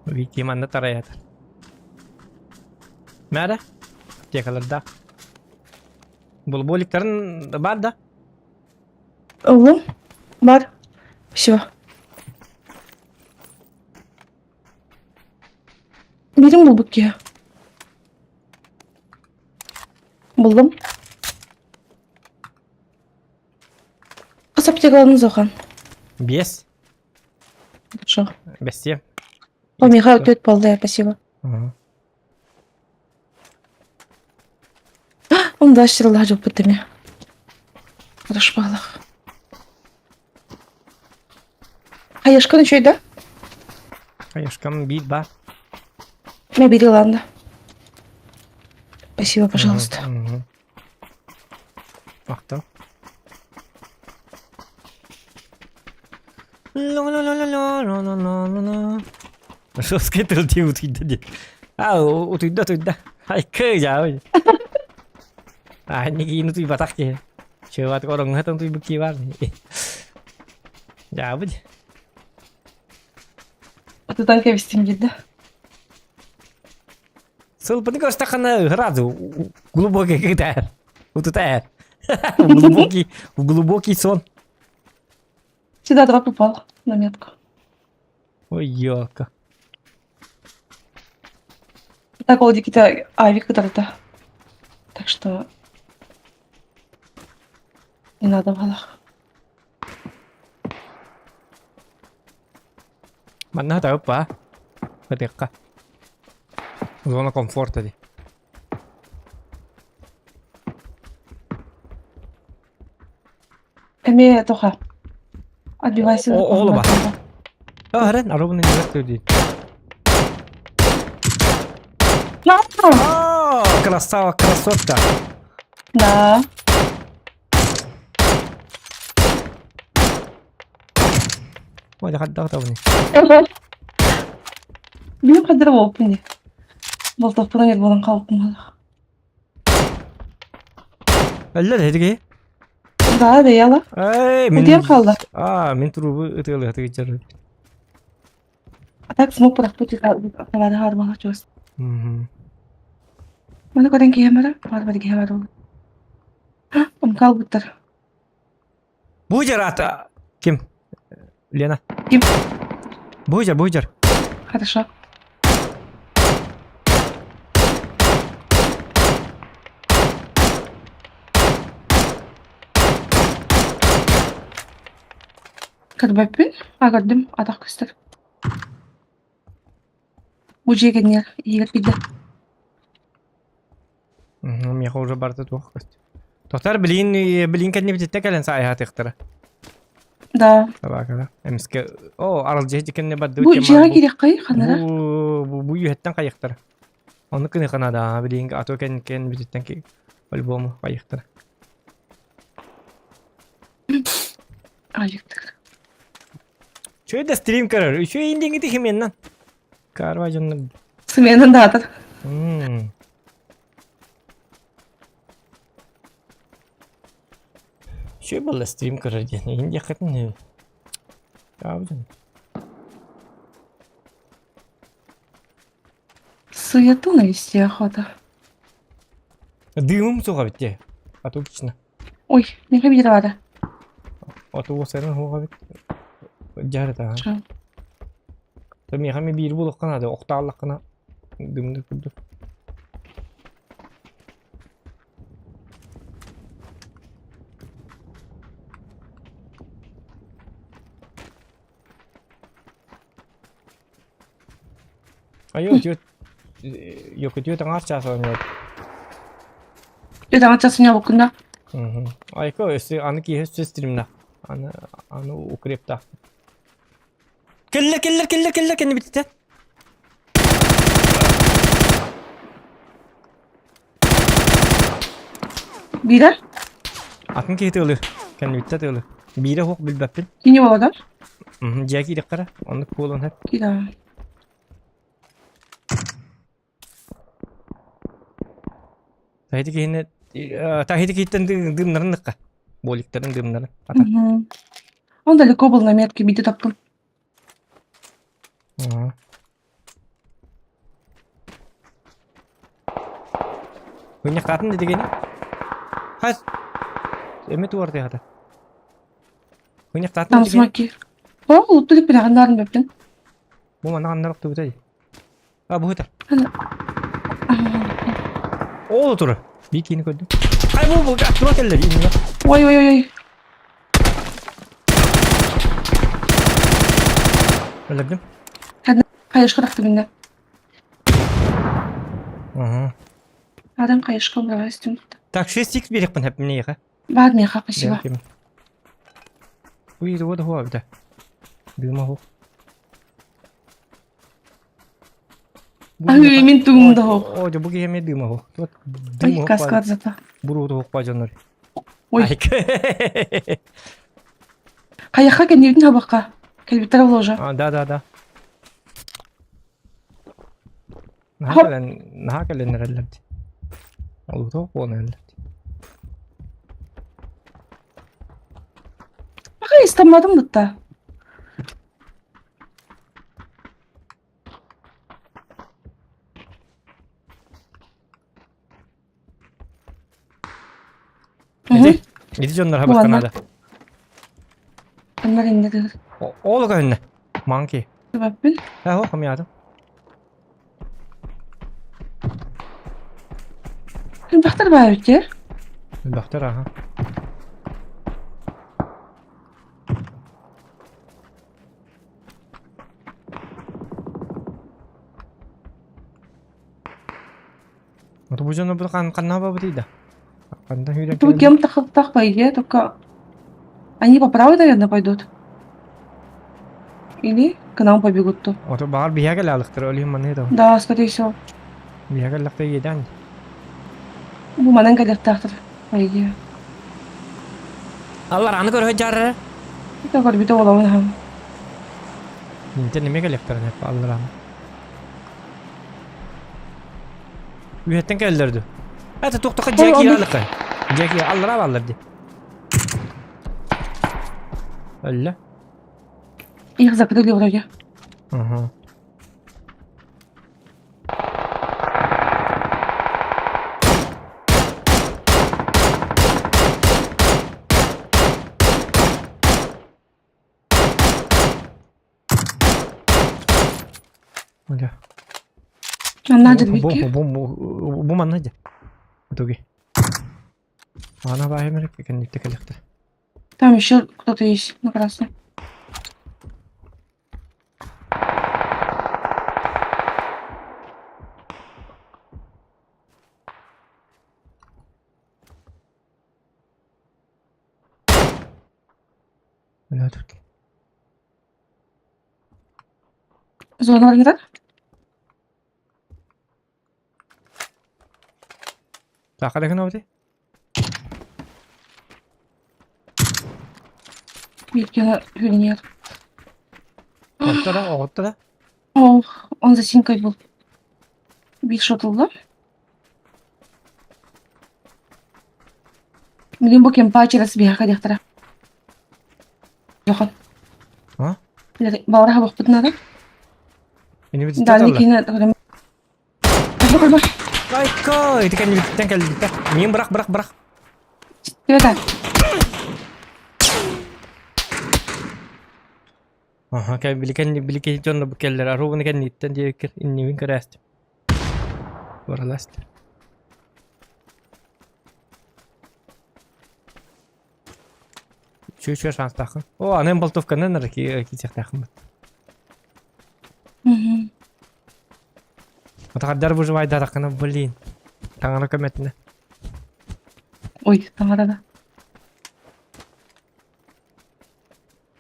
Вики манна тарайатар. Мээрэ? Аптекалардаах. Булбуликтарын бар да? Ыллым. Бар. Все. Биирин булбут киһи. Буллум. Хас аптекаларын зохан. Бес. Хорошо. Бэстиэм. О, Михаил түөрт буолла, спасибо. Онда ащырылла дьоппут эмиэ. Хорошо Хаешкан үчүгэй да? Хаешкам биир баар. Мэ биир ылаанда. Спасибо, пожалуйста. Махтал. Жесткий тыл утуйда дии. А, утуйда, утуйда. Айкы жаабы. А, никиин утуйбатах киһи. Чыыбат ороҥҥа утуйбут киһи баар. Жаабы дии. Утутан кэбистим диир Сылбыны көрсөххүнэ сразу глубокий кытаар. Утутаар. Глубокий, в глубокий сон. Сюда дроп упал на метку. Ой, ёлка. Так ол диэкитэ авик кытарыта. Так что не надо балах. Манна хатабыт Хатыахха. Зона комфорта дии. Эмиэ тоха. Отбивайся. Оҕолу ба. Öğren arabını ne değil. На! Красава, красотка. Да. Ой, хаддах табыны. Билим хаддара буолпун дии. Болтохпунан эр буолан хаалбыппын Өллөр эдиги. Да, бэйэла. Эй, мин... Утуйан хаалла. Аа, мин трубу ытыалыһатыгы дьары. А так смог бырахпыт табаары хаарбаҕа чугас. Мгм. Маны көрөн киһим эрэ, баар киһи бар ол. Умка албыттар. Бу ата Ким? Лена. Ким? Буйдер, буйдер. Хорошо. Көрбөппүн, а көрдүм, атах көстөр. Бу дьиэ кэннигэр иһигэр киирдэ. Миэхэ уже барыта туох көстөр. Тохтор билин билин кэннибититтэ кэлэн саайаатыахтара. Да. Табаакала. Эмискэ о аралдьыһы кэннэ бардыбыт Бу дьиэҕэ киириэххэй ханара? Бу бу бу үһэттэн хайыахтара. Ону кыны ханада билин ато кэн кэн бититтэн ки альбому хайыахтара. Айыктыр. Чөй да стрим көрөр. Үчүгэй индиҥити хименнан. Карва дьоннор. Сменан даатар. М. Үчүгэй буолла стрим көрөр диэн. Иһин диэххитин Таабытын. Суету навести охота. Дымым суох эбит дии. А то лично. Ой, миэхэ биир баара. А то уосайынан суох эбит. Дьаарытаҕа. То миэхэ ми биир буолуохха наада, охтааллаххына дымны курдук. Айо, түөрт Йокутүө таҥар чаас оонньоот. Түөрт аҥар чаас оонньообуккун да? Айка өссө аны киэһэ өссө стримна. Аны аны укрептаах. Кэллэ кэллэ кэллэ кэллэ кэннибититтэн. Биирэ? Атын киһи тыалы. Кэннибиттэ тыалы. Биирэ суох билбэппин. Кини буолар? Дьиэ киириэххэ Оннук буолуон сөп. Киирэ. Tahiti киһини Tahiti киһиттэн дымнарын ыкка. Боликтарын дымнарын. Ата. Он далеко был на метке, биде таптым. Мунньахтаатын дэтигини? Хас эми туорты хата. Мунньахтаатын Там дэтигини? смоки. О, лутту деп билэҕин бэптин. Бу манна ханна охтубутай? А бу хытар. Ол турар. Биир киһини көрдүм. Ай бу бу тура кэллэр иннигэр. Ой ой ой ой. Өлөрдүм. Хайышка тахты минне. Ага. Адам хайышка убрала үстүн. Так, 6x берекпин хэп минеха. Баар миэхэ, спасибо. Уй, вот хуа бita. Дыма ху. Ай, мин тугум да хох. О, бу киһи дыма ху. Тут Ой, каскад зата. Буру хох дьоннор. Ой. Хайаха кэннибитин хабакка. Кэлбиттэр ложа. А, да, да, да. Наһаа кэлэн, наһаа кэлэн эрэллэр дии. Олуутуох буолан эрэллэр дии. Баха истамматым бытта. Ити, ити дьоннор хабахха наада. Аннар иннэ Ол көһүннэ. Манки. Баппин. Э, хо, хамьяатым. Элбэхтэр баар эбит Элбэхтэр, аха. Бу дьону бу ханна бабытый да? Ханна Ту кем тахыптах байге, только... Они по правой, наверное, пойдут? Или к нам побегут то? Ото баҕар биһиэхэ кэлэ ол иһин маныы да. Да, скорее всего. Биһиэхэ кэллэхтэ иэдээн. Бу манан кэлиэхтээхтэр, по идее. Алларааны көрө сылдьар. Это көрбүтэ буолабын аһам. Интен эмиэ кэлиэхтэрин алларааны. Үһэттэн кэллэр дуу. Это туохтаха дьиэ киирэ Дьиэ киирэ аллараа бааллар дии. Өллө. Их закрыли вроде. Ага. Оля. Манна Бу дьэрбикки. бу бу бу манна дьэ. Туги. Ана баайым кэнниттэ кэлэхтэр. Там еще кто-то есть на красном. Бля, тут. Зона не так? Саха да гынабыт Бииргэ нет. Оҕотто да, оҕотто да. Ох, он за синькой был. Биир шотулла. Билин бу кемпа через биһака диэхтэрэ. Улахан. А? Баҕара хабахпыт наада. Дальний киинэ Айка, ити кэннибиттэн кэлбиттэр. Миин бырах, бырах, бырах. Привет. Аха, кэ били кэнни били киһи дьонно бу кэллэр. Аруубуну кэнниттэн диэбиккэр иннибин көрөөстүм. Бараласт. Чү-чү шанстааххын. О, аны болтовканан эрэ киирсиэхтээххин. Мгм. Атаҕардар выживайдаатаххына, блин. Таҥара көмөтүнэ. Ой, таҥара да.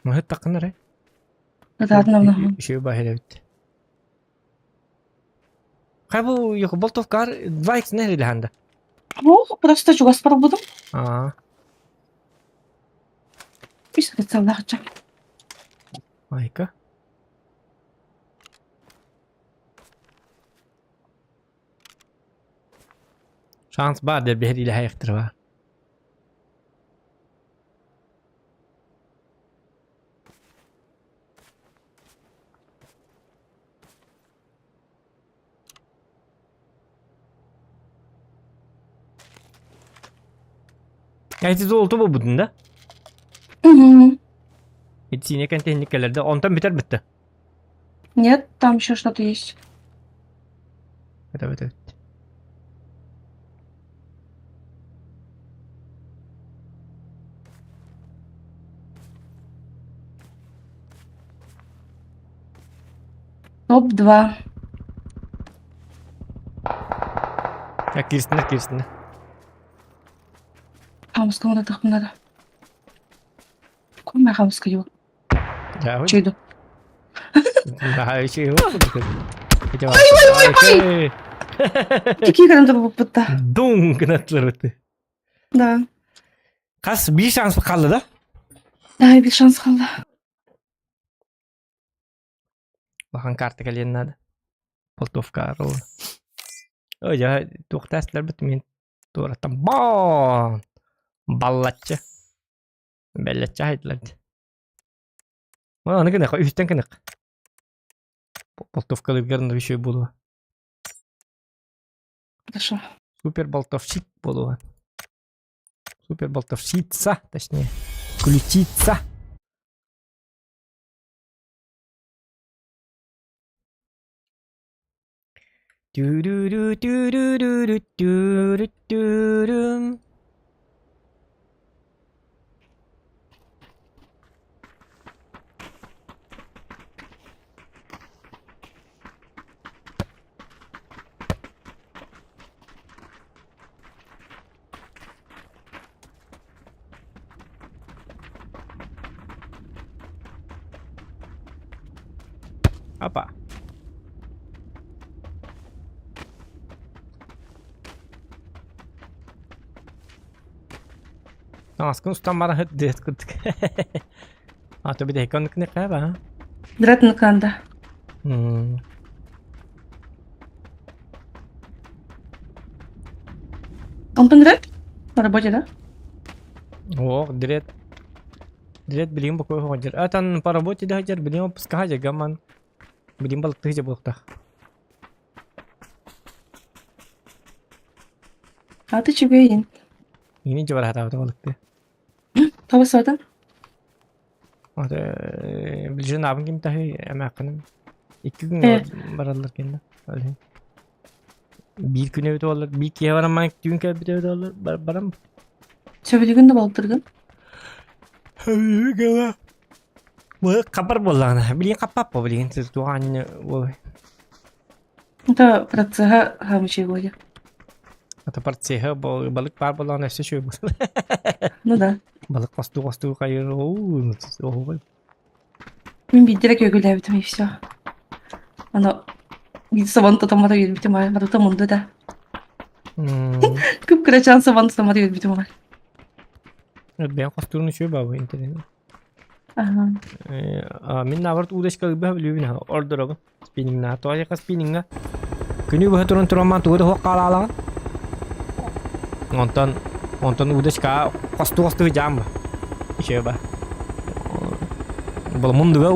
Маһыттаххына эрэ. Ытаатын амнаһын. Үчүгэй баһыр эбит. Хай бу юху болтовкар 2x нэ да. Ну, просто чугас барбытым. Аа. Үс прицеллаахча. Айка. Шанс баар деп биһириилэһэ баар. Эти золото буолбутун да? Угу. Итсине кэнтиһинник кэлэрдэ. Онтон бүтэр бүтте. Нет, там еще что-то есть. Это это. Топ-2. Я киирсиннэр киирсиннэр. Хамыска надо надо. Кумай хамыска его. Дьэ, Чуйду. Наһаа үчүгэй Ой, ой, ой! Такие когда буппутта. Дун гынаттылар Да. Хас биир шанс хаалла да? Да, биир шанс хаалла. Улахан карта кэлиэн наада. Болтовка арылла. Ой, дьэ, туохтаастыларбыт мин туораттан боо! Баллаччы. Бэллэччи аһайдылар дии. Аны гыныах, үһүттэн гыныах. Болтовкалыыргар үчүгэй буолуо. Хорошо. Супер болтовщик буолуо. Супер болтовщица, точнее. Ключица. Тю-ру-ру-тю-ру-ру-ру-тю-ру-тю-рум. Опа. Таҥаскын устан баран дыат курдук. А то бидэһик оннук хаба. Драт ныканда. Онтон драт? На работе, да? Ох, дрет. Дрет билигин бокуой хоҕодьар. Атан по работе да сылдьар, билигин отпускаҕа дьаргамман. Билигин балыктыы сылдьар буолуохтаах. А ты чүгэйин. Иини дьыбараатаабыта балыктыы. Тоҕо саатан? Билигин аабын ким таһый эмээххиним. Икки күн бараллар кэннэ. Биир күн эбит буоллар, биир киһи баран маҥ түүн кэлбит эбит буоллар баран. Сөбүлүгүн да балыктыргын? Хабар буоллаҕына, билигин хаппаппа билигин туох аанньа буолай. Это процеһа хаамычай буолуо. Это процеһа балык баар буоллаҕына өссө үчүгэй буолар. Ну да. Балык хостуу-хостуу хайыр оһуобай. Мин биирдэ эрэ күөгүлээбитим и все. Аны биир собон тутаммата үөрбүтүм аҕай, барыта мунду да. Кып-кырачаан собон тутаммата үөрбүтүм аҕай. Бэйэҥ хостуурун үчүгэй баабы интернет. Мин наоборот удочка ылбаһа билүүбүн ордоробун. Спинниҥнаа. Тоҕо диэххэ спинниҥҥа күнү быһа туран турамман тугу да суох хаалаалаҕын. Онтон онтон удочкаҕа хостуу-хостуу дьаам ба. Еще ба. Бұл мундуга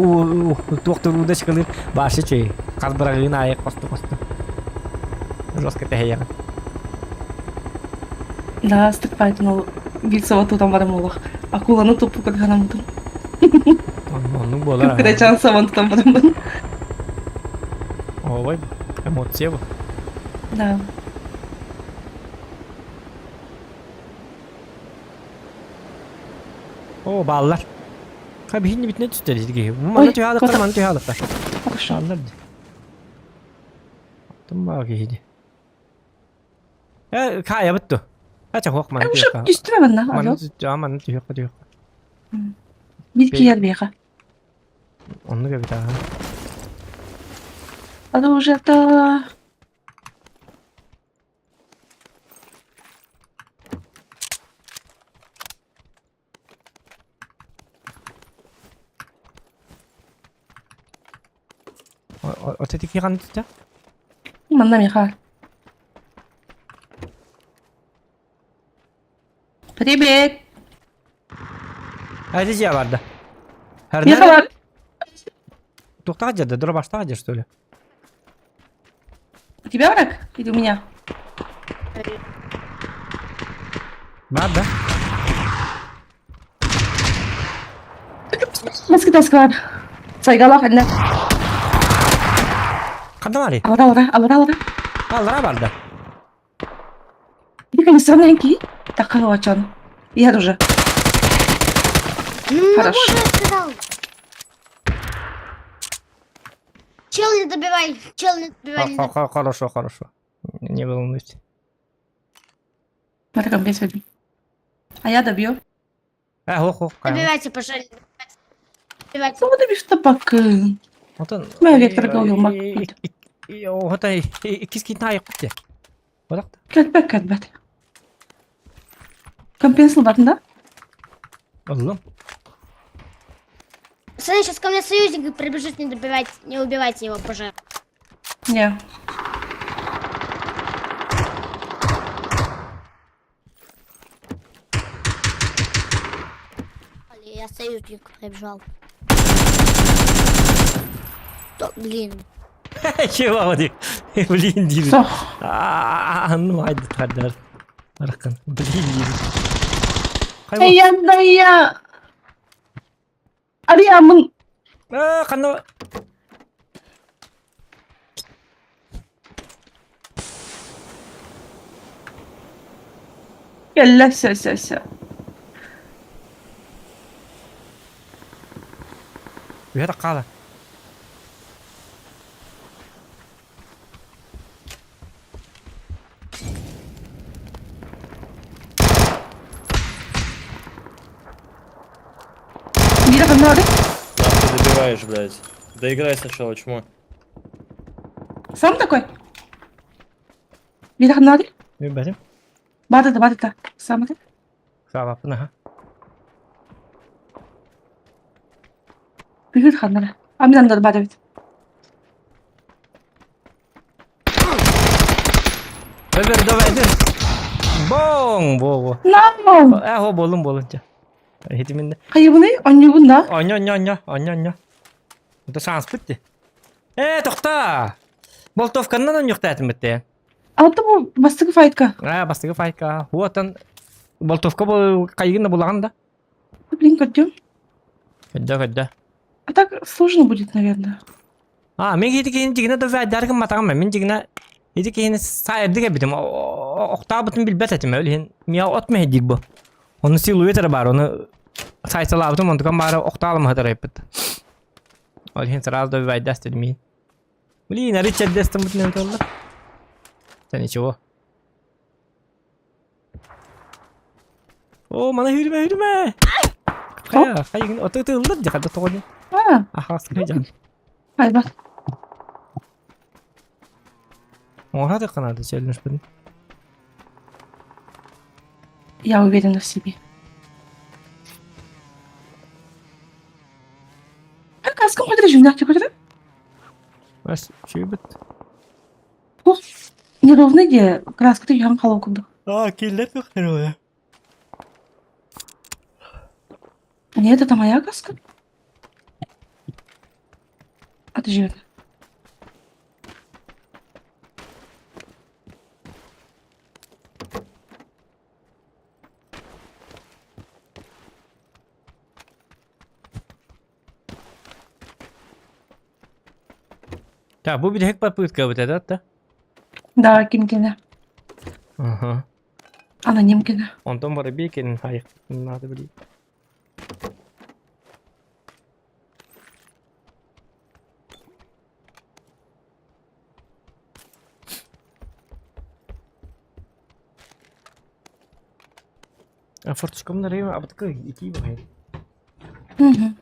туохтур удочкалыыр башы чэй. Хас быраҕыын аайы хосту-хосту. Жестко тэһэйэҕин. Да, астык ол биир саба тутан барам олох. Акуланы туппу кырганаммытым. Оннук буолар. Кып-кырачаан сабан тутан бараммын. Ой, эмоция бу. Да. О, бааллар. Ха биһинни битне түстер киһи. Маны түһаалыктар, маны түһаалыктар. Хорошо. Бааллар ди. Тумма киһи. Э, каайабыт дуо? Ача хуох маны Уже түстүм манна. Маны маны түһүөххэ түһүөххэ. Биир киһи биэхэ. Оннук эбит аа. Оружие-то... Отети ханна түстэ? Манна Михаил. Привет! Эти дьиэ барда. Михаил! Туохтаах дьиэ дробаштаах дьиэ что ли? У тебя враг или у меня? Бар да? Маскы бар. Сайгалах анна. Ханна баарый? Алара алара алара алара. Аллара барда. Иди конечно ки. Такого чон. Я уже. Ну, Хорошо. боже, я сказал. Чел не добивай, чел не добивай. не Хорошо, хорошо. Не волнуйся. Смотри, как бесит. А я добью. Э, ох, ох, Добивайте, пожалуйста. Добивайте. Ну, добишь табак. Отон. Мэ вектор голову Ота иккис киин таайыкпыт Бодак. Кэтбэт кэтбэт. Компенсыл барын да? Ыллым. Пацаны, сейчас ко мне союзник прибежит, не добивайте, не убивайте его, пожалуйста. Не. Я союзник прибежал. Да, блин. Чего дип. Блин диир. Сох. Аа, ну айды тардар. Аракан. Блин диир. Эйя, да я. Арыйаммын. Аа, ханна Кэллэ, все, все, все. Үһэ хаала. Биирэ ханна бары? Нахуй добиваешь, блядь. Доиграй сначала, чмо. Сам такой? Биир ханнаады? Билбэтим. Баатата, баатата. Сам это? Саабаппын аха. Быһыыр ханнара. А мин андар баар эбит. Öbür dövedi. Боң бо бо. No! Э хо болун болун ча. Хитиминде. Хайыбыный? Онньугун да? Онньо онньо онньо онньо онньо. Это шанс битти. Э тохта. Болтовканнан онньуктаатым битти. Алта бу бастакы файтка. А бастыгы файка. Хуотан болтовка бу кайгын да булаган да. Блин, көрдүм. Көддө көддө. А так сложно будет, наверное. А, мен ити киһини дьигинэ да вайдаргын матаҕым мин дьигинэ ити киһини саайырдык эбитим охтаабытын билбэт этим ол иһин миа от мэһэйдиир бу ону силуэт эрэ баар ону сайталаабытым онтукам баара охтаалым хатарайпыт ол иһин сразу да вайдас дедим миин блин ары чэрдэстим бутун толла да ничего О, мана хүрүмэ хүрүмэ хайа хайыгын ото тыллар дьэ хадда тоҕо диэн А, ахаскай дьан айбат. Оҥоро тыкканаады сөллүшпүн Я уверена в себе. Каскам көтөрө жүннээх көтөрө. Бас чүйбүт. Туох неровный дии, краската үһэн халыҥ курдук. Аа, киллэр тохторуя. Нет, это моя краска. А ты живет. Так, бу бүтэһик попытка эбит этэ да? Да, ким кини. Аха. Аноним кини. Онтон Воробейкин хайык надо билии. А форточкам нарыйма абытка итии баҕайы. Мгм.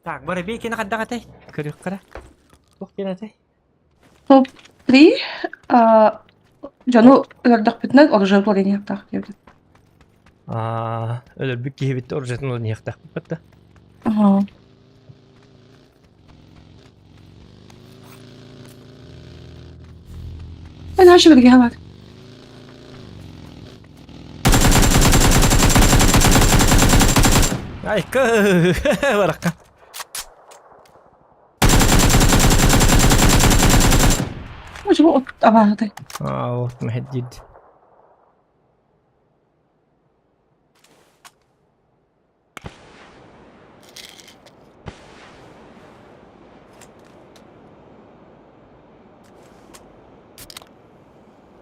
Так, Воробейкины хайдах этэй? Көрүөххэ эрэ. Туох диэн этэй? Топ-3 дьону өлөрдөхпүтүнэн оружие туориниахтаах диэбит. Аа, өлөрбүт киһибит оружиетын ылыныахтаахпыт да. Ага. Эн ашы бэргэһэ бар. Айка, баракка. Очо от абааһытай. Аа, вот мэһэддиир.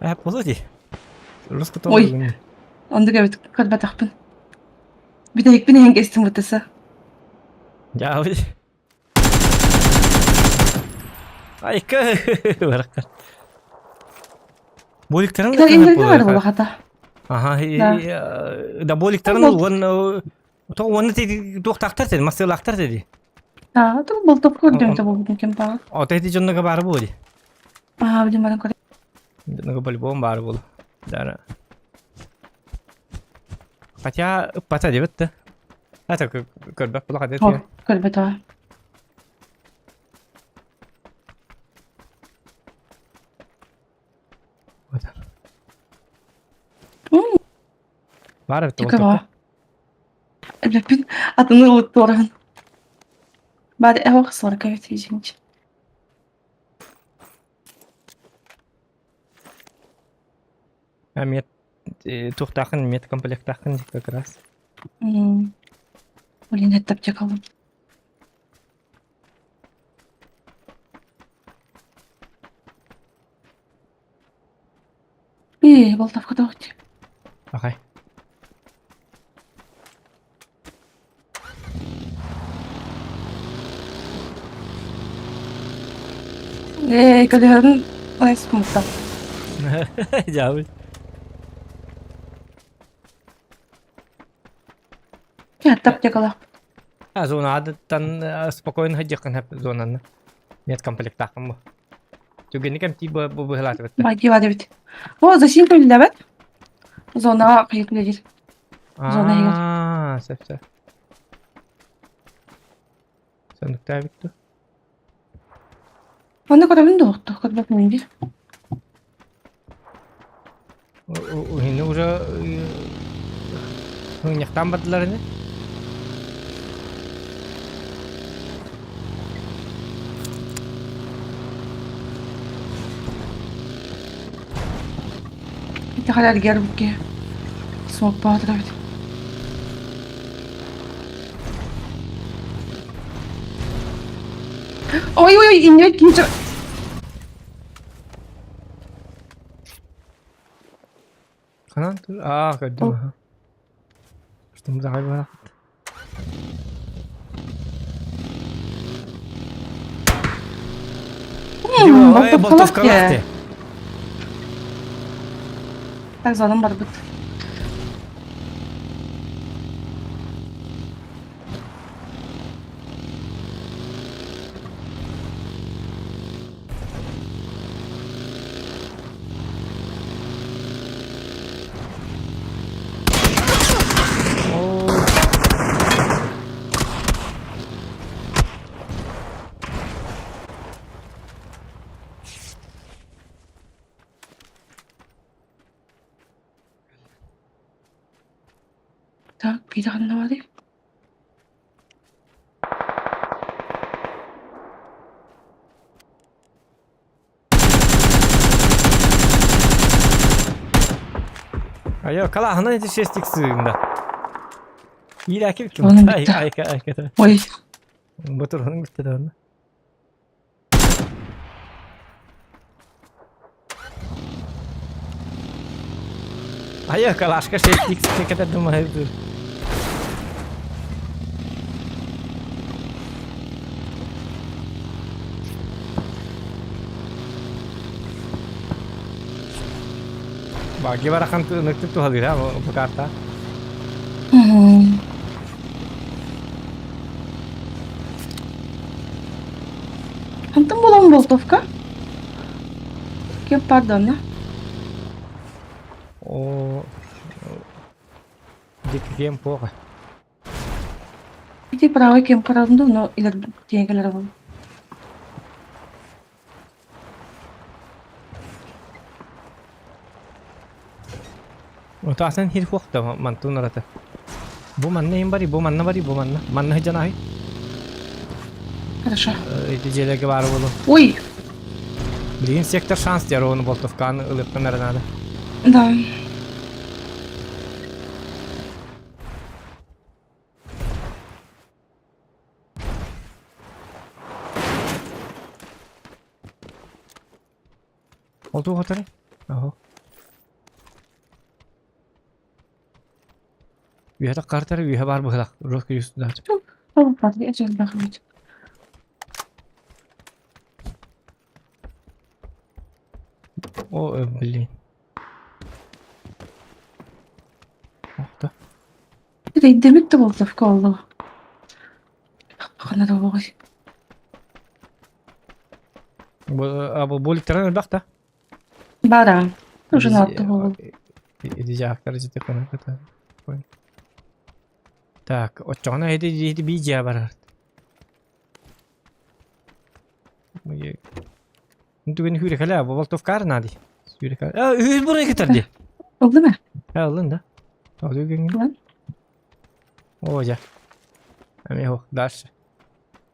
Ээ, буолуо дии. Ой, оннук эбит көрбөтөхпүн. Бүтэһикпин иһэн кэстим бытыса. Дьаабый. Айка баракка. Боликтарын Кытар иннерге бар буолахата. Аха, Да. да боликтарын уон уонна туохтаахтар деді, массыылаахтар деді. Да, тул болтоп көрдүм те болбутун кем баа. Ото эти дьоннога баары буолуо дии. Аа, билим баран көрө. Дьоннога по-любому баары буолуо. Да. Хотя ыппата диэбит да. Это көрбөт була хата Хо, көрбөт аа. Баар эбит Тика баа. Эбэппин атыны ылыттуораһын. Баар эһох сорка эбит извините. А мет туохтааххын мет комплектааххын как раз. М. Блин, это аптека. Эй, болтовка давайте. Окей. Эй, көлөһөрүн ой смутта. Дьаабы. Аптекалаах. А зонадыттан спокойно сылдьыаххын сөп зонаны. Нет комплектааххын бу. Түгэни кэмтии бу быһылаатыбыт. Бай бар эбит. О, защита үллэбэт. Зонаҕа хайыт үлэлиир. Зона иһигэр. Аа, сөп сөп. Сонуктаабыт дуо? Манна көрөбүн да охто, көрбөт мин дии. Уһины уже мунньахтаан бардылар ини. Ити халяргер букки. Смок баатырабыт. Ой ой ой, иннибит ким Ханан аа көрдүм аха. Что аҕай барахпыт. Ой, болтовкалаах дии. Так зонам барбыт. Так, биир ханна барый? Айо, калаһынан ити шестик сыында. Иирээки ким? Онон Ай, бүтте. айка, айка. Ой, Ботурунун бүтте да онно. Айо, калашка шестик кэтэр думаю. Баги барахан ныктык туһалыыр ha бу карта. Мгм. Хантан булан болтовка? Кем пардон, О, диккем плохо. Ити правый кем карадым но илер тиэҥкэлэр буолла. Отаасан хир хуохта мантун арата. Бу манна им бари, бу манна бари, бу манна. Манна хыдьан Хорошо. Ити дьиэлэргэ баар буолуо. Ой, Билигин сектор шанс диэр ону болтовканы ылыахтан эрэ наада. да. Ол туох отарый? Оһо. Үөһэ таххартар үөһэ баар быһылах. Русский юстудаачы. Ол парни эчэлбэх эбит. О, блин. Охто. Рейдемит да болтовка олло. Ханна да буолуой. Бу бу боликтаран элбэх да? Бара. Уже наатта буолуо. Иди жаактар жити кына Так, оччоҕуна ити ити биидьиэ барар. Түгэн сүүрэкэлээ, бу болтовкаар наадый. Сүүрэкэлээ. Аа, үһүс бурай кытар дии. Ыллым ээ. Ээ, ыллын да. Тоҕо түгэҥҥин? Ылан. Оо, дьэ. Эмиэ суох, дальше.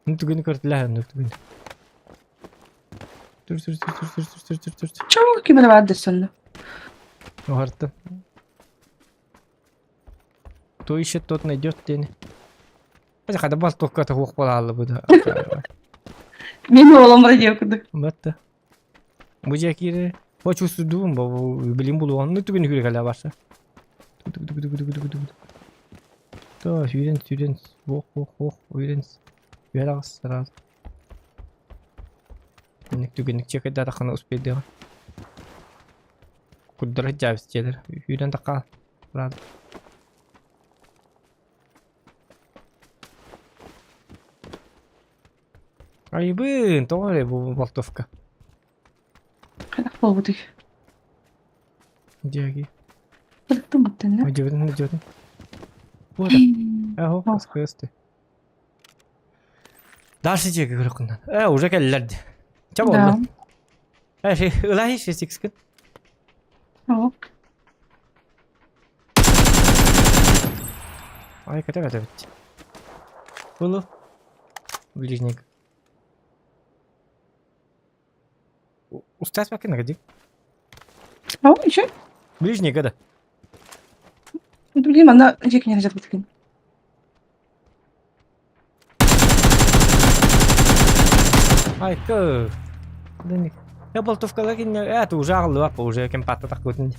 Түгэни көрдүлэр, оннук түгэни. Тур, тур, тур, тур, тур, тур, тур, тур, тур. Чоо ким эрэ баар да сонно. Уһартым. Кто ищет, тот найдет диэни. Хата болтовка туох буолааллыбыт. Мин уолум радио курдук. Батта. Бу дьэ киирэр. Бу чувствуйдуум, бу билим булуон. Ну түгүн күрэ кэлэ барса. То, сүүрэн, сүүрэн, ох, ох, ох, уйрен. Үөр аҕыс сразу. Инник түгэнник чекайдаатаххына успейдыаҕа. Курдара дьаабыс дьиэлэр. Үүрэн тахха. Сразу. Айбыын, тоҕо эрэ бу болтовка? Хайдах буолбутуй? Дьиэги. Ырыттым буттан да. Дьиэбитин, дьиэбитин. Вот. Аһо, кысты. Дальше дьиэги көрөххүнэн. Э, уже кэллэр дии. Чэ буолла. Да. Э, ылаһы шестикскин. Ок. Ай, кэтэ кэтэ бит. Было. Ближник. Устас бакын где? Ау, еще? Ближник это. Блин, она дьиэкин не жатбыткын. Ай, кы. Я болтовкалар кинне, э, уже аҕыллыбат уже кем патта таккытын.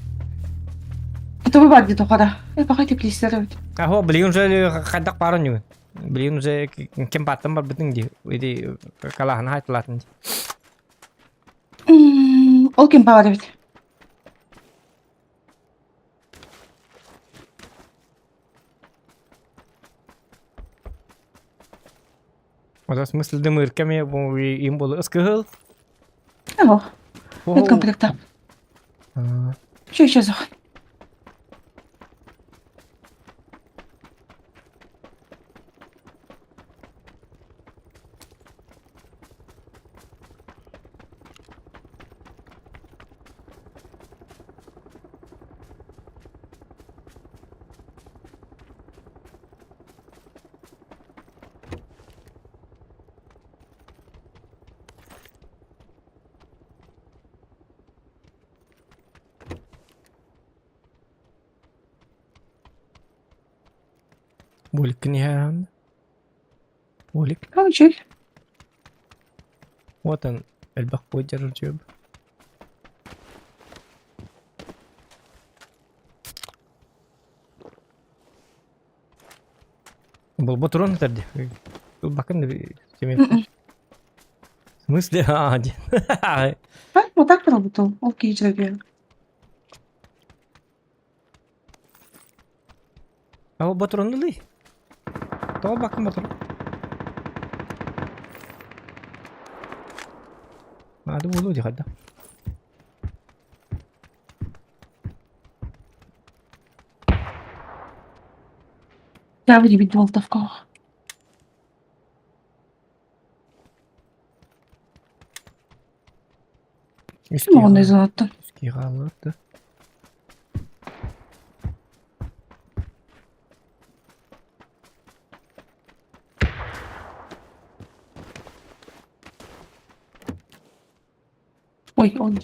Это вы баар тоқара. Э, пока теплистер эбит. Ахо, билигин уже хайдах баарын ньугун. Билигин уже кем паттан барбытын ди. Иди калаһына хайтылатын ди. Ол кем баар эбит. Вот в смысле дымырками им было ыскыһыл. О, это комплекта. Что еще за? Болик книга. Болик. Короче. Вот он, элбэх буодьар дьүөб. Был турон этэрди. Бакын Мгм. В смысле? А, ди. А, вот так поработал. Окей, человек. А батрону ли? Тоҕо бакын батрон? Наада буолуо дии хайда. Я вырубить болтовку. Оны зонаттан. Үскиҕааллар Ой, он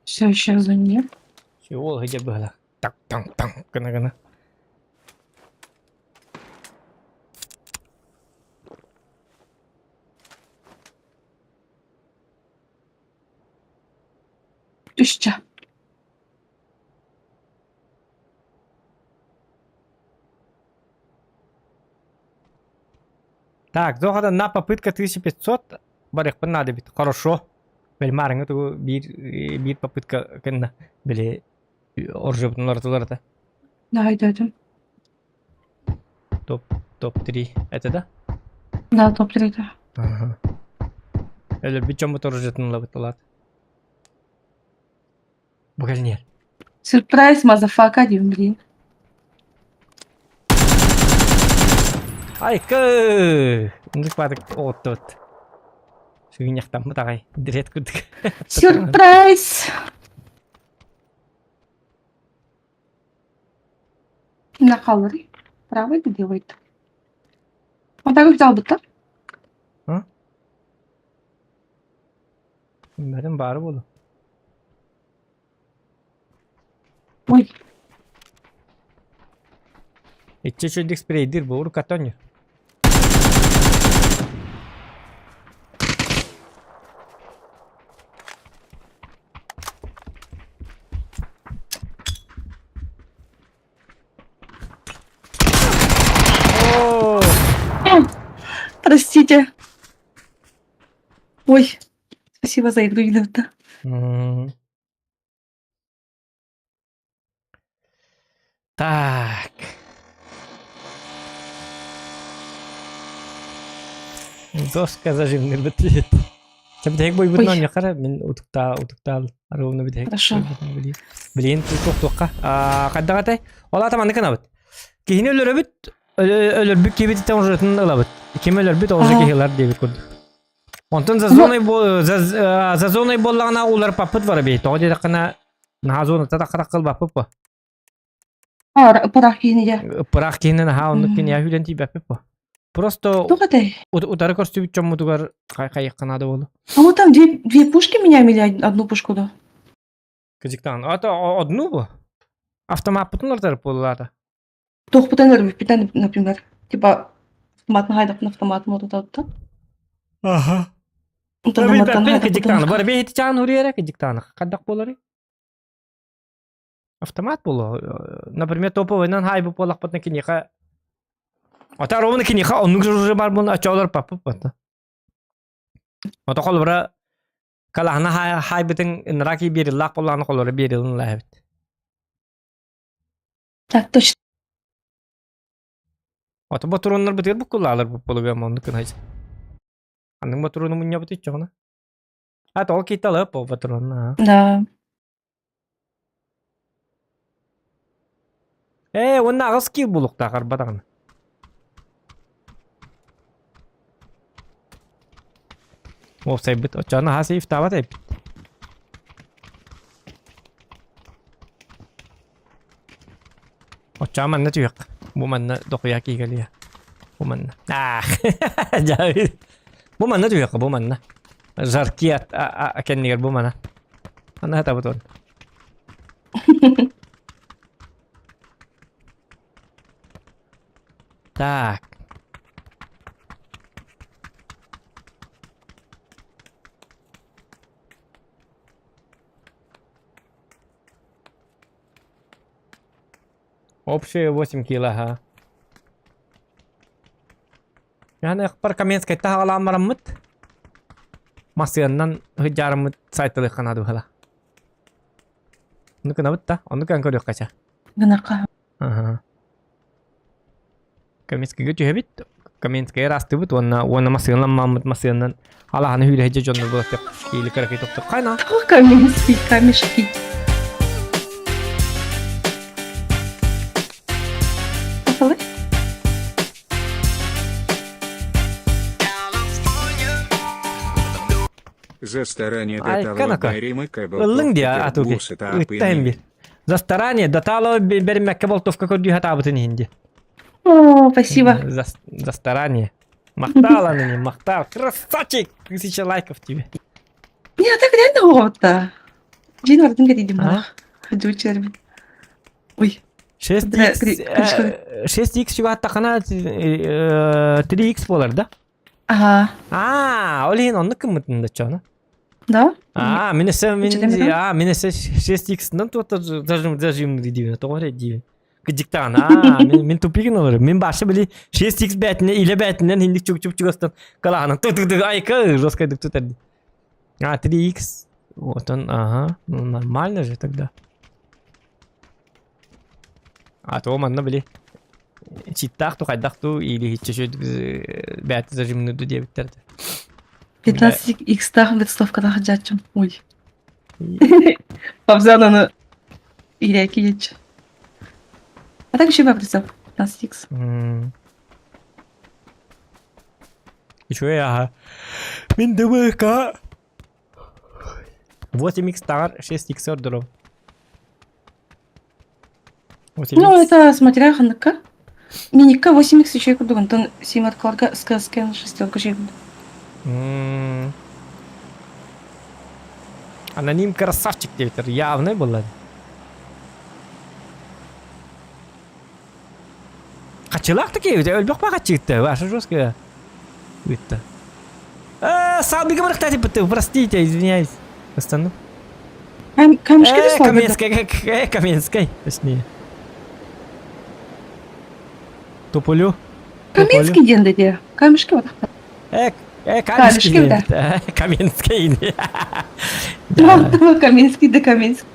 Все еще за ним. Ол где было? Так, там, там, гына гына. Тысяча. Так, зоҕада на попытка 1500 барыахпын наада эбит. Хорошо. Бэл тугу биир биир попытка кэннэ били оржубутун ортолор Да, да, да. Топ топ-3. Это да? Да, топ-3, да. Ага. Эле бичом оружетун лабыталат. Бугальнер. Сюрприз, мазафака, дим, блин. Ай, кы! Үндік бадык оттот. Сүгүньяхтаммыт аҕай. Дирет курдук. Сюрприз! Ханна хаалларый? Правый или левый? Онтон взял-быта? А? Бәрін бары болу. Ой, Иччи үчүгдик спрейдир бу уруккаттан О, простите. Ой, спасибо за игру, Елизавета. М. Так. Доска зажимнырбыт диэт. Чэ бүтэһик буйбутун Ой. оонньуохха эрэ мин утуктаа утуктаал ровно бүтэһик Хорошо. буйбутун билигин туохтуохха Аа, хайдах этэй? Ол аата маннык гынабыт. Киһини өлөрөбүт, өлөрбүт киһибититтэн ужатын ылабыт. Ким өлөрбүт ол же Ага. киһи ылар диэбит курдук. Онтон за зоной за, за зоной буоллаҕына уларпаппыт воробей. Тоҕо диэтэххинэ наһаа зоната таххарах кылбаппыт бо. Пырах киһини Пырах киһини наһаа оннук кини хүлэн тиийбэппит бо. Просто Туох этэй? утары көрсүбүт дьоммутугар хайыхха наада буолу. А вот там две, две пушки меняем или одну пушку, да? Кыдьыктаан. Ата одну бу. Автомаппытын ортарып буоллаата. Туохпутан өлөрбүппүтэн, например. Типа автомат хайдахпын автомат мототатта. Аха. Онтон Кыдьыктааны. Бар бэйти чаан хуриэра кыдьыктааны. Хаддах буолары? Автомат буолуо. Например, топовойнан хайбы буоллахпытына киниэхэ Ата ровно киниэхэ оннук уже бар буолна очоолор паппыт Ото холобура калаһына хайбытын ынраки биэриллаах буоллаҕына холобура биэрилин лааһыбыт. Так точно. Ото ботуруоннар бытыгар буккулаалар буппулуга оннук гынайс. Аннык ботуруону мунньабыт иччоҕуна. А то кийталап по ботуруонна. Да. Ээ, уонна аҕыс киил булуктаах арбатаҕына. Уопсайбыт оччоҕуна аһаа сейфтаабат эбит. Оччоҕо манна түһүөх. Бу манна дохуйа киигэлиэ. Бу манна. Аах. Бу манна түһүөххэ, бу манна. Жарки кэннигэр бу мана. Ана хатабыт он. Так. Общее 8 кило, ага. Яны ыкпар Каменскай таһаҕалаан бараммыт массыыннан сыдьаарыммыт сайтылыахха наада быһыла. Ону гынабыт да, ону кэн көрүөххэ ча. Гынарха. Аха. Каменскайга түһэбит, Каменскайы ыраастыыбыт уонна уонна массыыннан массыыннан алаһаны hүүлэһдьэ дьоннор булаттык киили кыракый топтук хайна. Каменский, камешки. Поехали. За старание Ай, до канака. того Ыллыҥ диэ атуги. Ыттайын бир. За старание дотало бермекке болтовка көрдүү хатаабытын иһин диэ. О, спасибо. За, за старание. Махтал, Анани, махтал. Красавчик! Тысяча лайков тебе. Не, так реально вот-то. Дин Варден говорит, А? Ой, 6x, 6x чугааттахына 3x болар да? Ага. А, ол иһин оннук гыммытын да чоно. Да? А, мин өссө мин а, мин өссө 6x-нан туота зажим зажим диибин, тоҕо эрэ диибин. Кыдьыктаан, а, мин мин тупигин олорор. Мин башы били 6x бээтинэ илэ бээтинэн хинник чук-чук чугастан калаһанан тык-тык-тык айка жестко тутар ди. А, 3x. Вот он, ага. Ну, нормально же тогда. А то манна били читтаах ту хайдах ту или хиччэ бээтэ зажимныду диэбиттэр 15 икстах выставкадаах дьааччым. Ой. Павзананы иирээки диэччи. А так еще прицеп 15 икс. Үчүгэй аха. Мин ДВК 8 икс таҕар 6 икс ордором. Ну, это смотря ханныкка. Миникка 8x үчүгэй курдук, онтон семеркаларга СКСК шестерка үчүгэй курдук. Аноним красавчик диэбиттэр. Явный была. Хачылаах такие, өлбөх ба хачыытта, ваша жесткая. Ыытта. Салбига барахтати бытты, простите, извиняюсь. Остану. Камешки Э, Каменская, э, Каменская, точнее. Туполю. Каменский диэн да Камешки вот. Э, э, Камешки да. Каменский. Каменский да Каменский.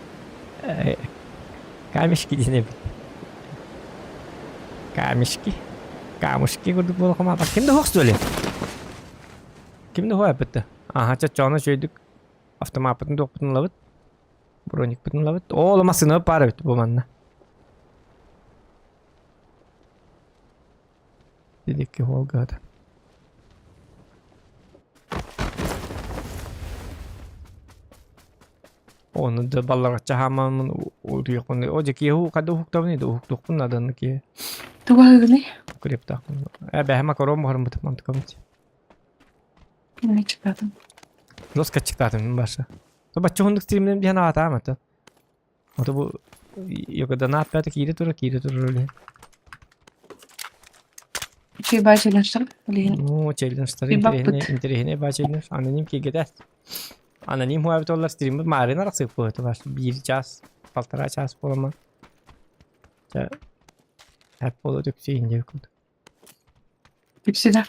Камешки диэн эбит. Камешки. Камушки курдук буолуохум Ким да хуох суоли? Ким да хуа эппитте? Аха, чаччоона үчүгэйдик автомаппытын туохпутун ылабыт. Броникпытын ылабыт. Оо, массыына паар эбит бу манна. Дидикки хуолгаата. Ону да балларачча хаамаммын утуйахпын о дьэ киэһэ хада уһуктабыный да уһуктуохпун наада киэһэ Туга Кулептаахпын э бэһэ макарон буһарыммытым онтукабыт Мен чыктаатым. Жестко чыктаатым мин баша. Бачча хундук стримнем диэн аатаам ата. Ото бу йогодана опять киире тура киире турар үлэ. Үчүгэй баа челленджтар билигин. Ну, челленджтар интэриэһинэй интэриэһинэй баа челлендж. Аноним кииргэтэ. Аноним хуабит оллар стриммит маарин арахсыппыт баш биир час, полтора час буолама. Ча хэп боло түксü инде курдук. Түксүдэ.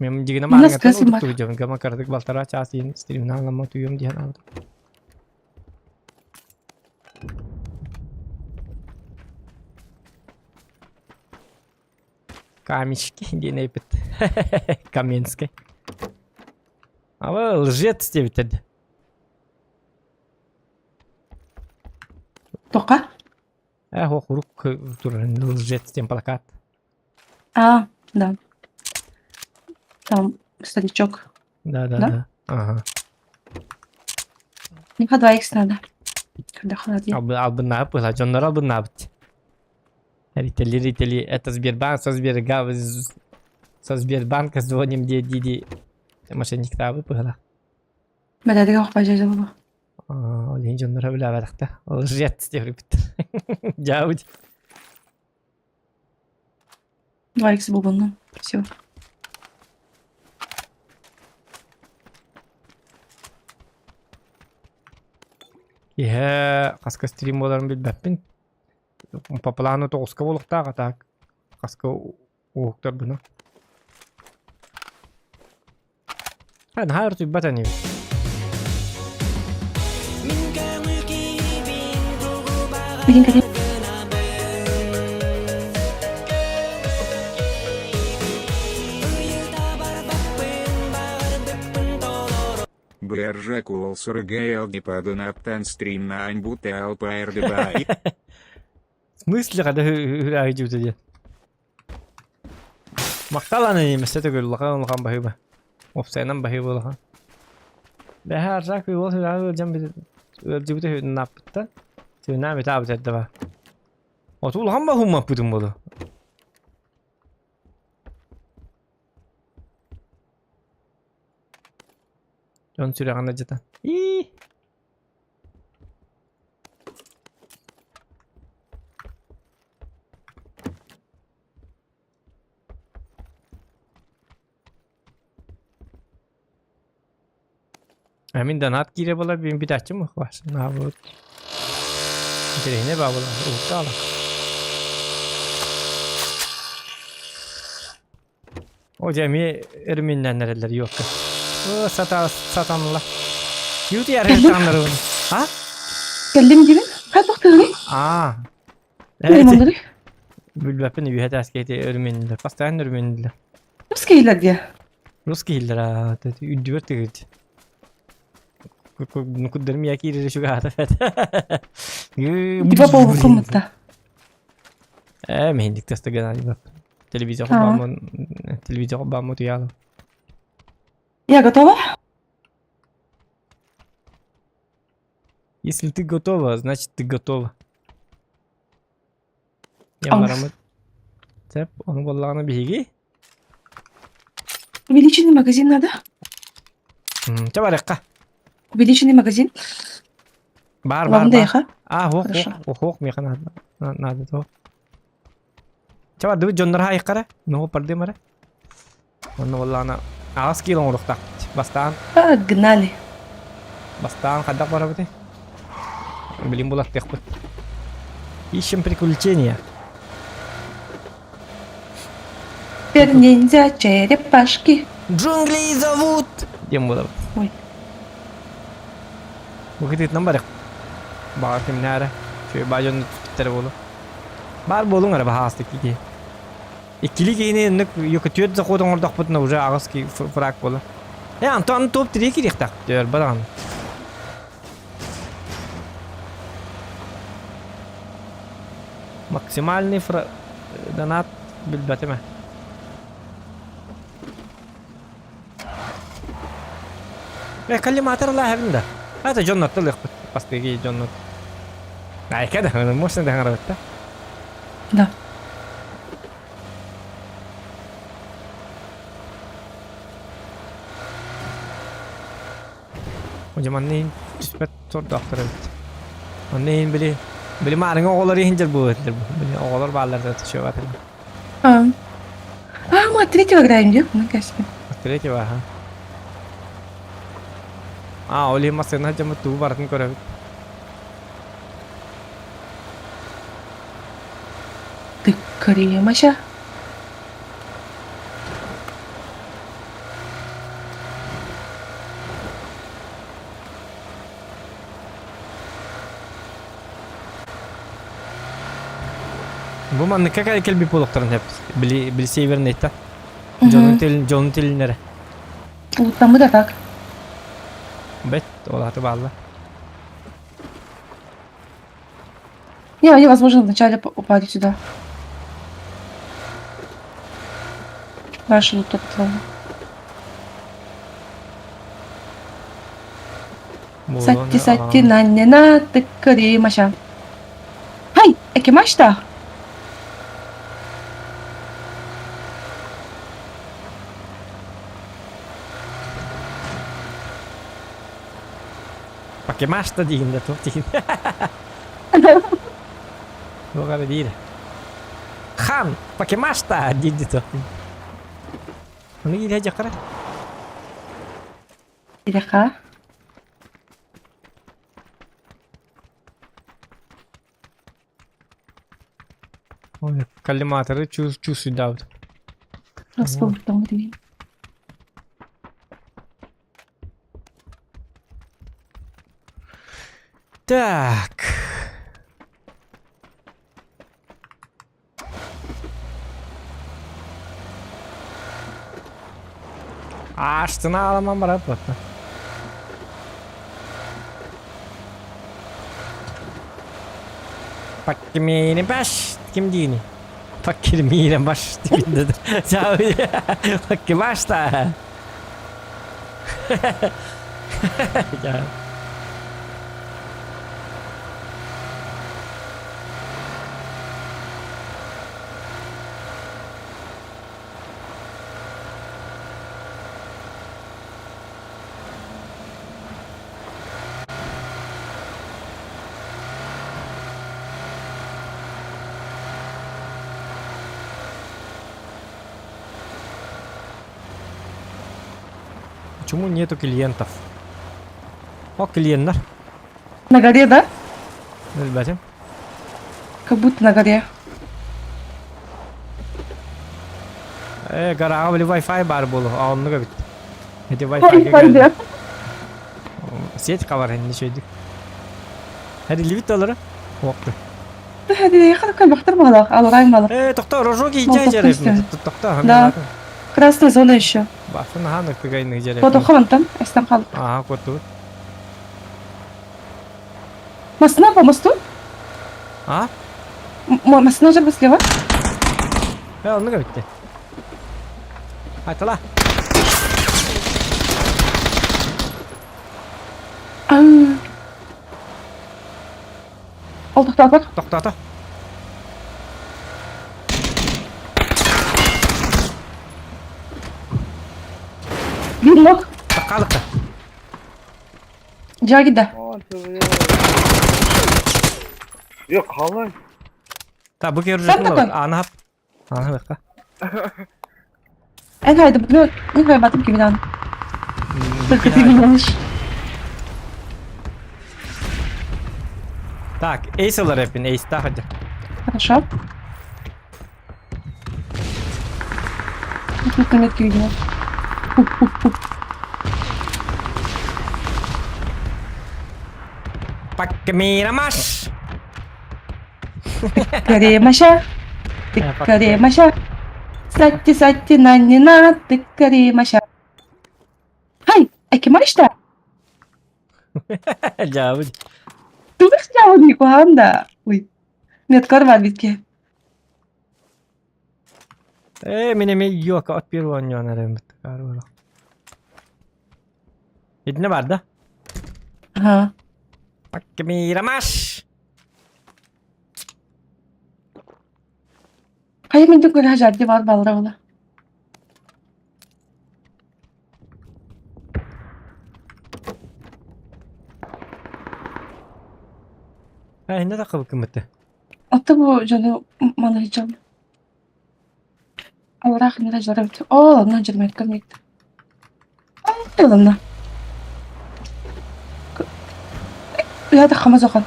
Мен дигинэ маарыҥҥаттан утуктуу гама кыратык балтараа чаас иһин стримнаан ламма утуйуом диэн аабытым. Камешки диэн эпит. Каменскай. Ала лжец диэбиттэр. Тока? Э, хурук турар лжец диэн плакат. А, да. Там старичок. Да, да, Да? да. Ага. Мне 2х надо. Когда холоднее. Албыннаабыт быһа, дьоннор албыннаабыт. Рители, рители, это Сбербанк, со Сберга, со Сбербанка звоним дии мошенниктаабыт быһыла. Бэдэтигэ охпажа буолуо. Ол иһин дьонноро билээбэтэхтэ. Лжец диэбиппит. Дьаабыт. 2х булбуннум. Все. Киһэ хаска стрим буоларын билбэппин. По плану тоҕуска буолуохтаах, а так хаска уһуктарбына. Наһаа ыртыйбат ини. Билин кэлин. БРЖ Куолсургл Дипадунаптан стрим на Аньбута ЛПРДБ. В смысле, когда үһүрээһи диэн? Махтал анонимуса төгүл улахан улахан баһыыба. Уопсайынан баһыыба улахан. Бэһэ аржаак уол сүрэҕэ ыалдьан ыалдьыбыта үһүннааппыттан сүрүннээн бүтэ эрдэ ба. Оту улахан баһыыммаппытым буолуо. Дьон сүрэҕин алдьатан. Ии! А мин донат киирэ буолар биин бүтээччим наабыт интэриэһинэй баа буолар уһуктаала О дьэ эмиэ өрүмүннээн эрэллэр юокка. О сата сатанла. Юти арыттааннарыбын. А? Кэллим диибин. Хайдах тыгыный? Аа. Билим Билбэппин үһэ тааскети өрүмүннүлэр. Постоянно өрүмүннүлэр. Русский иһиллэр диэ. Русский иһиллэр үрдүбэр тыгыт. Куддарым я киирэр үчүгэй аата Типа полукуммутта. Ээ, мэһиндик теста геннадий Телевизор бааммын, телевизор бааммын утуйаалым. Я готова? Если ты готова, значит ты готова. Диэн бараммыт. Сөп, ону буоллаҕына биһиги Увеличенный магазин надо? Чэ барыахха. Увеличенный магазин? Бар, бар, Ладно, бар. яха. А, ох, Хорошо. ох, ох, миэхэ надо, надо то. Чэ бардыбыт дьоннор хайыххара, ноо бардым эрэ. Онно буоллаҕына аҕыс киило оҥоруохтаахпыт. Бастаан Погнали. Бастаан хайдах барабытый? Билин булаттыахпыт. Ищем приключения. Теперь ниндзя черепашки. Джунгли зовут! Диэн буолабыт. Ой. Бу кытыытынан барыах. Баҕар кимнээ эрэ. Үчүгэй баа дьонну түспүттэрэ буолуо. Баар буолуҥ эрэ баһаастык киһи. Иккили киһини инник түөрт заход оҥордохпутуна уже аҕыс фраг буолар. Э, Антон топ три кириэхтээх өлбө даҕаны. Максимальный фра... донат билбэтим ээ. Э, коллиматор лааһабын да. Это дьоннортон ылыахпыт. Бастыгы дьоннор. Айка да, можно да хаҥарабыт да. Да. Дьэ манна иһин түспэт сордоохтор эбит. Манна иһин били били маарыҥа оҕолор иһин дьэр буолуо этилэр бу. Били оҕолор бааллар да түшүөбат этилэр. А, а мы от третьего играем, нет? Ну, кэспин. От третьего, аха. А, ол иһин массыына дьоммут тугу барытын көрөбүт. Ты кремаша. Бу манныкка кэлбит буолуохтарын сөп. Били, били северныйта. Дьонун тил, дьонун тилиннэрэ. Улуттаммыт а так. Бэт, ол аты баалла. Не, они, возможно, вначале упали сюда. Наши лут патроны. Сатти сатти наннена тыккари маша. Хай, экимашта. Покемашта диигин да туох диигин. Туох эрэ диир. Хан, покемашта диир туох диир. Ону киирэ дьахара. Идэха. Ой, коллиматоры чувствуют. Распобутом дейм. Так. Астына аламан барап батта. Паккимини баш ким диини? Паккирмиирэ баш диэн Паккимашта. Почему нету клиентов? О, клиенттар. На горе, да? Билбэтим. Как будто на горе. Э, гораҕа били Wi-Fi баар буолуо. А оннук эбит. Ити Wi-Fi Wi-Fi да. Сеть хабар инни шөйдүк. Хэрилибит олора. Уокту. Бахтар балах, алрай малах. Э, тохто, рожок иджай жареп. Тохто, Да. Красная зона еще. Бафын ханык тыгайны жареп. Фотоха вон эстен қалып. Ага, коту. Масына по мосту? А? Масына уже слева? Э, оннук эбитти. Айтала. Ол тохтоотор. Тохтоото. Биир ног. Хаалыкта. Дьиэҕэ киирдэ. Yok қалай? Та бу Сам киһи такой. Аана хап. Аана хапка. Эн хайдыбытын мин хайбатым киминан. Только ты думаешь. Так, эйс ылар эпин, эйс таах Хорошо. Тут на метке, видимо. Пакмирамаш! Тыккаремаша. Тыккаремаша. Сатти сатти наннина тыккаремаша. Хай, акимашта. Дьаабыт. Тугах дьаабын куһаҕан да. Ой. Меткар бар битке. Ээ, мин эмиэ йока от первого оонньоон эрэбит. Итиннэ бар да? Ага. Пакмирамаш! Хайа мин көрө сылдьар бар балра була. Ээ, иннэ таххыбыккын бытты. Ата бу дьону маны сылдьабын. Аллаах иннэ сылдьар эбит. Оо, онно сылдьар эбит. Ылынна. Уйа таххама сохан.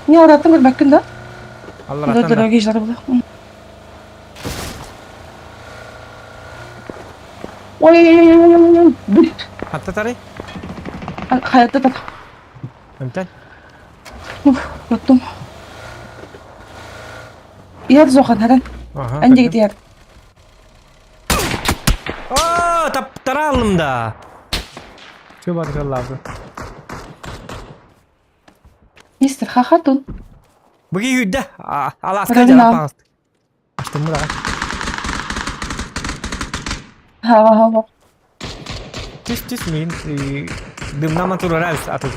Не аллараттан көрбөккүн да? Аллараттан да. Дороги сылдьар була. Ой, бүт. Хатта тарай? Хаятта тат. Эмтэн? Оттум. Иэр зохан харан. Аха. Эн диэки иэр. Оо, таптара аллым да. Чё бар каллаабы? Мистер Хахатун. Быги үйдэ. Аласка Равна. жарапаңыз. Аштым да. Ха ха. Түс түс мин дымнама турарабыз аты.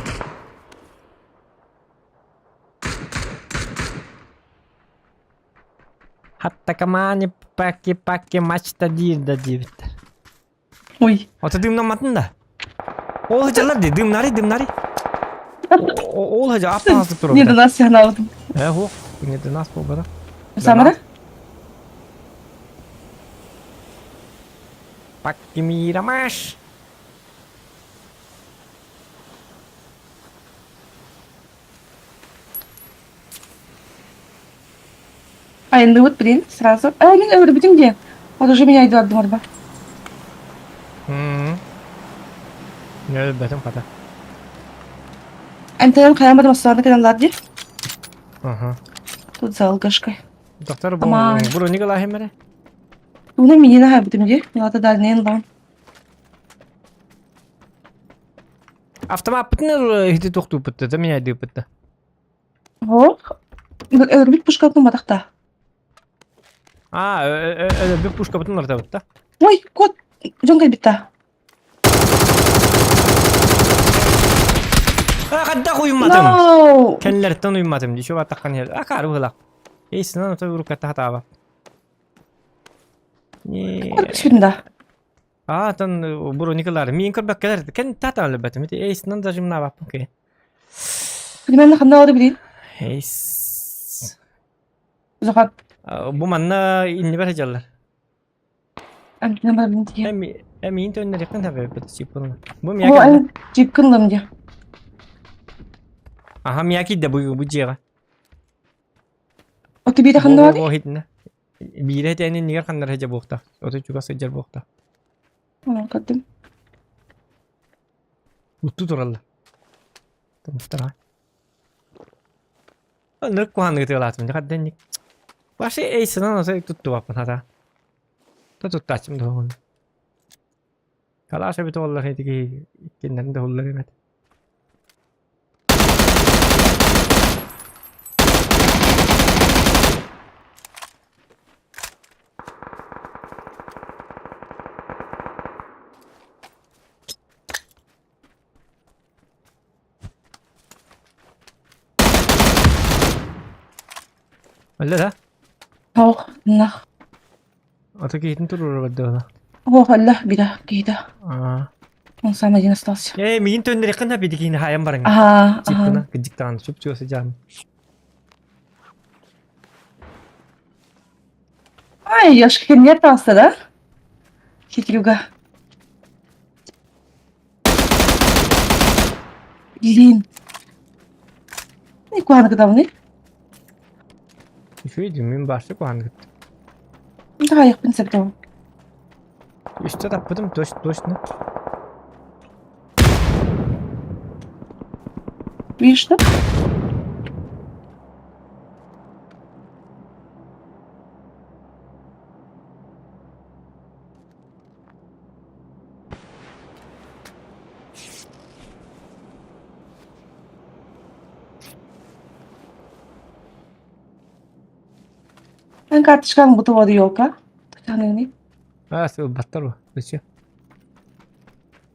Хатта камани паки паки мачта диир да диэбиттэр. Ой. Ото дымнаматын да. Ол сылдьаллар дии, дымнары, дымнары. Ол сылдьа аппаҕастык Не до турар. нас сигналдым. Э, ох, не до нас буолбата. Самара? Паки мирамаш. Ай, ну вот, блин, сразу. А, мин өлөрбүтүм диэн. Вот уже меня идут арба. Өлбөтүм хата. Антон хайан барым астана кэлэн дии. Ага. Тут за алгашкой. Доктор бу Аман. броник ылаһым эрэ. Уна минина хайбытым дии. Милата дальнейн лан. Автомаппытын ити тохтууппутта, да меня дыыппытта. Ох. Өлөрбүт пушкатын матахта. А, өлбүт пушкабытын ыртабытта. Ой, кот. Дьон кэлбитта. А, хадда уйматым. No! Кэллэртэн уйматым дии, чуба таххан иһэр. Акаары быһылаах. Эй, сынан ото уруккатта хатааба. Не. Кот сүрүн да. А, тон броникалар. Миин көрбөккелер. Кен тата өлбөтүм. Ити эй, сынан даже мына окей. Примерно ханна олору билин. Эй. Зохат. Бу манна иннибер сылдьаллар. Антина барабын дии. Эми эмиин төннөрүктэн табы чиппун. Бу О, мияки. эн жипкин дии. Аха, мияки да бу бу жега. Ото биир ханна Бу бар. бу хитне. Биире тэнин нигер ханнар хеже буохта. Ото чуга сылдьар буохта. Көрдүм. Утту туралла. Тумтара. Нырк куханны тыалаатым. Хадденник. Башы эй сынан ото туттубаппын хата. Туттаачым да Калаша бит оллар хетиги иккиннерин да hullar эмет. Өллө да? Ох, нах. Ото киһитин туруора барда Ох, өллө, бира, киһитэ. Аа. Он сам один остался. Ээ, миигин төннөрөххүн да биди киһини хаайан бараҥ. Ага, ага. Чиппына, кыдьыктаан, чуп-чугас сыдьаан. Ай, Ёшка не остался, да? Хитрюга. Блин. Не куһаҕаны кытабыный? Үчүгэй дии, мин баарса куһаҕаны кытта. Давай, в принципе, Үстэ таппытым, точно. Видишь, да? Эн карточкаҥ бу туода елка. Татьяна Аа, сылбаттар бу. Зачем?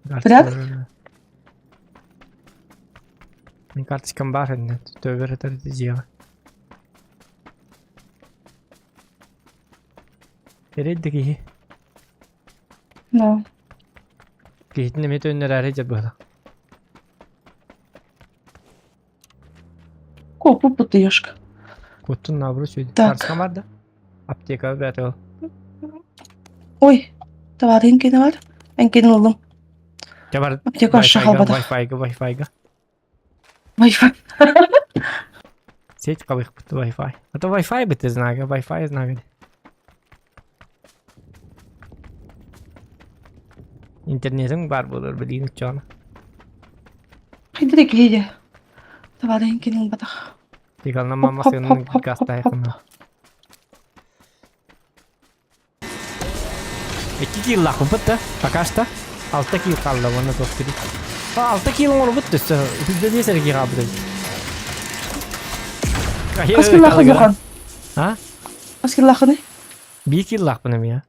Порядок? Мин карточкам баар иннэ, төбөр этэр дьиэҕэ. Эрэй да киһи. Да. Киһитин эмиэ төннөрөөрү дьэ быһыылаах. Куоппуппут да ёшка. Куттун наоборот сүүйдэ. Так. Карточкам бар да? Аптека бэйэтэ ол. Ой, товарын кини бар. Эн кини ыллым. Дьэ бар Аптека аша Wi-Fi-га, халбатах. Wi-Fi-га, Wi-Fi-га. Wi-Fi. Сеть кабыхпыт Wi-Fi. А то Wi-Fi бы ты знага, Wi-Fi знага. Интернетиҥ баар буолар билигин оччоҕуна. Хайдах киһи Товарын кини ылбатах. Тигална Хоп, мама хоп, сыанын хоп, хоп, хоп, гастаайхына. хоп. Икки кииллаахпыт да, пока что. Алта киил хаалла уонна туох кири. А, алта киил оҥорбут өссө. Үһүс биэс эрэ киил хаалбыт эбит. Хас киллаахын Юхан? А? Хас киллаахыный? Биир киллаахпын эмиэ.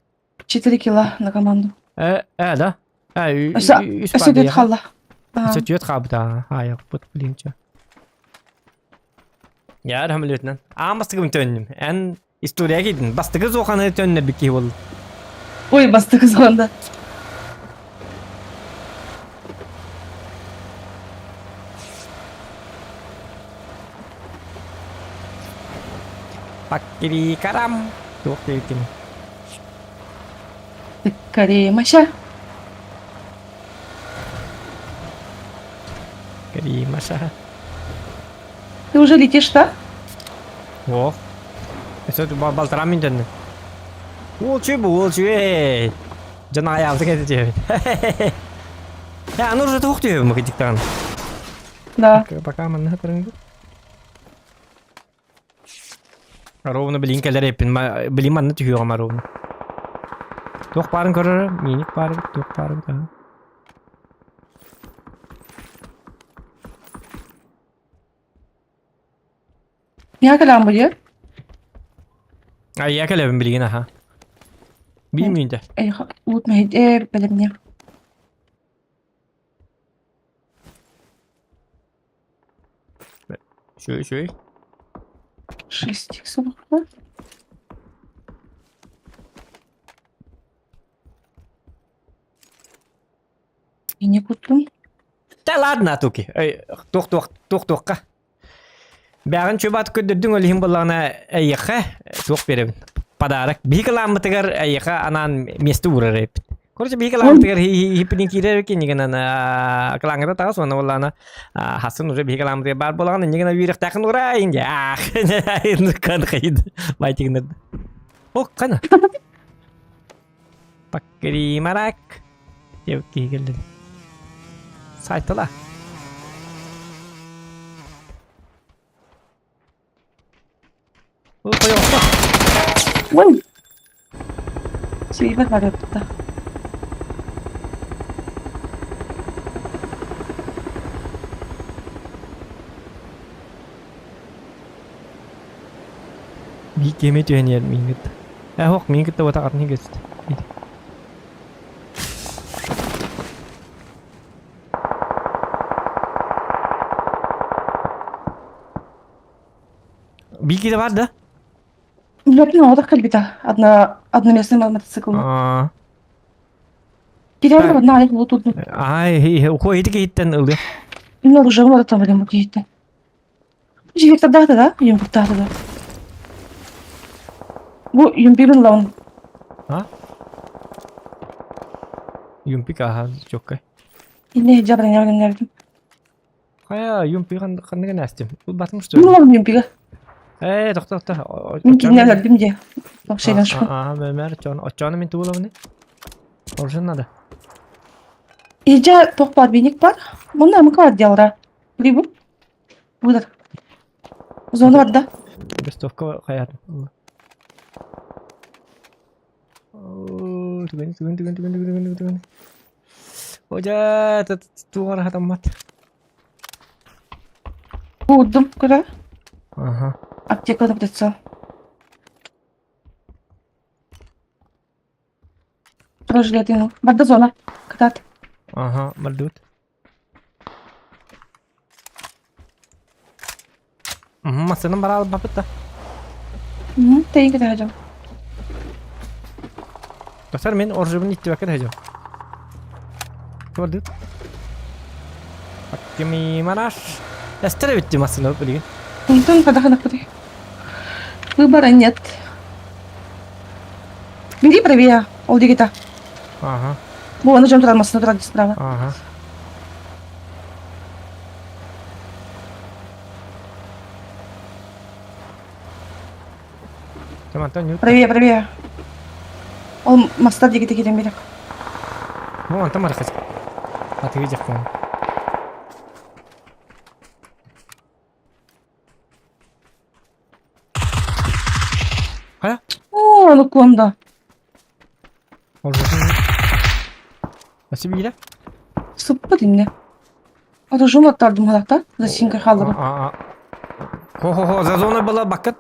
4 кило на команду. Э, э, да? Э, Өссө үс өссө түөрт хаалла. Өссө түөрт хаалбыта. Аайахпыт, блин, чё. Яар хамлетинен. Аан бастакыбын төннүм. Эн история киирдин. Бастакы зооханы төннөрбүт киһи буоллум. Ой, бастакы зоанда. Паккири карам. Туох диэбиккин. Каримаша. Каримаша. Ты уже летишь, да? О. Это балтарам мин төннүм. Уол бу, уол эй. Дьон аҕайаабыта кэтитиэбит. Э, аны уже туох түһэбин бу Да. Пока манна хатырыңды. Ровно билин кэлэр эппин, билин манна түһүөҕүм ровно. Туох баарын көрөр, миник баар эбит, туох баар эбит, аха. Я кэлэҕин бу диэ? Айя кэлэбин билигин аха. Биир мүнүүтэ. Эйха, уут мэһит ээ бэлэмниэ. Үчүгэй, үчүгэй. Шестик сорокла. Ини куттум. Да ладно, туки. Эй, туох туох туох туохка. Бэҕин чубат көрдөрдүҥ ол иһин буоллаҕына эйиэхэ туох биэрэбин? Подарок. Биһи кылааммытыгар эйиэхэ анаан миэстэ уурар эбиппит. Короче, биһи кылааммытыгар хиппинин киирэр кинигинэн кылааҥҥыта таҕыс уонна буоллаҕына хасын уже биһи кылааммытыгар баар буолаҕын иннигинэ үөрэхтээхин уурайын дии. Аах, кан хайд. Байтигинер. О, кана. Паккримарак. Диэбит киһи кэллин. Сайтала. Ой! Сиибэ барыпта. Биир киһи түһэн иһэр миигин кытта. Ээ һуох миигин кытта уотах атын көстө. Биир киһи баар да? Билбэппин оҕотох кэлбитэ. Одна одноместный мотоциклынан. Аа. Киирээри одна айах булутурдум. Ай, ухо ити киһиттэн ылыа. Мин оружием барытын билим бу киһиттэн. Директордаата да, юмпуктаата да. Бу юмпибин ылабын. А? Юмпик аха, чоккай. Инне жабырын жабырын Хайа, юмпи ханныгын астым. Бұл батым что? Мин ылабын юмпига. Э, тохто, тохто. Мин кинне өлөрдүм дии. Вообще шпа. Ага, мэр, чон, очоны мин туылабын. Оржын надо. Ижа тох бар биник бар. Мунна мыка бар диалра. Билибу. Будар. Зона бар да. Ростовка хаятым. Түгэн, түгэн, түгэн, түгэн, түгэн, түгэн. Ожа, тугар хатаммат. Куудум кыра. Ага. Аптекада прицел. Прожлетину. Барда зона. Катат. Ага, мальдут. Масынан бара албапыт да. Тейин кете хажам. Достар мен оржубун иттибэккэ да Көрдүт. Аккими мараш. Эстер битти массына билигин. Онтон падаханахпыты. Выбора нет. Бери правее, ол дегета. Ага. Бу аны жом турар массына турар справа. Ага. Правее, правее. Ол маста дегете кирен берек. Ну, антон мархас. А ты видишь, по Хайа? О, ну конда. Спасибо, Иля. Суппа динне. Оружум аттардым халакта. Засинка халдым. Хо-хо-хо, за зона была бакат.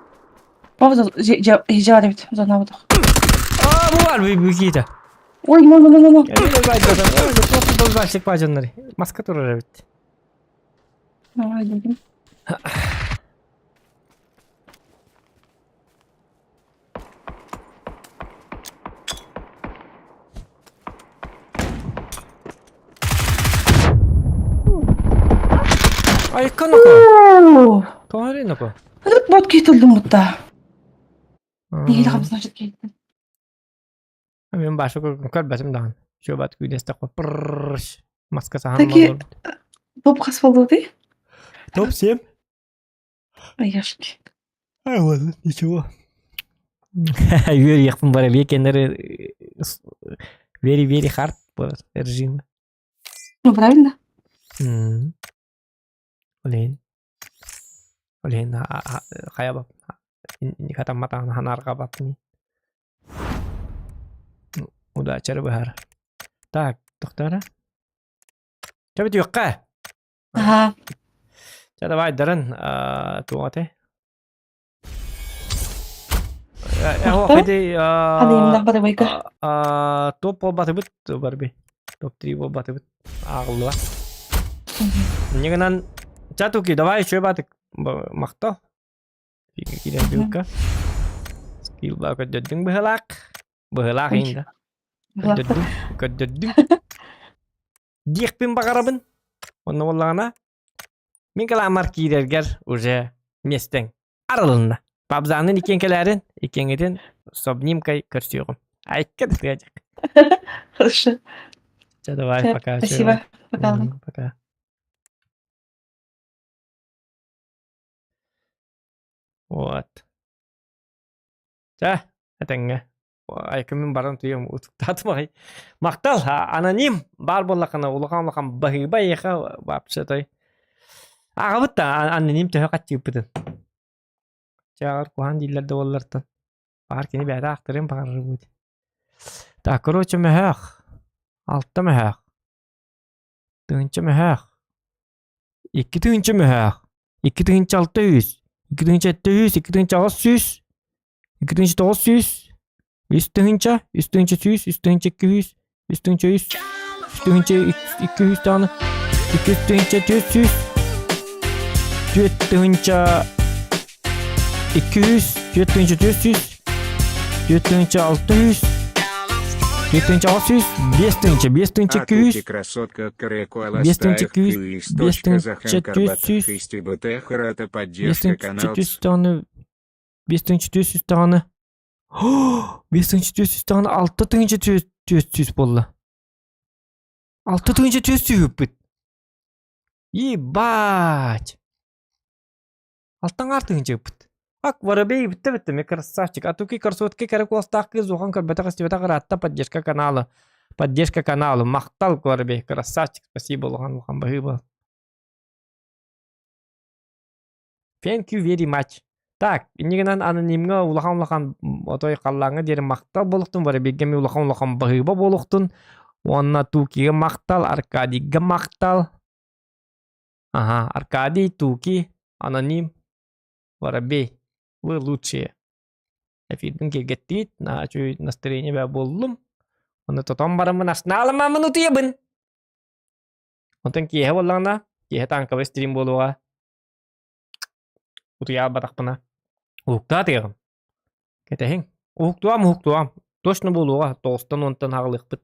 Папа хижар бит зона будах. А, бу бар бу кита. Ой, ну ну ну ну. Маска турар бит. Давай, дедим. Айка ноко. Тоһари ноко. Этот бот кетилдим бутта. Неге значит кетти. Мен башы көрбөтүм даҕаны. Чуобат күүдэстэххэ пырррш маска саһан Таки топ хас болду Топ 7. Аяшки. Ай, ладно, ничего. Үөрүйэхпин бара биэкэннэри very very hard режим. Ну, правильно? Олейн. Олейн хайа хатамматаан ханаарҕабаппыный. Удача быһар. Так, тохтоо Чэ бүтүөххэ. Ага. Чэ давай дарын туох этэй? Аныйымнах барыбайга. Топ буолбатыбыт барби. Топ 3 буолбатыбыт. Ааҕыллыба. Инньэ Чатуки, давай еще батык махто. Киирэн бүкка. Скилба көрдөрдүҥ быһылаах. Быһылаах иһин да. Көрдөрдүҥ, көрдөрдүҥ. Диэхпин баҕарабын. Онно буоллаҕына мин калаамар киирэргэр уже миэстэҥ арылынна. Пабзаанын иккиэн кэлээрин, иккиэҥҥитин с обнимкой көрсүөҕүм. Айка да тыадьак. Хорошо. Чэ, давай, пока. Спасибо. Пока. Пока. Вот. Чэ, этэҥҥэ. Айкымын баран туйам утуктаатым аҕай. Махтал, аноним баар буоллаххына улахан-улахан баһыыба эйиэхэ вообще той. Аҕабыт да аноним төһө хаччыыппытын. Чааҕар куһаан дииллэр да буоллартан. Баҕар кини бэйэтэ аахтарыан баҕарар будет. Так, короче, мөһөөх. Алта мөһөөх. Тыһыынча мөһөөх. 2000 мөһөөх, 2600, 2700, 2800, 2900, 3000, 3100, 3200, 3300, 3200 даҕаны, 2400, 4200, 4400. 4600, 4600, 5000, 5200, А туки красотка Карекуала 5200, Стаев Кыыс точка Захан Карбат 5400, Хистиб поддержка канал 5400 даҕаны 5400 даҕаны 5400 даҕаны 6400 буолла. 6400 ыыппыт. Ебать! Алтаҥаар тыһыынча ыппыт. Ак, воробей бүттэ бүттэ, мен красавчик. А туки красотки кэрэ куоластаах кыыс уохан көрбөтөх истибэтэх ыраатта поддержка канала. Поддержка каналу. Махтал, воробей, красавчик. Спасибо, улахан улахан баһыыба. Thank you very much. Так, иннигинэн анонимҥа улахан улахан отой халлааҥҥа диэри махтал буолуохтун, воробейга эмиэ улахан улахан баһыыба буолуохтун. Уонна Тукига махтал, Аркадийга махтал. Ага, Аркадий, Туки, Аноним, Воробей. Вы лучшие. Эфирбин киэргэттиит, наһаа үчүгэй настроение баа буоллум. Ону тотон бараммын аснаалымаммын утуйабын. Онтон киэһэ буоллаҕына, киэһэ танковый стрим буолуоҕа. Утуйаабатахпына. Уһуктаа тыаҕым. Кэтэһиҥ. Уһуктуам, уһуктуам. Точно буолуоҕа, тоҕустан уонтан аҕалыахпыт.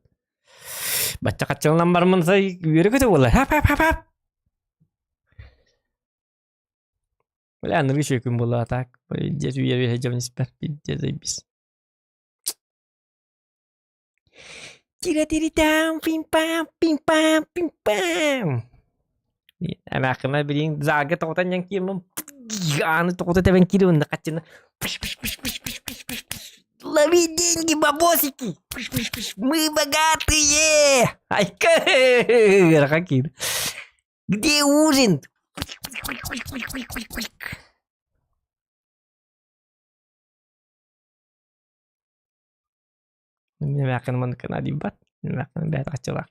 Бачча хаччыланан бараммын сай үөрэ-көтө буолар. Хап хап хап хап. Бля, аныгы үчүгэй күн буолла так. Пиздец, үөрэ сылдьабын испэр. Пиздец, заебись. Тира-тири-там, пим-пам, пим-пам, пим-пам. Эмээххинэ билигин залга тоҕутан дьон киирмин ааны тоҕута тэбэн киирбин хаччыны Лови деньги, бабосики! Мы богатые! Айка! Киир. Где ужин? Мин эмээххин маннык гына диибат. Эмээххин бэйэтэ хаччылаах.